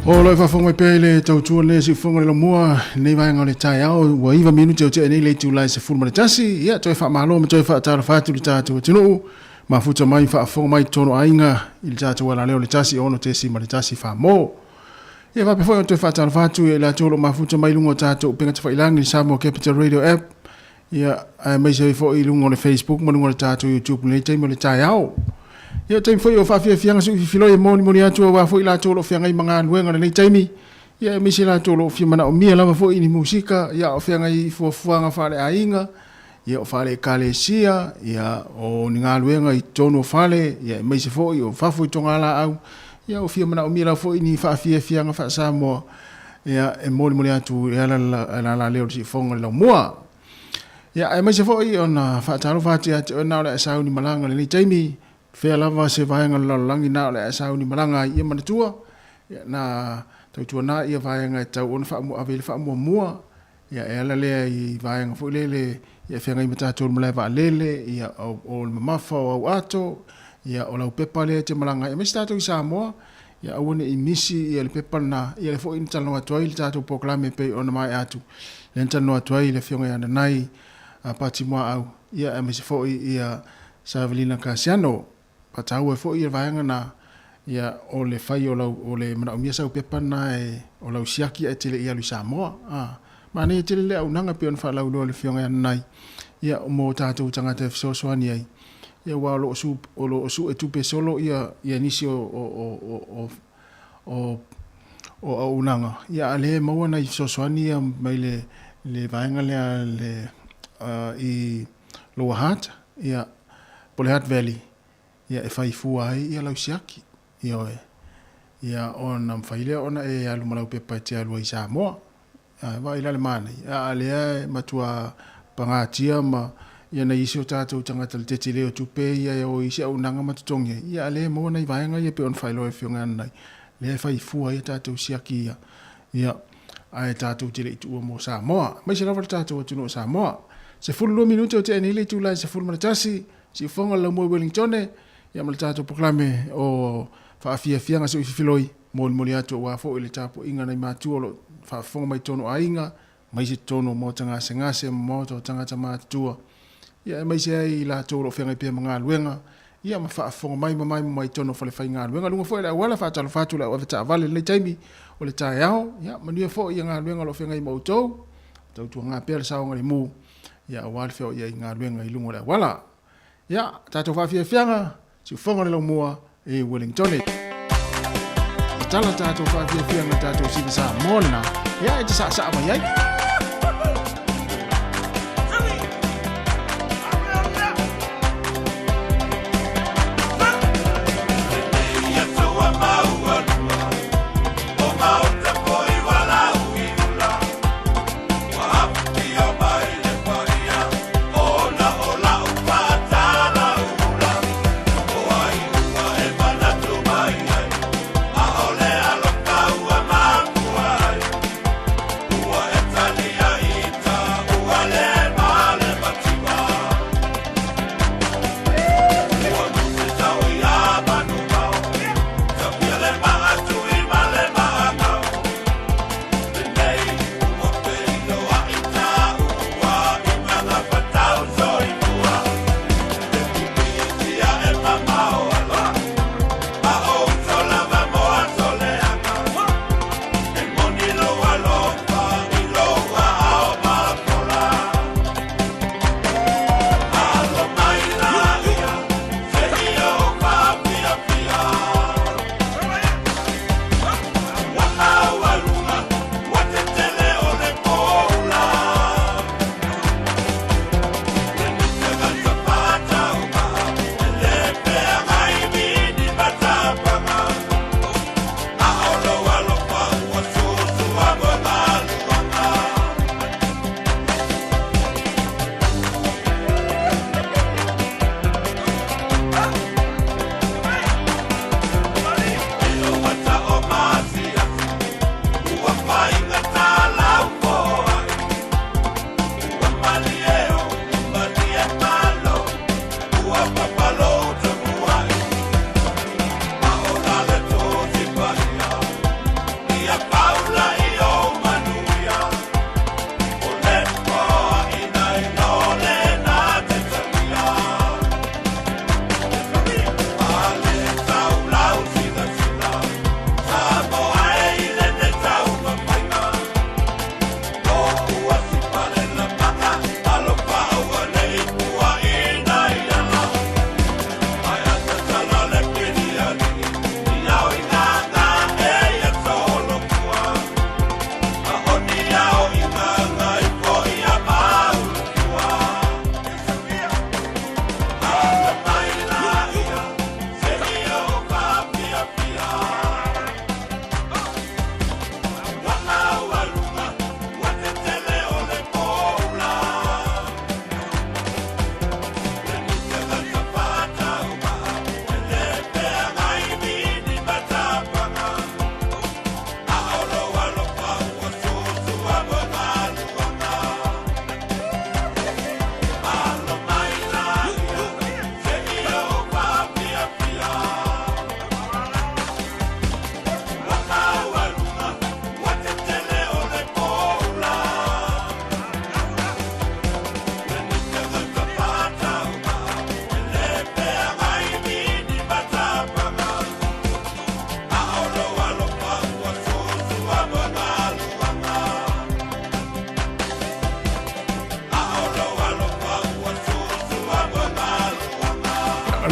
O lo e faafofoga mai pea i le tautua lenei a Siufofoga le Laumua i lenei vaega o le taeao, ua 9 minute o tea nei le itula e 11. Ia, toe faamalo ma toe faatalofa atu i le tatou atunuu, mafuta mai faafofoga mai i totonu o aiga i le tatou alaleo i le 1 6.1 Famo. Ia faapea foi ona toe faatalofa atu ia i latou o lo o mafuta mai i luga o tatou upega tafailagi i le Samoa Capital Radio App, Ia, aemaise ai foi i luga o le Facebook ma luga o le tatou YouTube i lenei taimi o le taeao. Ia, o taimi foi o faafiafiaga suififiloi e molimoli atu aua foi latou o lo o feagai ma galuega i lenei taimi, ia aemaise latou o lo o fia manaomia lava foi i ni musika, ia o feagai i fuafuaga faaleaiga, ia o faale-ekalesia, ia o ni galuega i totonu o fale, ia aemaise foi o fafo i togalaau, ia o fia manaomia lava foi ni faafiafiaga faa-Samoa. Ia, e molimoli atu e ala le alaleo o le siufofoga o le laumua. Ia, aemaise foi ona faatalofa atu ia te oe na o le a e sauni malaga i lenei taimi, fea lava se vaega o le lalolagi na o le a e sauni malaga ai, ia manatua, ia, na tautuana ia vaega e tatau ona ave i ai le faamuamua, ia, e ala lea i vaega foi lele, ia, e feagai ma tatou i le malae vaalele, ia, o le mamafa o au ato, ia, o lau pepa lea e te malaga ai, aemaise tatou i Samoa, Ia aua ne i misi ia le pepa lena, ia lea foi na talanoa atu ai le tatou polokalame e pei ona maea atu, lea na talanoa atu ai le Afioga ia Nanai Patimuaau, ia aemaise foi ia Savelina Kasiano. Faataua ai foi ia vaega na, ia o le fai o lau, o le manaomia sau pepa lena e, o lau siaki ae te le i alu i Samoa. A, manaia tele le auaunaga e pei ona faalauiloa e le Afioga ia Nanai, ia mo tatou tagata e fesoasoani ai. Ia aua o lo o su, o lo o sue tupe solo ia, ia nisi o, o, o, o, o, o auaunaga, ia a lea e maua nai fesoasoani ia mai le, le vaega lea le, uh, i Lower Hutt, ia, po o le Hutt Valley, ia e fai fua ai ia lau siaki. Ioe. Ia ona mafai lea ona e alu ma lau pepa e te alu ai i Samoa. Ae vaai la le manaia, a lea e matua pagatia ma ia nai isi o tatou tagata le tetele o tupe ia e o i isi auaunaga ma totogi ai, ia a lea e maua nai vaega ia e pei ona faailoa e Afioga ia Nanai, lea e fai fua ai a tatou siaki ia, ia, ae tatou te le i tuua mo Samoa, aemaise lava le tatou atunuu o Samoa. 12 minute o tea nei le itula e 11, siufofoga le laumua i Wellingtone, ia ma le tatou polokalame o faafiafiaga suififiloi. Molimoli atu aua foi le tapuaiga a nai matua o lo o faafofoga mai totonu o aiga, aemaise totonu o maota gasegase ma maota o tagata matutua, ia aemaise ai i latou o lo o feagai pea ma galuega, ia ma faafofoga mai ma maimoa mai totonu o falefaigaluega. Luga foi o le auala, faatalofa atu i le au avetaavale i lenei taimi o le taeao, ia manuia foi ia galuega o lo o feagai ma outou, tautuaga pea le saogalemu, ia aua le feoai ai i galuega i luga o le auala. Ia, tatou faafiafiaga, siufofoga le laumua i Wellingtone. Tatala tatou faafiafiaga tatou sina Samoa lena, ia e te saasaa mai ai.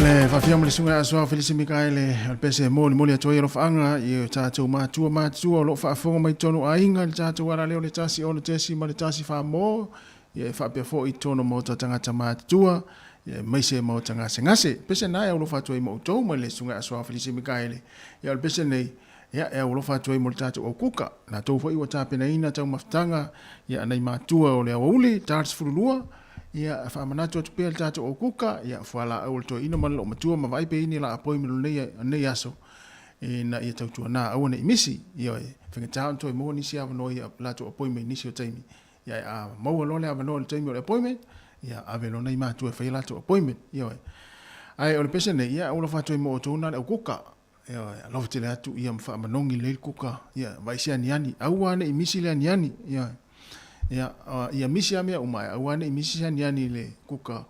le faafia ma le susuga ia Asoa Felisi Mikaele, o le pese e molimoli atu ai alofaaga i o tatou matua matutua o lo o faafofoga mai totonu o aiga i le tatou alaleo i le 1 6.1 mo, ia e faapea foi i totonu o maota tagata matutua, ia aemaise maota gasegase. Pese na e aulofa atu ai ma outou mai le susuga ia Asoa Felisi Mikaele, ia o le pese nei, ia e aualofa atu ai mo le tatou aukuka, latou foi ua tapenaina taumafataga ia a nai matua o le aoauli, ta 12, Ia, e faamanatu atu pea le tatou aukuka, ia, fualaau o le toeaina ma le loomatua ma vaai pe i ni la appointment o lenei aso, ina ia tautuana aua ne i misi. Ioe, faigata ona toe maua nisi avanoa i latou appointment i nisi o taimi. Ia, ae a maua loa le avanoa i le taimi o le appointment, ia, ave loa nai matua e fai a latou appointment. Ioe. Ae o le pese nei, ia, ua lofa atu ai mo outou na le aukuka. Ioe, alofa tele atu ia ma faamanogi lelei le kuka, ia, vaai se aniani, aua ne i misi le aniani, ioe. Ia, ia misi lava mea uma, ae aua ne i misi se aniani i le kuka,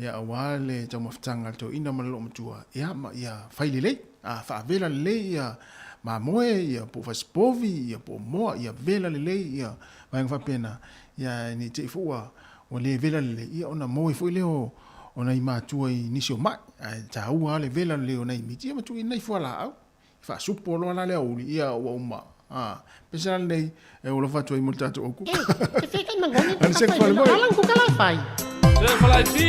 ia, aua le taumafataga a le toeaina ma le loomatua, ia, ma ia fai lelei, a faavela lelei ia mamoe, ia po o fasipovi, ia po o moa, ia vela lelei ia vaega faapena, ia ne i te i foi ua ua le vela lelei, ia ona maua ai foi lea o o nai matua i nisi o mai, ae taua lava le vela lelei o nai miti, ia ma tuuina nai fualaau. Faasupo loa la le aoauli, ia ua uma. A, pese la lenei e alofa atu ai mo le tatou au kuka. E te kai mangoni te ka fai lena ala kuka la fai. Se falai pi.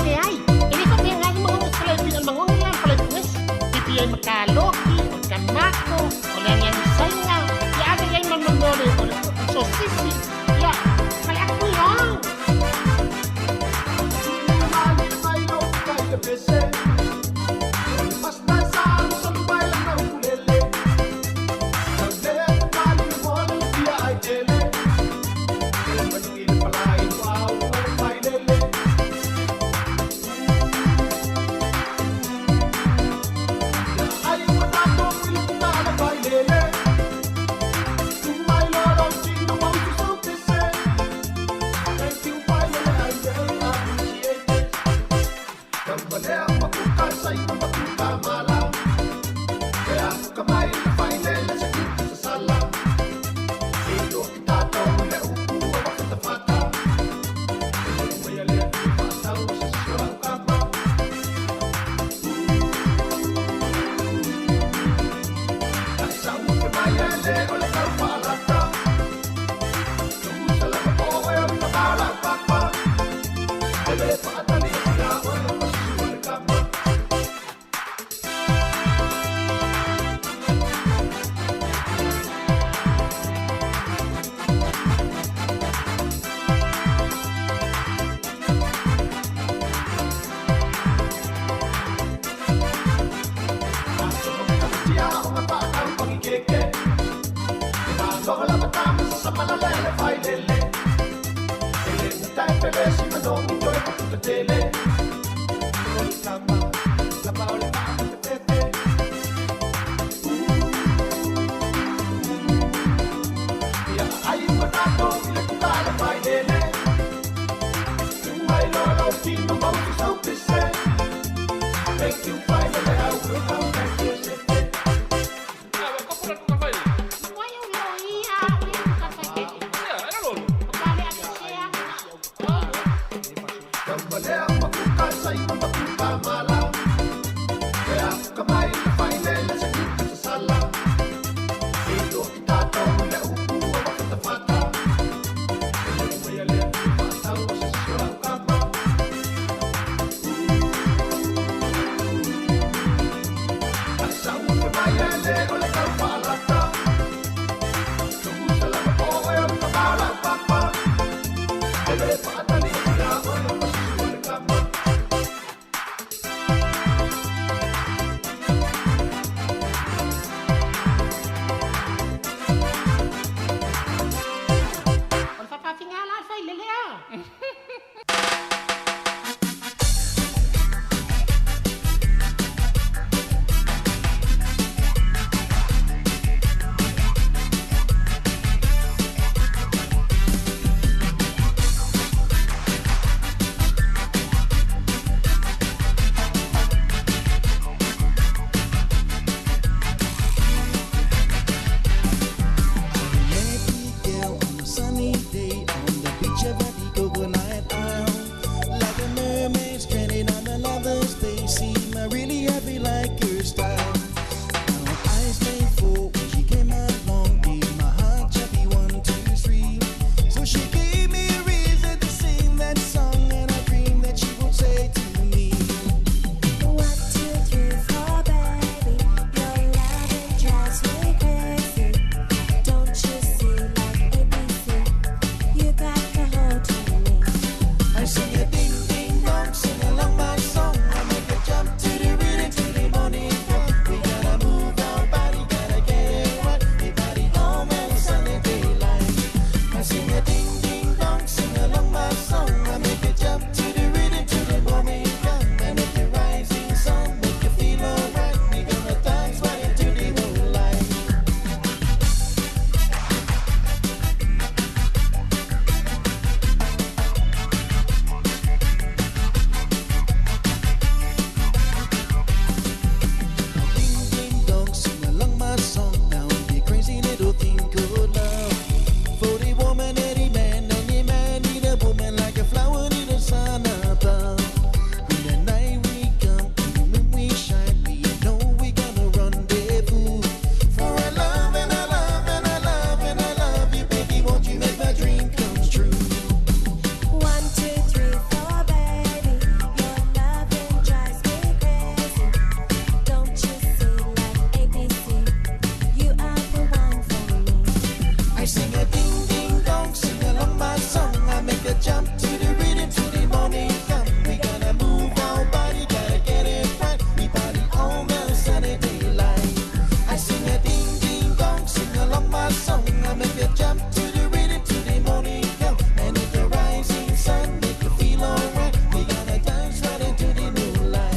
Se ai, e le fa penga ni mangoni se falai pi al mangoni la falai pi nesi. Pipi ai makaloki, o tamako, o le aniani sainga, ia ave ai manonole o le sosisi. Ia, fai aku ia. jump to the rhythm till the morning come. We gonna move our body, gotta get it right. We party all the Saturday light. I sing a ding ding dong, sing along my song. I make you jump to the rhythm till the morning come. And if the rising sun make you feel alright, we gonna dance right into the moonlight.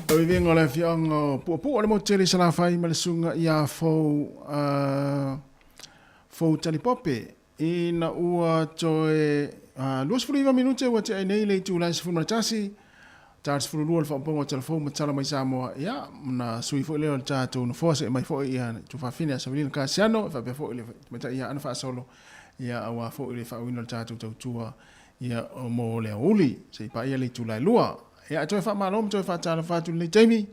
Tauiviga o le afioaga o Puapua o le motu tele i Salafai ma le susuga ia Fou Fou Talipope ina ua toe 29 minute ua tea ai nei le itula e 11, ta le 12 o le faaopoopoga o tala fou ma tala mai Samoa. Ia, na sui foi lea o le tatou nofoa see mai foi ia Tufafine a Savelina Kasiano e faapea foi le tamaitai ia Ana Faasolo ia aua foi le faauiina o le tatou tautua ia mo le aoauli se i paia le itula e 2. Ia, e toe faamalo ma toe faatalofa atu i lenei taimi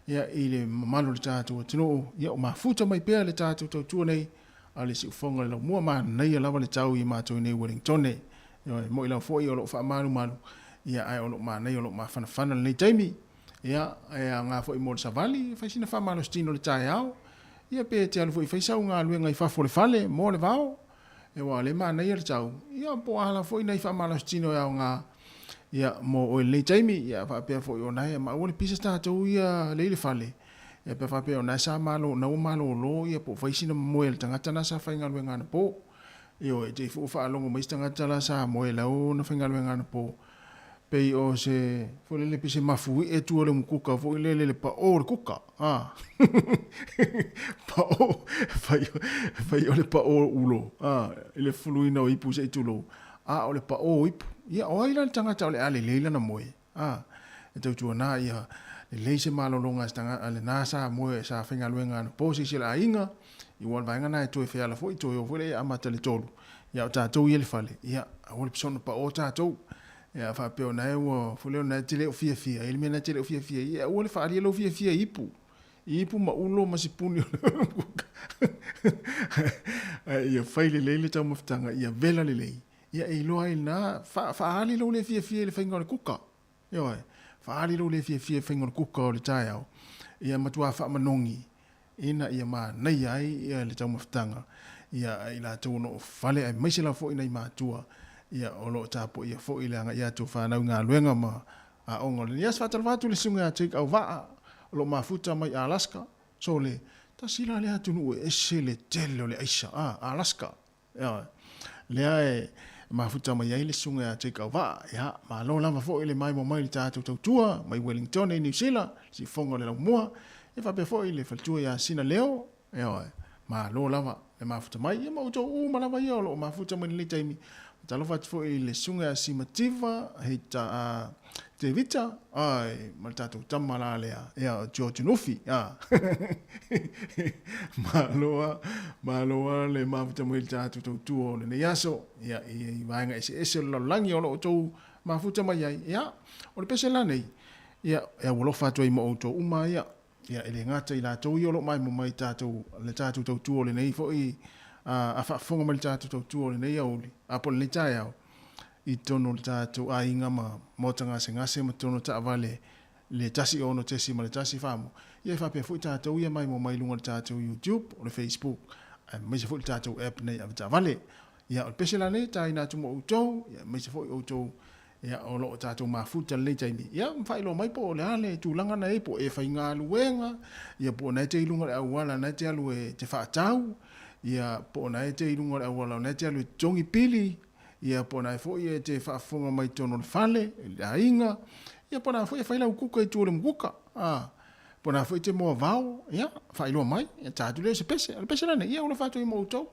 ia i le mamalu o le tatou atunuu ia o mafuta mai pea le tatou tautua nei a le siufofoga o le laumua. Manaia lava le tau i matou i nei Wellingtone. Ioe, mo'i lava foi o lo o faamalumalu, ia ae o lo o manaia o lo o mafanafana lenei taimi. Ia, e aoga foi mo le savali, e fai sina faamalositino i le taeao, ia pe te alu foi e fai sau galuega i fafo o le fale mo le vao, aua o lea e manaia le tau, ia po o a lava foi nai faamalositino e aoga ia mo oe i lenei taimi, ia faapea foi o na e maua le pisa tatou ia lea i le fale, ia pe faapea o na sa malo, na ua malolo ia po o fai sina moe a le tagata na sa faigaluega anapo. Ioe, te i foi ua faalogo mai isi tagata la sa moe lau na faigaluega anapo, pei o se, foi lele pei se mafuie tua o le umukuka foi lele le pao o le kuka, a, pao, fai, fai o le pao ulo, a, i le fuluina o ipu se i tulou, a o le pao o ipu. Ia, o ai la le tagata o le a lelei lana moe? A, e tautuana ia lelei se malologa a se tagata, a lena sa moe, sa faigaluega anapo se isi o le aiga, aua o le vaega lena e toe feala foi, toe o foi lea ia amata i le 3, ia o tatou ia i le fale, ia aua le pisa ona pao tatou. Ia faapea o na e ua, foi lea o na e te le o fiafia ai, le mea na e te le o fiafia ai, ia aua le faaalia lou fiafia i ipu, i ipu ma ulo ma sipuni o le kuka. Ae ia fai lelei le taumafataga, ia vela lelei, Ia e iloa ai lena, faaali lou le fiafia i le faiga o le kuka. Ioe, faaali lou le fiafia i le faiga o le kuka o le taeao, ia matua faamanogi ina ia manaia ai ia le taumafataga ia a i latou o lo o fale aemaise lava foi nai matua ia o lo o tapuaia foi le agai atu o fanau i galuega ma aoga o lenei aso. Faatalofa atu i le susuga ia Jake Auvaa o lo o mafuta mai Alaska. Sole, tasi la lea atunuu e ese le tele o le aisa, a, Alaska. Ioe. Lea e mafuta mai ai le susuga ia Jake Auvaa. Ia, malo lava foi le maimoa mai i le tatou tautua mai Wellington i Niu Sila, le siufofoga o le laumua. Ia faapea foi le faletua ia Sina Leo. Ioe. Malo lava le mafuta mai. Ia ma outou uma lava ia o lo o mafuta mai i lenei taimi. Talofa atu foi i le susuga ia Simativa Heita, Tevita, ai, ma le tatou tama la lea, ia, o George Nufi, a. Malo a, malo a le mafuta mai i le tatou tautua o lenei aso, ia, i vaega eseese o le lalolagi o lo o outou mafuta mai ai, ia, o le pese la nei, ia, e aualofa atu ai ma outou uma ia, ia, e le gata i latou ia o lo o maimoa mai i tatou, le tatou tautua o lenei foi, a, a faafofoga mai i le tatou tautua o lenei aoauli, a po o lenei taeao, i totonu o le tatou aiga ma maota gasegase ma totonu o taavale le 1 6.1 famo. Ia e faapea foi tatou ia maimoa mai i luga o le tatou YouTube, o le Facebook, aemaise foi le tatou app nei avetaavale. Ia o le pese la nei e taina atu mo outou, ia aemaise foi outou ia o lo o tatou mafuta i lenei taimi. Ia ma faailoa mai po o le a le tulaga na i ai, po o e faigaluega, ia po o na e te i luga o le auala na e te alu e te faatau, ia po o na e te i luga o le auala o na e te alu e totogi pili, Ia, po o na e foi e te faafofoga mai i totonu o le fale, i le aiga, ia po o na foi e fai lau kuka i tua o le mukuka, a, po o na foi e te moa vao, ia, faailoa mai, ia ta atu lea o se pese. O le pese lenei, ia ua lofa atu ai ma outou.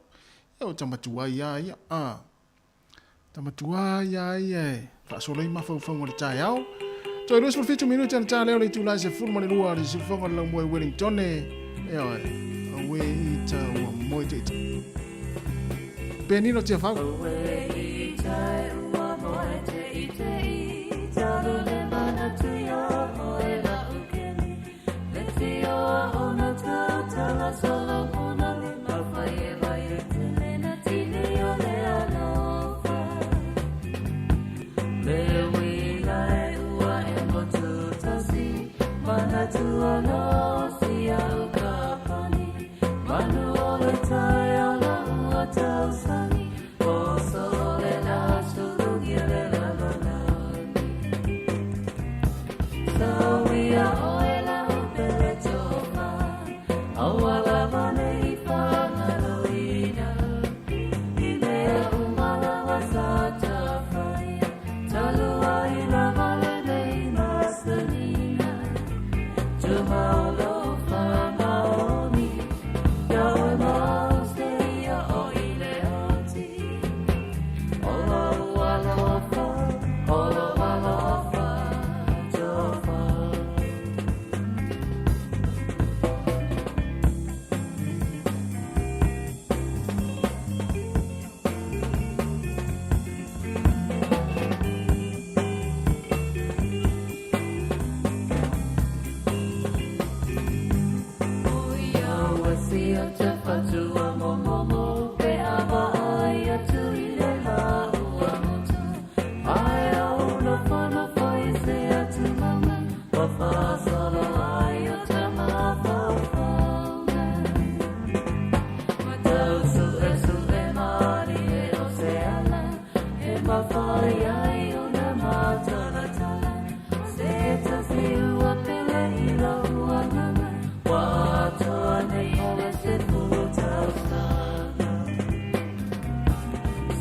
Ia o tama tuai lava ia, a, tama tuai lava ia e faasolo ai mafaufauga o le taeao. Toe 27 minute ana ta lea o le itula e 12 o le siufofoga o le laumua i Wellington, ioe, auē i ta ua moe te i Penino Tiafau.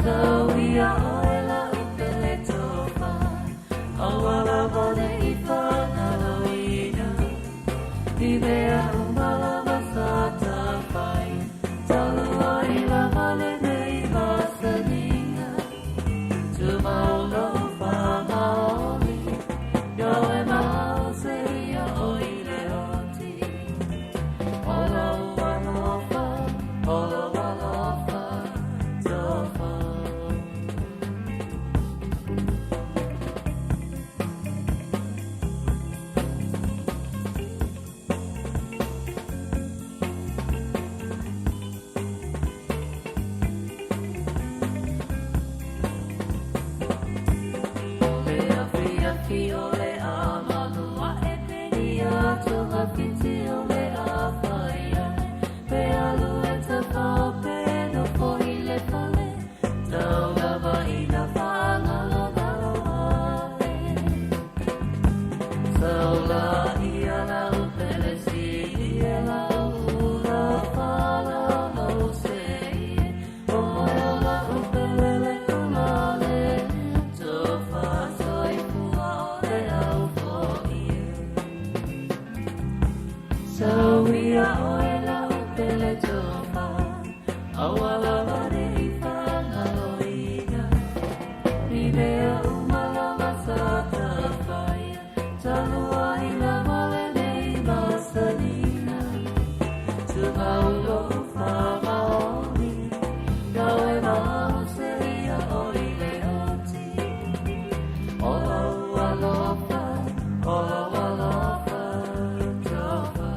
Tauia oe la'u pele tofa, Aua lava ne i faagaloina, I mea uma lava sa ta fai, Talu ai lava lenei masaniga, Tumau lou faamaoni, Ioe mau seia o i le oti, O lou alofa, o lou alofa tofa. Le afiafi o le amalu aʻe penia togafiti o le afai ae pe alu e tafao pe nofo i le fale tau lava ina faagalogalo ae saula ia lau pele sili e lau ula faalalo seie o lau pele le ulale tofa soifua o le au foʻi e Sauia oe lau pele tofa, aua lava ne i faagaloina, I mea uma lava sa ta faia, talu ai lava lenei masaniga, Tumau lou faamaoni, ioe mau seia o i le oti, O lou alofa, o lou alofa tofa.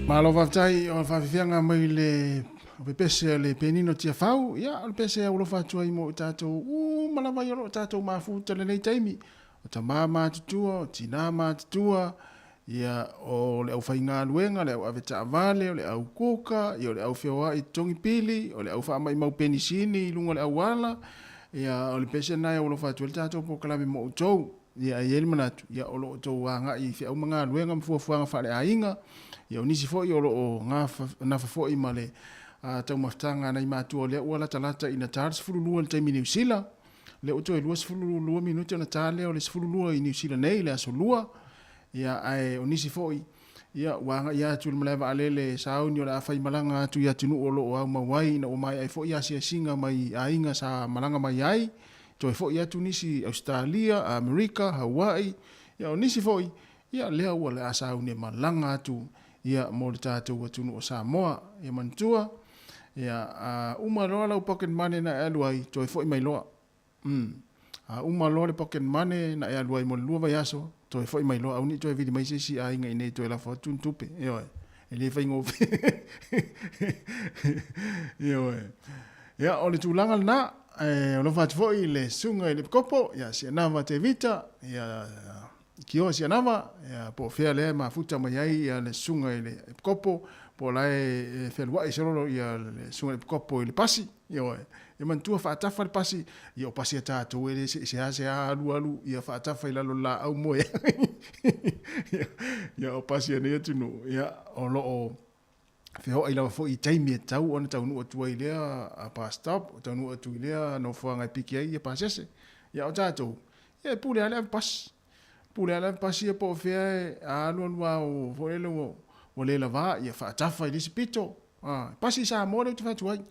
Malo faafetai o le faafiafiaga mai le pepese a le penino Tiafau. Ia, o le pese e aulofa atu ai mo i tatou uma lava ia o lo o tatou mafuta i lenei taimi. O tama matutua, o tina matutua, ia, o le aufaigaluega, le au avetaavale, o le au kuka, ia, o le au feoai totogi pili, o le au faamaimau penisini i luga o le auala, ia, o le pese lena e aualofa atu ai le tatou polokalame mo outou. Ia, e i ai le manatu, ia, o lo o outou agai i feau ma galuega ma fuafuaga faaleaiga, ia, o nisi foi o lo o nafa foi ma le taumafataga a nai matua o lea ua latalata ina ta le 12 i le taimi i Niu Sila, lea ua toe 22 minute ona ta lea o le 12 i Niu Sila nei i le aso Lua, ia, ae o nisi foi, ia, ua agai atu i le malae vaalele e sauni o le a faimalaga atu i atunuu o lo o aumau ai ina ua maea ai foi asiasiga mai aiga sa malaga mai ai, toe foi atu nisi i Ausetalia, Amerika, Hawaii, ia, o nisi foi, ia, lea ua le a sauni e malaga atu, ia, mo le tatou atunuu o Samoa. Ia manatua, ia, a uma loa lau pocket money na e alu ai, toe foi mai loa. Umm. A uma loa le pocket money na e alu ai mo le lua vaiaso, toe foi mai loa, aua ne i toe vili mai se isi aiga i inei e toe lafo atu ni tupe. Ioe. E le faigofie. Ioe. Ia, o le tulaga lena, e alofa atu foi i le susuga i le Epikopo, ia Sianava Tevita, ia Kioa Sianava, ia po o fea lea e mafuta mai ai ia le susuga i le Epikopo, po o la e fealuai sololo ia le susuga i le Epikopo i le pasi. Ioe. Ia manatua faatafa le pasi, ia o pasi a tatou e le seaseā alu alu ia faatafa i lalo o le laau moe ai. Ia o pasi a nei atunuu, ia o lo o feoai lava foi i taimi e tatau ona taunuu atu ai i lea bus stop, taunuu atu i lea nofoaga e piki ai ia pasese. Ia o tatou, ia e pule lava le ave pasi. Pule lava le ave pasi ia po o fea e alu alu lava o foi lele ua le lava, ia faatafa i le isi pito. A, pasi i Samoa lea ou te fai atu ai.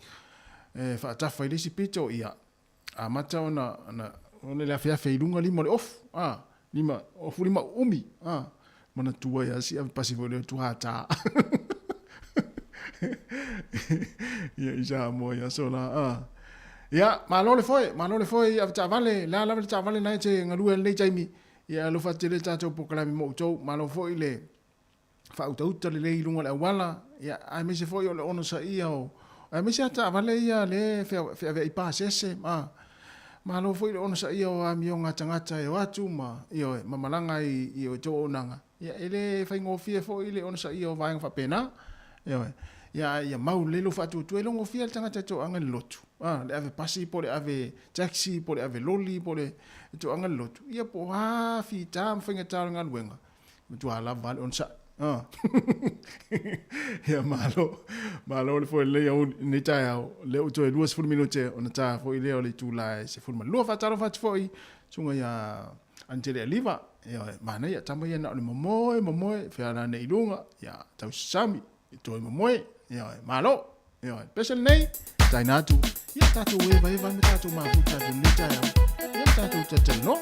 E faatafa i le isi pito, ia, amata ona, ona, ona le afeafe i luga lima o le ofu, a, lima, ofu lima uumi, a, manatua ia si ave pasi foi lea tuata. Ia, i Samoa i aso la, a. Ia, malo le foe, malo le foe i avetaavale, la lava le taavale na e te galue ai lenei taimi, ia alofa tele tatou polokalame mo outou, malo foi le faautauta lelei i luga o le auala, ia, aemaise foi o le onosaia o, aemaise lava taavale ia lea e feaveai pasese, a, malo foi le onosaia o amioga a tagata e o atu ma, ioe, ma malaga ai i outou auaunaga, ia, e le faigofie foi le onosaia o vaega faapena, ioe. Ia, a ia mau lelei lou faatuatua, e logofia le tagata e toaga i le lotu, a, le ave pasi po o le ave taxi po o le ave loli po o le toaga i le lotu, ia po o a fita ma faigata o le galuega, e matua lava lava le onosai. A. Ia, malo, malo le foe lelei aoauli i lenei taeao, o lea ua toe 20 minute ona ta foi lea o le itula e 12. Faatalofa atu foi i susuga ia Anitele Aliva, ioe, manaia, tama ia na o le momoe, momoe, feala ane i luga, ia, tausami, toe momoe, ioe, malo, ioe, pese lenei, taina atu, ia, tatou evaeva ai ma tatou mafuta atu i lenei taeao, ia, ma tatou talatalanoa.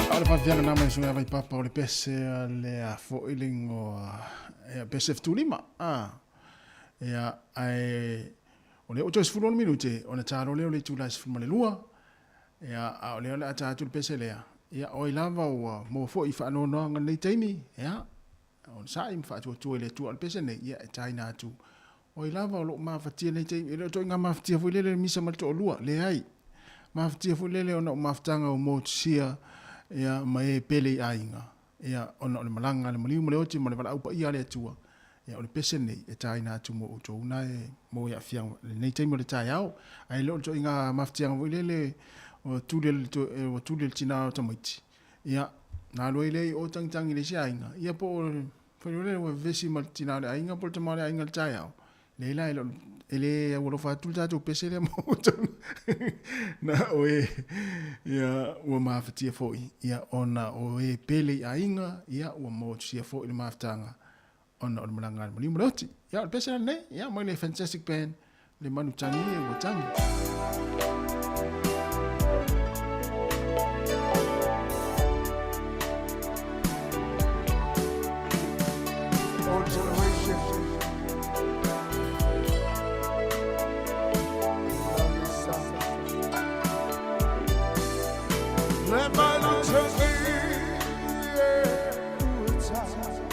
A o le faafeaga nama i susuga ia Vaipapa o le pese a le a foi le igoa ia pese Fetulima a ia ae o lea ua toe 16 minute ona ta loa lea o le itula e 12 ia a o lea o le a ta atu le pese lea ia o ai lava ua maua foi i faanoanoaga i lenei taimi ia onosai ma faatuatua i le Atua. O le pese nei, ia e taina atu. O ai lava o lo o mafatia nei taimi, e le o ituaiga mafatia foi lele misa ma le toalua, leai. Mafatia foi lele ona o mafutaga ua motusia ia, ma e pele i aiga, ia, ona o le malaga a le maliu ma le oti ma le valaau paia a le Atua. Ia, o le pese nei, e taina atu mo outou na e maua i aafiaga i lenei taimi o le taeao. Ae le o le ituaiga mafatiaga foi lele ua tuli e le tina o tamaiti, Ia, na alu ai lea i o tagitagi i le isi aiga, ia po o fai lea ua vevesi ma le tina o le aiga po o le tama o le aiga i le taeao. Leai la, e le, e le aualofa atu le tatou pese lea mo outou. Na o e, ia, ua mafatia foi, ia, ona o e pele i aiga, ia, ua motusia foi le mafutaga ona o le malaga a le maliu ma le oti. Ia, o le pese la lenei, ia, mai le Fantastic Band, le manu tagi e ua tagi. Old generation. Le manu tagi e ua tagi.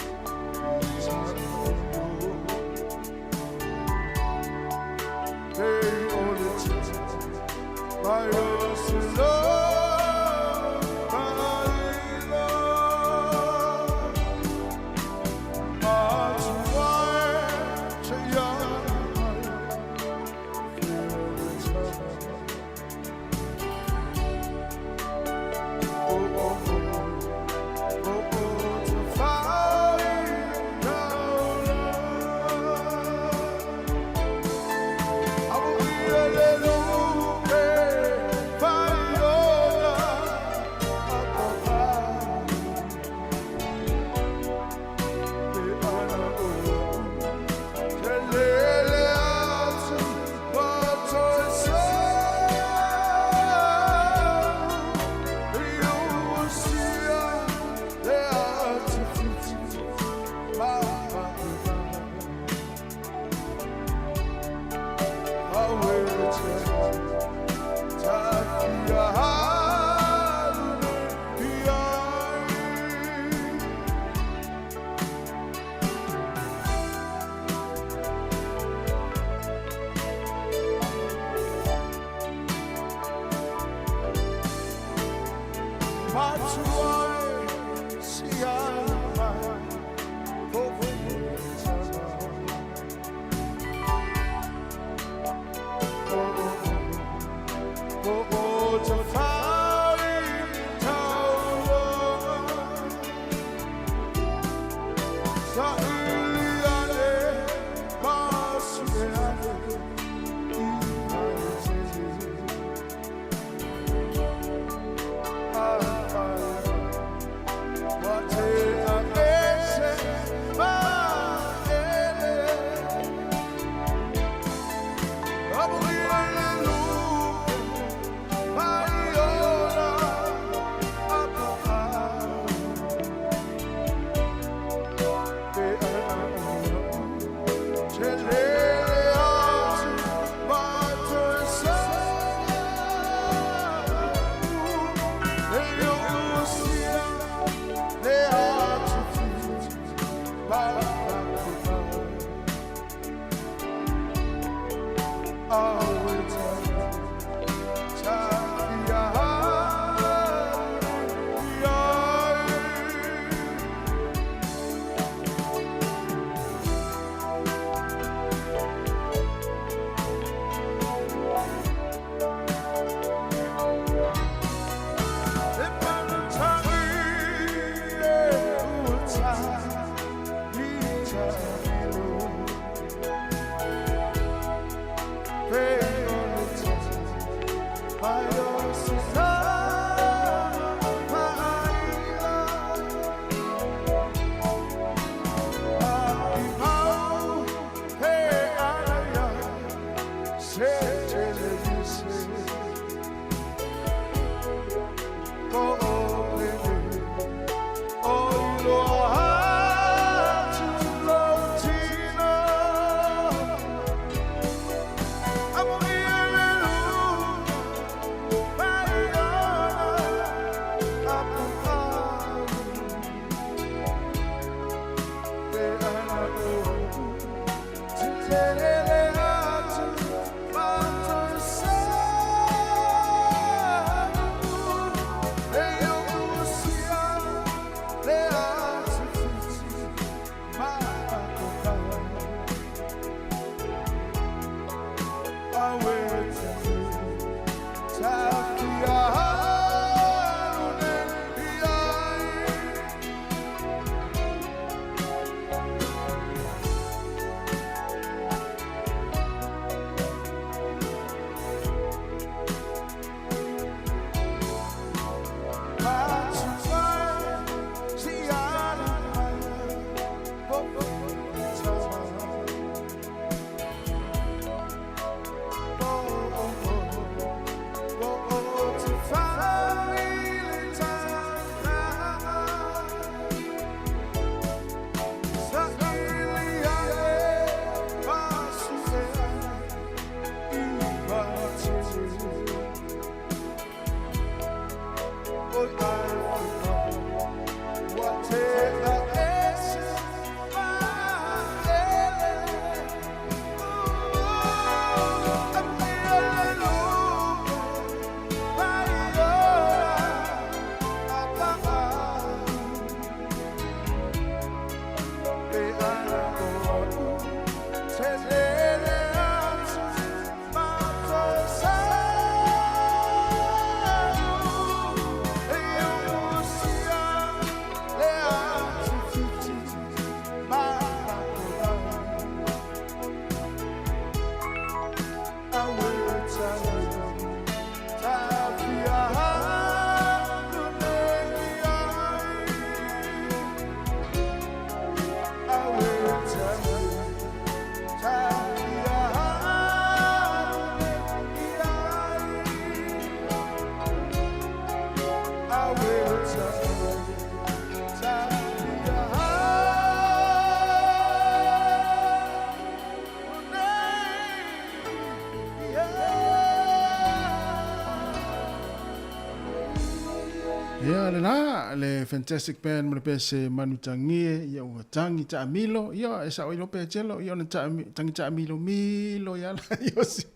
la, le Fantastic Band ma le pese Manutagie, ia ua tangi taamilo, ia e sao ai loa Petelo, ia ona tangi taamilo milo ia la Iosi.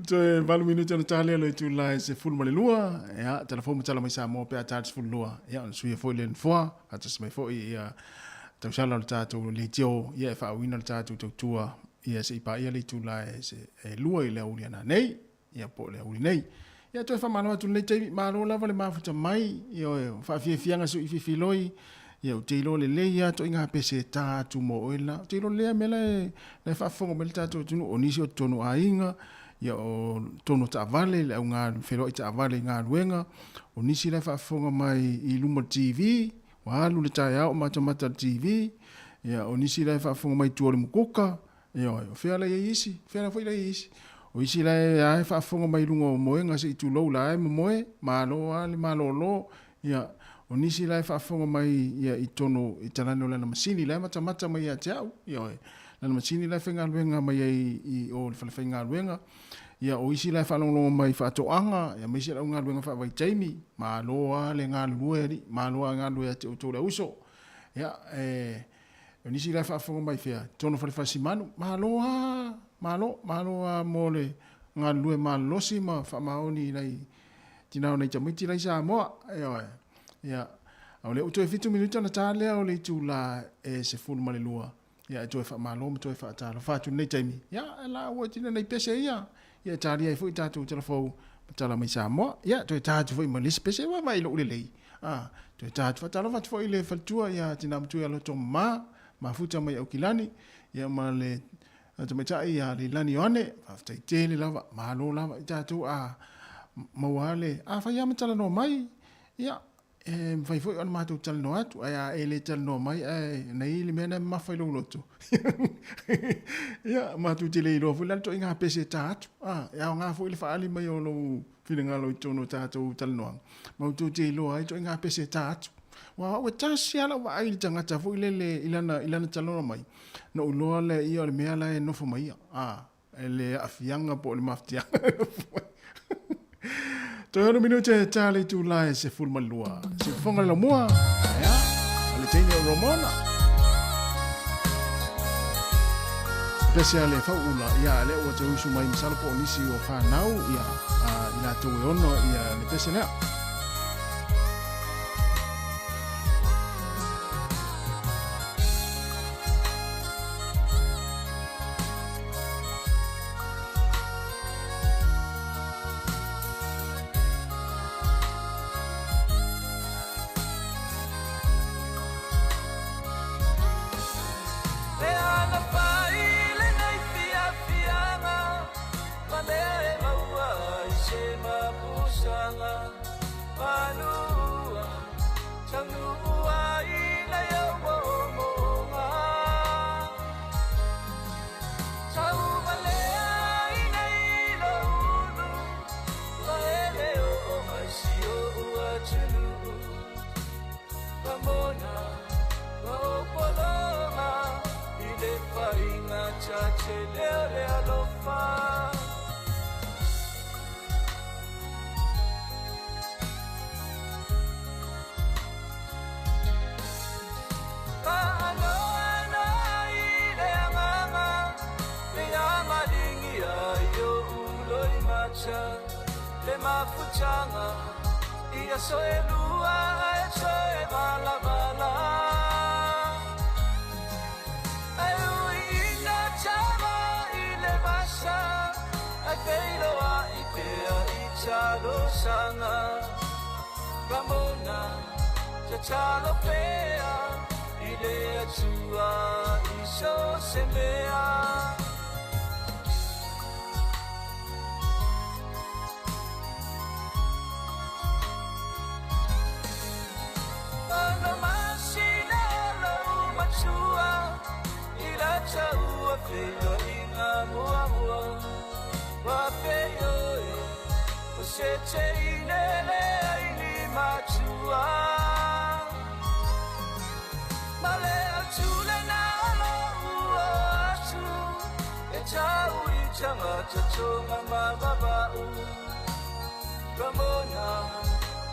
Toe 8 minute ona ta lea o le itula e 12, ia, tala fou ma tala mai Samoa pe a ta le 12, ia ona suia foi lea nofoa, faatasi mai foi ia tausala o le tatou leitio, ia e faaauina le tatou tautua, ia se i paia le itula e 2 i le aoauli a nanei. ia po o le auli nei. Ia toe faamalo atu lenei taimi, malo lava le mafuta mai, ioe, o faafiafiaga sui fifiloi, ia ou te iloa lelei lava ituaiga pese e ta atu mo oe la. Ou te iloa lelei lava mea la e, la e faafofoga mai le tatou atunuu, o nisi o totonu o aiga, ia o totonu o taavale, le auga feloai taavale i galuega, o nisi la e faafofoga mai i luma o le TV, ua alu le taeao o matamata i le TV, ia o nisi la e faafofoga mai i tua o le mukuka, Ioe, o fea la i ai isi? O fea la foi la i ai isi? O isi la e a e faafofoga mai i luga o moega se i tulou la e momoe, malo a le malolo, ia, o nisi la e faafofoga mai ia i totonu i talane o lana masini la e matamata mai ia te au, ioe, lana masini la e faigaluega mai ai i o i le falefaigaluega, ia, o isi la e faalogologo mai i faatoaga, ia ma isi lau galuega faavaitaimi, malo a le galulue alii, malo a le galulue ia te outou le auso. Ia, e, O nisi la e faafofoga mai fea, totonu o fale fasimanu, malo a, malo, malo a mo le galulue malolosi ma faamaoni i nai tina o nai tamaiti la i Samoa. Ioe. Ia, a o lea ua toe 7 minute ona ta lea o le itula e 12, ia e toe faamalo ma toe faatalofa atu i lenei taimi. Ia, e la ua tina nai pese ia, ia e talia ai foi tatou tala fou ma tala mai Samoa. Ia, toe ta atu foi ma le isi pese, vaavaai i lou lelei. A, toe ta atu faatalofa atu foi i le faletua ia Tina Matua ia Loto Mama, mafuta mai Aukilani, ia ma le tamaitai ia Leilani Ioane, faafetai tele lava, malo lava i tatou a maua le, a fai lava ma talanoa mai, ia, e mafai foi ona matou talanoa atu, ae a e le talanoa mai, ae na i le mea na mamafa i lou loto. Ia, matou te le iloa foi la le ituaiga pese e ta atu. A, e aoga foi le faaali mai o lou finagalo i totonu o tatou talanoaga, ma outou te iloa ai ituaiga pese e ta atu. Aua o au e tasi lava lau vaai i le tagata foi lele i lana, i lana talanoa mai, na ou iloa lea ia o le mea la e nofo mai ia, a, le aafiaga po o le mafatiaga e nofo mai. Toe ono minute e ta le itula e 12. Siufofoga le laumua, ia, o le teine o Romona. Pese a le fauula, ia, lea ua toe usu mai masalo po o nisi o whanau, ia, i latou e ono, ia, le pese lea.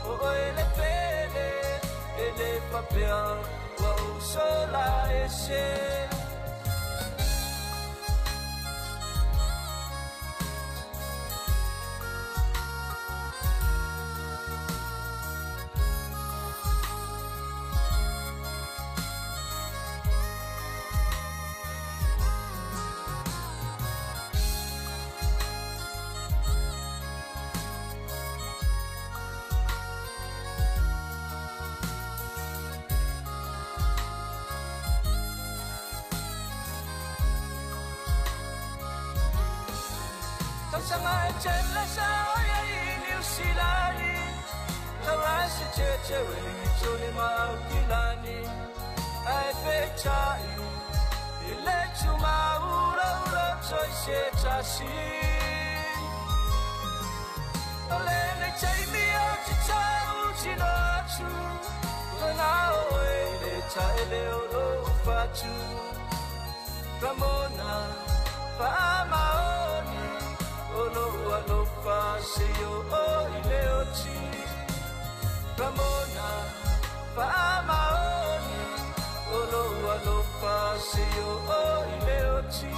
O oe le pele E le faapea Ua ou sola ese. Tausaga e tele sa oi ai i Niu Silani, Tau se tete Wellingtone ma Aukilani, Ae peitai e le tumaulaula toi se tasi. O lenei taimi ou te tautino atu, Ua na oe i le taele o lou fatu. Ramona faamaoni o lou alofa seia oo i le oti. Ramona faamaoni o lou alofa seia oo i le oti.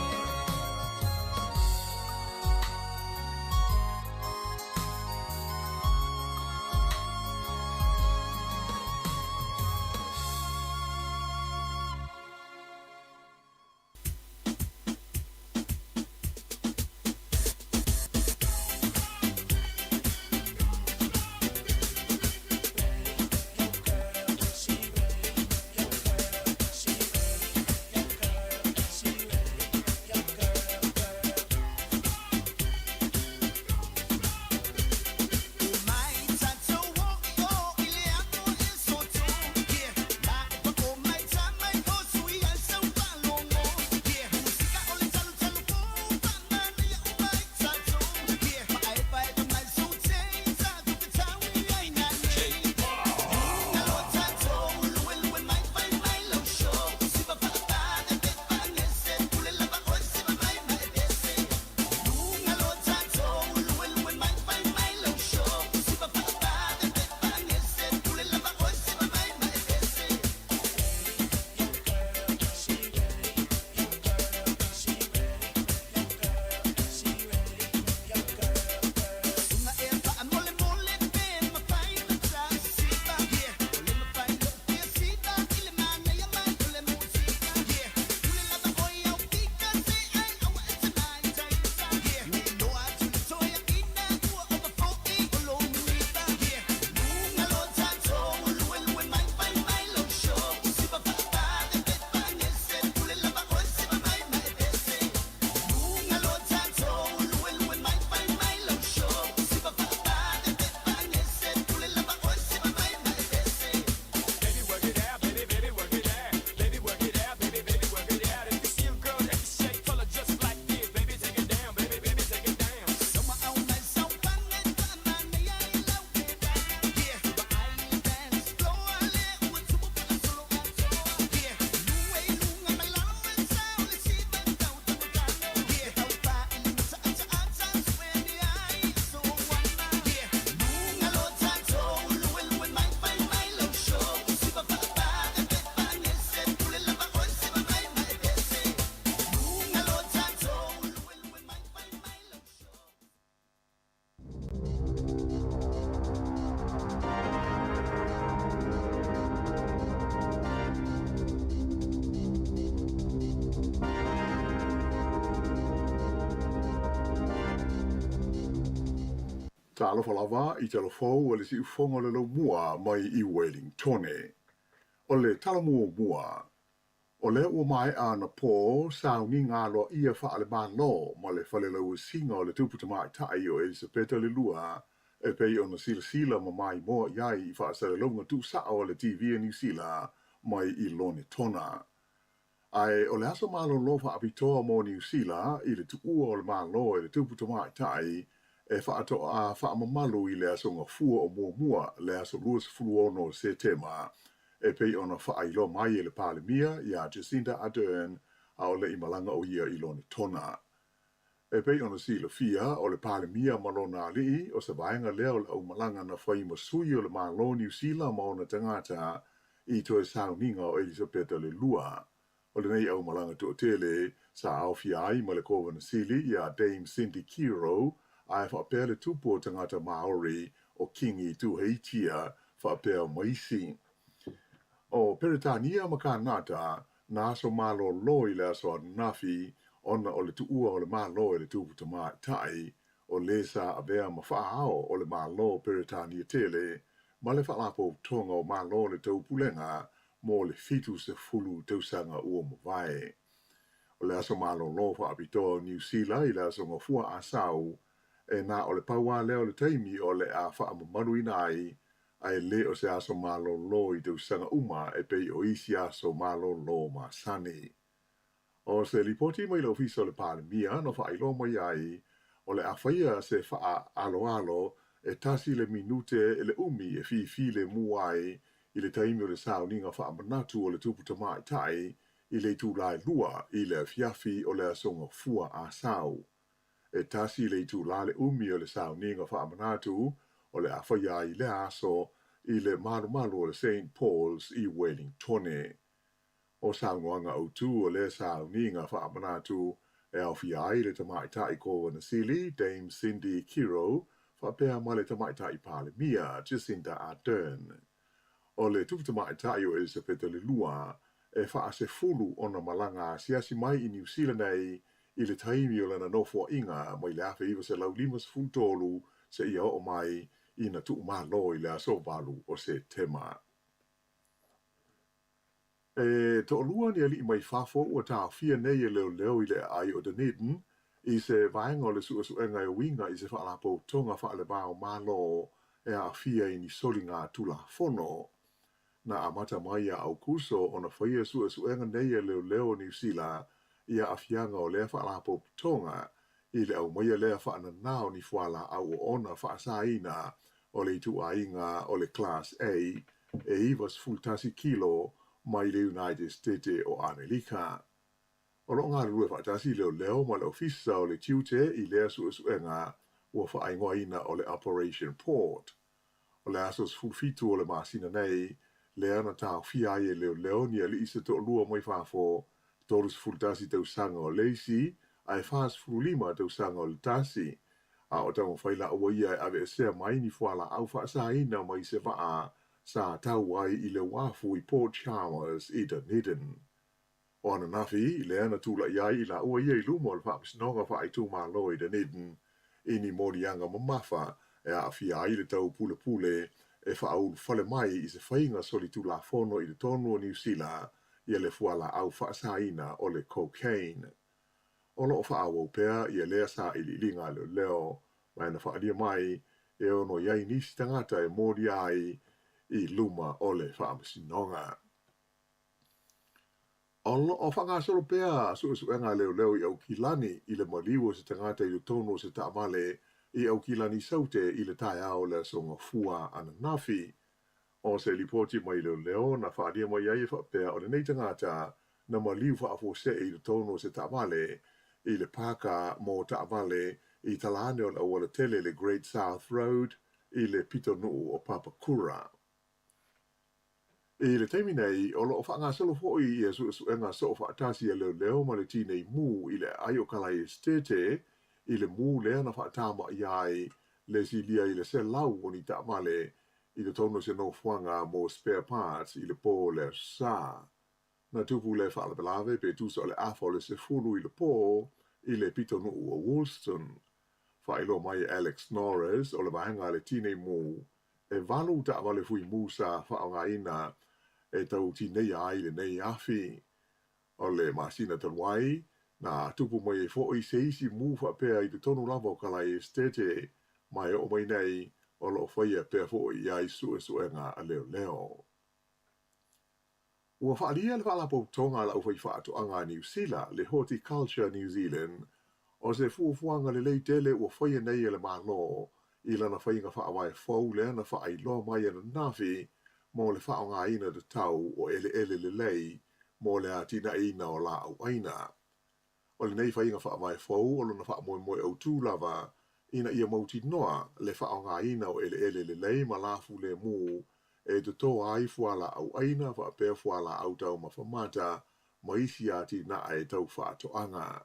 Talofa lava i tala fou a le siufoga o le laumua mai i Wellingtone. O le tala muamua, o lea ua maea anapo sauniga aloaia faale-Malo ma le falelauasiga o le Tupu Tamaitai o Elisapeta le Lua e pei ona silasila ma maimoa i ai i faasalalauga tuusao a le TV a Niu Sila mai i Lonetona. Ae o le aso malolo faapitoa mo Niu Sila i le tuua o le Malo e le Tupu Tamaitai e faatoa faamamalu i le Aso Gafua o muamua, le aso 26 o Setema, e pei ona faailoa mai e le Palemia iā Jacinda Ardern a o le i malaga o ia i Lonetona. E pei ona silafia, o le Palemia ma lona alii, o se vaega lea o le aumalaga na fai ma sui o le Malo o Niu Sila ma ona tagata i toe sauniga o Elisapeta le Lua. O lenei aumalaga toatele, sa aofia ai ma le Kovana Sili ia Dame Cindy Kiro, ae faapea le tupu o tagata Māori o Kingi Tuheitia faapea ma isi. O Peretania ma Kānata, na aso malōlō i le aso ananafi ona o le tuua o le Malo e le Tupu Tamaitai, o lē sa avea ma faa-ao o le Malo o Peretania tele ma le Faalapotopotoga o Malo o le Taupulega mo le 70 tausaga ua mavae. O le aso malōlō faapitoa o Niu Sila i le aso Gafua Asau, e na o le pau lava lea o le taimi o le a faamamaluina ai ae le o se aso malōlō i tausaga uma e pei o isi aso malōlō masani. O se lipoti mai le Ofisa o le Palemia na faailoa mai ai, o le a faia se faaaloalo e tasi le minute le umi e fifilemu ai i le taimi o le sauniga faamanatu o le Tupu Tamaitai i le itula e 2 i le afiafi o le aso Gafua Asau. E tasi le itula le umi o le sauniga faamanatu o le a faia ai i lea aso i le malumalu o le Saint Paul's i Wellingtone. O saunoaga autu o lea sauniga faamanatu e aofia ai le Tamaitai Kovana Sili, Dame Cindy Kiro, faapea ma le Tamaitai Palemia, Jacinda Ardern. O le Tupu Tamaitai o Elisapeta le Lua, e faasefulu ona malaga asiasi mai i Niu Sila nei i le taimi o lana nofoaiga mai le 1953 seia oo mai ina tuumalo i le aso 8 o Setema. E toalua ni alii mai fafo ua taofia nei e leoleo i le aai o Dunedin i se vaega o le suesuega e uiga i se faalapotopotoga faale-va o Malo e aafia i ni soliga tulafono. Na amata mai ia Aukuso ona faia suesuega nei e leoleo o Niu Sila i aafiaga o lea faalapotopotoga i le aumaia lea faanana o ni fualaau oona faasaina o le ituaiga o le Class A e 91 kilo mai le United State o Amelika. O lo o galulue faatasi leoleo ma le Ofisa o le Tiute i lea suesuega ua faaigoaina o le Operation Port. O le aso 17 o le masina nei, lea na taofia ai e leoleo ni alii se toalua mai fafo, 31 tausaga o le isi ae 45 tausaga o le tasi, a o taumafai laua ia e aveesea mai ni fualaau faasaina mai se vaa sa tau ai i le uafu i Port Chalmers i Dunedin. O ananafi, lea na tulai ai i laua ia i luma o le Faamasinoga Faaitumalo i Dunedin i ni moliaga mamafa e aafia ai le taupulepule e faaulufale mai i se faiga solitulafono i totonu o Niu Sila ia le fualaau faasaina o le cocaine. O lo o faaauau pea ia lea sailiiliga a leoleo, ma e na faaalia mai e ono i ai nisi tagata e molia ai i luma o le faamasinoga. O lo o faagasolo pea suesuega a leoleo i Aukilani i le maliu o se tagata i totonu o se taavale i Aukilani Saute i le taeao o le aso Gafua ananafi. O se lipoti mai leoleo na faaalia mai ai e faapea o lenei tagata na maliu faafuasei i totonu o se taavale i le paka mo taavale i tala ane o le auala tele le Great South Road i le pitonuu o Papakura. I le taimi nei, o lo o faagasolo foi ia suesuega soofaatasi a leoleo ma le tinei mu i le aai o Kalae Esitete i le mu lea na faatamaia ai le silia i le 100 o ni taavale i totonu o se nofoaga mo spare parts i le po o le Aso Sa. Na tupu le faalavelave pe tusa o le afa o le 10 i le po i le pitonuu o Woolston. Faailoa mai e Alex Norris o le vaega a le tinei mu, e 8 taavale fui mu sa faaaogaina e tau tineia ai lenei afi. O le masina talu ai, na tupu mai ai foi se isi mu faapea i totonu lava o Kalae Esitete, ma e oo mai nei o lo o faia pea foi i ai suesuega a leoleo. Ua faaalia le Faalapotopotoga a le Aufaifaatoaga a Niu Sila, le Horticulture New Zealand, o se fuafuaga lelei tele ua faia nei e le Malo i lana faiga faavae fou lea na faailoa mai ananafi mo le faaaogaina tatau o eleele lelei mo le atinaeina o laau ʻaina. O lenei faiga faavae fou o lona faamoemoe autu lava ina ia mautinoa le faaaogaina o eleele lelei ma lafulemu e toto ai fualaau ʻaina faapea fualaau taumafa mata ma isi atinae tau faatoaga.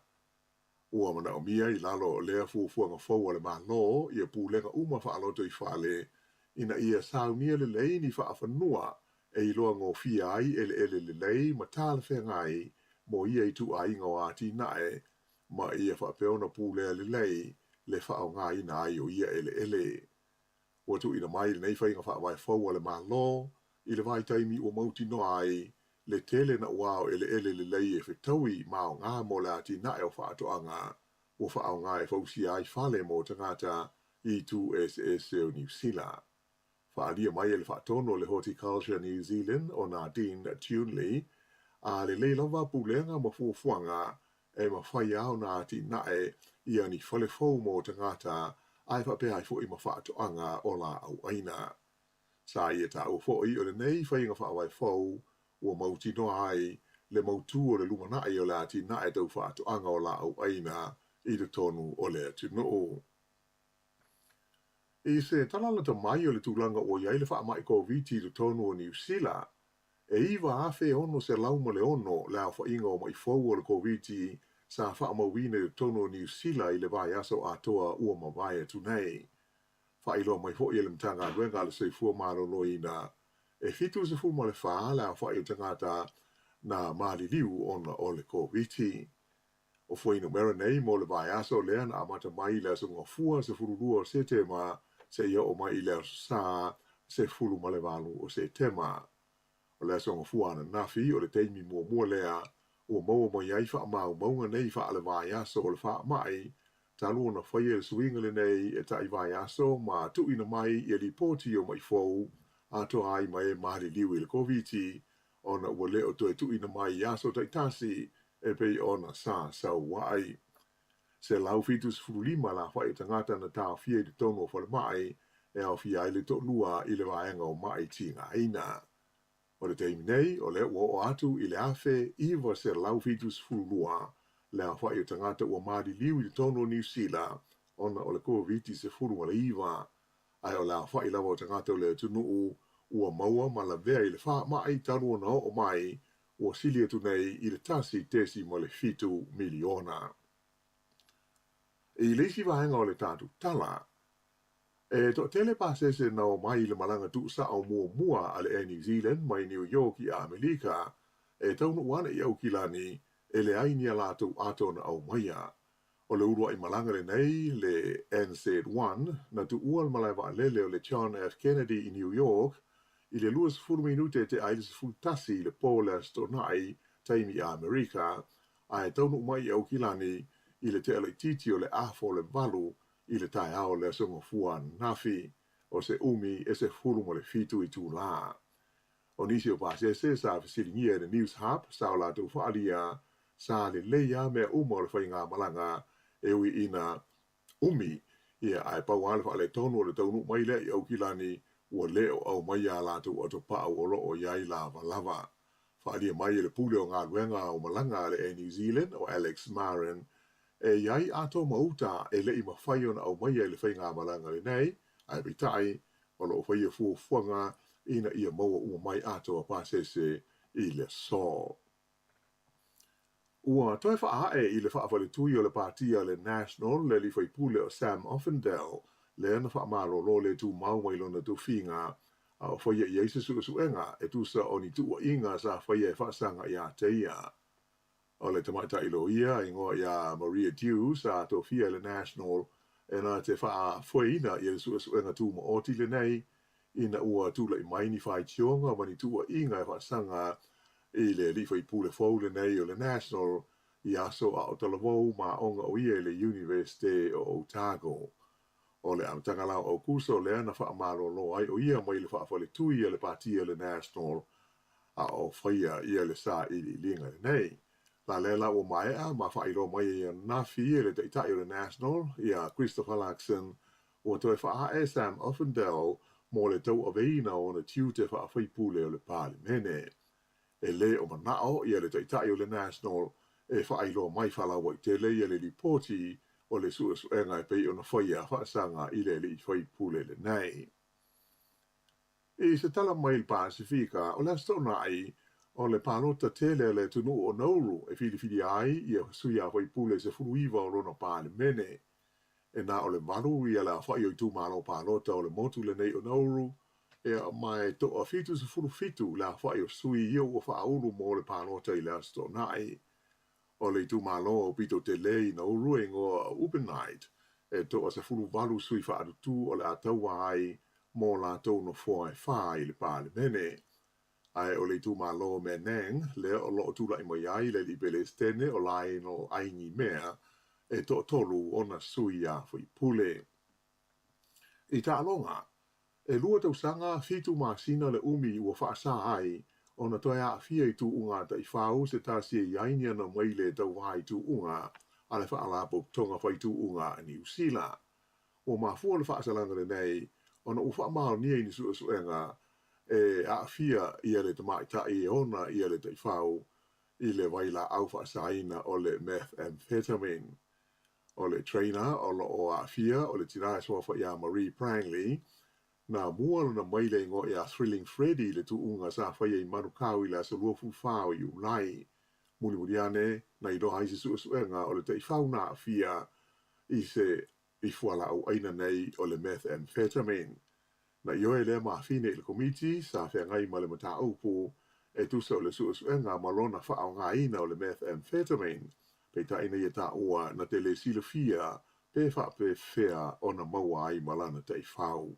Ua manaomia i lalo o lea fuafuaga fou a le Malo ia pulega uma faalotoifale ina ia saunia lelei ni faafanua e iloa gofie ai eleele lelei ma talafeagai mo ia ituaiga o atinae ma ia faapea ona pulea lelei le faaaogaina ai o ia eleele. Ua tuuina mai lenei faiga faavae fou a le Malo i le vaitaimi ua mautinoa ai le tele naua o eleele lelei e fetaui ma aoga mo le atinae o faatoaga ua faaaoga e fausia ai fale mo tagata i itu eseese o Niu Sila. Faaalia mai e le faatonu o le Horticulture New Zealand o Nadine Tunley, a lelei lava pulega ma fuafuaga e mafai lava ona atinae ia ni fale fou mo tagata ae faapea ai foi ma faatoaga o laau ʻaina. Sa ia taua foi o lenei faiga faavae fou ua mautinoa ai le mautu o le lumanai o le atinae tau faatoaga o laau ʻaina i totonu o le atunuu. I se tala lata mai o le tulaga ua i ai le faamai Koviti i totonu o Niu Sila, e 9,606 le aofaiga o maʻi fou o le Koviti sa faamauina i totonu o Niu Sila i le vaiaso atoa ua mavae atu nei. Faailoa mai foi e le Matagaluega a le Soifua Maloloina, e 74 le aofai o tagata na maliliu ona o le Koviti. O fuainumera nei mo le vaiaso lea na amata mai i le aso Gafua 12 o Setema seia oo mai i le aso Sa 18 o Setema. O le aso Gafua ananafi o le taimi muamua lea ua maua mai ai faamaumauga nei faale-vaiaso o le faamai talu ona faia le suiga lenei e tai vaiaso ma tuuina mai ia lipoti o maʻi fou atoa ai ma e maliliu i le Koviti ona ua le o toe tuuina mai i aso taitasi e pei ona sa sau ai. 175 le aofai o tagata na taofia i totonu o falemai e aofia ai le toalua i le vaega o maʻi tigaina. O le taimi nei, o lea ua oo atu i le 1,972 le aofai o tagata ua maliliu i totonu o Niu Sila ona o le Koviti-19, ae o le aofai lava o tagata o le atunuu ua maua ma lavea i le faamai talu ona oo mai ua sili atu nei i le 1.7 miliona. I le isi vaega o le tatou tala, e toatele pasese na omai i le malaga tuusao muamua a le Air New Zealand mai New York i Amerika e taunuu ana i Aukilani e leai ni a latou ato na aumaia. O le uluai malaga lenei, le NZ1, na tuua le malae vaalele o le John F. Kennedy i New York i le 20 minute tea ai le 11 i le po o le Aso Toonai, taimi i Amerika, ae taunuu mai i Aukilani i le tea laitiiti o le afa o le valu i le taeao o le Aso Gafua ananafi, o se umi e 17 itulā. O nisi o pasese sa fesiligia e le Newshub sa o latou faaalia sa lelei lava mea uma o le faigamalaga e ui ina umi, ia, ae pau lava le faaletonu o le taunuu mai lea i Aukilani ua le o aumaia a latou atopau o lo o i ai lavalava. Faaalia mai e le Pule o Galuega o Malaga a le Air New Zealand o Alex Marin e i ai ato ma uta e le i mafai ona aumaia i le faigamalaga lenei, ae peitai, o lo o faia fuafuaga ina ia maua uma mai ato a pasese i le aso. Ua toe faaae i le faafaletui o le Pātia a le National le alii faipule o Sam Uffindell, lea na faamalolo le tumau mai lona tofiga, a o faia i ai se suesuega e tusa o ni tuuaiga sa faia e faasaga ia te ia. O le tamaitai loia igoa ia Maria Dew sa tofia e le National e na te faafoeina ia le suesuega tumaoti lenei ina ua tulai mai ni faitioga ma ni tuuaiga e faasaga i le alii faipule fou lenei o le National i aso a o talavou ma aoga o ia i le Iunivesite o Otago. O le amataga la o Aukuso lea na faamalolo ai o ia mai le faafaletui a le Pātia o le National a o faia ia le sailiiliga lenei. La lea la ua maea ma faailoa mai ai ananafi e le Taitai o le National ia Christopher Luxon ua toe faaae Sam Uffindell mo le tauaveina o ona tiute faafaipule o le Palemene. E le o manao ia le Taitai o le National e faailoa mai faalauaitele ia le lipoti o le suesuega e pei ona faia faasaga i le alii faipule lenei. I se tala mai le Pasefika, o le Aso Toonai, o le palota tele a le atunuu o Nauru e filifilia ai ia sui usufono 19 o lona Palemene. E na o le 8 ia le aofai o itumalo palota o le motu lenei o Nauru, ia ma e toa 77 le aofai o sui ia ua faaulu mo le palota i le Aso Toonai. O le itumalo aupito tele i Nauru e igoa o Ubenide, e toa 18 sui faalutu o le a taua ai mo latou nofoa e 4 i le Palemene. Ae o le itumalo o Menang, lea o lo o tulai mai ai le alii Pelesitene o Lionel Aingimea, e toatolu ona sui usufono. I taaloga, e 2 tausaga 7 masina le umi ua faasā ai ona toe aafia i tuuga a taifau se tasi e i ai ni ana maile e tauva i tuuga a le Faalapotopotoga Fai Tuuga a Niu Sila. Ua mafua le faasalaga lenei ona ua faamaonia i ni suesuega e aafia ia le tamaitai e ona ia le taifau i le vailaau faasaina o le methamphetamine. O le trainer o lo o aafia o le tinā e suafa ia Marie Prangley, na mua lona maile igoa ia Thrilling Freddie i le tuuga sa faia i Manukau i le aso 24 o Iulai. Mulimuli ane, na iloa ai se suesuega o le taifau na aafia i se i fualaau aina nei o le methamphetamine. Na ioe lea mafine i le komiti sa feagai ma le mataupu e tusa o le suesuega ma lona faaaogaina o le methamphetamine, peitai na ia taua na te le silafia pe faapefea ona maua ai ma lana taifau.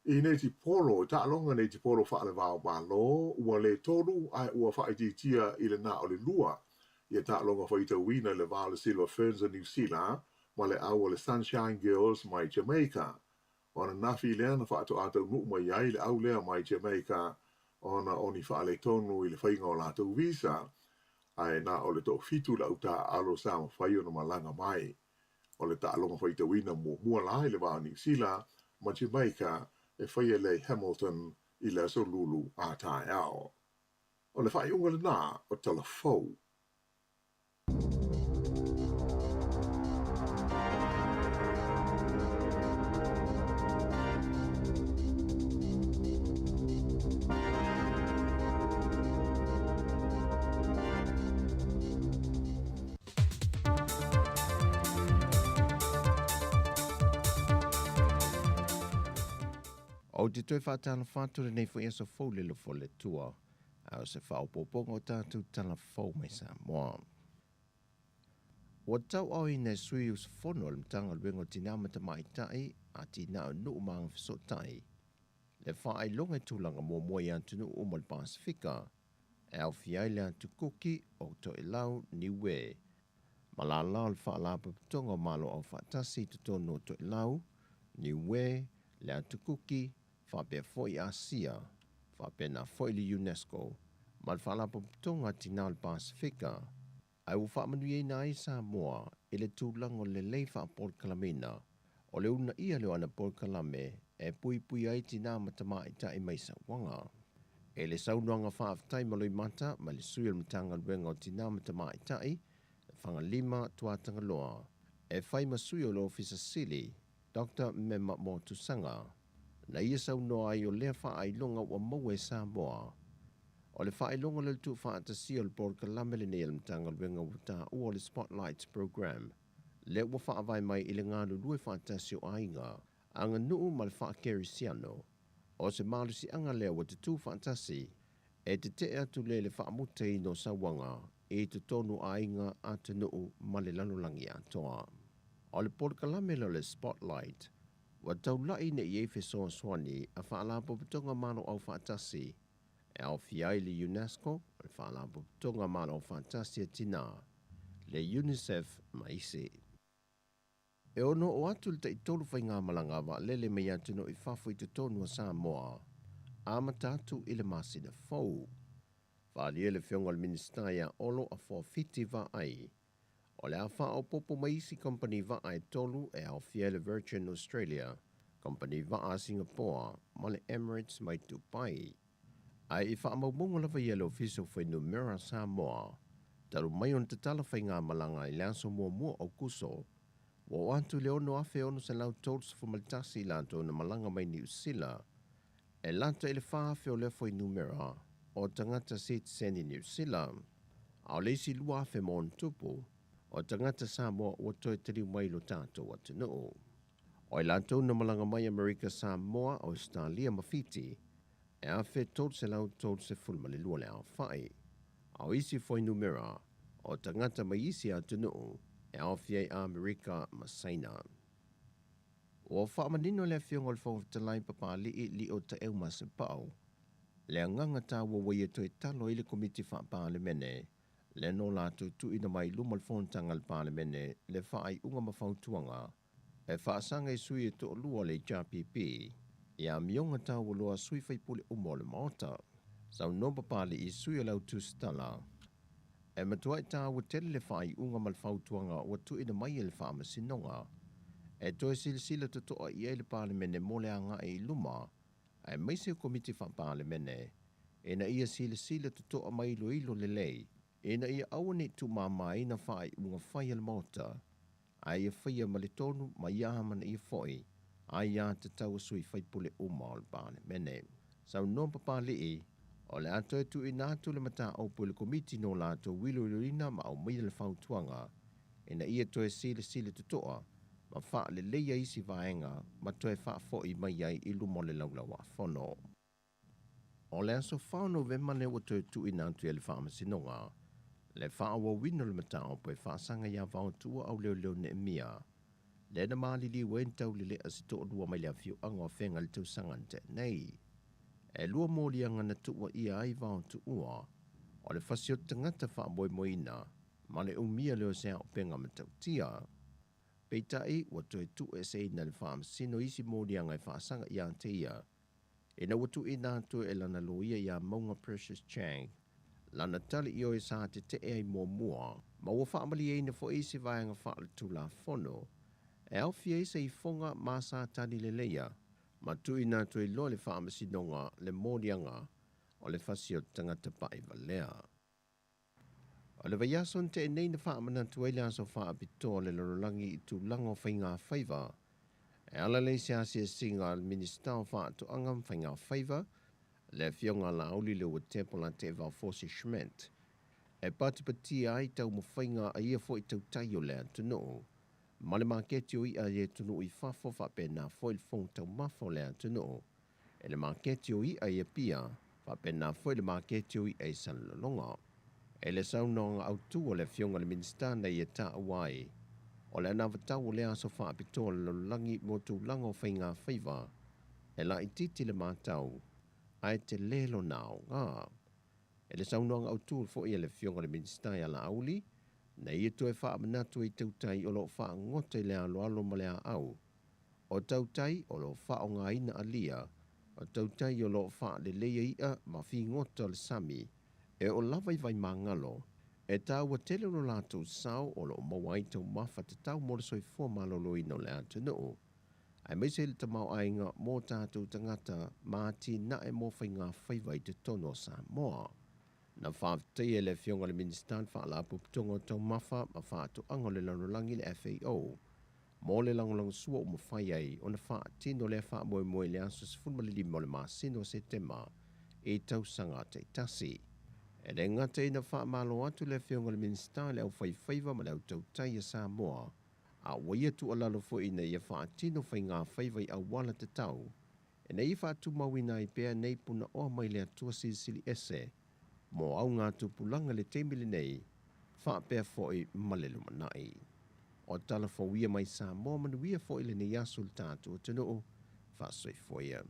I netipolo, i taaloga netipolo faalevao Malo, ua le 3 ae ua faaitiitia i le na o le 2 ia taaloga faitauina i le va o le Silver Ferns a Niu Sila ma le au o le Sunshine Girls mai Jamaica. O ananafi lea na faatoa taunuu mai ai le au lea mai Jamaica ona o ni faaletonu i le faiga o latou visa, ae na o le toafitu le au taaalo sa mafai ona malaga mai. O le taaloga faitauina muamua la i le va o Niu Sila ma Jamaica e faia lea i Hamilton i le aso Lulu a taeao. O le faaiuga lenā o Tala Fou. Ou te toe faatalofa atu lenei foi aso fou le alofa o le Atua, a o se faaopoopoga o tatou tala fou mai Samoa. Ua tauaoina e sui usufono o le Matagaluega o Tinā ma Tamaitai, Atinae o Nuu ma Agafesootai, le faailoga i tulaga muamua i atunuu uma o le Pasefika, e aofia ai le Atu Kuki o Toelau, Niue, ma lala o le Faalapotopotoga o Malo Aufaatasi i totonu o Toelau, Niue, le Atu Kuki, faapea foi Asia, faapena foi le UNESCO ma le Faalapotopotoga a Tinā o le Pasefika, ae ua faamanuiaina ai Samoa i le tulaga o le lelei faapolokalameina o le uunaia lea o ana polokalame e puipui ai tinā ma tamaitai mai sauaga. I le saunoaga faafetai ma loimata mai le sui o le Matagaluega o Tinā ma Tamaitai, Fagalima Tuatagaloa, e fai ma sui o le Ofisa Sili, Doctor Mema Motusaga, na ia saunoa ai o lea faailoga ua maua e Samoa. O le faailoga o le tuufaatasia o le polokalame lenei a le Matagaluega ua taua o le Spotlight Programme, lea ua faavae mai i le galulue faatasi o aiga, aganuu ma le faakerisiano. O se malosiaga lea ua tutū faatasi e tetee atu lea i le faamutaina o sauaga i totonu o aiga, atunuu ma le lalolagi atoa. O le polokalame lea o le Spotlight ua taulai ina i ai fesoasoani a Faalapotopotoga Malo Aufaatasi e aofia ai le UNESCO, le Faalapotopotoga Malo Aufaatasi a Tinā, le UNICEF ma isi. E ono oo atu le taitolu faigamalaga vaalele mai atunuu i fafo i totonu o Samoa, amata atu i le masina fou. Faaalia le Afioga i le Minisita ia Olo Afoa Fiti Vaai, o le a faaopoopo mai isi kamupani vaa e 3 e aofia ai le Virgin Australia, kamupani vaa a Singapore ma le Emirates mai Dubai. Ae i faamaumauga lava ia a le Ofisa o Fuainumera a Samoa, Talu mai ona tatala faigamalaga i le aso muamua o Aokuso, ua oo atu i le 6,631 i latou na malaga mai Niu Sila, e lata i le 4,000 o lea fuainumera o tagata sitiseni Niu Sila, a o le isi 2,000 ma ona tupu o tagata Samoa ua toe taliu mai i lo tatou atunuu. O i latou na malaga mai Amerika Samoa, Ausetalia ma Fiti, e 1,332 le aofai. A o isi fuainumera o tagata mai isi atunuu e aofia ai Amerika ma Saina. Ua faamanino e le Afioga i le Fofoga Fetalai Papalii Lio Taeu Masepau le agaga taua ua ia toe talo ai le Komiti Faa-Palemene lea na o latou tuuina mai i luma o le Fonotaga a le Palemene le faaiuga ma fautuaga e faasaga i sui e toalua o le HRPP i amioga taualoa a sui faipule uma o le Maota. Saunoa Papalii, sui o le au tusitala, e matuai taua tele le faaiuga ma le fautuaga ua tuuina mai e le Faamasinoga e toe silasila totoa i ai le Palemene mo le agai i luma aemaise o Komiti Faa-Palemene ina ia silasila totoa ma iloilo lelei ina ia aua ne i tuumamaina faaiuga fai a le Maota ae ia faia ma le tonu ma ia amanaia foi aiatatau a sui faipule uma o le Palemene. Saunoa Papalii, o le a toe tuuina atu le mataupu i le Komiti no latou iloiloina ma aumaia le fautuaga ina ia toe silasila totoa ma faaleleia isi vaega ma toe faafoi mai ai i luma o le Laulau-a-Fono. O le aso 4 o Novema lea ua toe tuuina atu i ai le Faamasinoga le faaauauina o le mataupu e faasaga ia Vaotuua Auleoleo Neemia, lea na maliliu ai ni taulelea se toalua mai le afioaga o Afega i le tausaga na tea nei. E lua moliaga na tuuaia ai Vaotuua, o le fasioti tagata faamoemoeina ma le umia lea o se auupega matautia. Peitai, ua toe tuueseina e le Faamasino isi moliaga e faasaga ia te ia, ina ua tuuina atu e lana loia ia Mauga Precious Chang lana tali ioe sa tetee ai muamua, ma ua faamalieina foi isi vaega faaletulafono e aofia ai se ifoga ma sa tali leleia ma tuuina atu ai loa i le Faamasinoga le moliaga o le fasi o le tagata paʻivalea. O le vaiaso na tea nei na faamanatu ai le aso faapitoa o le lalolagi i tulaga o faigafaiva e ala lea i se asiasiga a le Minisita o Faatoaga ma Faigafaiva, le Afioga a Laauli Leuatepo Lateeva Fosi Schmidt, e patipatia ai taumafaiga a ia foi tautai o le atunuu ma le maketi o i'a i atunuu i fafo faapena foi le fofoga taumafa o le atunuu i le maketi o i'a i Apia faapena foi le maketi o i'a i Salelologa. I le saunoaga autu a le Afioga i le Minisita na ia taua ai, o le anavatau o lea aso faapitoa o le lalolagi mo tulaga o faigafaiva e laitiiti le matau ae tele lona aoga. I le saunoaga autu foi a le Afioga i le Minisita ia Laauli, na ia toe faamanatu ai tautai o lo o faagota i le aloalo ma le aau, o tautai o lo o faaaogaina alia, o tautai o lo o faaleleia i'a ma figota o le sami, e oo lava i Vaimagalo, e taua tele lo latou sao o lo o maua ai taumafa tatau mo le soifua maloloina o le atunuu, aemaise i le tamaoaiga mo tatou tagata ma atinae mo faigafaiva i totonu o Samoa. Na faafetaia e le Afioga i le Minisita le Faalapotopotoga o Taumafa ma Faatoaga o le Lalolagi le FAO mo le lagolagosua ua mafai ai ona faatino lea faamoemoe i le aso 15 o le masina o Setema i tausaga taitasi. E le gata ina faamalo atu le Afioga i le Minisita i le aufaifaiva ma le autautai a Samoa, a ua ia tuualalo foi ina ia faatino faigafaiva i auala tatau ina ia faatumauina ai pea nei punaoa mai le Atua Silisili Ese mo augatupulaga i le taimi lenei faapea foi ma le lumanai. O tala fou ia mai Samoa manuia foi lenei aso i le tatou atunuu. Faasoifua ia.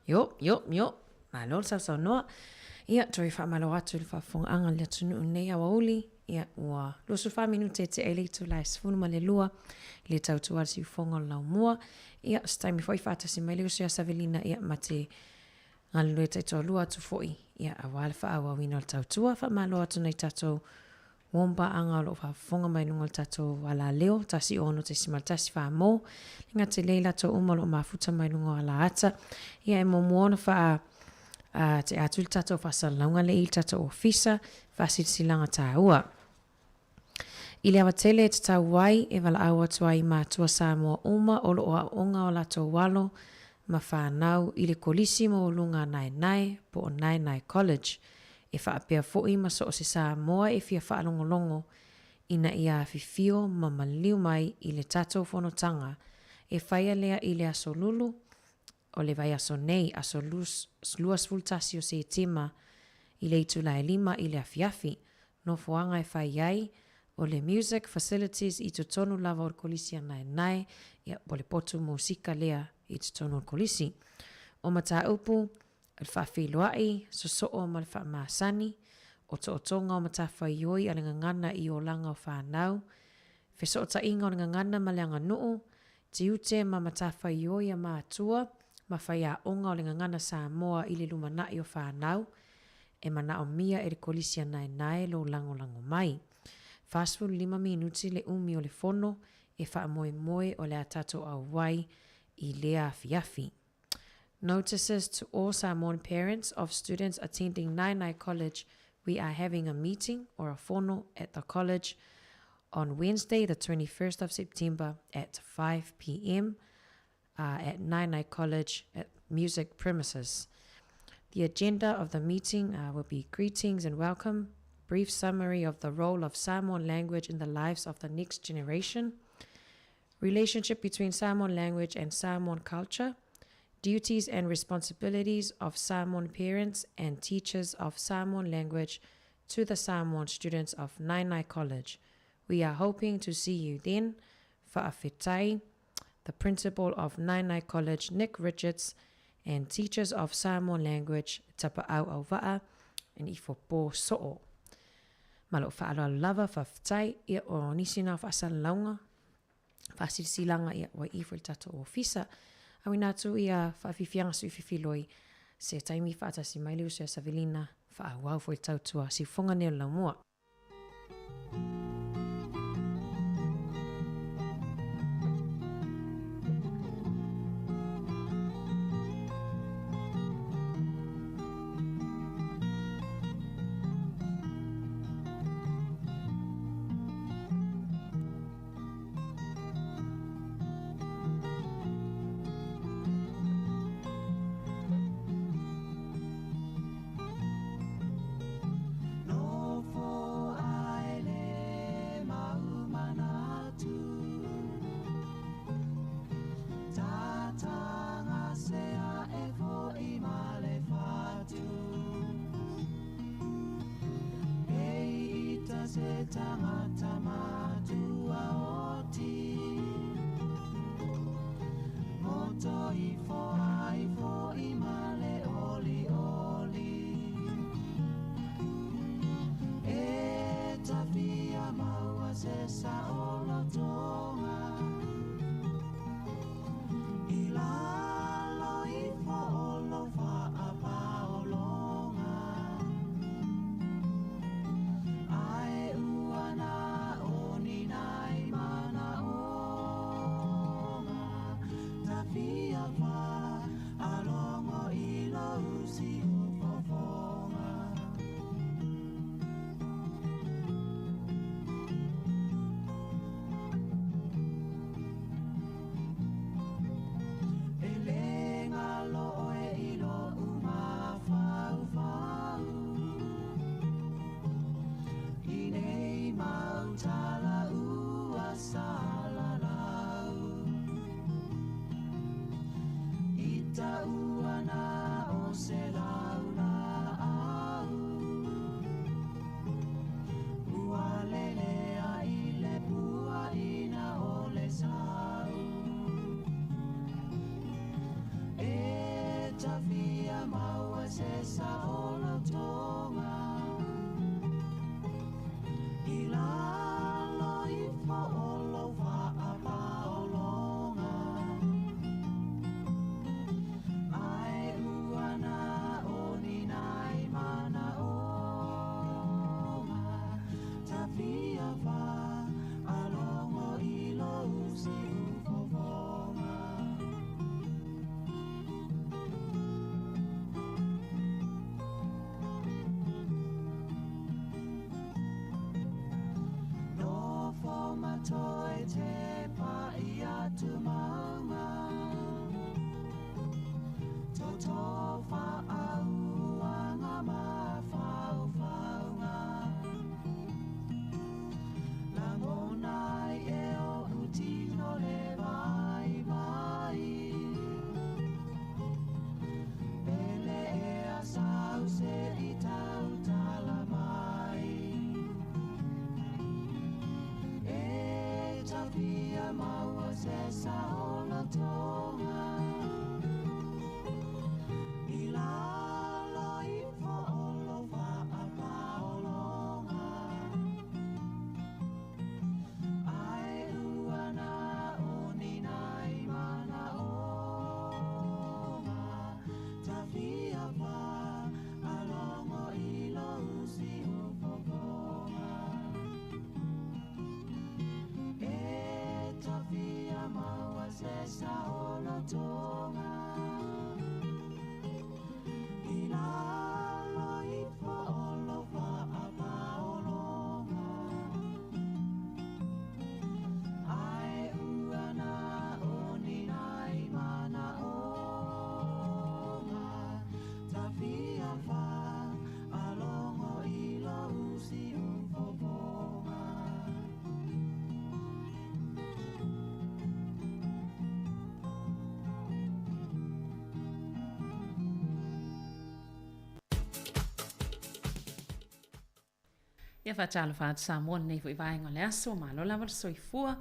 Io, io, io. Malo le sausaunoa. Ia, toe faamalo atu i le faafofogaaga a le atunuu i lenei aoauli. Ia, ua 24 minute e tea i le itula e 12 i le tautua a le siufofoga o le laumua. Ia, o se taimi foi faatasi mai le uso ia Savelina, ia, ma te galulue taitoalua atu foi, ia, aua le faaauauina o le tautua. Faamalo atu nai tatou Uompaaga o lo o faafofoga mai luga o le tatou alaleo, 106.1 Famo, le gata i lea i latou uma o lo o mafuta mai luga o alaata. Ia e muamua ona faa tea atu le tatou faasalalauga lea i le tatou ofisa, faasilasilaga taua. I le ava tele e tatau ai, e valaau atu ai i matua Samoa uma o lo o aooga o latou alo ma fanau i le Kolisi Maualuga a Naenae po o Naenae College, E faapea foi ma so o se Samoa e fia faalogologo ina ia afifio ma maliu mai i le tatou fonotaga e faia lea i le aso Lulu o le vaiaso nei, aso 21 o Setema i le itula e 5 i le afiafi. Nofoaga e fai ai o le Music Facilities i totonu lava o le Kolisi a Naenae, ia, po o le potu musika lea i totonu o le Kolisi. O mataupu O le faafeiloai, sosoo ma le faamasani, otootoga o matafaioi a le gagana i olaga o fanau, fesootaiga o le gagana ma le aganuu, tiute ma matafaioi a matua ma faiaoga o le gagana Samoa i le lumanai o fanau, e manaomia e le Kolisi a Naenae lou lagolago mai. 45 minute le umi o le fono e faamoemoe o le a tatou auai i lea afiafi. Notices to all Samoan parents of students attending Naenae College we are having a meeting or a fono at the college on Wednesday the 21st of September at 5pm uh, at Naenae College at music premises. The agenda of the meeting uh, will be greetings and welcome, brief summary of the role of Samoan language in the lives of the next generation, relationship between Samoan language and Samoan culture, duties and responsibilities of Samoan parents and teachers of Samoan language to the Samoan students of Naenae College. We are hoping to see you then. Fa'afetai, the principal of Naenae College, Nick Richards, and teachers of Samoan language, Tapa'au Auva'a and Ifopo So'o. Ma lou faaaloalo lava, faafetai, ia o nisi na o faasalalauga, faasilasilaga ia ua ifo i le tatou ofisa. Auina atu ia faafiafiaga sui fifiloi se taimi faatasi mai le uso ia Savelina, faaauau foi le tautua siufoga nei o le laumua. se saolotoga I lalo ifo o lou faapaologa Ae ua na o ni nai manaoga Tafia faalogo i lou siufofoga. Nofo ma toe tepa i atu mauga Totofa auaga ma faufauga Lagona ai e oʻu tino le vaivai Pele ea sau se i tautala mai E tafia maua se saolotoga I lalo ifo o lou faapaologa Ae ua na o ni nai manaoga Tafia faalogo i lou siufofoga E tafia maua se saolotoga I lalo ifo o lou faapaologa Ae ua na o ni nai manaoga Tafia faalogo i lou siufofoga. Ia faatalofa atu Samoa lenei foi vaega o le aso, malo lava le soifua.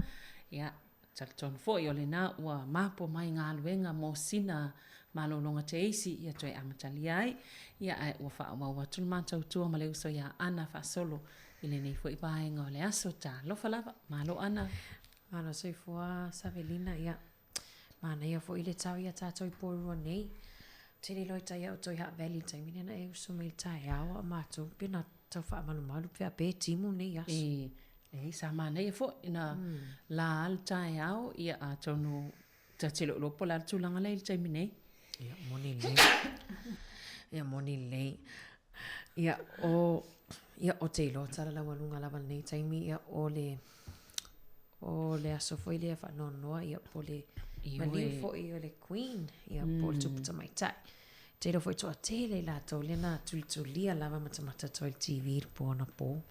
Ia, talitonu foi o lena ua mapo mai galuega mo sina malologa teisi ia toe amatalia ai. Ia, ae ua faaauau atu le matou tua ma le uso ia Ana faasolo i lenei foi vaega o le aso. Talofa lava, malo Ana. Malo soifua Savelina, ia Manaia foi le tau ia tatou i Porirua nei. Tele loa i tai au toi haaveli i le taimi lea na e uso mai i le taeao a o matou pe na tau faamalumalu pe a pe timu nei aso. E, leai sa manaia foi na la a le taeao ia atonu ta te le o iloa po o le a le tulaga la e i le taimi nei. Ia moni lelei. Ia moni lelei. Ia o ia o te iloa tala laualuga lava lenei taimi ia o le O le aso foi lea faanoanoa, ia, po o le maliu foi o le Queen, ia, po o le tupu tamaitai. Te iloa foi toatele i latou lea na tulitulia lava matamata atu ai i le TV i le po anapo.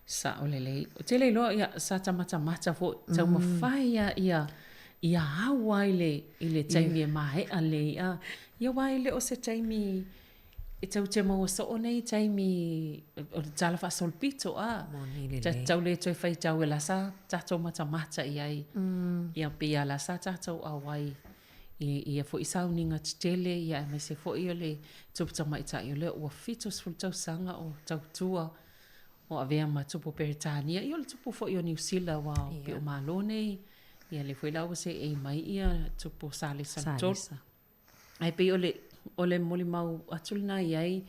Sao lelei. Ou te le iloa, ia, sa ta matamata foi, taumafai lava ia, ia au ai le, i le taimi e maea lelei ai. Ia, aua e le o se taimi E tou te maua soo nei taimi o le tala faasolopito a. Moni lelei. Tau le toe faitau e la sa tatou matamata i ai. Ia pei a la sa tatou auai i ia foi sauniga tetele ia aemaise foi o le tupu tamaitai o lea ua 70 tausaga o tautua o avea ma tupu Peretania ia o le tupu foi o Niu Sila aua pei o Malo nei ia lea foi la ua seei mai ia tupu o Salesa le 3. Salesa. Ae pei o le, o le molimau atu lena i ai,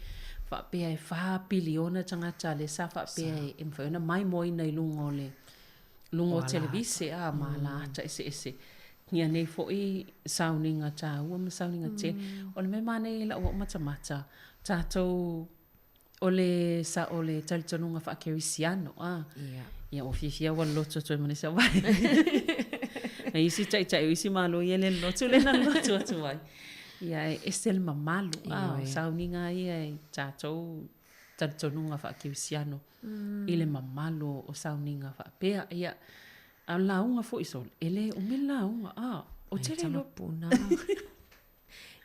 faapea e 4 piliona tagata lea sa faapea e mafai ona maimoaina i luga o le luga o televise a ma ala ata eseese. Ia nei foi sauniga taua ma sauniga tele. O le mea manaia i lau au matamata, tatou O le sa o le talitonuga faakerisiano a. Ia. Ia ua fiafia ua lotu atu ai ma nisi au E isi taitai o isi malo ia le lotu le na lotu atu ai. Ia e ese le mamalu a o sauniga ia e tatou talitonuga faakerisiano i le mamalu o sauniga faapea. Ia a o le lauga foi sole, e le umi le lauga a. Ou te le iloa.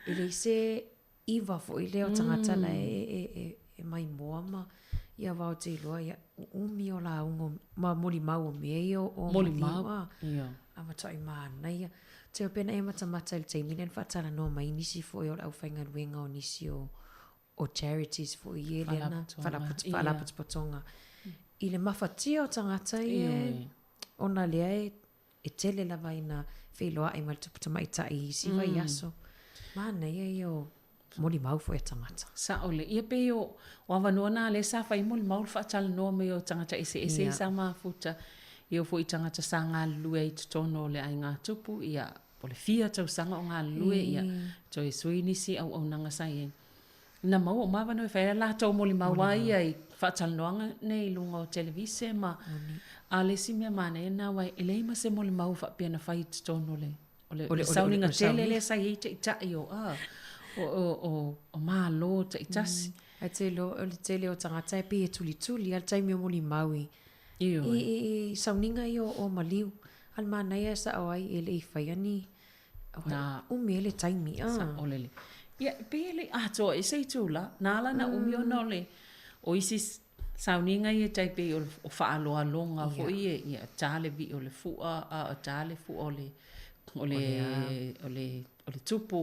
E leai se iva foi lea o tagata la e e maimoa ma ia aua ou te iloa ia umi o lauga ma molimau o mea ia o Molimau ia. A matuai manaia. Te pena e matamata i le taimi lea na faatalanoa mai nisi foi o le aufaigaluega o nisi o. o charities foi ia lea na faalapotopotoga i le mafatia o tagata ia ona lea e e tele lava ina feiloai ma le tupu tamaitai i isi vaiaso. Manaia ia o molimau foi a tagata. Sao lelei. Ia pei o o avanoa na lea sa fai molimau le faatalanoa mai o tagata eseese ia sa mafuta. Ia oo foi i tagata sa galulue ai i totonu o le aiga tupu, ia o le fia tausaga o galulue, ia toe sui nisi auaunaga sa i ai. Na maua uma avanoa e fai ai a latou molimau lava ia i faatalanoaga nei i luga o televise ma a o le isi mea manaia lena aua e leai ma se molimau faapea na fai i totonu o le o le sauniga tele lea sa i ai taitai o a o Malo taitasi. Ae te iloa o le tele o tagata e pei e tulituli lava le taimi o molimau i i sauniga ia o maliu. A o le manaia e sao ai e le i faia ni Na. Umi ai le taimi, a. Saolele. Ia, e pei e le i atoa i se itula. Na ala ona umi ona o le, o isi sauniga ia e tai pei o faaaloaloga foi ia, ia ta le vii o le fua, a o ta le fua o le, o le, o le, o le tupu,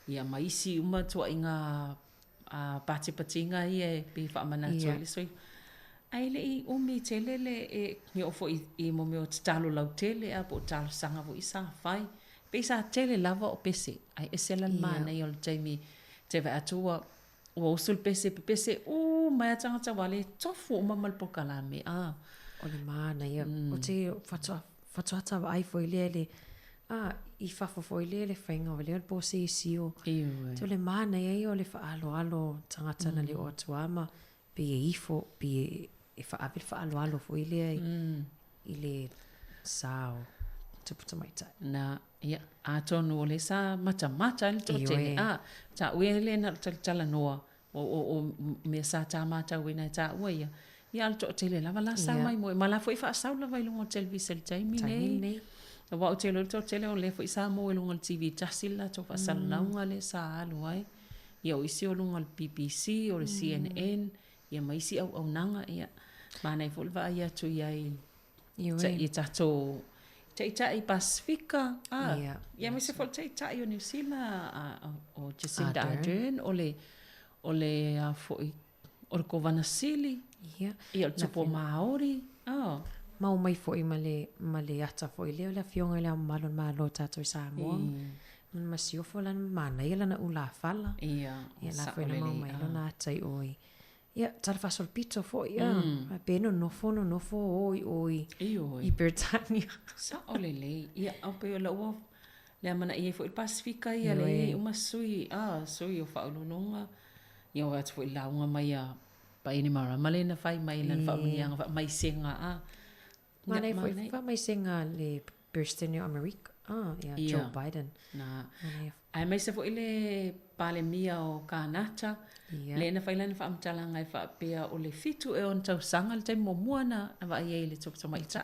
ia ma isi uma ituaiga a patipatiga ia e pei e faamanatu ai le sui. Ae le i umi tele le e oo foi i mo mea o tatalo lautele a po o talosaga foi sa fai. Pei sa tele lava o pese, ae ese la le manaia o le taimi te vaai atu ua ua usu le pese, pepese uma ai lava tagata ua le tofu uma ma le polokalame a. O le manaia, o te faatoa faatoa ta vaai foi lea i le a i fafo foi lea i le faiga o lea o le posesi o. Ioe. O le manaia ia o le faaaloalo o tagata na le oo atu lava ma pei e ifo, pei e faaave le faaaloalo foi lea i le sa o tupu tamaitai. Na, ia, atonu o lea sa matamata ai le toatele, a, taua lea na o le talatalanoa, o, o, o mea sa ta matauina e taua ia, ia a o le toatele lava la sa maimoe, ma la foi e faasau lava i luga o le televise i le taimi nei. Aua ou te iloa le toatele o lea foi sa maua i luga o le TV tasi le latou faasalalauga lea sa alu ai. Ia o isi o luga o le BBC, o le CNN, ia ma isi auaunaga, ia, manaia foi le vaai atu i ai i tatou taitai Pasefika, a, ia, aemaise foi le taitai o Niu Sila, a, o Jacinda Ardern, o le, o le, a foi, o le Kovana Sili, ia, o le Tupu o Māori, a. Ma omai foi ma le, ma le ata foi lea o le Afioga i Le Ao Mamalu o le Malo o tatou i Samoa. Ma le Masiofo lana manaia lana ulafala. Ia, Ia la foi na maua mai lona ata i o i. Ia, tala faasolopito foi, ia. Mm. Pe nonofo, nonofo o i o i, i Peretania. Sao lelei. Ia, au pei o lau le amanaia ai foi le Pasefika ia, lea e i ai uma sui, a, sui o faauluuluga. Ia, o atu foi i le lauga mai a Bainimarama lea na fai mai i lana faamanuiaga faamaisega, a. Manaia foi faamaisega a le Peresetene o Amerika, ah, ia, Joe Biden. Na. Aemaise foi le Palemia o Kanata, lea na fai lana faamatalaga e faapea o le 7 ea ona tausaga le taimi muamua na vaai ai i le tupu tamaitai.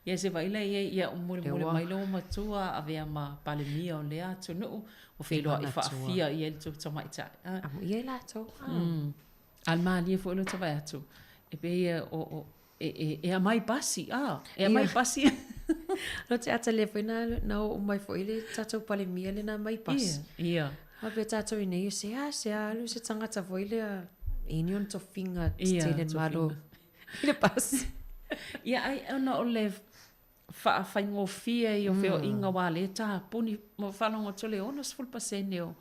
Ia se vaai la i ai, ia mulimuli mai lou matua avea ma Palemia o lea atunuu, ua feiloai faafia i ai le tupu tamaitai. Amuia i latou. A o le malie foi lea ou te vaai atu, e pei o E, e, e aumai pasi, a, e aumai pasi. No te ata lea foi na, na oo mai foi le tatou Palemia le na aumai pasi. Ia, ia. A pea tatou i nei, se a, se a, alu se tagata foi lea, e ni ona tofiga tetele malo i le pasi. Ia, ai, ona o le faafaigofie ai o feoaiga aua lea e tapuni ma faalogo atu le 60% o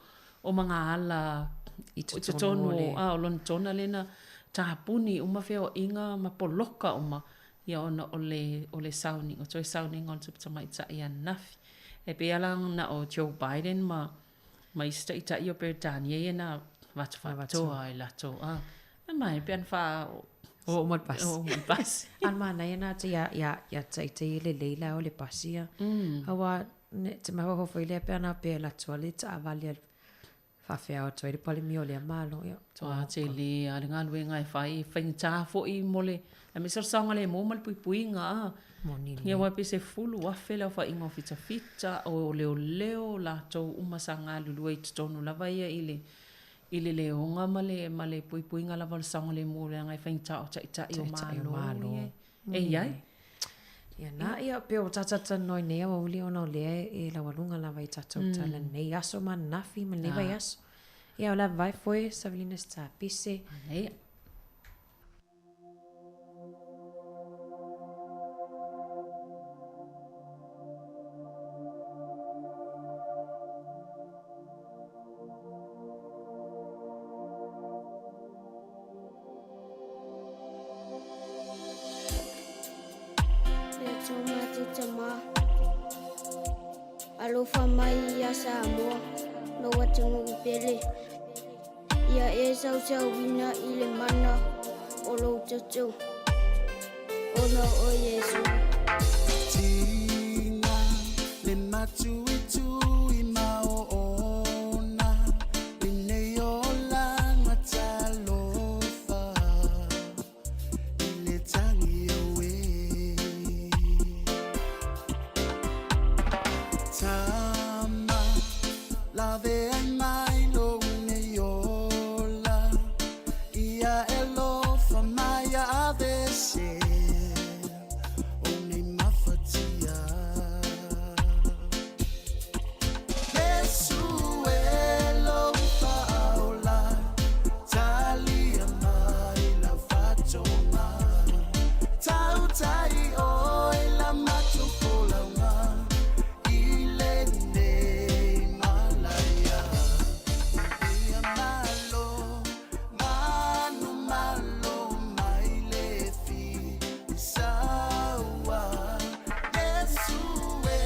o magaala i totonu o a o Lonetona lea na tapuni uma feoaiga ma poloka uma ia ona o le o le sauniga o toe sauniga o le tupu tamaitai ananafi. E pei lava la na o Joe Biden ma ma isi taitai o Peretania ia na avatu faapitoa i latou a Mai, pe ana wha... O o le pasi. O o le pasi. A manaia na te ia, ia, ia taitai e lelei la o le pasi ia. Aua, ne, te mahoho foi lea pe ana pe la tua le taavale a faafeao atu ai le Palemia o lea Malo. Ia. Toa te le a le galuega e fai, e faigata foi mo le, aemaise o le saogalemu ma le puipuiga a. Moni lelei. Ia aua pe 10,000 le aofaiga o fitafita, o leoleo latou uma sa galulue i totonu lava ia i le I le leoga ma le ma le puipuiga lava o le saogalemu leaga e faigata o taitai o Malo ia e i ai. Ia na, ia pei o tatou talanoa i nei aoauli ona o lea e laualuga lava i tatou tala i lenei aso ma ananafi ma lenei vaiaso. Ia, o le ava e foe, savalina se tapese. Manaia. Le Atua matou Tama, alofa mai ia Samoa, lou atunuu pele. Ia e sausauina i le mana o lou toto, ona o Iesu. Tina le matuitui ma oona lenei olaga talofa i le tagi oe. Tama lave ai mai lou nei ola ia e alofa mai ia avese o nei mafatia. Iesu e lou faaola talia mai lau faatoga tautai oe la matou folauga i lenei malaia. Ia malo manu malo mai le filisaua Iesu e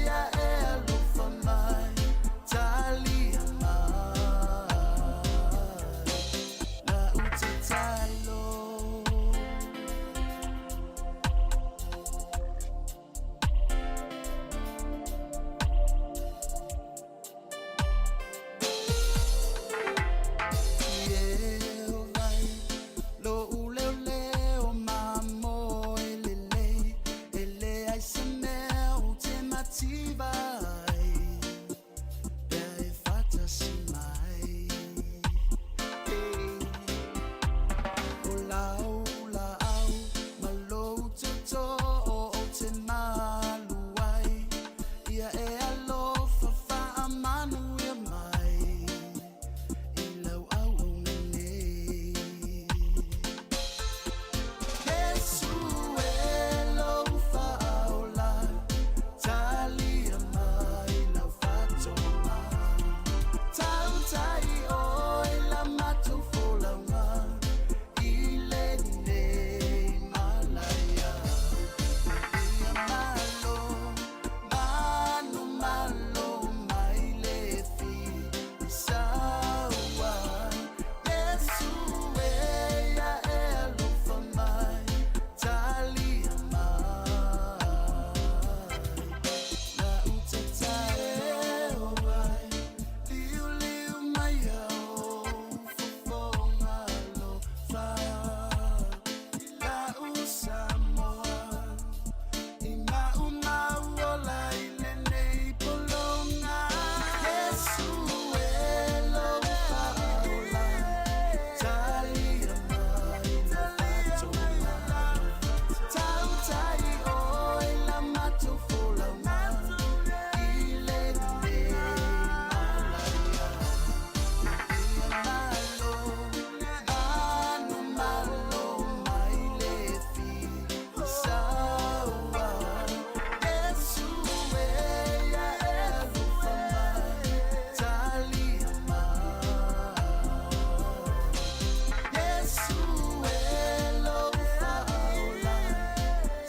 ia e alofa mai talia mai lau tatalo. Iehovai, lou leoleo mamoe lelei, e leai se mea ou te mativa ai, pea e faatasi mai. Hey. O lau laau ma lou tootoo ou te malu ai, ia e alofa faamanuia mai i lau auauna nei. Iesu e lou faaola, talia mai lau faatoga, tautai oe la matou folauga i lenei malaia. Ia malo manu malo mai le filisaua Iesu e ia e alofa mai talia mai lau tatalo. Liuliu mai au fofoga alofa i lau Samoa i maumau ola i lenei pologa. Iesu e lou faaola talia mai lau faatoga tautai oe la matou folauga i lenei malaia. Ia malo manu malo mai le filisaua Iesu e ia e alofa mai talia mai. Iesu e lou faaola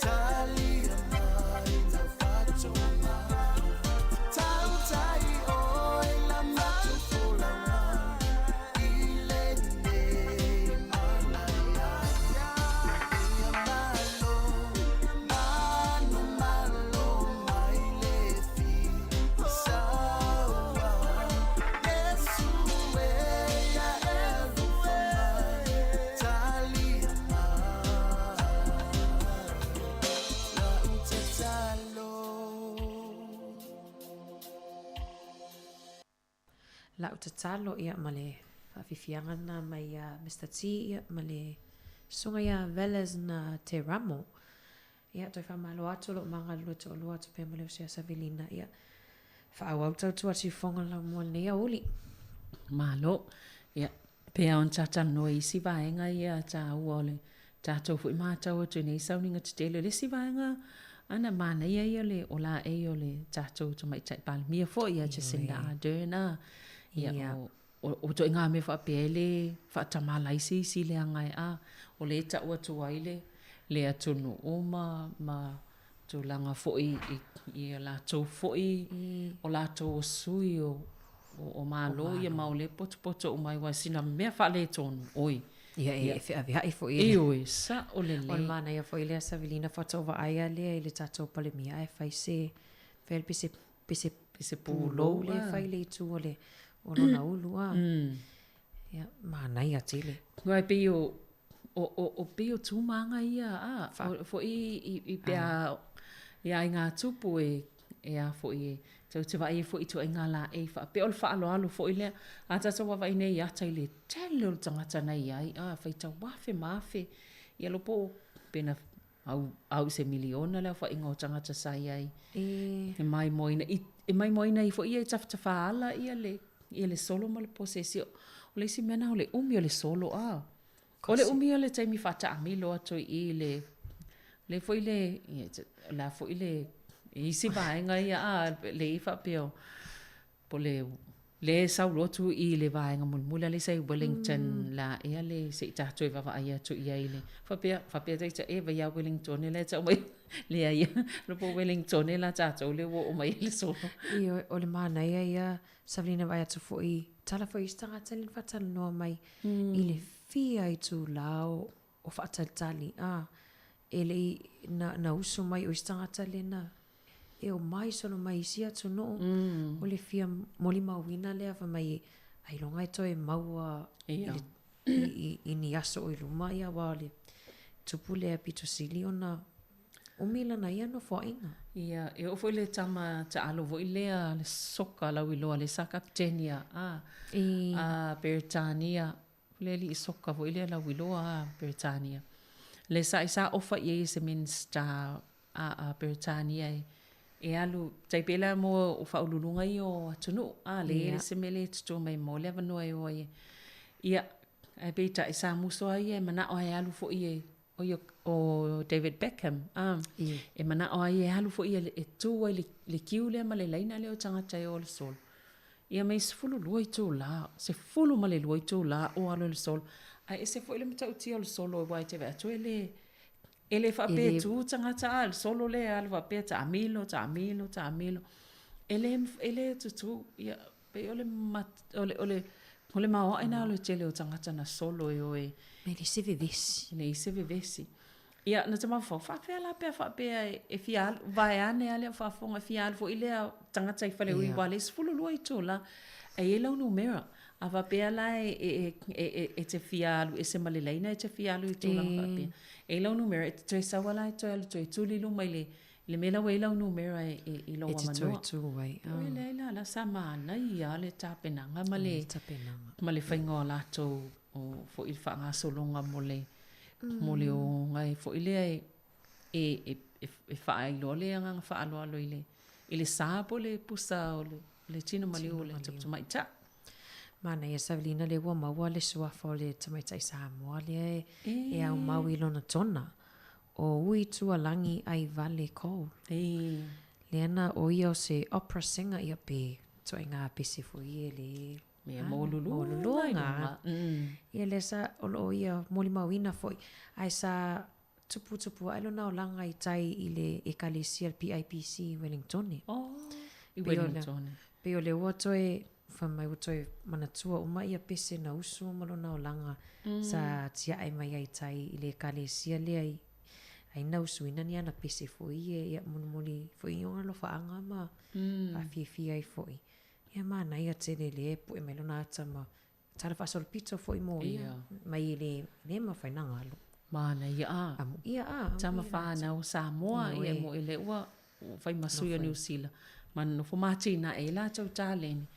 talia mai lau faatoga tautai oe la matou folauga i lenei malaia. Ia malo manu malo mai le filisaua Iesu e ia e alofa mai talia mai lau tatalo. Lau tatalo ia ma le faafiafiaga lena mai ia Mister T ia ma le susuga ia Velez na Te Ramo. Ia toe faamalo atu o loo ma galulue toalua atu pea ma le uso ia Savelina ia faaauau tautua siufoga laumua i lenei aoauli. Malo. Ia, pei lava ona ta talanoa i isi vaega ia taua o le tatou foi matau atu i nei sauniga tetele. O le isi vaega ana manaia ia o le o laei o le tatou Tamaitai Palemia foi ia Jacinda Ardern a. Ia, o, o, o ituaiga mea faapea e le faatamala ai se isi leaga e a. O lea e tau atu ai le, le atunuu ma, ma tulaga foi i a latou foi, o latou o sui o o Malo ia ma o lea e potopoto uma ai aua sina mea faaletonu, oi. Ia e feaveai foi. Ioe, sao lelei. O le manaia foi lea Savelina faatoa vaai lava lea i le tatou Palemia ae fai se fai le pese pese pese pulou lea e fai i le itu o le o lona ulu a. Ia manaia tele. Aua e pei o O, o, o pei o tūmāga ia, a, Wha... foi i, i pe a, i a i ngā tupu e, e a foi e, tau te vaai ai foi i tuaiga laei faapea o le faaaloalo foi lea. A tātou vaavaai nei i ata i le tele o le tagata na i ai, a, faitau afe ma afe, ia lo po, pena au, au i se miliona le aofaiga o tagata sa i ai. E, e maimoaina, i, e maimoaina ai foi ia i tafatafa ala ia le, ia le solo ma le posesi. O le isi mea na o le umi o le solo, a. O le umi o le taimi faataamilo atu i i le, le foi le, o le a foi le, i isi vaega ia, a, le i faapea o, po le, le sau loa tu i le vaega mulimuli a le sa i Wellington mm. la ea le se i tatou e vaavaai atu i ai le faapea faapea taita e vai a Wellington le tau mai le ai lo po Wellington la tatou le ua oo mai le solo. Ioe, o le manaia ia Savelina vaai atu foi, tala foi isi tagata le faatalanoa mai mm. i le fia itulā o, o faatalitali a e le i na, na usu mai o isi tagata le na e o mai solo mai isi atunuu mm. o le fia molimauina lea fai mai ailoga e toe maua i, le, i, i, i ni aso o i luma ia aua o le tupu lea pito sili ona Umi lana ia nofoaiga. Ia, e oo foi le tama taalo foi lea le soka lauiloa le sa kapiteni a a I. a Peretania, le alii soka foi lea lauiloa a Peretania. Le sa i sa ofa i ai e se Minista a a Peretania e e alu, tai pei la mo o faauluuluga ia o atunuu, a le yeah. se mea le tutū mai mo le avanoa e o ai e. Ia, ae peitai sa muso ai ia e manao e alu foi e ʻo ia ʻo David Beckham, a, e manaʻo ai e alu foi e tū ai le, le kiu lea ma le laina lea o tagata e o le solo. Ia mai 12 itulā, 12 itulā o alu le solo. A ese foi le matautia o le solo aua e te vaai atu e le, e le faapea e tū tagata a le solo lea e alu faapea taamilo, taamilo, taamilo. E le, e le tutū, ia, Pei o le, o le, o le, o le maoaʻe na o le tele o tagata na solo e o e. Me leai se vevesi. E leai se vevesi. Ia, na te mafaufau, faapefea la pe a faapea e, e fia alu, vaeane a lea o faafofoga, e fia alu foi lea tagata i Faleui, yeah. le 12 itulā, e i ai lau numera. A faapea la e, e, e, e, e te fia alu ese ma le laina, e te fia alu i tulaga e. faapea. E i ai lau numera, e te toe sau la e toe alu toe tuli luma i le, Le mea la ua i ai lau numera e, e, i lou E te avanoa. toe tū ai. Oi, leai la, la sa manaia le tapenaga ma le, tapenaga. ma le faiga o latou o foi le faagasologa mo le, mm. mo le oga e foi lea e, e, e, e, e faaailoa le agaga faaaloalo i le, i le sa po le pusa o le, le tino maliu o le tamaitai. Manaia Savelina lea ua maua le suafa o le tamaitai Samoa lea e, e aumau i lona tona. O Ui Tualagi Aivale Cole. E. Lea na o ia o se opera singer ia pe ituaiga pese foi e le Mea maualuluga. Maualuluga. Ia lea sa o lo o ia molimauina foi ae sa tuputupu ae lona olaga i tai i le ekalesia le PIPC i Wellingtone. Oh, i Wellingtone. Pei o le ua toe fai mai ua toe manatua uma ia pese na usu ma lona olaga mm. sa tiae mai ai tai i le ekalesia lea i ai na usuina ni ana pese foi e ia mulimuli foi i ona alofaaga ma mm. faafiafia ai foi. Ia manaia tele le pue mai lona ata ma Tala faasolopito foi mo ia mai e le le mafai na galo. Manaia a. Amuia a. Tama whanau Samoa ia mo ele ua fai ma sui o New Zealand. Ma nofo mātina e lātou taleni.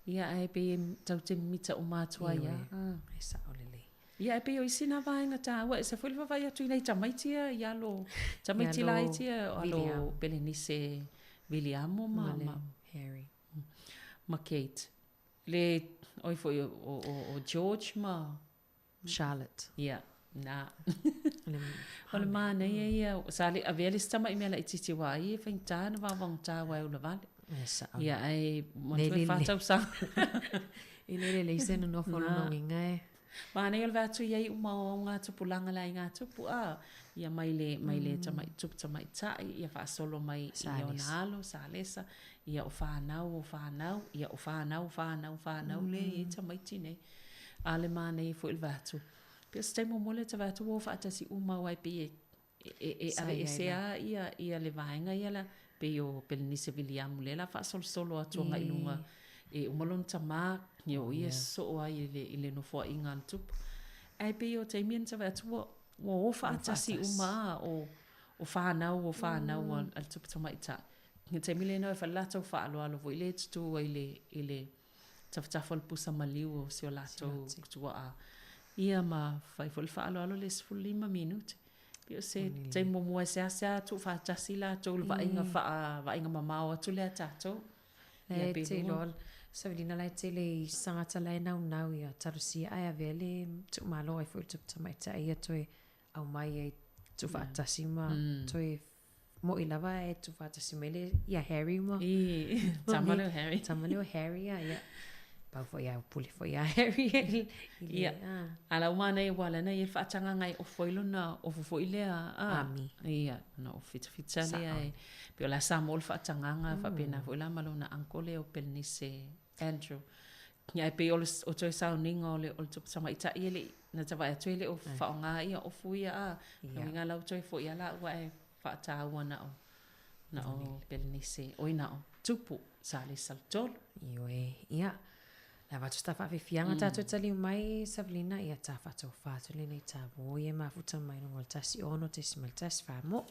Ia ae pei e tau te mita uma atu ai a. E sao lelei. Ia e pei o isi nā vaega tāua e sa foi le vaavaai atu i nai tamaiti ia i alo tamaiti laiti ia alo Pelenise Viliamo ma Harry ma Kate. Le, Oi foi o George ma Charlotte. Ia, na. O le manaia ia, sa le avea le isi tamai mea laitiiti aua ai e faigata ona vaovaogata aua e ulavale. E sao. Ia, ae manatua e fa tausaga. E le lelei se nonofo lona uiga e. Manaia o le vaai atu i ai uma o au tupulaga le aiga tupu a, ia mai le mai le tamai tupu tamaitai, ia faasolo mai i ona alo, Salesa, ia o fanau o fanau, ia o fanau fanau fanau lea e i ai tamaiti nei. A le manaia foi le vaai atu. Pei o se taimi muamua lea ta vaai atu ua o faatasi uma aua e pei e aveese lava ia le vaega ia la pei o Pelenise Viliamu lea la faasolosolo atu agai i luga e uma lona tama ia o ia e sosoo ai i le nofoaiga a le tupu. Ae pei o taimi ia na ta vaai atu ua o faatasi uma lava o fanau o fanau a le tupu tamaitai. I le taimi lena e fai le latou faaaloalo foi lea e tutu ai i le tafatafa o le pusa maliu o si o latou tuaa. Ia ma fai foi le faaaloalo le 15 minute. Pei o se taimi muamua e seasea tuufaatasi latou i le vaaiga faa vaaiga mamao atu lea a tatou. La e te iloa Savelina la e tele i tagata la e naunau ia talosia ae avea le tuumalo ai foi le tupu tamaitai ia toe aumai ai tuufaatasi ma toe Mo'i lava e tuufaatasi mai le ia Harry ma I, tama lea o Harry. Tama lea o Harry a ia. Pau foi a pule foi a Harry i le Ia. A la ua manaia aua lana ia le faatagaga e ofo ai lona ofo foi lea a. Ami. Ia, ona o fitafita lea e pei o la sa maua le faatagaga faapena foi la ma lona uncle lea o Pelenise Andrew. Ia ae pei o le o toe sauniga o le o le tupu tamaitai e le i na ta vaai atu e le o faaaoga ia ofu ia a. Lona uiga la ua toe foi lava la ua e faataua na o na o Pelenise, oi na o Tupu Salesa le tolu. Ioe, ia. Le avatu ta faafiafiaga mm. tatou taliu mai Savelina, ia ta faatofa atu lenei taavoi e mafuta mai luga o le 16.1 faa mo.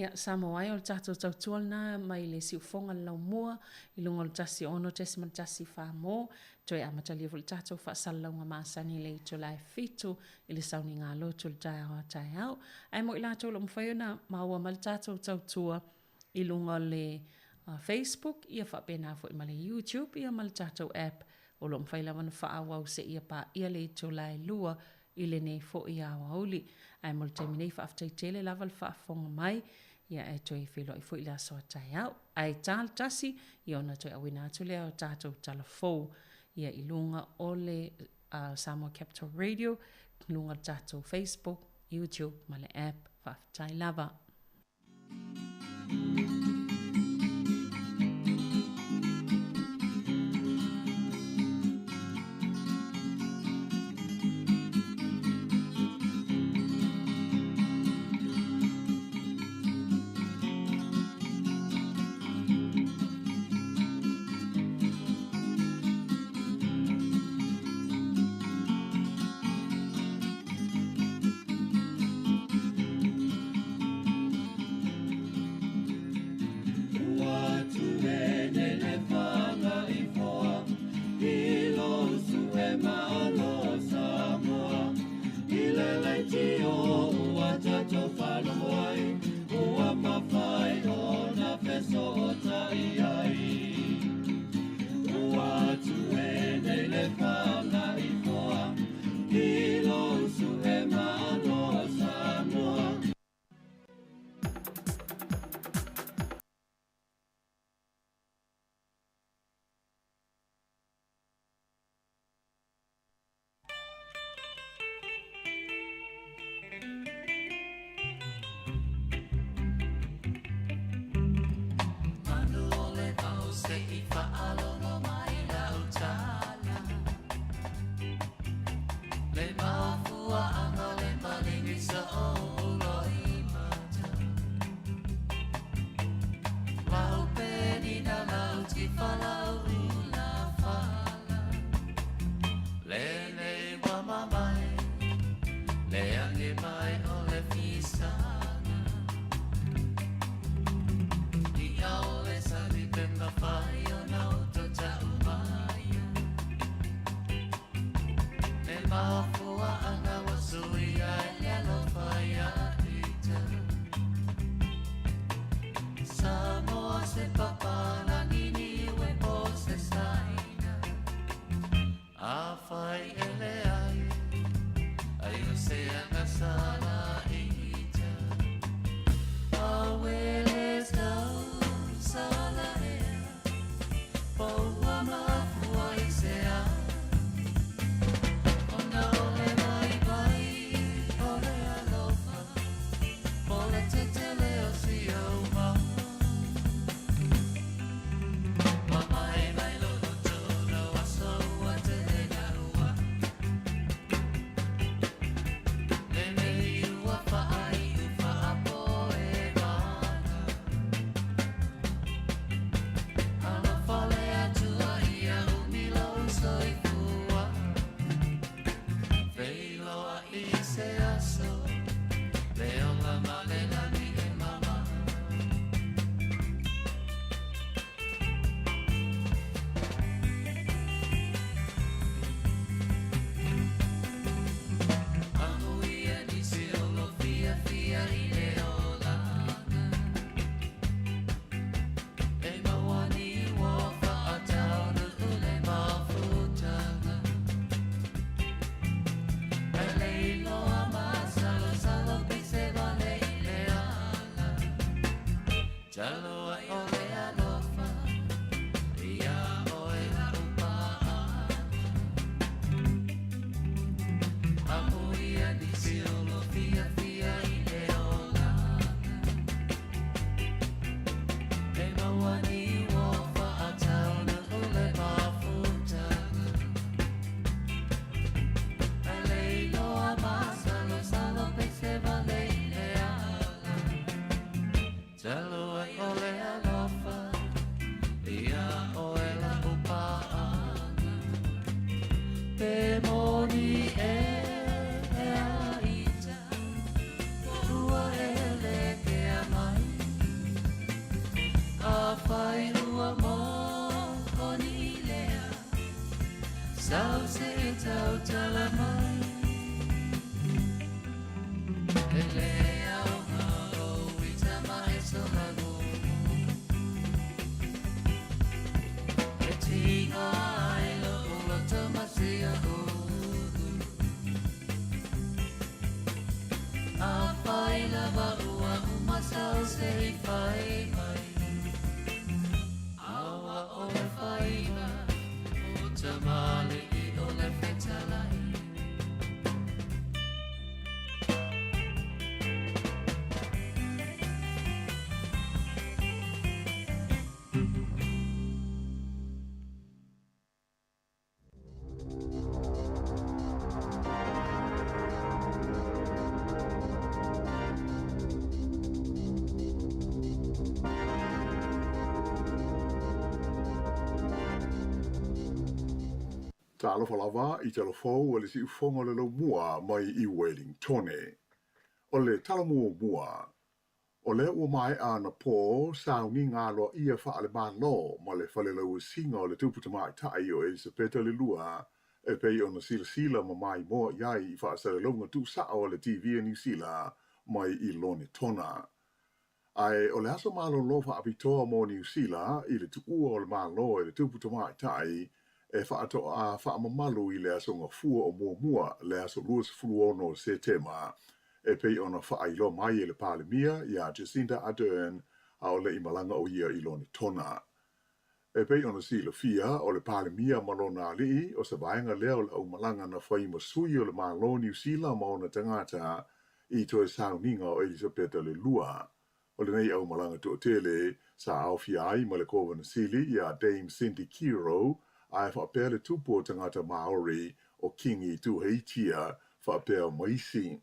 Ia, Samoa e, o le tatou tautua lena mai le siufoga le laumua i luga o le 16.14 mo, toe amatalia foi le tatou faasalalauga masani i le itula e 7 i le sauniga lotu i le taeao a taeao. Ae mo i latou o lo o mafai ona maua mai le tatou tautua i luga o le Facebook ia faapena foi ma le YouTube ia ma le tatou app o lo o mafai lava ona faaauau seia paia le itula e 2 i lenei foi aoauli. Ae mo le taimi nei, faafetai tele lava le faafofoga mai, ia ae toe feiloai foi i le aso a taeao. Ae ta le tasi, ia ona toe auina atu lea o tatou tala fou ia i luga o le Samoa Capital Radio, i luga o le tatou Facebook, YouTube ma le app. Faafetai lava. Sau se i tautala mai. E le aoga o i tama e sohagumu. E tiga ai lo loto masia ulu. A whai lava ua umasa o se i whai mai. Awa o le whaiva, o tamale i o le fetalai. Talofa lava i tala fou a le siufoga o le laumua mai i Wellingtone. O le tala muamua, o lea ua maea anapo sauniga aloaia faale-Malo ma le falelauasiga o le Tupu Tamaitai o Elisapeta le Lua e pei ona silasila ma maimoa i ai i faasalalauga tuusao a le TV a Niu Sila mai i Lonetona. Ae o le aso malolo faapitoa mo Niu Sila i le tuua o le Malo e le Tupu Tamaitai e faatoa faamamalu i le Aso Gafua o muamua, le aso 26 o Setema, e pei ona faailoa mai e le Palemia iā Jacinda Ardern a o le i malaga ʻo ia i Lonetona. E pei ona silafia, o le Palemia ma lona alii, o se vaega lea o le aumalaga na fai ma sui o le Malo o Niu Sila ma ona tagata i toe sauniga o Elisapeta le Lua. O lenei aumalaga toatele, sa aofia ai ma le Kovana Sili iā Dame Cindy Kiro, ae faapea le tupu o tagata Māori o Kingi Tuheitia faapea ma isi.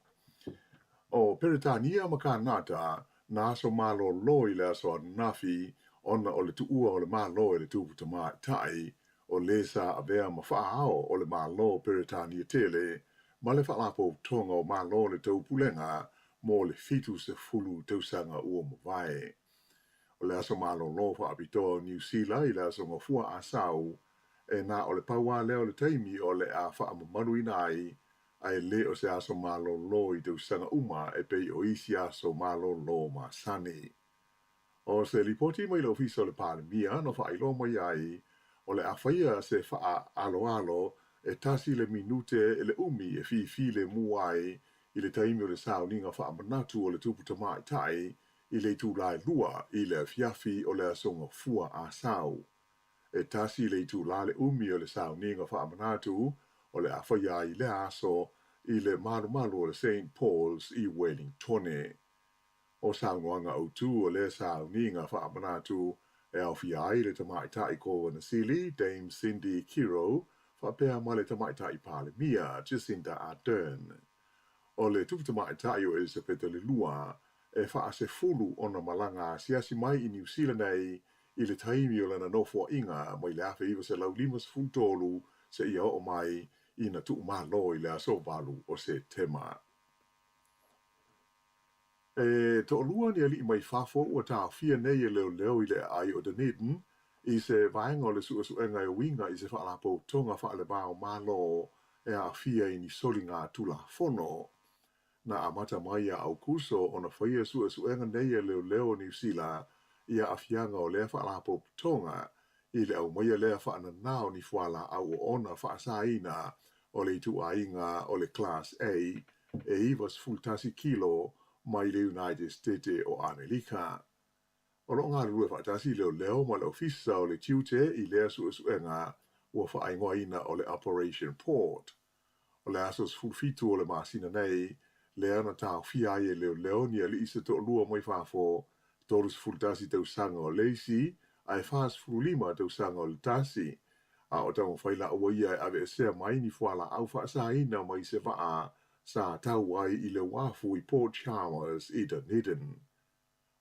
O Peretania ma Kānata na aso malōlō i le aso ananafi ona o le tuua o le Malo e le Tupu Tamaitai, o lē sa avea ma faaao o le Malo o Peretania tele ma le Faalapotopotoga o Malo o le Taupulega mo le 70 tausaga ua mavae. O le aso malōlō faapitoa o Niu Sila i le aso Gafua Asau, e na o le pau lava lea o le taimi o le a faamamaluina ai, ae le o se aso malōlō i tausaga uma e pei o isi aso malōlō masani. O se lipoti mai le Ofisa o le Palemia na faailoa mai ai, o le a faia se faaaloalo e tasi le minute le umi e fifilemu ai i le taimi o le sauniga faamanatu o le Tupu Tamaitai i le itula e lua i le afiafi o le Aso Gafua Asau. E tasi le itula le umi o le sauniga faamanatu o le a faia ai i lea aso i le malumalu o le Saint Paul's i Wellingtone. O saunoaga autū o lea sauniga faamanatu e aofia ai le Tamaitai Kovana Sili, Dame Cindy Kiro, faapea ma le Tamaitai Palemia, Jacinda Ardern. O le Tupu Tamaitai o Elisapeta le Lua, e faasefulu ona malaga asiasi mai i Niu Sila nei i le taimi o lana nofoaiga mai le 1953 seia oo mai ina tuumalo i le aso 8 o Setema. E toalua ni alii mai fafo ua taofia nei e leoleo i le aai o Dunedin i se vaega o le suesuega e uiga i se faalapotopotoga faale-va-o-Malo e aafia i ni soliga tulafono. Na amata mai ia Aukuso ona faia suesuega nei a leoleo o Niu Sila i aafiaga o lea faalapotopotoga i le aumaia lea faanana o ni fualaau oona faasaina o le ituaiga o le Class A e 91 kilo mai le United State o Amelika. O lo o galulue faatasi leoleo ma le Ofisa o le Tiute i lea suesuega ua faaigoaina o le Operation Port. O le aso 17 o le masina nei, lea na taofia ai e leoleo ni alii se toalua mai fafo, 31 tausaga o le isi ae 45 tausaga o le tasi, a o taumafai laua ia e aveesea mai ni fualaau faasaina mai se vaa sa tau ai i le uafu i Port Chalmers i Dunedin.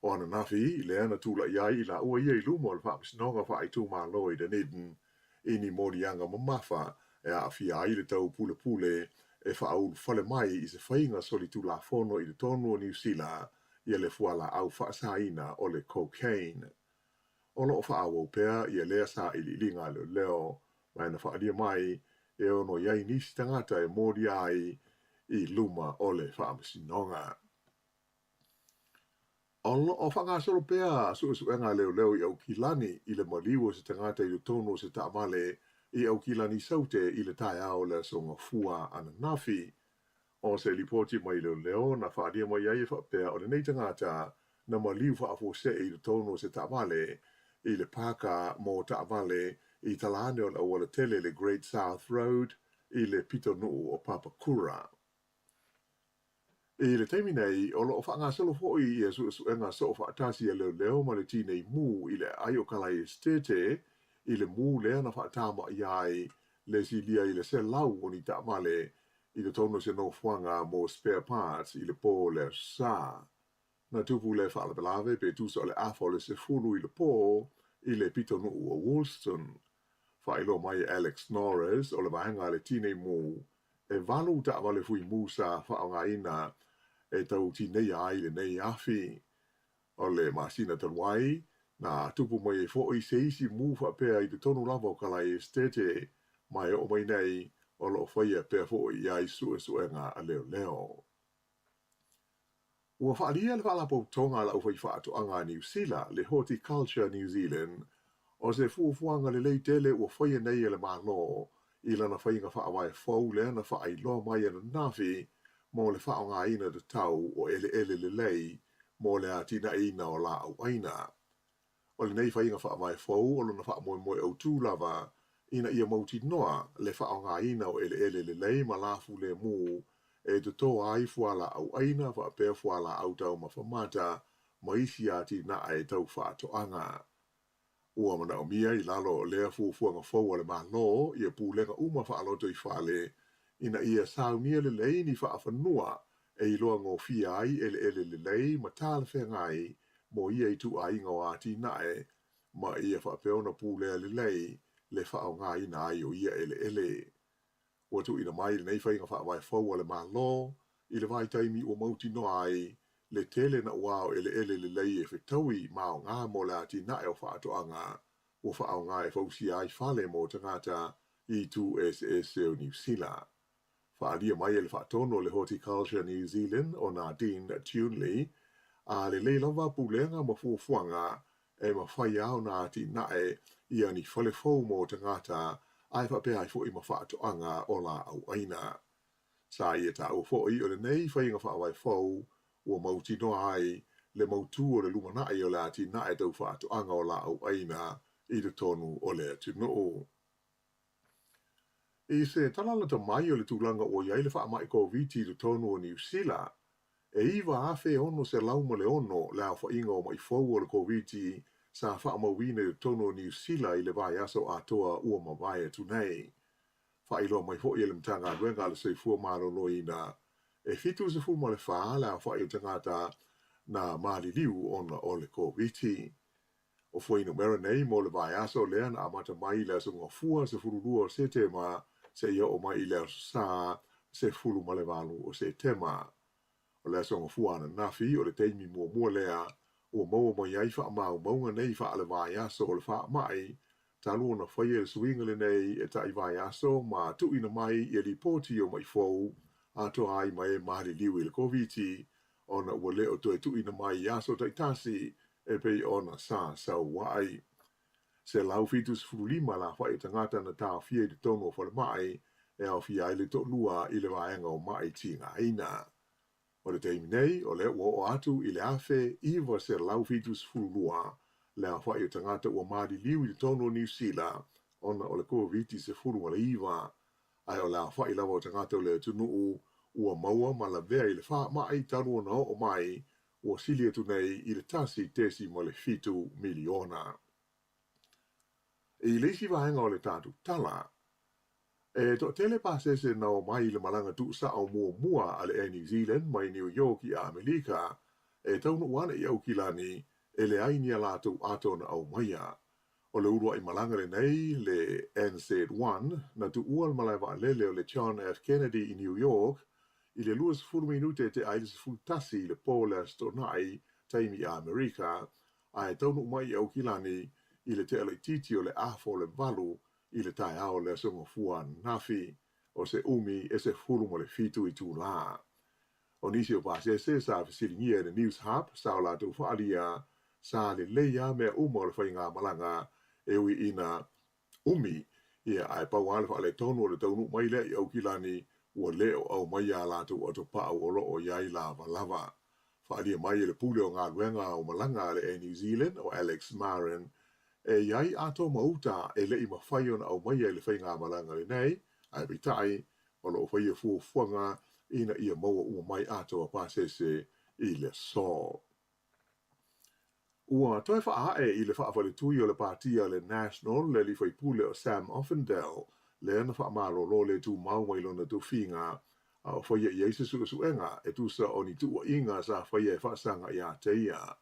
O ananafi, lea na tulai ai i laua ia i luma o le Faamasinoga Faaitumalo i Dunedin i ni moliaga mamafa e aafia ai le taupulepule e faaulufale mai i se faiga solitulafono i totonu o Niu Sila ia le fualaau faasaina o le cocaine. O lo o faaauau pea ia lea sailiiliga a leoleo, ma e na faaalia mai e ono i ai nisi tagata e molia ai i luma o le faamasinoga. O lo o faagasolo pea suesuega a leoleo i Aukilani i le maliu o se tagata i totonu o se taavale i Aukilani Saute i le taeao o le Aso Gafua ananafi. O se lipoti mai leoleo na faaalia mai ai e faapea o lenei tagata na maliu faafuasei i totonu o se taavale i le paka mo taavale i tala ane o le auala tele le Great South Road i le pitonuu o Papakura. I le taimi nei, o lo o faagasolo foi ia suesuega soofaatasi a leoleo ma le Tinei Mu i le aai o Kalai Esitete i le mu lea na faatamaia ai le silia i le 100 o ni taavale i totonu o se nofoaga mo spare parts i le po o le Aso Sa. Na tupu le faalavelave pe tusa o le afa o le 10 i le po i le pitonuu o Woolston. Faailoa mai e Alex Norris o le vaega a le Tinei Mu, e valu taavale fuimu sa faaaogaina e tau tineia ai lenei afi. O le masina talu ai, na tupu mai ai foi se isi mu faapea i totonu lava o Kalai Esitete, ma e oo mai nei o lo o faia pea foi i ai suesuega a leoleo. Ua faaalia le Faalapotopotoga a le Aufaifaatoaga a Niu Sila, le Horticulture New Zealand, o se fuafuaga lelei tele ua faia nei e le Malo i lana faiga faavae fou lea na faailoa mai ananafi mo le faaaogaina tatau o eleele lelei mo le atinaeina o laau ʻaina. O lenei faiga faavae fou o lona faamoemoe autū lava ina ia mautinoa le faaaogaina o eleele lelei ma lafulemu e toto ai fualaau ʻaina faapea fualaau taumafa mata ma isi atinae tau faatoaga. Ua manaomia i lalo o lea fuafuaga fou a le Malo ia pulega uma faalotoifale ina ia saunia lelei ni faafanua e iloa gofie ai eleele lelei ma talafeagai mo ia ituaiga o atinae ma ia faapea ona pulea lelei le faaaogaina ai o ia eleele. Ua tuuina mai lenei faiga faavae fou a le Malo i le vaitaimi ua mautinoa ai le tele naua o eleele lelei e fetaui ma aoga mo le atinae o faatoaga ua faaaoga e fausia ai fale mo tagata i itu eseese o Niu Sila. Faaalia mai e le faatonu o le Horticulture New Zealand o Nadine Tunley, a lelei lava pulega ma fuafuaga e mafai lava ona atinae ia ni fale fou mo tagata ae faapea ai foi ma faatoaga o laau ʻaina. Sa ia taua foi o lenei faiga faavae fou ua mautinoa ai le mautū o le lumanai o le atinae tau faatoaga o laau ʻaina i totonu o le atunuu. I se tala lata mai o le tulaga ua i ai le faamai Koviti i totonu o Niu Sila, e 9,606 le aofaiga o maʻi fou o le Koviti sa faamauina i totonu o Niu Sila i le vaiaso atoa ua mavae atu nei. Faailoa mai foi e le Matagaluega a le Soifua Maloloina, e 74 le aofai o tagata na maliliu ona o le Koviti. O fuainumera nei mo le vaiaso lea na amata mai i le Aso Gafua 12 o Setema seia oo mai i le Aso Sa 18 o Setema. O le Aso Gafua ananafi o le taimi muamua lea ua maua mai ai faamaumauga nei faale-vaiaso o le faamai talu ona faia le suiga lenei e tai vaiaso ma tuuina mai ia lipoti o maʻi fou atoa ai ma e maliliu i le Koviti ona ua le o toe tuuina mai i aso taitasi e pei ona sa sau ai. 175 le aofai o tagata na taofia i totonu o falemai e aofia ai le toalua i le vaega o maʻi tigaina. O le taimi nei, o lea ua oo atu i le 1972 le aofai o tagata ua maliliu i totonu o Niu Sila ona o le Koviti-19, ae o le aofai lava o tagata o le atunuu ua maua ma lavea i le faamai talu ona oo mai ua sili atu nei i le 1.7 miliona. I le isi vaega o le tatou tala, e toatele pasese na omai i le malaga tuusao muamua a le Air New Zealand mai New York i Amerika e taunuu ana i Aukilani e leai ni a latou ato na aumaia. O le uluai malaga lenei, le NZ1, na tuua le malae vaalele o le John F. Kennedy i New York i le 20 minute e tea ai le 11 i le po o le Aso Toonai, taimi a Amerika, ae taunuu mai i Aukilani i le tea laitiiti o le afa o le 8. i le taeao o le Aso Gafua ananafi, o se umi e 17 itulā. O nisi o pasese sa fesiligia e le Newshub sa o latou faaalia sa lelei lava mea uma o le faigamalaga e ui ina umi, ia, ae pau lava le faaletonu o le taunuu mai lea i Aukilani ua le o aumaia a latou atopau o lo o i ai lavalava. Faaalia mai e le Pule o Galuega o Malaga a le Air New Zealand o Alex Marin, e i ai ato ma uta e le i mafai ona aumaia i le faigamalaga lenei, ae peitai, o lo o faia fuafuaga ina ia maua uma mai ato a pasese i le aso. Ua toe faaae i le faafaletui o le Pati a le National le alii faipule o Sam Uffindell, lea na faamalolo le tumau mai lona tofiga, a o faia i ai se suesuega e tusa o ni tuuaiga sa faia e faasaga ia te ia.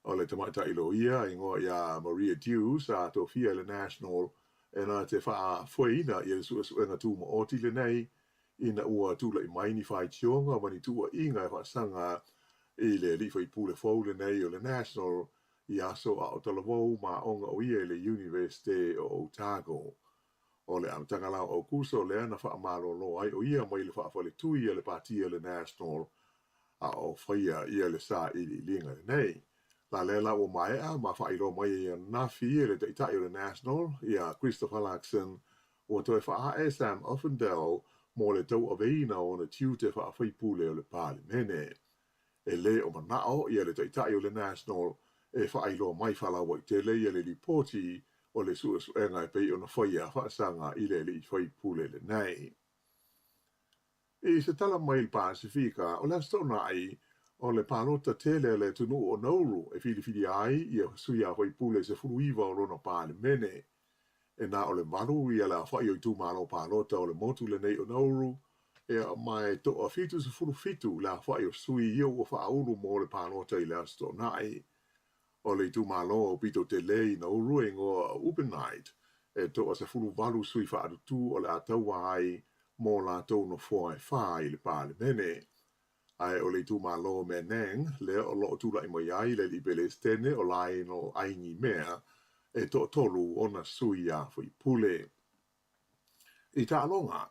O le tamaitai loia igoa ia Maria Dew sa tofia e le National e na te faafoeina ia le suesuega tumaoti lenei ina ua tulai mai ni faitioga ma ni tuuaiga e faasaga i le alii faipule fou lenei o le National i aso a o talavou ma aoga o ia i le Iunivesite o Otago. O le amataga la o Aukuso lea na faamalolo ai o ia mai le faafaletui a le Pati a le National a o faia ia le sailiiliga lenei. La lea la ua maea ma faailoa mai ai ananafi e le Taitai o le National ia Christopher Luxon Ua toe faaae Sam Uffindell mo le tauaveina o ona tiute faafaipule o le Palemene. E le o manao ia le Taitai o le National e faailoa mai faalauaitele ia le lipoti o le suesuega e pei ona faia faasaga i le alii faipule lenei. I se tala mai le Pasefika, o le Aso Toonai, o le palota tele a le atunuu o Nauru e filifilia ai ia sui a faipule 19 o lona Palemene. E na o le valu ia le aofai o itumalo palota o le motu lenei o Nauru, ia, ma e toa 77 le aofai o sui ia ua faaulu mo le palota i le Aso Toonai. O le itumalo aupito tele i Nauru e igoa o Ubenide, e toa 18 sui faalutu o le a taua ai mo latou nofoa e fā i le Palemene. Ae o le itumalo o Menang, lea o lo o tulai mai ai le alii Pelesitene o Lionel Aingimea, e toatolu ona sui a faipule. I taaloga,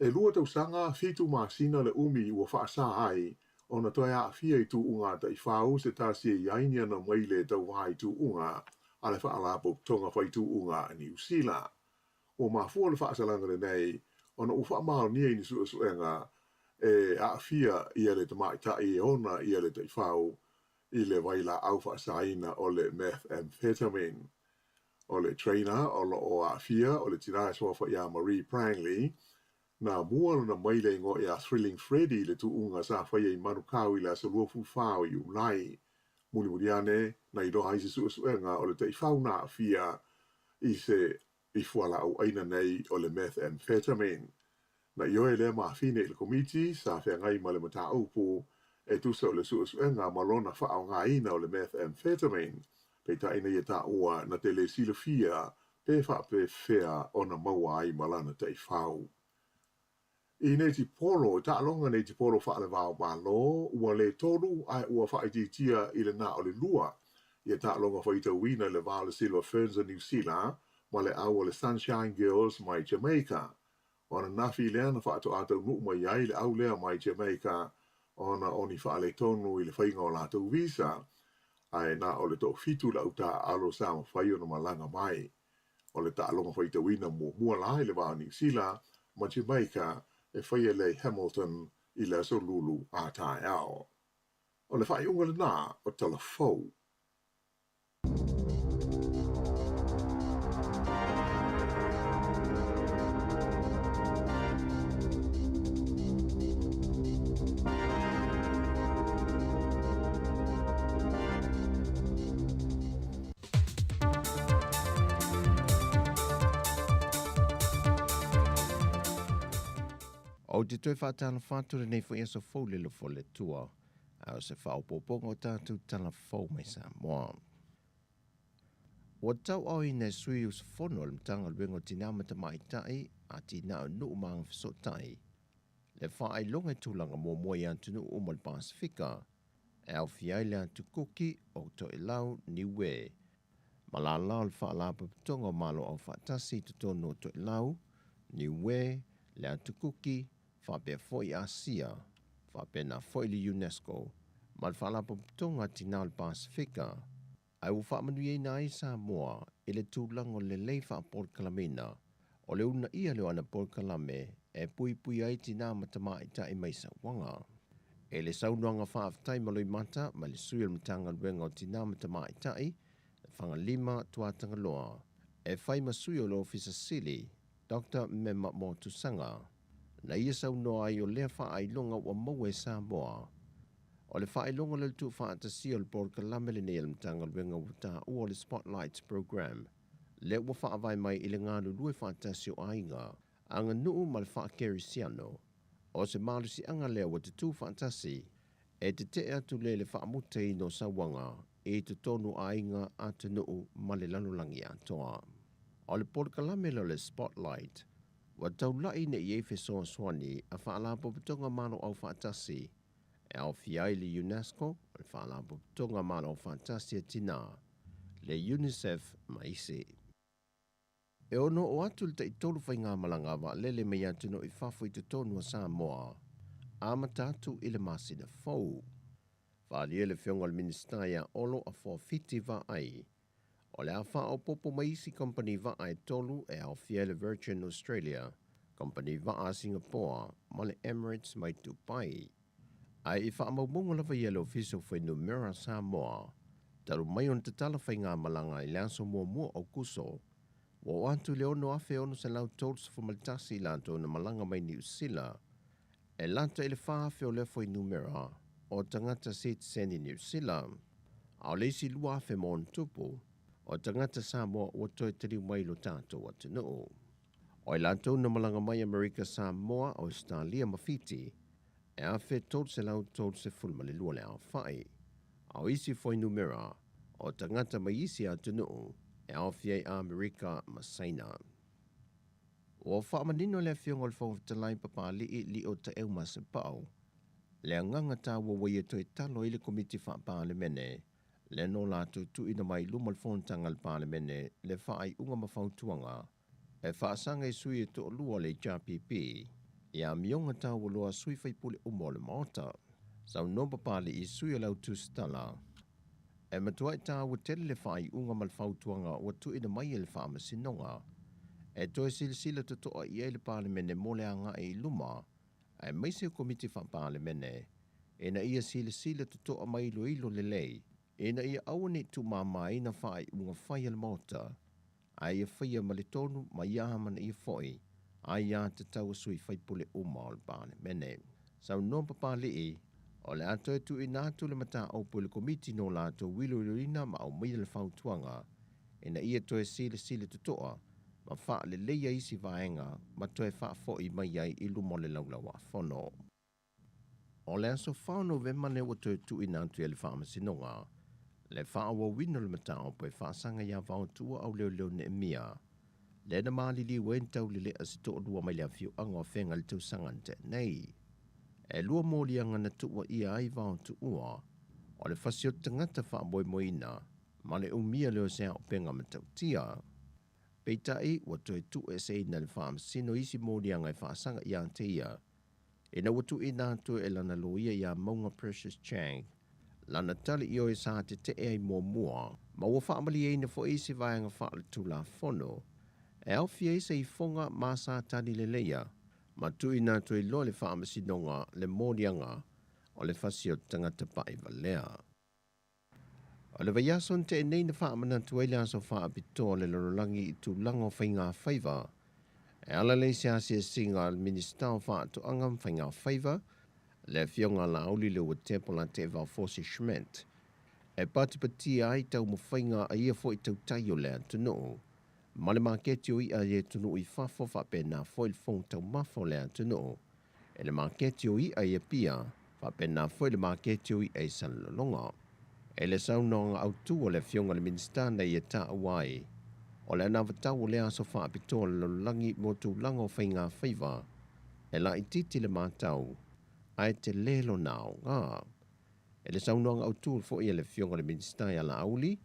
e lua tausaga fitu masina le umi ua faasa ai ona toe aafia i tuuga taifau se tasi e i ai ni ana maile tauva i tuuga a le Faalapotopotoga Fai Tuuga a Niu Sila. Ua mafua le faasalaga lenei ona ua faamaonia i ni suesuega e aafia ia le tamaitai e ona ia le taifau i le vailaau faasaina o le methamphetamine. O le trainer o lo o aafia o le tina e suafa ia Marie Prangley, na mua lona maile igoa ia Thrilling Freddie i le tuuga sa faia i Manukau i le aso 24 o Iulai. Mulimuli ane, na iloa ai se suesuega o le taifau na aafia i se i fualaau ʻaina nei o le methamphetamine. Na ioe lea mafine i le Komiti sa feagai ma le mataupu e tusa o le suesuega ma lona faaaogaina o le methamphetamine, peitai na ia taua na te le silafia pe faapefea ona maua ai ma lana taifau. I netipolo, i taaloga netipolo faale-va o Malo, ua le tolu ae ua faaitiitia i le na o le lua ia taaloga faitauina i le va o le Silver Ferns o Niu Sila ma le au o le Sunshine Girls mai Jamaica. O ananafi lea na faatoa taunuu mai ai le au lea mai Jamaica ona o ni faaletonu i le faiga o latou visa, ae na o le toafitu le au taaalo sa mafai ona malaga mai. O le taaloga faitauina muamua la i le va o Niu Sila ma Jamaica e faia lea i Hamilton i le aso Lulu a taeao. O le faaiuga lena o Tala Fou. Ou te toe faatalofa atu lenei foi aso fou le alofa o le Atua, a o se faaopoopoga o tatou tala fou mai Samoa. Ua tauaoina e sui usufono o le Matagaluega o Tinā ma Tamaitai, Atinae o Nuu ma Agafesootai, le faailoga i tulaga muamua i atunuu uma o le Pasefika, e aofia ai le Atu Kuki, o Toelau, Niue. ma lālā o le Faalapotopotoga o Malo Aufaatasi i totonu o Toelau, Niue, le Atu Kuki, faapea foi Asia, faapena foi le UNESCO ma le Faalapotopotoga a Tinā o le Pasefika, ae ua faamanuiaina ai Samoa i le tulaga o le lelei faapolokalameina o le uunaia lea o ana polokalame e puipui ai tinā ma tamaitai mai sauaga. I le saunoaga faafetai ma loimata mai le sui o le Matagaluega o Tinā ma Tamaitai, Fagalima Tuatagaloa, e fai ma sui o le Ofisa Sili, Doctor Mema Motusaga, na ia saunoa ai o lea faailoga ua maua e Samoa. O le faailoga lea o le tuufaatasia o le polokalame lenei a le Matagaluega ua taua o le Spotlight Programme, lea ua faavae mai i le galulue faatasi o aiga, aganuu ma le faakerisiano. O se malosiaga lea ua tutū faatasi e tetee atu lea i le faamutaina o sauaga i totonu o aiga, atunuu ma le lalolagi atoa. O le polokalame lea o le Spotlight ua taulai ina i ai fesoasoani a Faalapotopotoga Malo Aufaatasi e aofia ai le UNESCO, le Faalapotopotoga Malo Aufaatasi a Tinā, le UNICEF ma isi. E ono oo atu le taitolu faigamalaga a vaalele mai atunuu i fafo i totonu o Samoa, amata atu i le masina fou. Faaalia le Afioga i le Minisita ia Olo Afoa Fiti Vaai, o le a faaopoopo mai isi kamupani vaa e tolu e aofia ai le Virgin Australia, kamupani vaa a Singapore ma le Emirates mai Dubai. Ae i faamaumauga lava ia a le Ofisa o Fuainumera a Samoa, talu mai ona tatala faigamalaga i le aso muamua o Aokuso, ua oo atu i le 6,631 i latou na malaga mai Niu Sila, e lata i le 4,000 o lea fuainumera o tagata sitiseni Niu Sila, a o le isi 2,000 ma ona tupu o tagata Samoa ua toe taliu mai i lo tatou atunuu. O i latou na malaga mai Amerika Samoa, Ausetalia ma Fiti, e 1,332 le aofai, a o isi fuainumera o tagata mai isi atunuu e aofia ai Amerika ma Saina. Ua faamanino e le Afioga i le Fofoga Fetalai Papalii Lio Taeu Masepau le agaga taua ua ia toe talo ai le Komiti Faa-Palemene lea no latou tuuina mai i luma o le Fonotaga a le Palemene le faaiuga ma fautuaga e faasaga i sui e toalua o le HRPP i amioga taualoa a sui faipule uma o le Maota. Saunoa Papalii sui o le au tusitala, e matuai taua tele le faaiuga ma le fautuaga ua tuuina mai e le Faamasinoga e toe silasila totoa i ai le Palemene mo le agai i luma aemaise o Komiti Faa-Palemene ina ia silasila totoa ma iloilo lelei ina ia aua ne i tuumamaina faaiuga fai a le Maota ae ia faia ma le tonu ma ia amanaia foi aiā tatau a sui faipule uma o le Palemene. Saunoa Papalii, o le a toe tuuina atu le mataupu i le Komiti no latou iloiloina ma aumaia le fautuaga ina ia toe silasila totoa ma faaleleia isi vaega ma toe faafoi mai ai i luma o le Laulau-a-Fono. O le aso 4 o Novema lea ua toe tuuina atu i ai le Faamasinoga le faaauauina o le mataupu e faasaga ia Vaotuua Auleoleo Neemia, lea na maliliu ai ni taulelea se toalua mai le afioaga o Afega i le tausaga na tea nei. E lua moliaga na tuuaia ai Vaotuua, o le fasi o le tagata faamoemoeina ma le umia lea o se aopenga matautia. Peitai, ua toe tuueseina e le Faamasino isi moliaga e faasaga ia te ia, Ina ua tuuina atu e lana loia iā Mauga Precious Chang lana tali ioe sa tetee ai muamua, ma ua faamalieina foi isi vaega faaletulafono e aofia ai se ifoga ma sa tali leleia ma tuuina atu ai loa le Faamasinoga le moliaga o le fasi o le tagata paʻivalea. O le vaiaso na tea nei na faamanatu ai le aso faapitoa o le lalolagi i tulaga o faigafaiva e ala lea i se asiasiga a le Minisita o Faatoaga ma Faigafaiva, le Afioga a Laauli Leuatepo Lateeva Fosi Schmidt, e patipatia ai taumafaiga a ia foi tautai o le atunuu ma le maketi o i'a i atunuu i fafo faapena foi le fofoga taumafa o le atunuu e le maketi o i'a i Apia, faapena foi le maketi o i'a i Salelologa. E le saunoaga autu a le Afioga i le Minisita na ia taua ai, o le anavatau o lea aso faapitoa o le lalolagi mo tulaga o faigafaiva, e laitiiti le matau, ae tele lona aoga. E le saunoaga autu foi a le Afioga i le Minisita ia Laauli,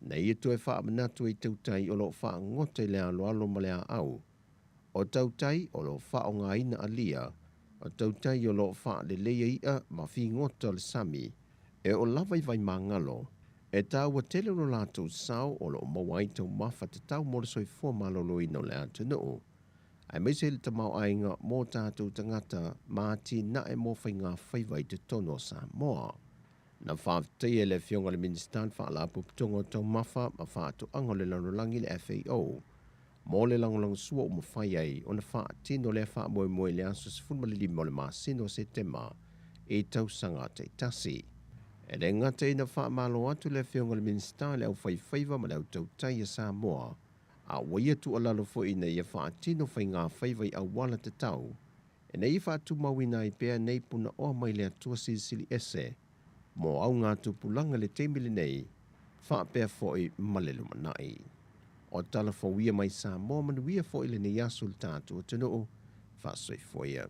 Na ia toe faamanatu ai tautai o lo o faagota i le aloalo ma le aau, o tautai o lo o faaaogaina alia, o tautai o lo o faaleleia i'a ma figota o le sami, e oo lava i vaimagalo, e taua tele lo latou sao o lo o maua ai taumafa tatau mo le soifua maloloina o le atunuu, aemaise le tamaoaiga mo tatou tagata ma atinae mo faigafaiva i totonu o Samoa. Na faafetaia e le Afioga i le Minisita le Faalapotopotoga o Taumafa ma Faatoaga o le Lalolagi le FAO mo le lagolagosua ua mafai ai ona faatino lea faamoemoe i le aso 15 o le masina o Setema i tausaga taitasi. E le gata ina faamalo atu le Afioga i le Minisita i le aufaifaiva ma le autautai a Samoa, a ua ia tuualalo foi ina ia faatino faigafaiva i auala tatau ina ia faatumauina ai pea nei punaoa mai le Atua Silisili Ese mo augatupulaga i le taimi lenei faapea foi ma le lumanai. O tala fou ia mai Samoa manuia foi lenei aso i le tatou atunuu. Faasoifua ia.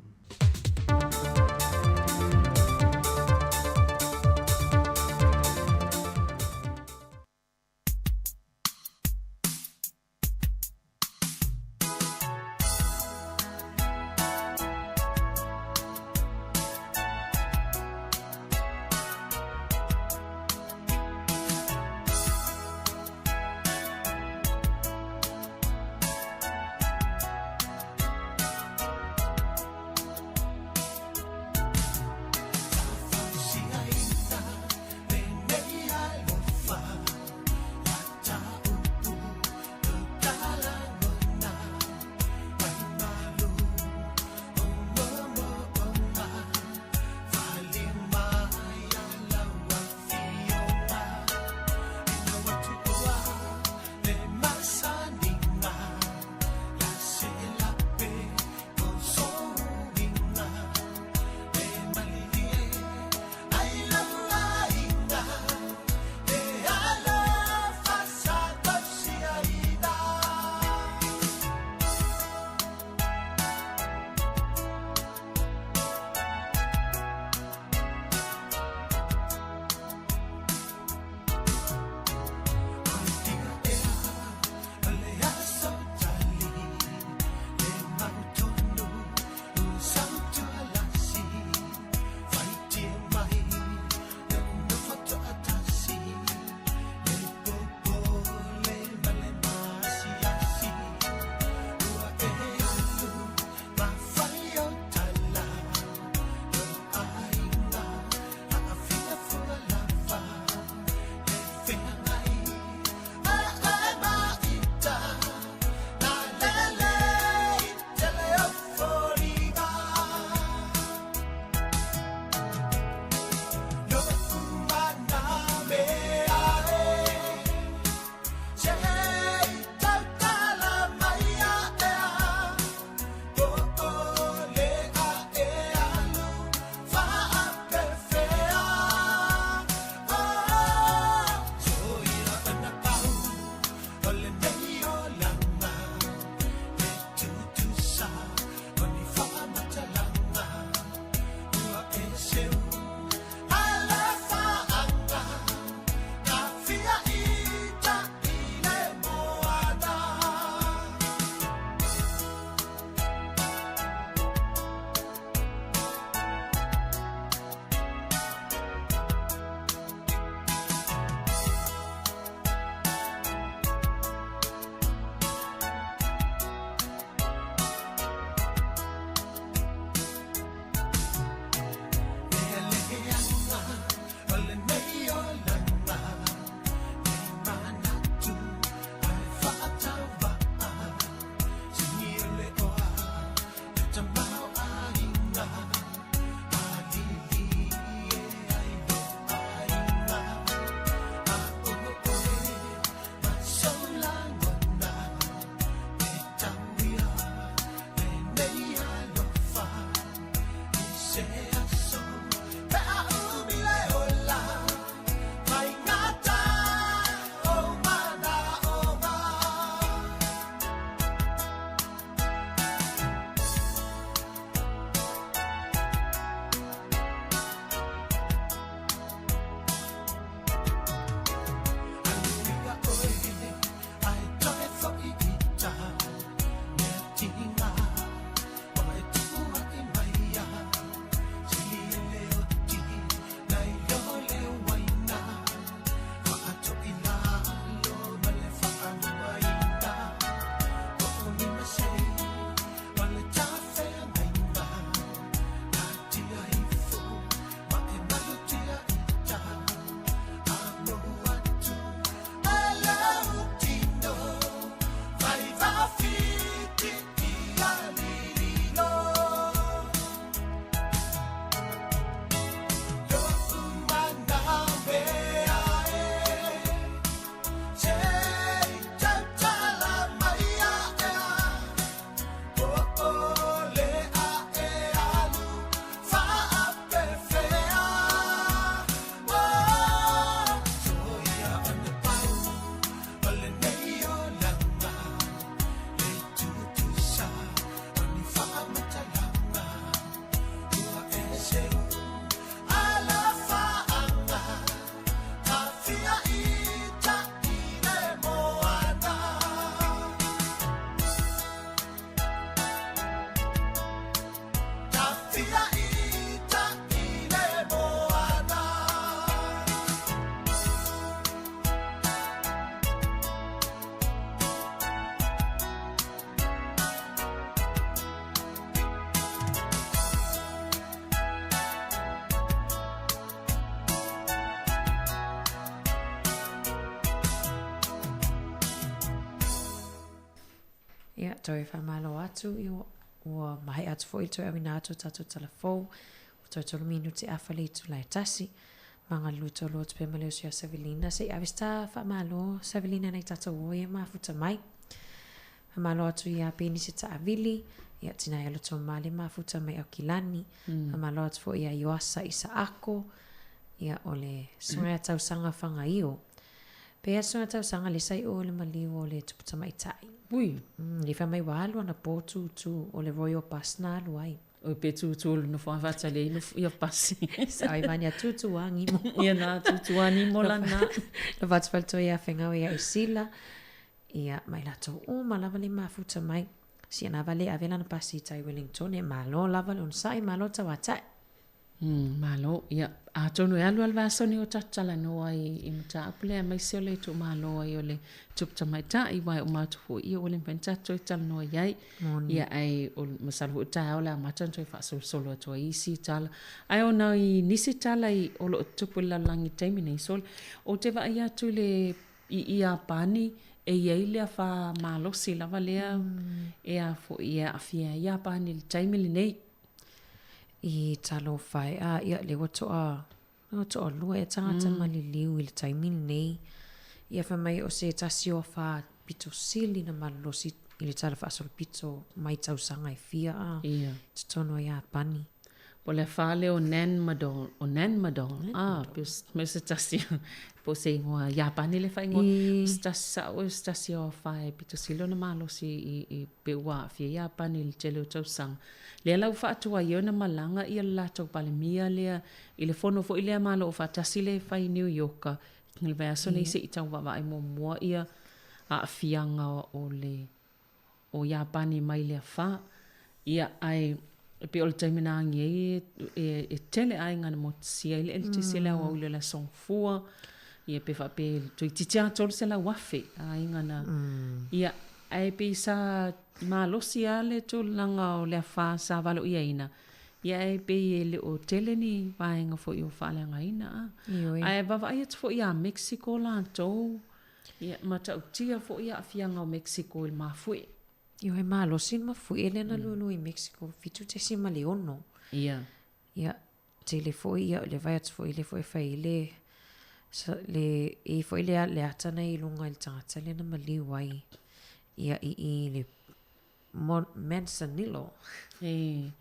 toe faamalo atu, ia ua maea atu foi le toe auina atu o tatou tala fou, ua toe tolu minute afa le itula e tasi. Ma galulue tolu atu pea ma le uso ia Savelina, se i ave se ta faamalo Savelina nai tatou o ia mafuta mai. Faamalo atu ia Penise Taavili, ia Tina ia Loto Male mafuta mai Aukilani. Faamalo atu foi ia Ioasa Isaako, ia o le susuga ia Tausaga Fagaio. Pea susuga Tausaga le sa i o le maliu o le tupu tamaitai. Ui. Le fai mai ua alu ana po tūtū o le Royal Bus na alu ai. Oi pe tūtū le nofo a faatali ai nofo ia pasi. Sa ai vani a tūtū a ngimo. Ia na tūtū a nimo la na. No whatu whalitoa ia whengau ia i sila. Ia mai latou uma lava le mafuta mai. Sia na vale ave lana pasi i tai Wellington e malo lava le onosai malo tauatai. Malo, ia, atonu e alu a le vaiaso nei o tatou talanoa i, i mataupu lea aemaise o le itumalo ai o le Tupu Tamaitai, aua e uma atu foi ia ua le mafai ona tatou toe talanoa i ai. Moni. Ia, ae o, masalo foi o taeao o le a amata ona toe faasolosolo atu ai isi tala. Ae ona i nisi tala i, o lo o tupu i le lalolagi i le taimi nei, sole, ou te vaai atu i le, i Iapani, e i ai le afa malosi lava lea e a foi, e aafia ai Iapani i le taimi lenei. I talofa e, a ia lea ua toa, ua toalua ea tagata maliliu i le taimi lenei. Ia fai mai o se tasi o afa pito sili na malolosi i le tala faasolopito mai tausaga e fia a i totonu o Iapani. Po o le afa lea o Nanmadol, o Nanmadol, a, pe o se tasi, po o se igoa Iapani le faaigoa, o se tasi sao o se tasi o afa e pito sili ona malosi i, i, pe ua aafia Iapani i le tele o tausaga. Lea la ua faatuai ai ona malaga ia le latou Palemia lea i le fono foi lea Malo Aofaatasi lea e fai i New Yorka i le vaiaso nei se i tau vaavaai muamua ia aafiaga o le o Iapani mai le afa. Ia ae e pei o le taimi na agi ai e tele aiga na motusia ai le eletise i le aoauli o le Aso Gafua, ia pe faapea toeitiiti lava 300,000 aiga na. Ia ae pei sa malosi lava le tulaga o le afa sa valoiaina, ia ae pei e le o tele ni vaega foi o faaleagaina. Ae vaavaai atu foi ia Mexico latou, ia matautia foi aafiaga o Mexico i le mafuie. Ioe malosi le mafuie lea na lulu i Mexico, 7.6. Ia. Ia, tele foi, ia, le vaai atu foi lea foi e fai ai le, le, e i ai foi le, le ata na i luga i le tagata lea na maliu ai, ia, i, i le Manzanillo. E.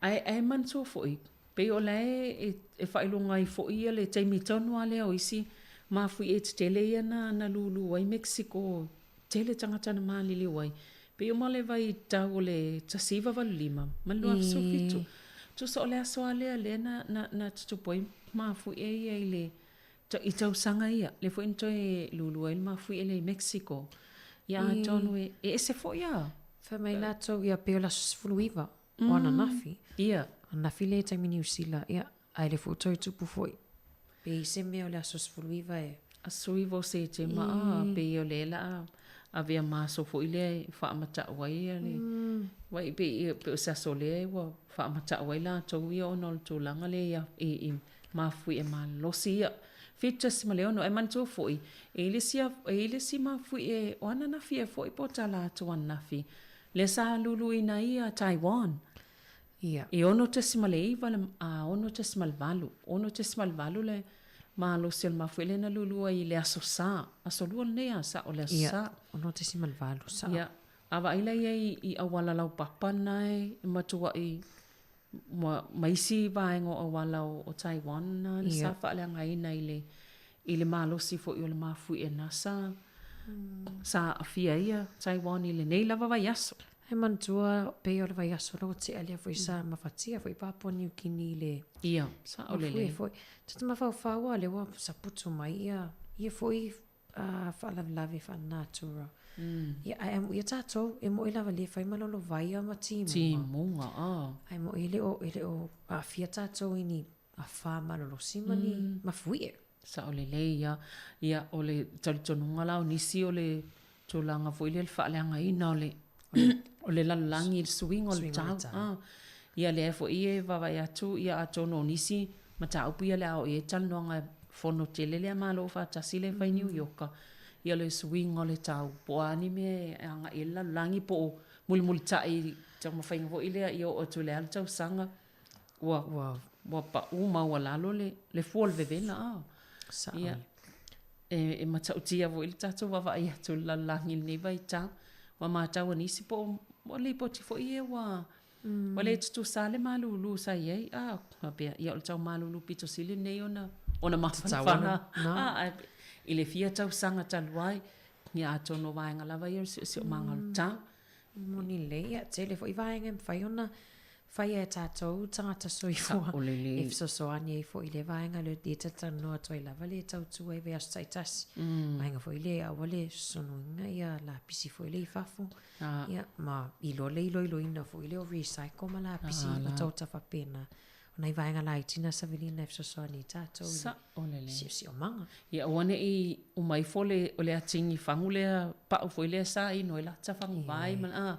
Ae, ae manatua foi, pei o la e, e faailoga ai foi ia le taimi tonu lava lea o isi mafuie tetele ia na, na lulu ai Mexico tele tagata na maliliu ai. Pei uma le vaitau o le 1985 ma le 2017. Tusa o le aso lava lea lea na, na, na tutupu ai mafuie ia i le i tausaga ia, lea foi na toe lulu ai le mafuie lea i Mexico. Ia atonu e, e ese foi a. Fai mai latou ia pei o le aso 19 o ananafi. Ia. Ananafi lea i taimi Niu Sila, ia, Ae le fua toe tupu foi. Pe i se mea o le aso 19 e. Aso 19 o Setema a, pei o lea la a avea ma aso foi lea e faamatau ai ia le, wai pei o se aso lea ua faamatau ai latou ia ona o le tulaga lea i, i mafuie e malosi ia. 7.6, ae manatua foi, e i le isi, e i le isi mafuie o ananafi ea foi po o tala atu ananafi, lea sa luluina ai ia Taiwan. Ia. E 6.9 le, a 6.8, 6.8 le malosi o le mafuie lea na lulu ai i le Aso Sa, Aso Lua lenei a sao le Aso Sa. Ia, 6.8, sao. Ia, a vaai la i ai i auala laupapa na e matuai ma, ma isi vaega o auala o, o Taiwan na na sa faaleagaina i le, i le malosi foi o le mafuie na sa, sa aafia ai ia Taiwan i lenei lava vaiaso. Ae manatua pei o le vaiaso la ua tea lea foi sa mafatia foi Papua Niu Kini i le Ia, sao lelei. Mafuie foi. Ta te mafaufau lava lea ua saputu mai ia ia foi faalavelave faalenatura. Ia ae amuia tatou e mo'i lava lea e fai ma lolovaia ma timuga. Timuga, a. Ae mo'i e le o e le o aafia tatou i ni afa malolosi ma ni mafuie. Sao lelei ia. Ia, o le talitonuga la o nisi o le tulaga foi lea le faaleagaina o le o le lalolagi i le suiga o le tau. Ah, ia lea foi e vaavaai atu ia atonu o nisi mataupu ia o le a oo i ai talanoaga fono tele lea a Malo Afaatasi lea e fai i Niu Ioka. Ia le suiga o le tau, po o a ni mea e agai ai le lalolagi po o mulimulitai i taumafaiga foi lea ia oo atu i le a le tausaga ua ua pau maualalo le le fua o le vevela a. Sao. Ia e matautia foi le tatou vaavaai atu i le lalolagi i lenei vaitau. Ua matau e nisi po o lipoti foi ia ua ua le tutusa le malulu sa i ai, a faapea, ia o le tau malulu pito sili lenei ona ona mafanafana a, i le fia tausaga talu ai, ia atonu o vaega lava ia o le siosiomaga o le tau. Moni lelei, ia tele foi vaega e mafai ona faia e tatou tagata soifua e fesoasoani ai foi i lea vaega lea e talatalanoa atu ai lava le tautua i vaiaso taitasi. Vaega foi lea aua le sosonuina ia lapisi foi lea i fafo. Ia, ma iloa le iloiloina foi lea o recycle ma lapisi otaota faapena. O nai vaega laiti na savilina e fesoasoani i tatou i le siosiomaga. Ia aua ne i uma ifo le, o le atigi fagu lea, pau foi lea sa inu ai lata faguvai ma a,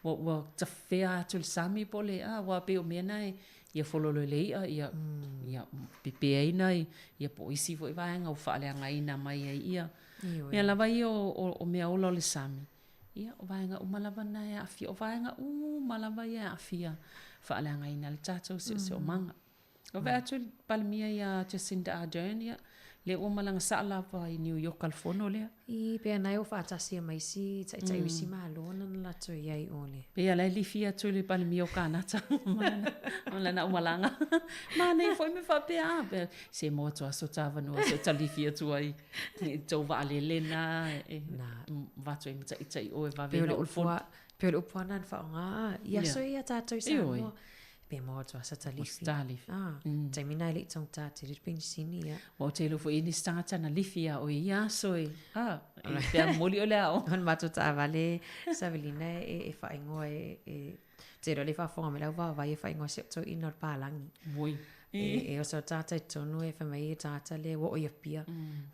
ua, ua tafea atu i le sami po o le a, aua pei o mea na e, ia fololo i le i'a, ia, ia pepe ai nai, ia po o isi foi vaega ua faaleagaina mai ai ia mea lava ia o, o, o mea ola o le sami. Ia, o vaega uma lava na e aafia, o vaega uma lava ia e aafia faaleagaina le tatou siosiomaga. Ua vaai atu le Palemia ia Jacinda Ardern, ia, lea ua malaga saa lava i New York i le fono lea. I, pei na e o faatasi ai ma isi taitai o isi Malo na na latou i ai o le. Pei la e lifi atu le Palemia o Kanata ma lana aumalaga. Manaia foi mea faapea, a, se maua atu aso ta avanoa se i ta lifi atu ai. I tou vaalele na e avatu ai ma taitai oe vave na o le fono. Pei o le upu lava na na faaaoga i aso ia tatou i Samoa. Pe maua atu lava sa lifi. Ta lifi. Taimi na e le i taugata tele le penisini. Ia. Ua ou te iloa foi i nisi tagata na lifi ia oe i ia aso e. E pea momoli o le ao. O le matou taavale Savelina e faaigoa e Te iloa le faafofoga mai le auvaovai e faaigoa si ou toeaina o le palagi. Oi. E oso tagata i totonu e fai mai e tagata lea ua oo i Apia.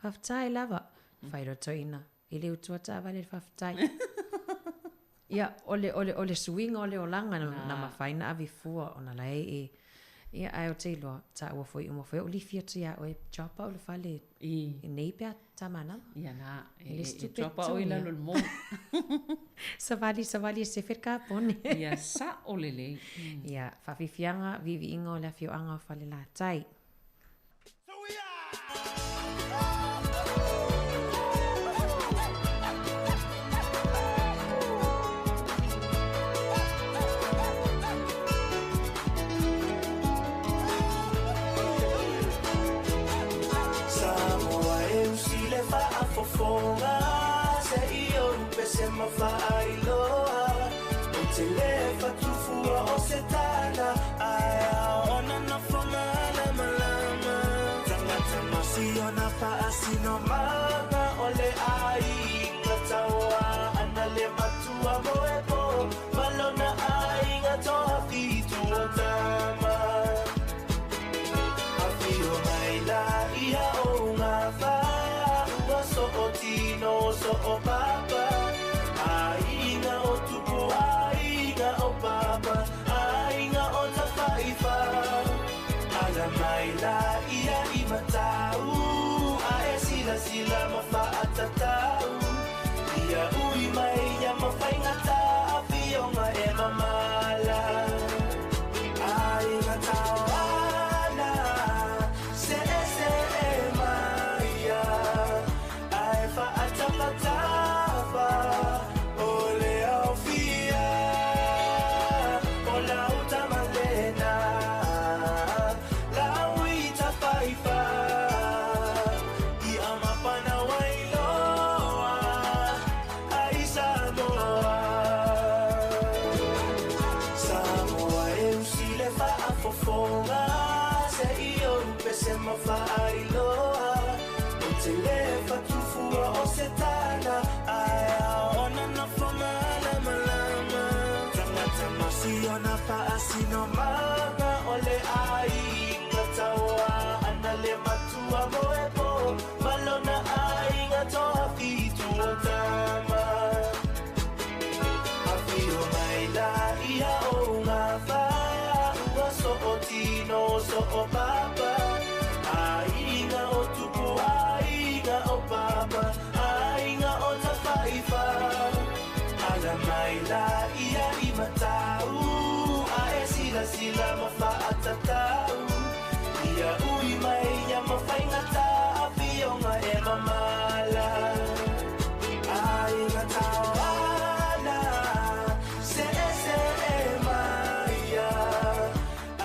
Faafetai lava. Fai loa le toeaina, e le utua taavale le faafetai. Ia, o le, o le, o le suiga o le olaga na, na mafai ona ave fua ona la e, e ia ae ou te iloa, taua foi uma foi ou lifi atu ia oe, drop au i le fale i nei pe a ta manava. Ia na, e, e, e drop au i lalo le moa. Savali, savali e sefe le kapone. Ia sa'o lelei. Ia, faafiafiaga, viiviiga o le afioaga o Falelatai. Samoa e usi le faafofoga se i ou pese ma faailoa Ou te le fatufua o se tala ae ao ona nofo malamalama Tagata masiona faasinomaga o le aiga tauā ana le matua moepo ma lona aiga toafitu o tama Afio mai la ia o gafa ua soo tino soo papa Aiga o Tupu aiga o Papa aiga o Tafaifa Ala mai la ia i Matau a e silasila ma faatatau Ia ui mai ia ma faigata afioga e mamala Aiga taoana seesee mai ia Ae faatafatafa o le aofia O lau tama lena lau i Tafaifa I amapana wailoa ai Samoa Samoa e usi le faafofoga se i ou pese ma faailoa Ou te le fatufua o se tala ae ao ona nofo malamalama Tagata masiona faasinomaga o le aiga tauā ana le matua moepo ma lona aiga toafitu o tama Afio mai la ia o gafa ua soo tino soo papa Aiga o Tupu aiga o Papa aiga silasila ma faatatau Ia ui mai ia ma faigata afioga e mamala Aiga taoana seesee mai ia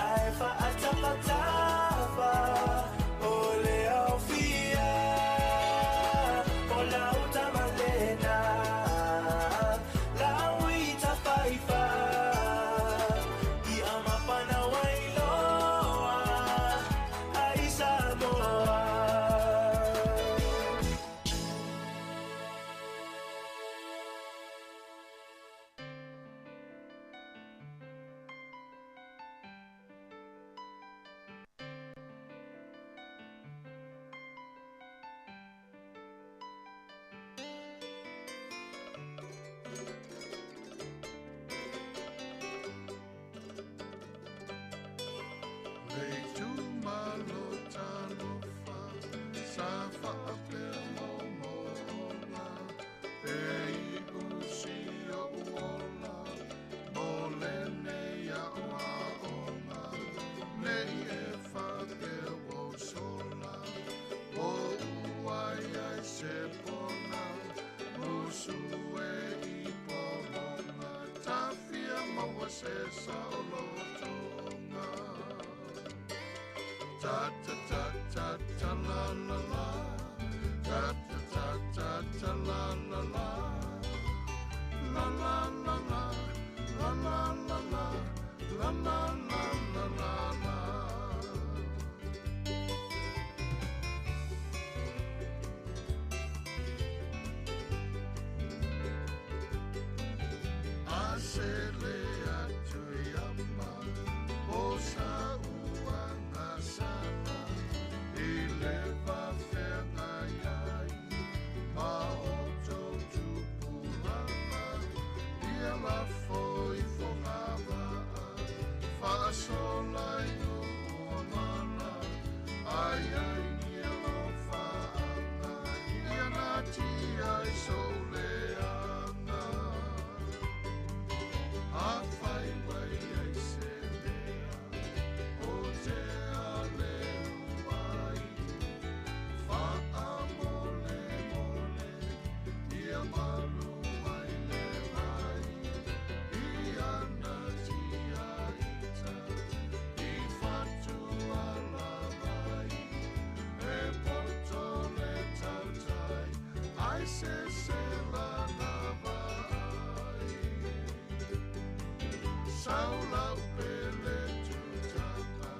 Ae faatafatafa o le aofia O lau tama lena lau i tafaifa Ia mapana wailoa ai Samoa. Le itumalo talofa sa faapea moomooga e iu si o'u ola mo lenei aoaoga nei e faapea ua ou sola o uai ai se pona musu e i pologa tafia maua se saolotoga. Ta ta ta ta ta la la la ta ta ta ta ta la la la la la la la la la la la la la la la la la. A se le atu i ama o sa uaga sana i le faafeagai ai ma outou tupulaga ia lafo i fogavaa faasola i nuu o mala ai ai ni alofaaga ia natia i sou leaga. Afai mai ai se mea o te aleu ai faamolemole ia malu mai le vai i ana tia ita i fatu ala vai e poto le tautai ai se se lana vai. Sau lau pele tutaka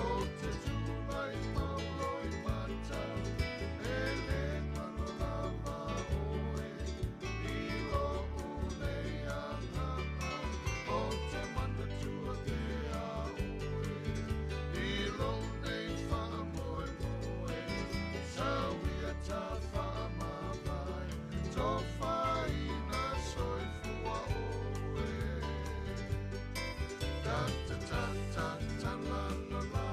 o te tulai maulo i mata e le ngalo lava oe i lo unei agaga o te manatua pea oe i lo nei whaamoemoe sau ia ta whaamavae tō whaina soifua oe. Ta ta ta ta ta la la la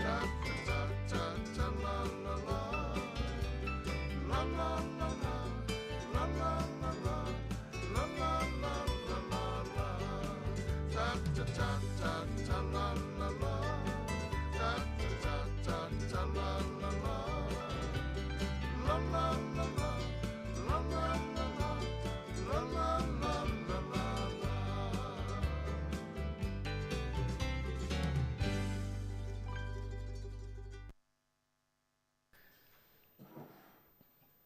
ta ta ta ta ta la la la la la la la la la la la la la la la la la ta ta ta ta ta la la la ta ta ta ta ta la la la la la la la la la la la la la la la la la.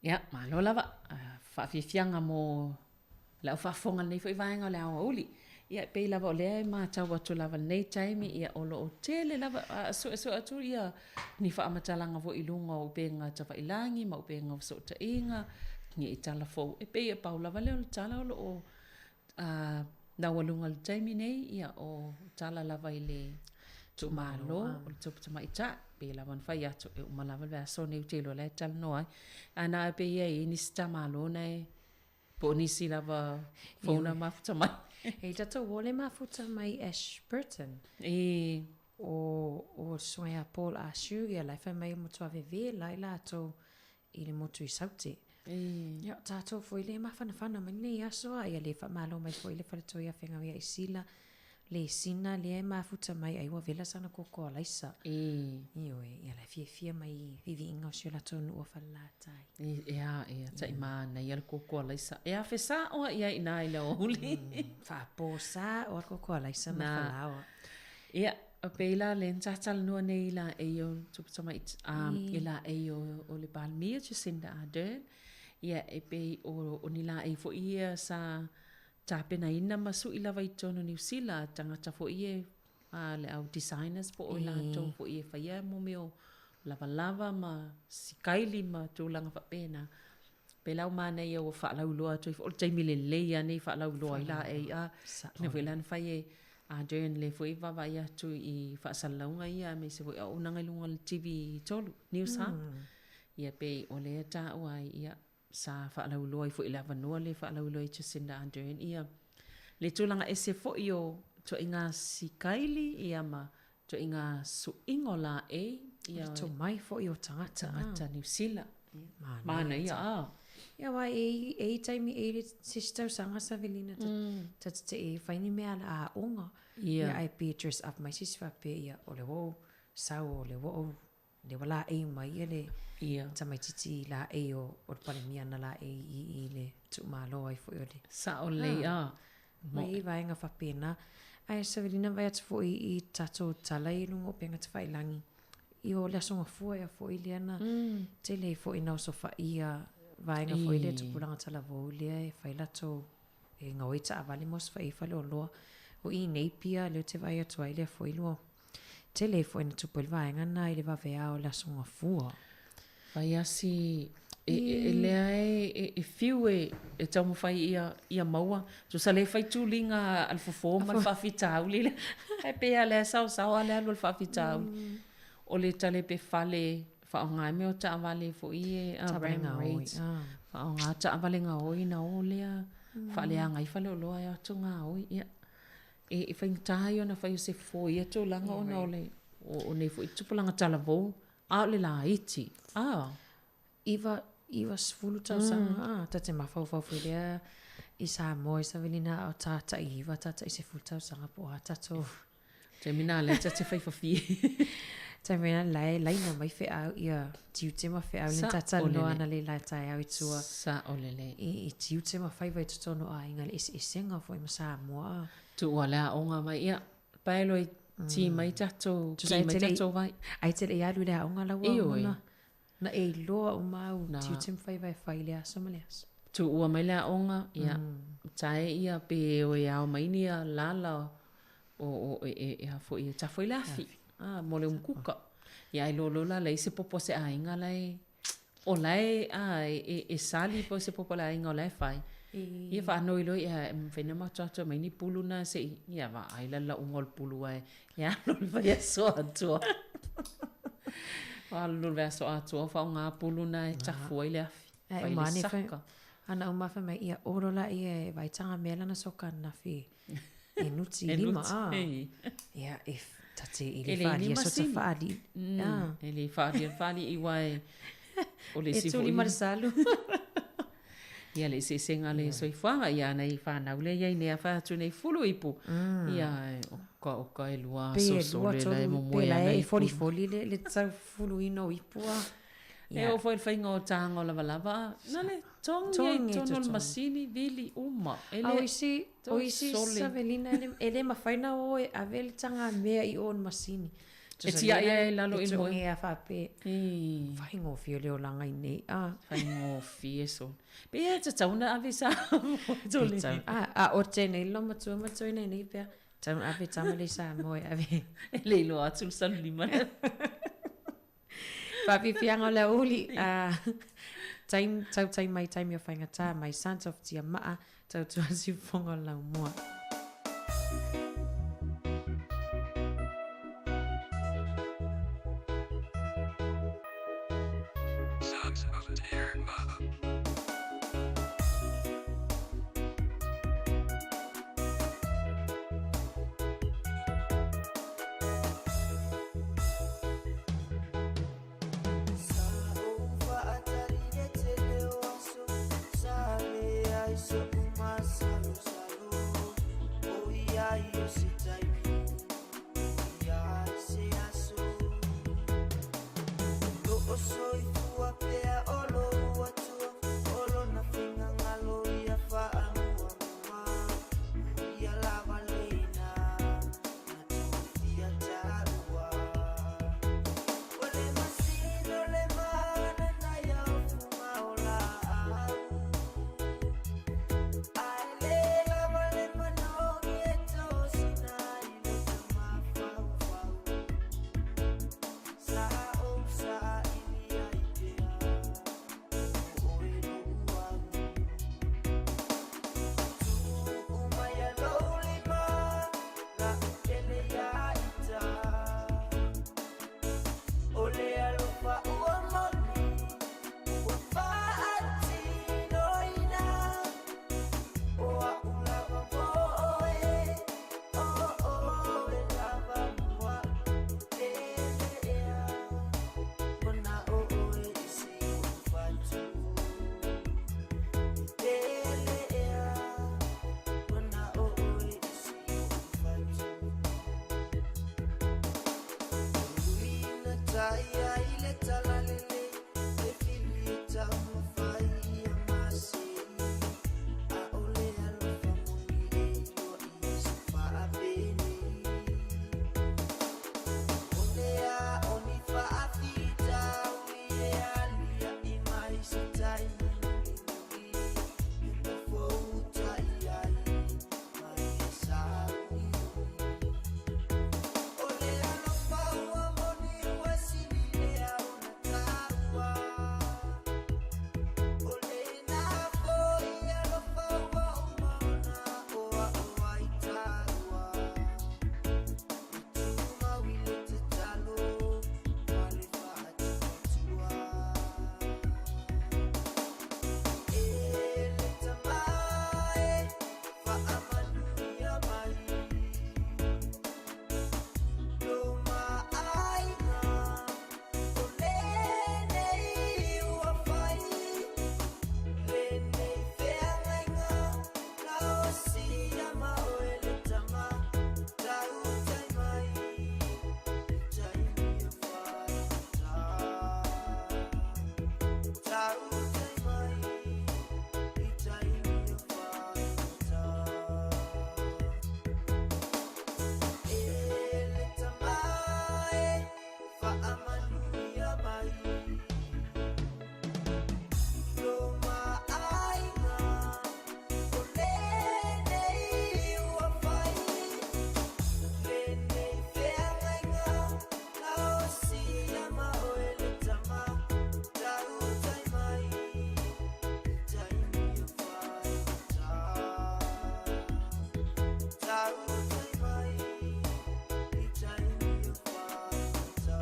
Ia, malo lava. Faafiafiaga mo lau faafofoga i lenei foi vaega o le aoauli. Ia, e pei lava o lea e matau atu lava i lenei taimi, ia, o lo o tele lava, a suesue atu ia ni faamatalaga foi i luga o upega tafailagi ma upega o fesootaiga, ni i tala fou. E pei e pau lava lea o le tala o lo o laualuga i le taimi nei, ia, o tala lava i le tuumalo, o le tupu tamaitai, pei lava ona fai atu, e uma lava le vaiaso nei ou te iloa la e talanoa ai. Ae na pei e i ai nisi tamalo na e, po o nisi lava fou na mafuta mai. E tatou o le mafuta mai Ashburton. E. O, o Susuga ia Paul Ashu, ia la e fai mai e matua vevē la i latou i le motu i Saute. E. Ia, o tatou foi le mafanafana mai lenei aso a, ia le faamalo mai foi le faletoi afegau ia Isila. lesina lea e mafuta mai ai ua vela sana koko alaisa. Ioe, ia la e fiafia mai i viiviiga o si o latou nuu o Falelatai. Ea, ea, taʻi manaia le koko alaisa. E afe saʻo a i ai inā i le aoauli. Faapo saʻo a le koko alaisa ma le falaoa. Ia, pei la lea na tatalanoa nei i laei o Tupu Tamaiti, i laei o le Palemia Jacinda Ardern, ia e pei o ni laei foi ia sa tapenaina ma suʻi lava i totonu o Niu Sila, tagata foi ia a le au designers po o i latou foi e faia mo mea o lavalava ma sikaili ma tulaga faapena. Pei la ua manaia ua faalauiloa atu ai foi, o le taimi lelei lava lenei e faalauiloa ai laei a. Lea foi la na fai e Ardern lea foi e vaavaai atu i faasalalauga ia aemaise foi auaunaga i luga o le TV3, News Hub. Ia pei o lea e taua ai, ia, sa faalauiloa ai foi i le avanoa lea e faalauiloa ai Jacinda Ardern ia le tulaga ese foi o ituaiga sikaili ia ma ituaiga suiga o laei ia. O le tomai foi o tagata. Tagata Niu Sila. Manaia a. Ia aua e i ai taimi e i le se isi tausaga Savelina ta te e fai ni mea ala aoga. Ia ae pe dress up mai se isi faapea ia o le ua ou sau o le ua ou Le ua laei mai ia le tamaititi laei o le Palemia na laei i i le tuumalo ai foi o le. Sao lelei a. Mai i vaega faapena. Ae Savelina vaai atu foi i tatou tala i luga o upega tafailagi i o le Aso Gafua ea foi lea na tele ai foi na osofaia vaega foi lea tupulaga talavou lea e fai latou e gaoi taavale ma osofaia i faleoloa. O i nei pia lea ou te vaai atu ai lea foi lua Tele ai foi na tupu ai le vaega lena i le vaveao o le Aso Gafua. Fai a si e lea e fiu e taumafai ia maua. Tusa le fai tuliga a le fofo ma le faafitauli lea. Ae pei lava o lea e saosao a le alu a le faafitauli. O le talepe fale faaaoga ai mea o taavale foi ia ram raids. Faaaoga taavale gaoi ona o lea faaleaga ai faleoloa e o atu gaoi. Ia E faigata ia ona fai o se fofo i ia tulaga ona o le o nei foi tupulaga talavou, a o le laiti. A. 90 tausaga, a, ta te mafaufau foi lea i Samoa i Savelina a o tatai 9, tatai 10 tausaga po o a tatou. Taimi na lea ta te fai fafie. Taimi na la e laina mai feau ia tiute ma feau le ta talanoa ana le la taeao i tua. Saolele. I tiute ma faiva i totonu o aiga le eseesega foi ma Samoa. Tuua le aoga mai ia pae loa i ti mai tatou ki mai tatou vai. Ai te le i alu i le aoga lau aoga na. Na e iloa uma au tiute ma faiva e fai i le aso ma le aso. Tuua mai le aoga ia tae ia pe o e ao mai ni ia lala o o e e a foi e tafo i le afi a mo le umukuka. Ia ai loa la leai se popo a se aiga la e o la e a e e sali po o se popo a le aiga o la e fai. Ia faanoi loa ia e mafai ona matou atu e aumai ni pulu na se i ia vaai la le lauga o le pulu ae e alu i le vaiaso atoa. Alu i le vaiaso atoa o faaaoga pulu na e tafu ai le afi. Fai le saka. Ana uma fai mai ia olo la ia e vaai taga mea lana soka ananafi e nuti i lima a. Ia e tate i le faalia so ta faali. E le faalia le faali i wae o le isi foi. E tuli ma le salu. Ia le eseesega le soifuaga ia ana i whanau le iai nei a whai atu nei fulu ipu. Ia oka oka e lua aso sole la e momoe ana i pulu. Pe la e folifoli le tau fulu ina o ipu a. E oo foi i le faiga o taga o lavalava, na le togi ai i totonu o le masini, vili uma. E le, o isi, o isi Savelina, e le mafai na o e ave le taga mea i o i le masini. E tiai ai i lalo i le moe. E togi a faapea, faigofie le olaga i nei a. Faigofie sole. Pe e tatau ona ave sa tole. A o tenei lo matua matua nei nei pea. Tau ave tama le Samoa e ave. E le iloa atu le salulima. Faafiafiaga o le aoauli, taimi, tautai mai taimi o faigata mai Sons of Tiamaa, tautua siufofoga o le laumua. Sons of Tiamaa. O soifua pea o lou Atua, o lona finagalo ia faamuamua, o ia lava lena na tofia taua. O le masina o le mana na ia o fuga o laau, ae le lava le manogi e tosina ai le tamafaufau. Sa ou saili ai pea, o oe lou au. Tuu mai a lou lima, lautele ia ita. O le alofa ua moni, ua faatinoina. O a'u lava mo oe, o oe lava mo a'u. Pele ea, mana'o oe i si o'u fatu. Pele ea, mana'o oe i si o'u fatu. Ui na tai ai le talalelei, e fili e taumafai ia masei. A'ole alofa moni e iloa i aso faapenei. O lea o ni faafitauli e alia'i mai se taimi mulimuli, e nofoutai ai ma ia sauniuni. O le alofa ua moni ua sili lea ona taua. O lena foi alofa ua uma ona oa'o ai taua. E tumau i le tatalo ma le faatuatua. E le Tamā e faamanuia mai. Lo maaiga o lenei ua fai. Lenei feagaiga na osia ma oe le Tama. Tautai mai i taimi e faigata. Tautai mai i taimi e faigata. E le Tamā e faamanuia mai. Lo maaiga o lenei ua fai. Lenei feagaiga na osia ma oe le Tama. Tautai mai i taimi e faigata. Tautai mai i taimi e faigata.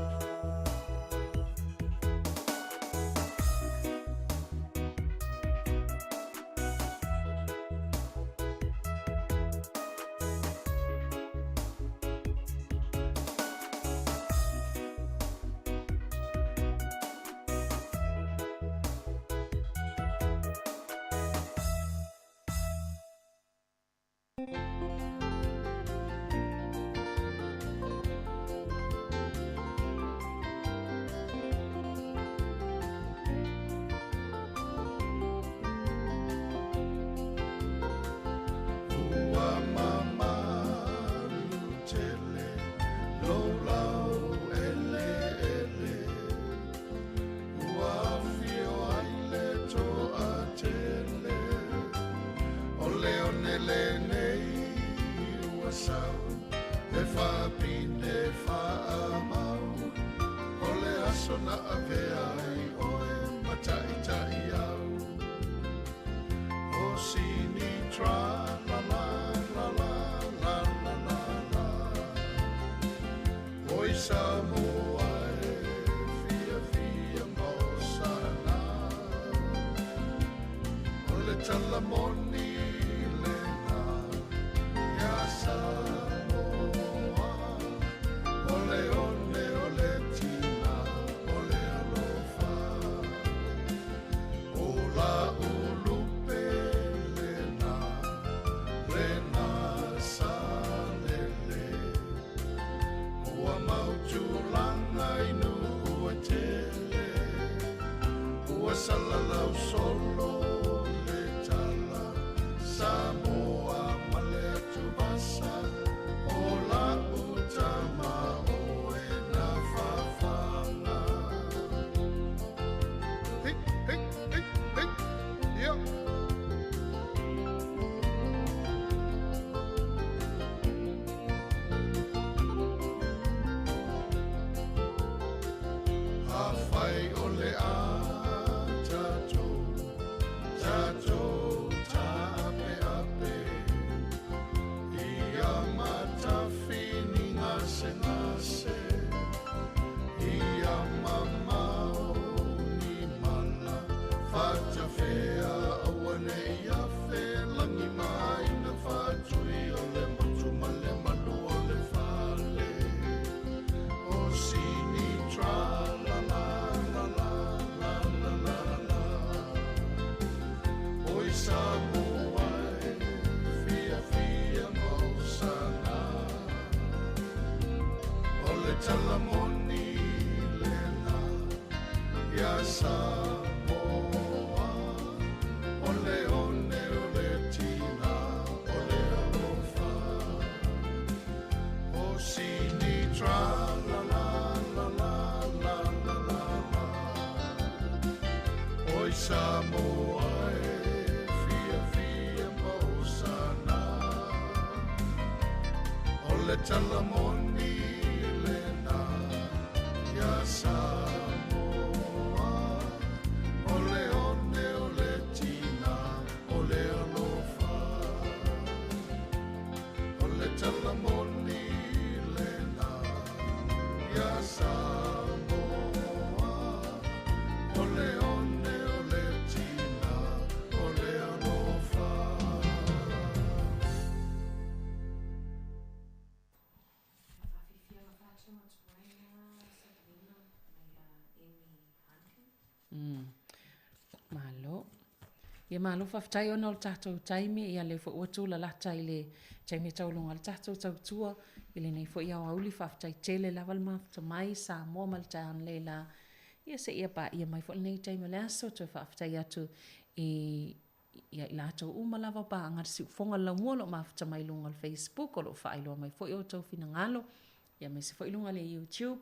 Ua mamalu tele lou lau eleele, ua afio ai le toatele. O le one lenei ua sau, e faapine faamau. O le aso na avea ai oe ma taitai au. O sini tra la la la la la la la la. Oi Samoa e fia fia mo sana. O le talamoni lena ia Samoa. O le one o le tina o le alofa. O la ulupe lena, lena sa lele. Ua mautulanga i nuu e tele. Ua salalau solo le tala Samoa ma le atuvasa O la'u tama oe na fafaga. Hey, hey, hey, hey. Yeah. Afai o le a tatou, tatou taapeape ia matafini gasegase ia mamao ni mala fatafea aua nei afe lagi ma aiga faatui o le motu ma le malu o le fale o sini tra la la la la la la la la Oi Samoa e fia fia mausana O le talamoni lena ia Samoa O le one o le tina o le alofa O sini tra la la la la la la la la Oi Samoa e fia fia mausana O le talamoni lena ia Samoa O le one o le tina o le alofa O le talamoni lena ia Samoa O le one o le tina o le alofa. Malo. Ia malo faafetai ona o le tatou taimi, ia lea foi ua tulalata i le taimi e taualoga ai le tatou tautua i lenei foi aoauli. Faafetai tele lava le mafuta mai Samoa ma le taeao nei la. Ia seia paia mai foi lenei taimi o le aso, toe faafetai atu i ia i latou uma lava o paaga le siufofoga o le laumua o lo o mafuta mai i luga o le Facebook, o lo o faailoa mai foi outou finagalo, ia aemaise foi luga o le YouTube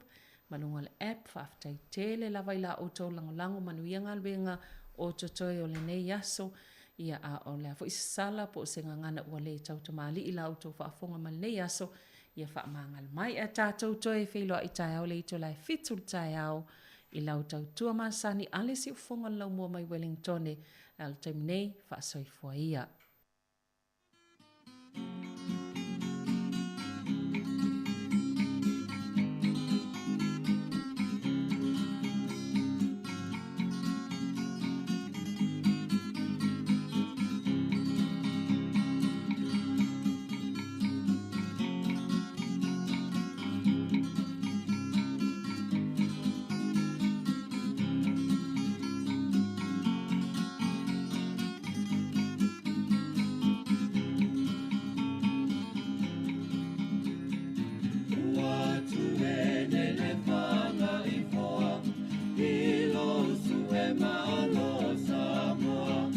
ma luga o le app. Faafetai tele lava i la outou lagolago, manuia galuega o totoe o lenei aso. Ia a o le a foi se sala po o se gagana ua le tautamalii i la outou faafofoga ma lenei aso, ia faamagalo mai. Ae tatou toe feiloai taeao le itula e 7 i le taeao i lau tautua masani a le siufofoga o le laumua mai Wellingtone. A o le taimi nei, faasoifua ia. Ua tuene le fanga i foa, i lo sue malo Samoa.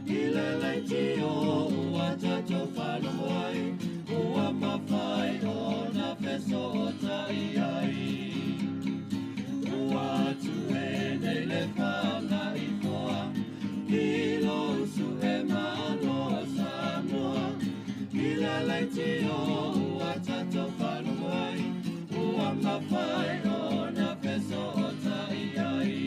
I le leitio ua tatou faalogo ai, ua mafai ona fesootai ai. Ua tuene le fanga i foa, i lo sue malo Samoa. I le leitio ua tatou faalogo ai, ua mafai ona fesootai ai.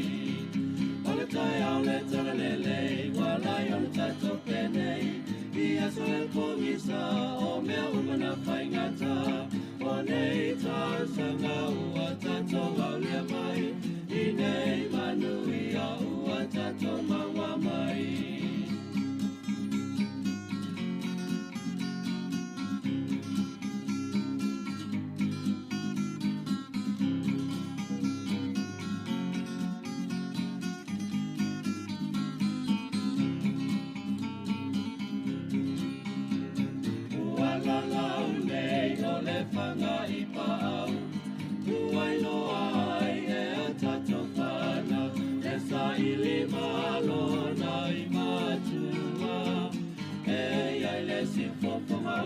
O le taeao le talalelei, ua lai o le tatou penei, i aso e pogisa, o mea uma na faigata. O nei tausaga ua tatou aulia mai, i nei manuia ua tatou maua mai.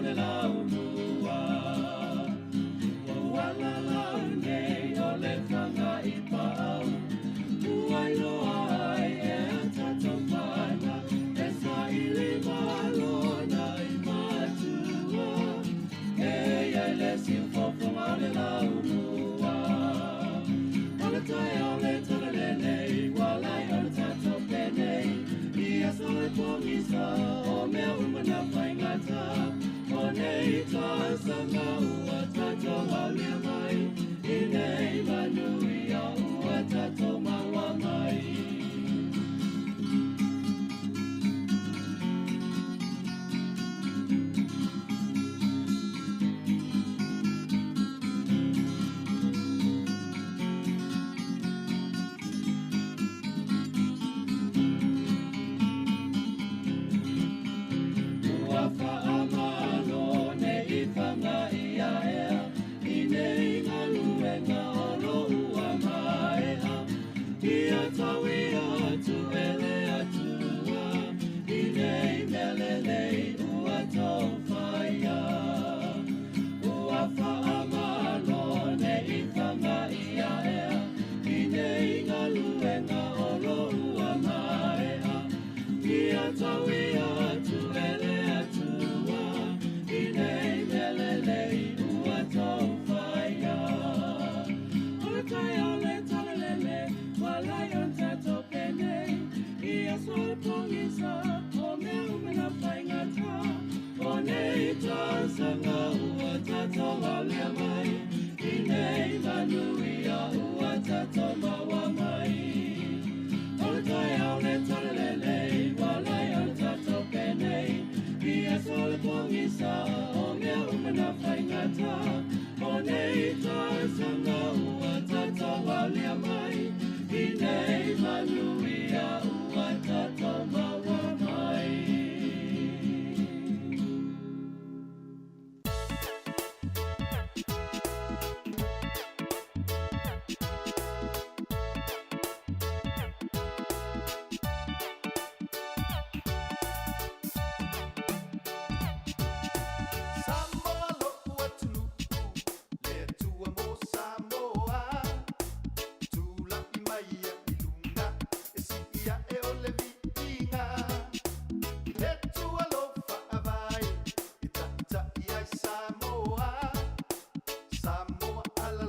Le